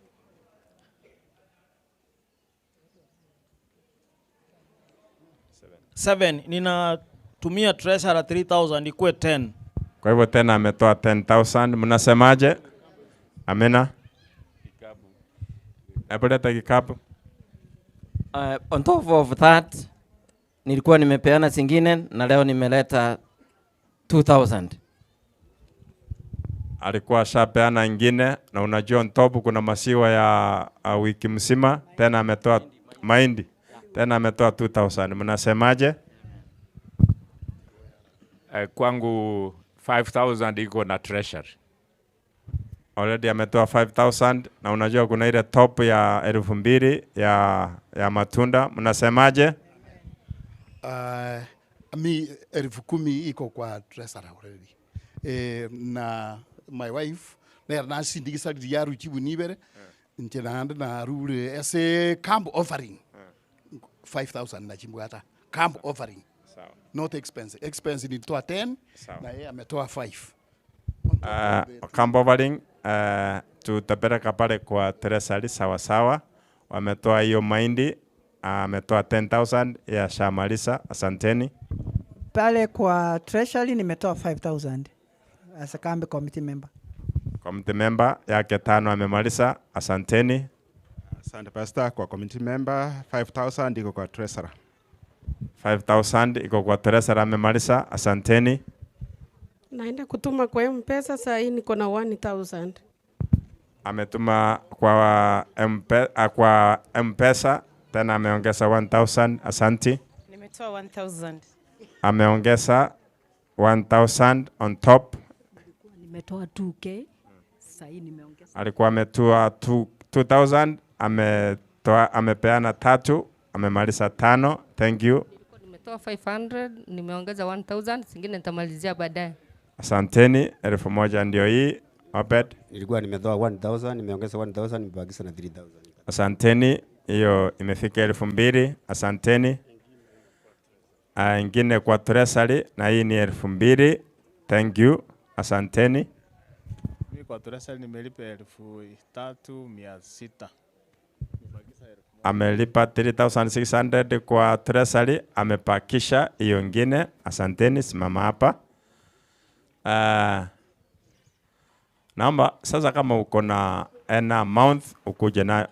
7. Ninatumia treasurer 3,000 ikuwe 10.
Kwa hivyo tena ametoa 10,000. Mnasemaje? Amina. Hebu leta kikapu.
On top of that nilikuwa nimepeana zingine na leo nimeleta 2,000.
Alikuwa ashapeana ingine na unajua on top kuna masiwa ya wiki mzima, tena ametoa mahindi. Tena ametoa 2,000. Mnasemaje?
Kwangu 5,000 iko na treasury.
Already ametoa 5,000 na unajua kuna ile top ya elfu mbili ya matunda. Mnasemaje?
Mi 10,000 iko kwa treasury already. Na my wife nera nasindikisa liyaru chibunibere. Nche naende narure ase camp offering. 5,000 na chimbwata. Camp offering.
Sawa.
Not expense. Expense nilitoa 10
Sawa.
na yeye ametoa 5.
Camp offering, tutapeleka pale kwa treasury sawa sawa. Wametoa hiyo mahindi, ametoa 10,000 ya Shamalisa. Asanteni.
Pale kwa treasury nimetoa 5,000 as a camp committee member.
Committee member yake 5 amemaliza. Asanteni.
Asante pastor. Kwa committee member 5,000 iko kwa treasurer.
5,000 iko kwa treasurer amemaliza. Asanteni.
Naenda kutuma kwa M-Pesa saa hii niko na 1,000.
Ametuma kwa M-Pesa tena ameongeza 1,000. Asanti.
Nimetoa 1,000.
Ameongeza 1,000 on top.
Nimetoa 2K. Saa hii nimeongeza.
Alikuwa ametoa 2,000, amepeana 3, amemaliza 5. Thank you.
Nimetoa 500, nimeongeza 1,000, zingine nitamalizia baadaye.
Asanteni, 1,000 ndio hii. Obed.
Nilikuwa nimetoa 1,000, nimeongeza 1,000, nimebakisha na 3,000.
Asanteni, hiyo imefika 2,000. Asanteni. Ingine kwa treasury na hii ni 2,000. Thank you. Asanteni.
Mimi kwa treasury nimelipa 3,600. Nimebakisha 1,000.
Amelipa 3600 kwa treasury, amepakisha hiyo ingine. Asanteni, simama hapa. Naomba sasa kama uko na ena amount ukuje na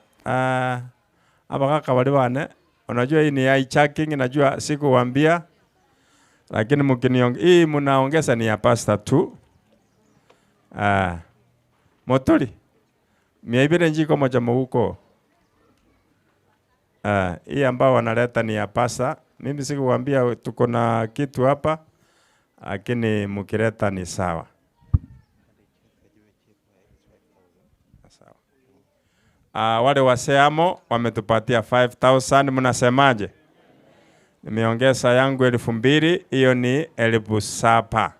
abagaka bali bane. Unajua hii ni hijacking, najua sikuwaambia, lakini mkiniong-, hii mnaongeza ni ya pastor tu. Motoli 200 njiko moja muhuko. Hii ambao wanaleta ni ya pasa. Mimi sikuwaambia tuko na kitu hapa, lakini mkileta ni sawa. Sawa. Wale waseamo wametupatia 5000, mnasemaje? Nimeongeza yangu 2000, hiyo ni 7000.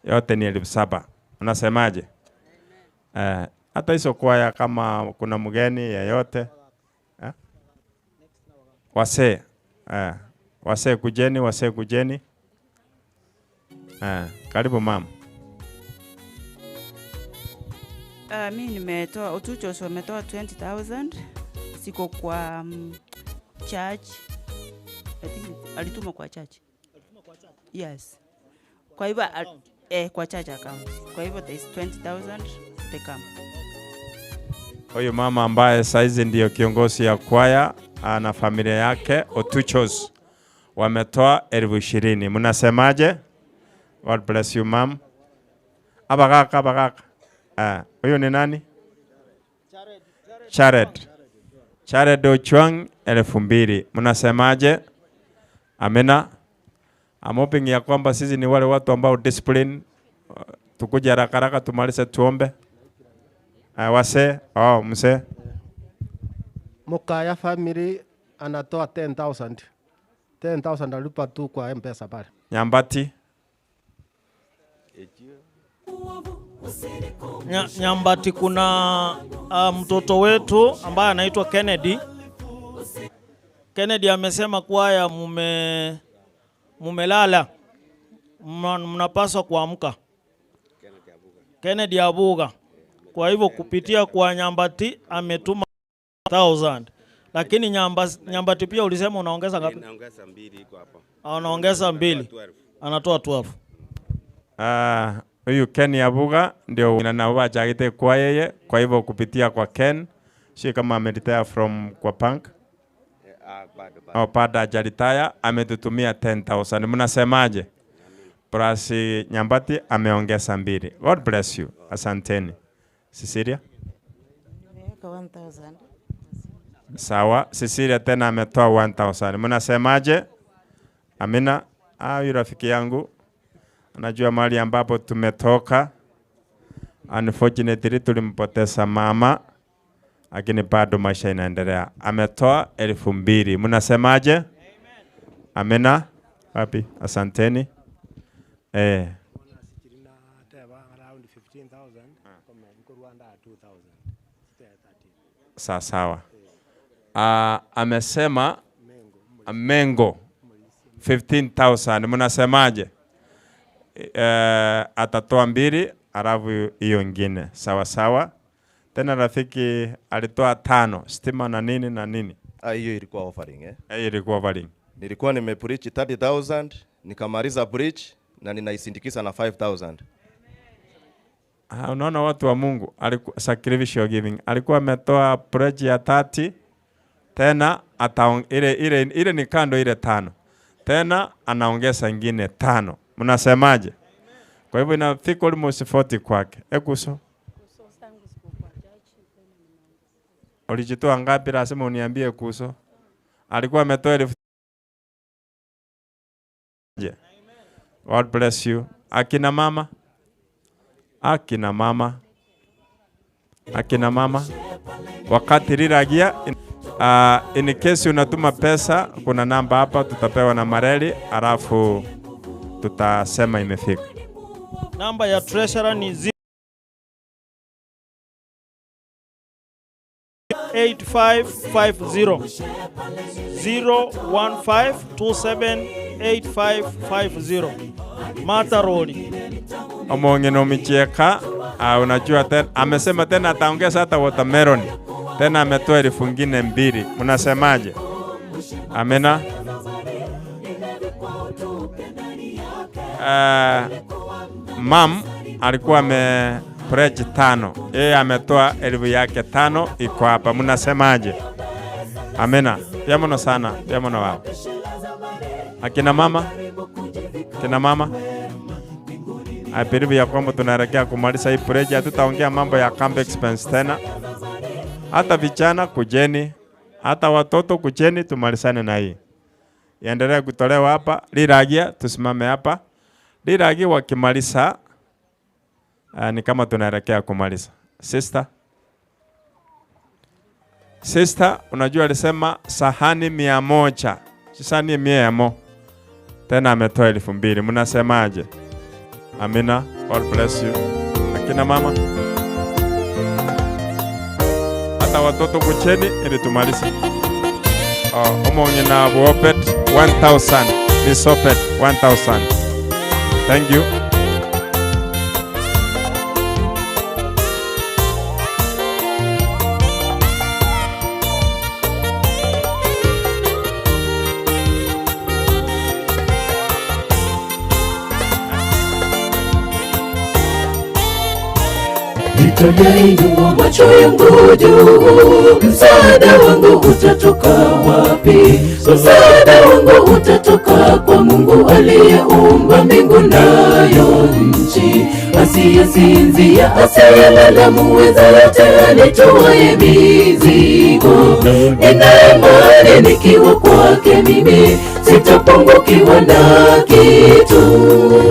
Yote ni 7000. Unasemaje? Hata hizo kwaya kama kuna mgeni yeyote. Wasee. Wasee kujeni, wasee kujeni. Karibu mama.
Mi nimetoa Otuchos wametoa 20,000. Siko kwa church. I think alituma kwa church. Yes. Kwa hivyo kwa church account. Kwa hivyo there is 20,000 they come.
Huyu mama ambaye saizi ndio kiongozi ya kwaya ana familia yake Otuchos wametoa 20,000. Mnasemaje? God bless you ma'am. Abagaka, abagaka. Huyu ni nani? Jared. Jared Ochuang 2000. Mnasemaje? Amina. I'm hoping ya kwamba sisi ni wale watu ambao discipline, tukuje haraka haraka tumalize tuombe. Wase, oh, mzee.
Mukaya family anatoa 10,000. 10,000 alipa tu kwa M-Pesa pale.
Nyambati.
Nyambati kuna mtoto wetu ambaye anaitwa Kennedy. Kennedy amesema kwaya mumelala. Mnapaswa kuamka. Kennedy Abuga. Kwa hivyo kupitia kwa Nyambati ametuma 1000. Lakini Nyambati pia ulisema unaongeza ngapi?
Naongeza 2 iko hapa.
Anaongeza 2.
12.
Anatoa 12.
Huyu Ken Abuga ndio na wachagite kwa yeye, kwa hivyo kupitia kwa Ken, si kama ameretire from kwa bank.
Bado, bado.
Oh, bado hajaretire, ametutumia 10,000. Mnasemaje? Plus Nyambati ameongeza 2. God bless you. Asanteni. Cecilia?
Nimeweka 1,000.
Sawa, Cecilia tena ametoa 1,000. Mnasemaje? Amina. Huyu rafiki yangu anajua mahali ambapo tumetoka. Unfortunately tulimpoteza mama, lakini bado maisha inaendelea. Ametoa 2000. Mnasemaje? Amina. Wapi? Asanteni. Sawa sawa. Amesema Mengo 15,000. Mnasemaje? Atatoa 2 alafu hiyo ingine. Sawa sawa. Tena rafiki alitoa 5, stima na nini na nini.
Hiyo ilikuwa offering?
Hiyo ilikuwa offering.
Nilikuwa nimepreach 30,000, nikamaliza preach na ninaisindikiza na 5,000.
Unaona watu wa Mungu, alikuwa sacrificial giving. Alikuwa ametoa pledge ya 30, tena ataong-, ile, ile, ile ni kando ile 5. Tena anaongeza ingine 5. Mnasemaje? Kwa hivyo inafika almost 40 kwake. Ekuso. Ulijitoa ngapi? Lazima uniambie kuso. Alikuwa ametoa elfu. God bless you. Akina mama. Akina mama. Akina mama. Wakati riragia, in case unatuma pesa, kuna namba hapa tutapewa na Mareli, alafu tutasema imefika.
Namba ya treasurer ni 8550. 015278550. Martha Roli.
Omong'ino michieka, unajua tena amesema tena ataongeza hata watermelon. Tena ametoa elfu ngine mbili. Mnasemaje? Amina. Mam alikuwa ame pledge tano, yeye ametoa elfu yake tano iko hapa. Mnasemaje? Amina. Pia mno sana, pia mno wao. Akina mama, akina mama, I believe ya kwamba tunaelekea kumaliza hii pledge. Hatutaongea mambo ya camp expense tena. Hata vijana kujeni, hata watoto kujeni, tumalizane na hii. Iendelee kutolewa hapa. Liragia, tusimame hapa. Liragia wakimaliza, ni kama tunaelekea kumaliza. Sister, sister, unajua alisema sahani 100. Sahani mia mo. Tena ametoa 2000. Mnasemaje? Amina. God bless you. Akina mama, hata watoto kucheni ili tumalize. Oh, omonye na Opet 1000. Miss Opet 1000. Thank you.
Nitayainua macho yangu juu, msaada wangu utatoka wapi? Msaada wangu utatoka kwa Mungu aliyeumba mbingu nayo nchi, asiyesinzia, asiyelala, muweza yote, anitoaye mizigo. Nina imani nikiwa kwake mimi sitapungukiwa na kitu.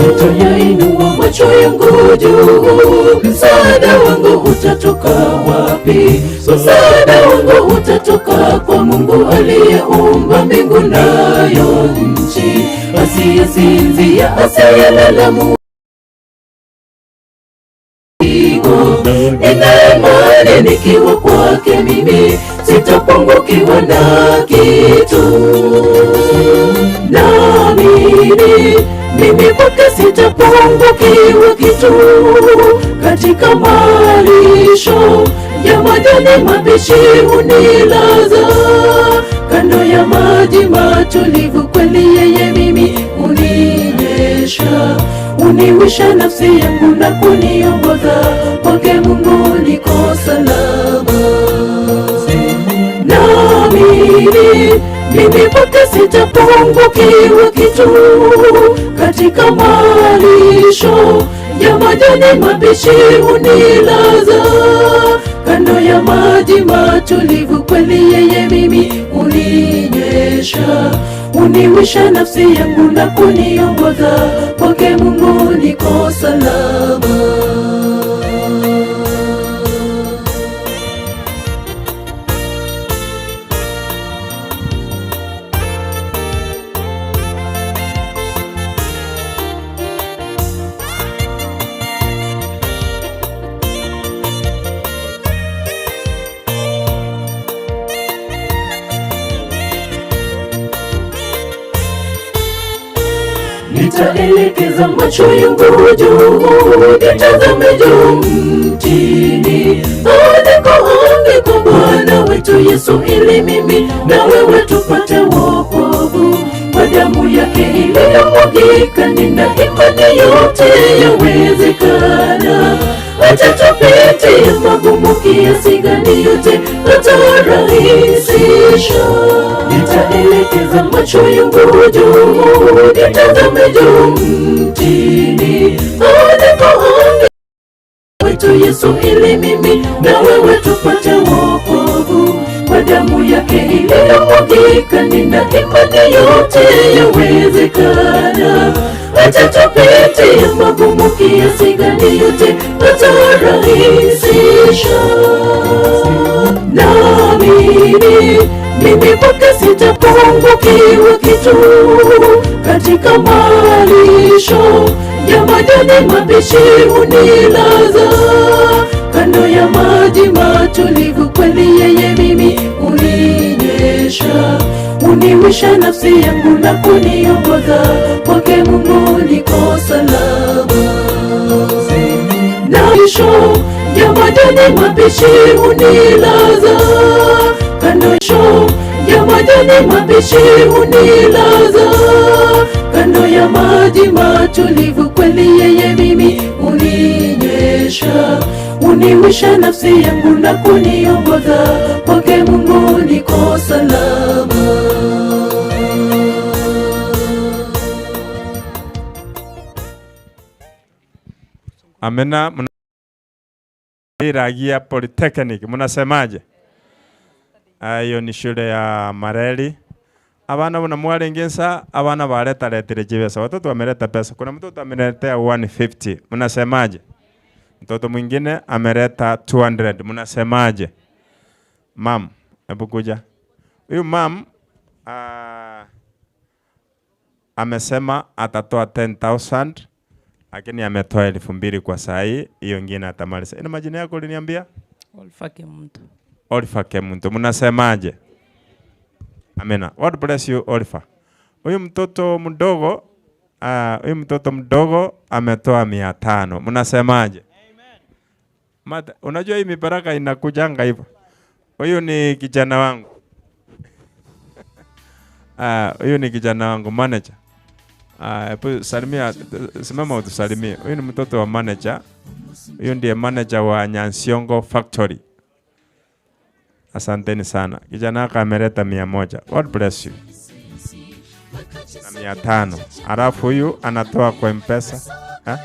Nitayainua macho yangu juu, msaada wangu utatoka wapi? Msaada wangu utatoka kwa Mungu aliyeumba mbingu nayo nchi, asiyesinzia, asiyelala, Nina imani nikiwa kwake mimi sitapungukiwa na kitu. Naamini mimi kwake sitapungukiwa kitu. Katika malisho ya majani mabichi hunilaza, kando ya maji matulivu, kweli yeye mimi huninyesha. Uniwisha nafsi yangu na kuniongoza, kwake Mungu niko salama. Naamini mimi kwake sitapungukiwa kitu. Katika malisho ya majani mabichi hunilaza, kando ya maji matulivu, kweli yeye mimi huninywesha. Uniwisha nafsi yangu na kuniongoza, kwake Mungu niko salama. Nitaelekeza macho yangu juu, nitazame juu mtini, alikoangikwa Bwana wetu Yesu, ili mimi na wewe tupate wokovu. Kwa damu yake iliyomwagika, nina imani yote yawezekana. Hata tupitie magumu kiasi gani, yote atarahisisha. Nitaelekeza macho yangu juu, nitazame juu mtini, alikoangikwa wetu Yesu, ili mimi na wewe tupate wokovu. Kwa damu yake iliyomwagika, nina imani yote yawezekana. Hata tupitie magumu kiasi gani, yote atarahisisha. Naamini mimi kwake sitapungukiwa kitu. Katika malisho ya majani mabichi hunilaza, kando ya maji matulivu, kweli yeye mimi huninywesha. Uniwisha nafsi yangu na kuniongoza, kwake Mungu niko salama. Malisho ya majani mabichi hunilaza kando ya majani mabichi hunilaza kando ya maji matulivu, kweli yeye mimi huninywesha, huniwisha nafsi yangu na kuniongoza kwake Mungu niko salama.
Amina. Ragia Polytechnic, mnasemaje? Hiyo ni shule ya Mareli. Abana buna mwarenge nsa, abana baretaretire chibesa. Watoto wameleta pesa. Kuna mtoto ameletea 150. Mnasemaje? Mtoto mwingine ameleta 200. Mnasemaje? Mam, hebu kuja. Huyu mam amesema atatoa 10,000 lakini ametoa 2,000 kwa saa hii, hiyo ingine atamaliza. Ina majina yako uliniambia?
Oliver Kemunto.
Oliver Kemunto. Mnasemaje? Amina. God bless you Oliver. Huyu mtoto mdogo, huyu mtoto mdogo ametoa 500. Mnasemaje? Mata, unajua hii mibaraka inakujanga hivyo. Huyu ni kijana wangu. Huyu ni kijana wangu manager. Hebu salimia, simama utusalimie. Huyu ni mtoto wa manager. Huyu ndiye manager wa Nyansiongo Factory. Asanteni sana. Kijana wako ameleta 100. God bless you. Na 500. Alafu huyu anatoa kwa M-Pesa. Ha?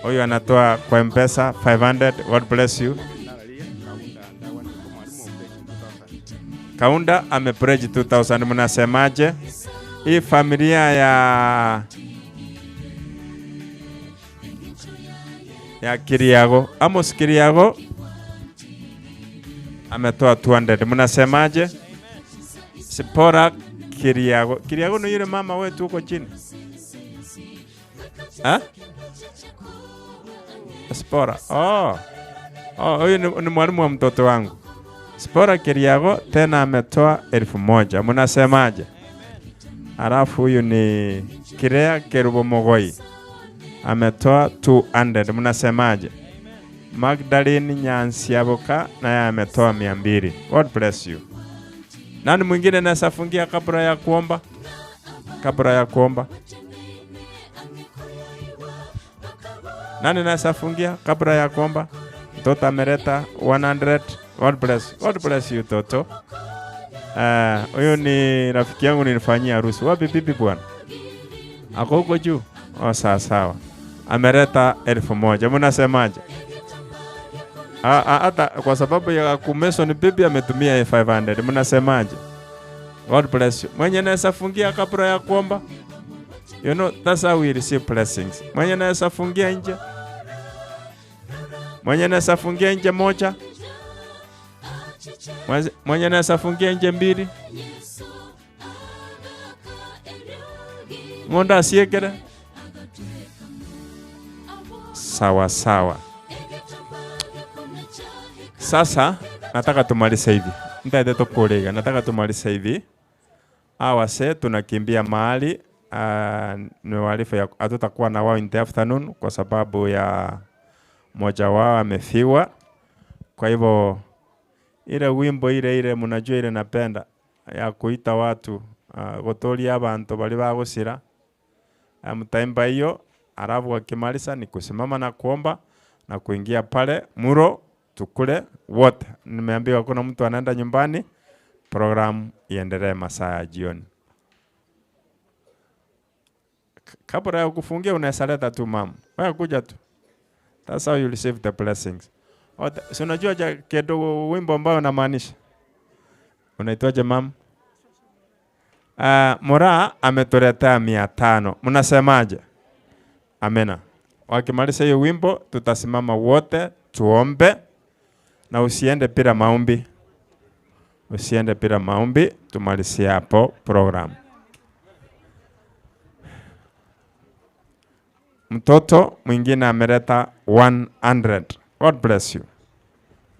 Huyu anatoa kwa M-Pesa 500. God bless you. Kaunda amepledge 2000. Mnasemaje? Hii familia ya Kiriago, Amos Kiriago ametoa 200. Mnasemaje? Sipora Kiriago. Kiriago ni yule mama wetu huko chini. Ha? Sipora. Oh. Oh, huyu ni mwalimu wa mtoto wangu. Sipora Kiriago tena ametoa 1000. Mnasemaje? Alafu huyu ni Kirea Kerubo Mogoi ametoa 200. Mnasemaje? Magdalene Nyansiaboka naye ametoa 200. God bless you. Nani mwingine anaweza fungia kabla ya kuomba? Kabla ya kuomba. Nani anaweza fungia kabla ya kuomba? Mtoto ameleta 100. God bless. God bless you Toto. Huyu ni rafiki yangu nilifanyia harusi. Wapi bibi bwana? Ako huko juu? Oh, sawa sawa. Ameleta 1000. Mnasemaje? Hata kwa sababu ya kumeso ni bibi ametumia 500. Mnasemaje? God bless you. Mwenye anaweza fungia kabla ya kuomba? You know, that's how we receive blessings. Mwenye anaweza fungia nje? Mwenye anaweza fungia nje moja? Mwenye anaweza fungia nje mbili? Ngonda asiekere? Sawa sawa. Sasa nataka tumalize hivi. Nitaende tukuliga. Nataka tumalize hivi. Hawa se tunakimbia mahali, ni walifu ya hatutakuwa na wao in the afternoon kwa sababu ya mmoja wao amefiwa. Kwa hivyo ile wimbo ile ile mnajua ile napenda ya kuita watu, gotoria abantu bali bagusira. Mtaimba hiyo, alafu wakimaliza ni kusimama na kuomba na kuingia pale muro tukule wote. Nimeambiwa kuna mtu anaenda nyumbani, program iendelee masaa ya jioni. Kabla ya kufungia unaweza leta tu mama. Wewe kuja tu. That's how you receive the blessings. Ote, si unajua ja kidogo wimbo ambao unamaanisha? Unaitwaje mama? Mora ametuletea 500. Mnasemaje? Amena. Wakimaliza hiyo wimbo tutasimama wote tuombe, na usiende bila maombi. Usiende bila maombi, tumalizie hapo program. Mtoto mwingine ameleta 100. God bless you.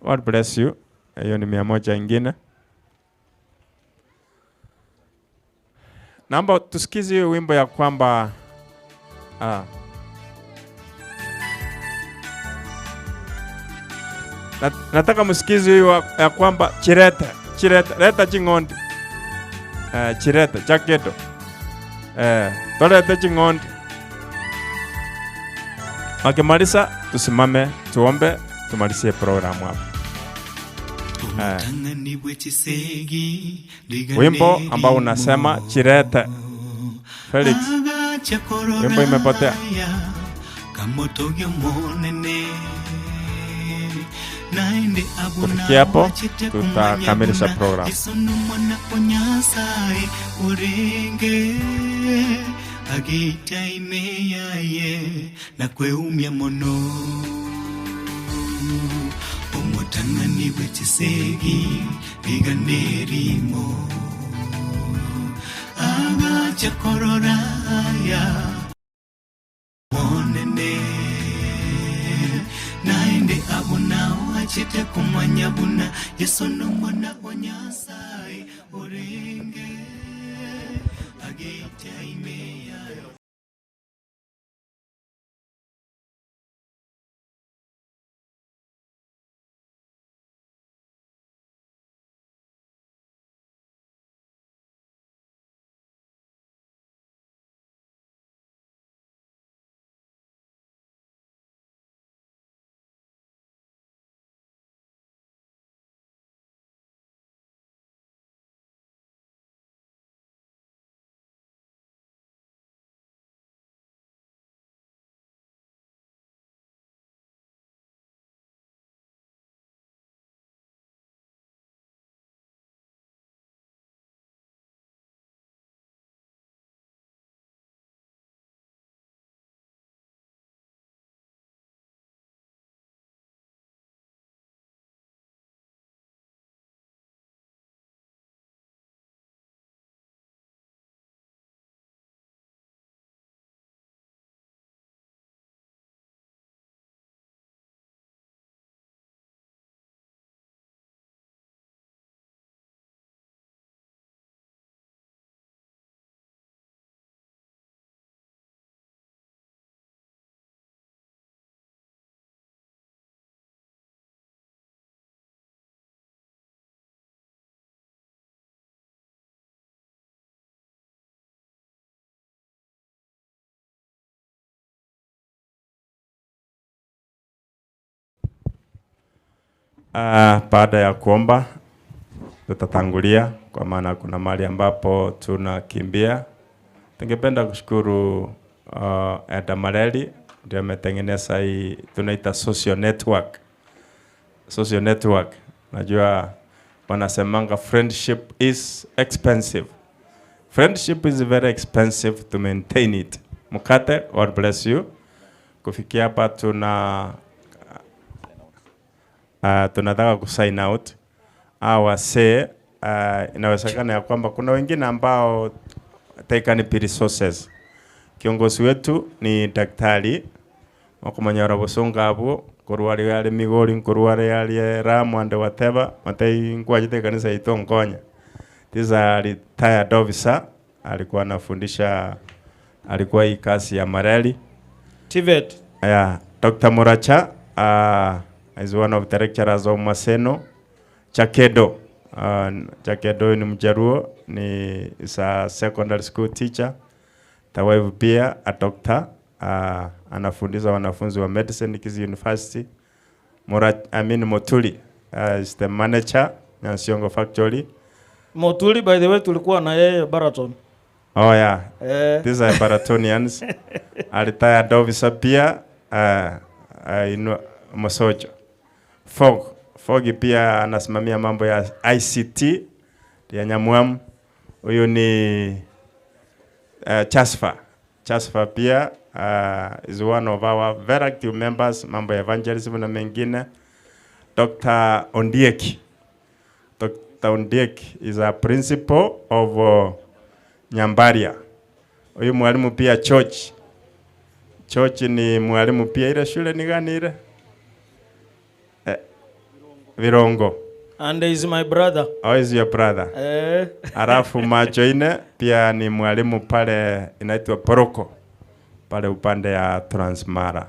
God bless you. Hiyo ni 100 ingine. Naomba tusikize hiyo wimbo ya kwamba, Nataka msikize huyu ya kwamba chirete, chirete, leta ching'ondi. Eh, chirete, chakedo. Eh, tolete ching'ondi. Wakimaliza tusimame tuombe tumalizie programu hapa. Eh. Wimbo ambao unasema chirete. Felix. Wimbo imepotea. Kufikia hapo tutakamilisha programu.
Na kweumia mono omotang'ani bwe chisegi riganerimo agacha kororaya monene naende abo nao achete kumanya buna Yesu nomwana wa Nyasaye orenge agete ime yaye.
Baada ya kuomba tutatangulia, kwa maana kuna mahali ambapo tunakimbia. Tungependa kushukuru Eda Mareli ndiye ametengeneza hii tunaita social network. Social network, najua wanasemanga friendship is expensive. Friendship is very expensive to maintain it. Mkate, God bless you. Kufikia hapa tunataka kusign out. Hawa wasee, inawezekana ya kwamba kuna wengine ambao they can be resources. Kiongozi wetu ni daktari wakumanyora busunga abwo kurwari yari Migori, kurwari yari Ramu and whatever, matei ngwajite kanisa ito nkonya. This is a retired officer, alikuwa anafundisha, alikuwa hii kazi ya Mareli.
TVET.
Yeah, Dr. Muracha is one of the lecturers of Maseno. Chakedo. Chakedo ni Mjaruo, ni is a secondary school teacher. Tawife pia a doctor, anafundisha wanafunzi wa medicine Kisii University. Motuli is the manager Nyansiongo Factory.
Motuli, by the way, tulikuwa na yeye Baraton.
Oh yeah. These are Baratonians. A retired officer pia Mosocho. Fog. Fog pia anasimamia mambo ya ICT ya Nyamwamu. Huyu ni Chasfa. Chasfa pia is one of our very active members, mambo ya evangelism na mengine. Dr. Ondieki. Dr. Ondieki is a principal of Nyambaria. Huyu mwalimu pia church. Church ni mwalimu pia. Ile shule ni gani ile? Virongo.
And is my brother.
Oh, is your brother. Alafu macho ine pia ni mwalimu pale inaitwa Poroko pale upande ya Transmara.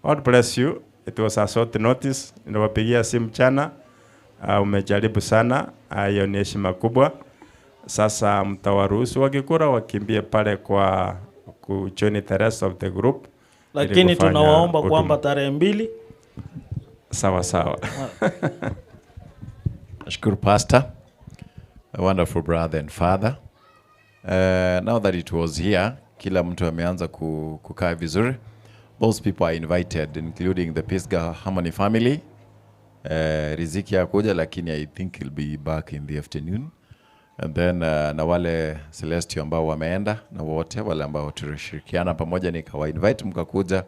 God bless you. It was a short notice, niliwapigia simu jana. Umejaribu sana, hiyo ni heshima kubwa. Sasa mtawaruhusu wakikura wakimbie pale kwa kujoin the rest of the group ili
Lakini
kufanya
tunawaomba
huduma.
kwamba tarehe 2
Sawa sawa.
Nashukuru Pastor, a wonderful brother and father. Now that it was here, kila mtu ameanza kukaa vizuri. Those people are invited including the Pisgah Harmony family. Riziki hakuja lakini I think he'll be back in the afternoon. And then na wale Celestio ambao wameenda na wote wale ambao tulishirikiana pamoja nikawa invite mkakuja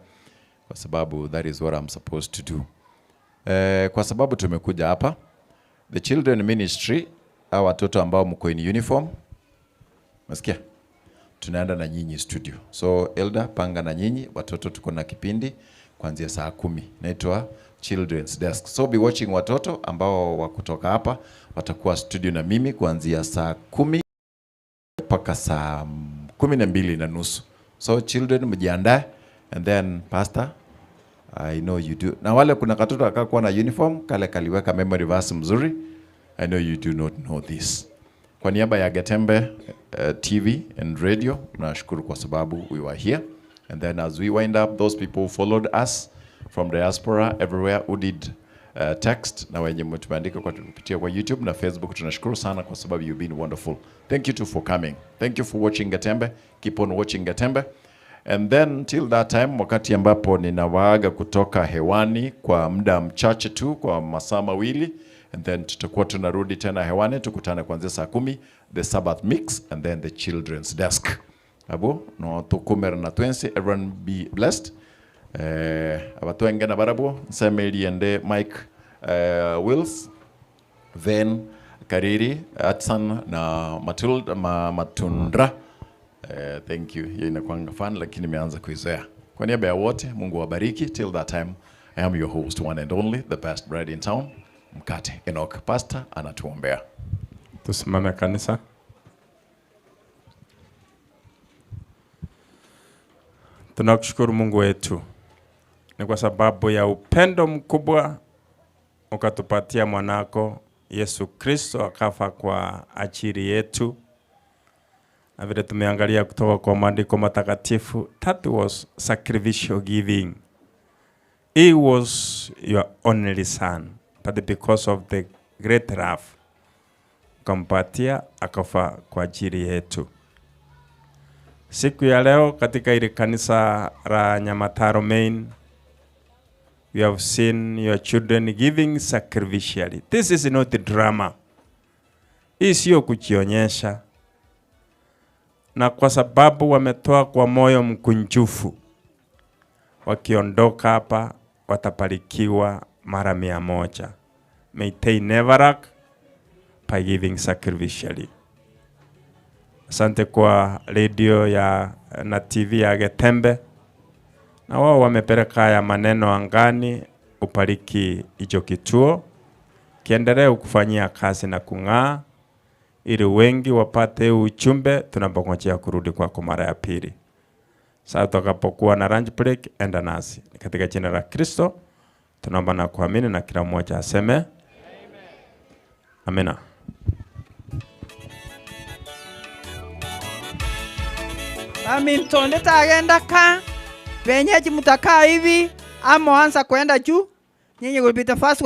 kwa sababu that is what I'm supposed to do. Kwa sababu tumekuja hapa the children ministry, hawa watoto ambao mko in uniform, nasikia tunaenda na nyinyi studio. So elder, panga na nyinyi watoto, tuko na kipindi kuanzia saa 10 naitwa Children's Desk. So be watching watoto ambao wa kutoka hapa watakuwa studio na mimi kuanzia saa 10 mpaka saa 12:30. So children mjiandae, and then pastor, I know you do. Na wale kuna katoto akakuwa na uniform kale kaliweka memory verse mzuri. I know you do not know this. Kwa niaba ya Getembe TV and radio, nashukuru kwa sababu we were here. And then as we wind up, those people who followed us from diaspora everywhere who did text na wenye mtumeandika kwa kupitia kwa YouTube na Facebook, tunashukuru sana kwa sababu you've been wonderful. Thank you too for coming. Thank you for watching Getembe. Keep on watching Getembe. And then till that time, wakati ambapo ninawaaga kutoka hewani kwa muda mchache tu, kwa masaa mawili, and then tutakuwa tunarudi tena hewani, tukutane kuanzia saa 10, the Sabbath mix and then the children's desk. Abo, no tukumera na twensi, everyone be blessed. Abatwenge na barabo, Nsemeli ende Mike Wills, Ven Kariri, Atsan na Matilda, Matundra. Thank you. Hiyo inakuanga fun lakini nimeanza kuizoea. Kwa niaba ya wote, Mungu awabariki. Till that time, I am your host, one and only, the best bread in town, Mkate Enoch. Pastor anatuombea.
Tusimame kanisa. Tunakushukuru Mungu wetu, ni kwa sababu ya upendo mkubwa ukatupatia mwanako Yesu Kristo akafa kwa ajili yetu, na vile tumeangalia kutoka kwa maandiko matakatifu, that was sacrificial giving. He was your only son, but because of the great love ukampatia akafa kwa ajili yetu. Siku ya leo katika ile kanisa la Nyamataro Main, we have seen your children giving sacrificially. This is not drama. Hii sio kujionyesha. Na kwa sababu wametoa kwa moyo mkunjufu, wakiondoka hapa watabarikiwa mara 100. May they never lack by giving sacrificially. Asante kwa radio ya na TV ya Getembe, na wao wamepeleka haya maneno angani. Ubariki hicho kituo, kiendelee kufanyia kazi na kung'aa, ili wengi wapate ujumbe tunapongojea kurudi kwako mara ya pili. Sasa tutakapokuwa na lunch break, enda nasi. Katika jina la Kristo tunaomba na kuamini, na kila mmoja aseme amina.
Bamintonde tagenda ka wenyeji mtakaa hivi ama anza kwenda juu. Nyinyi will be the first one.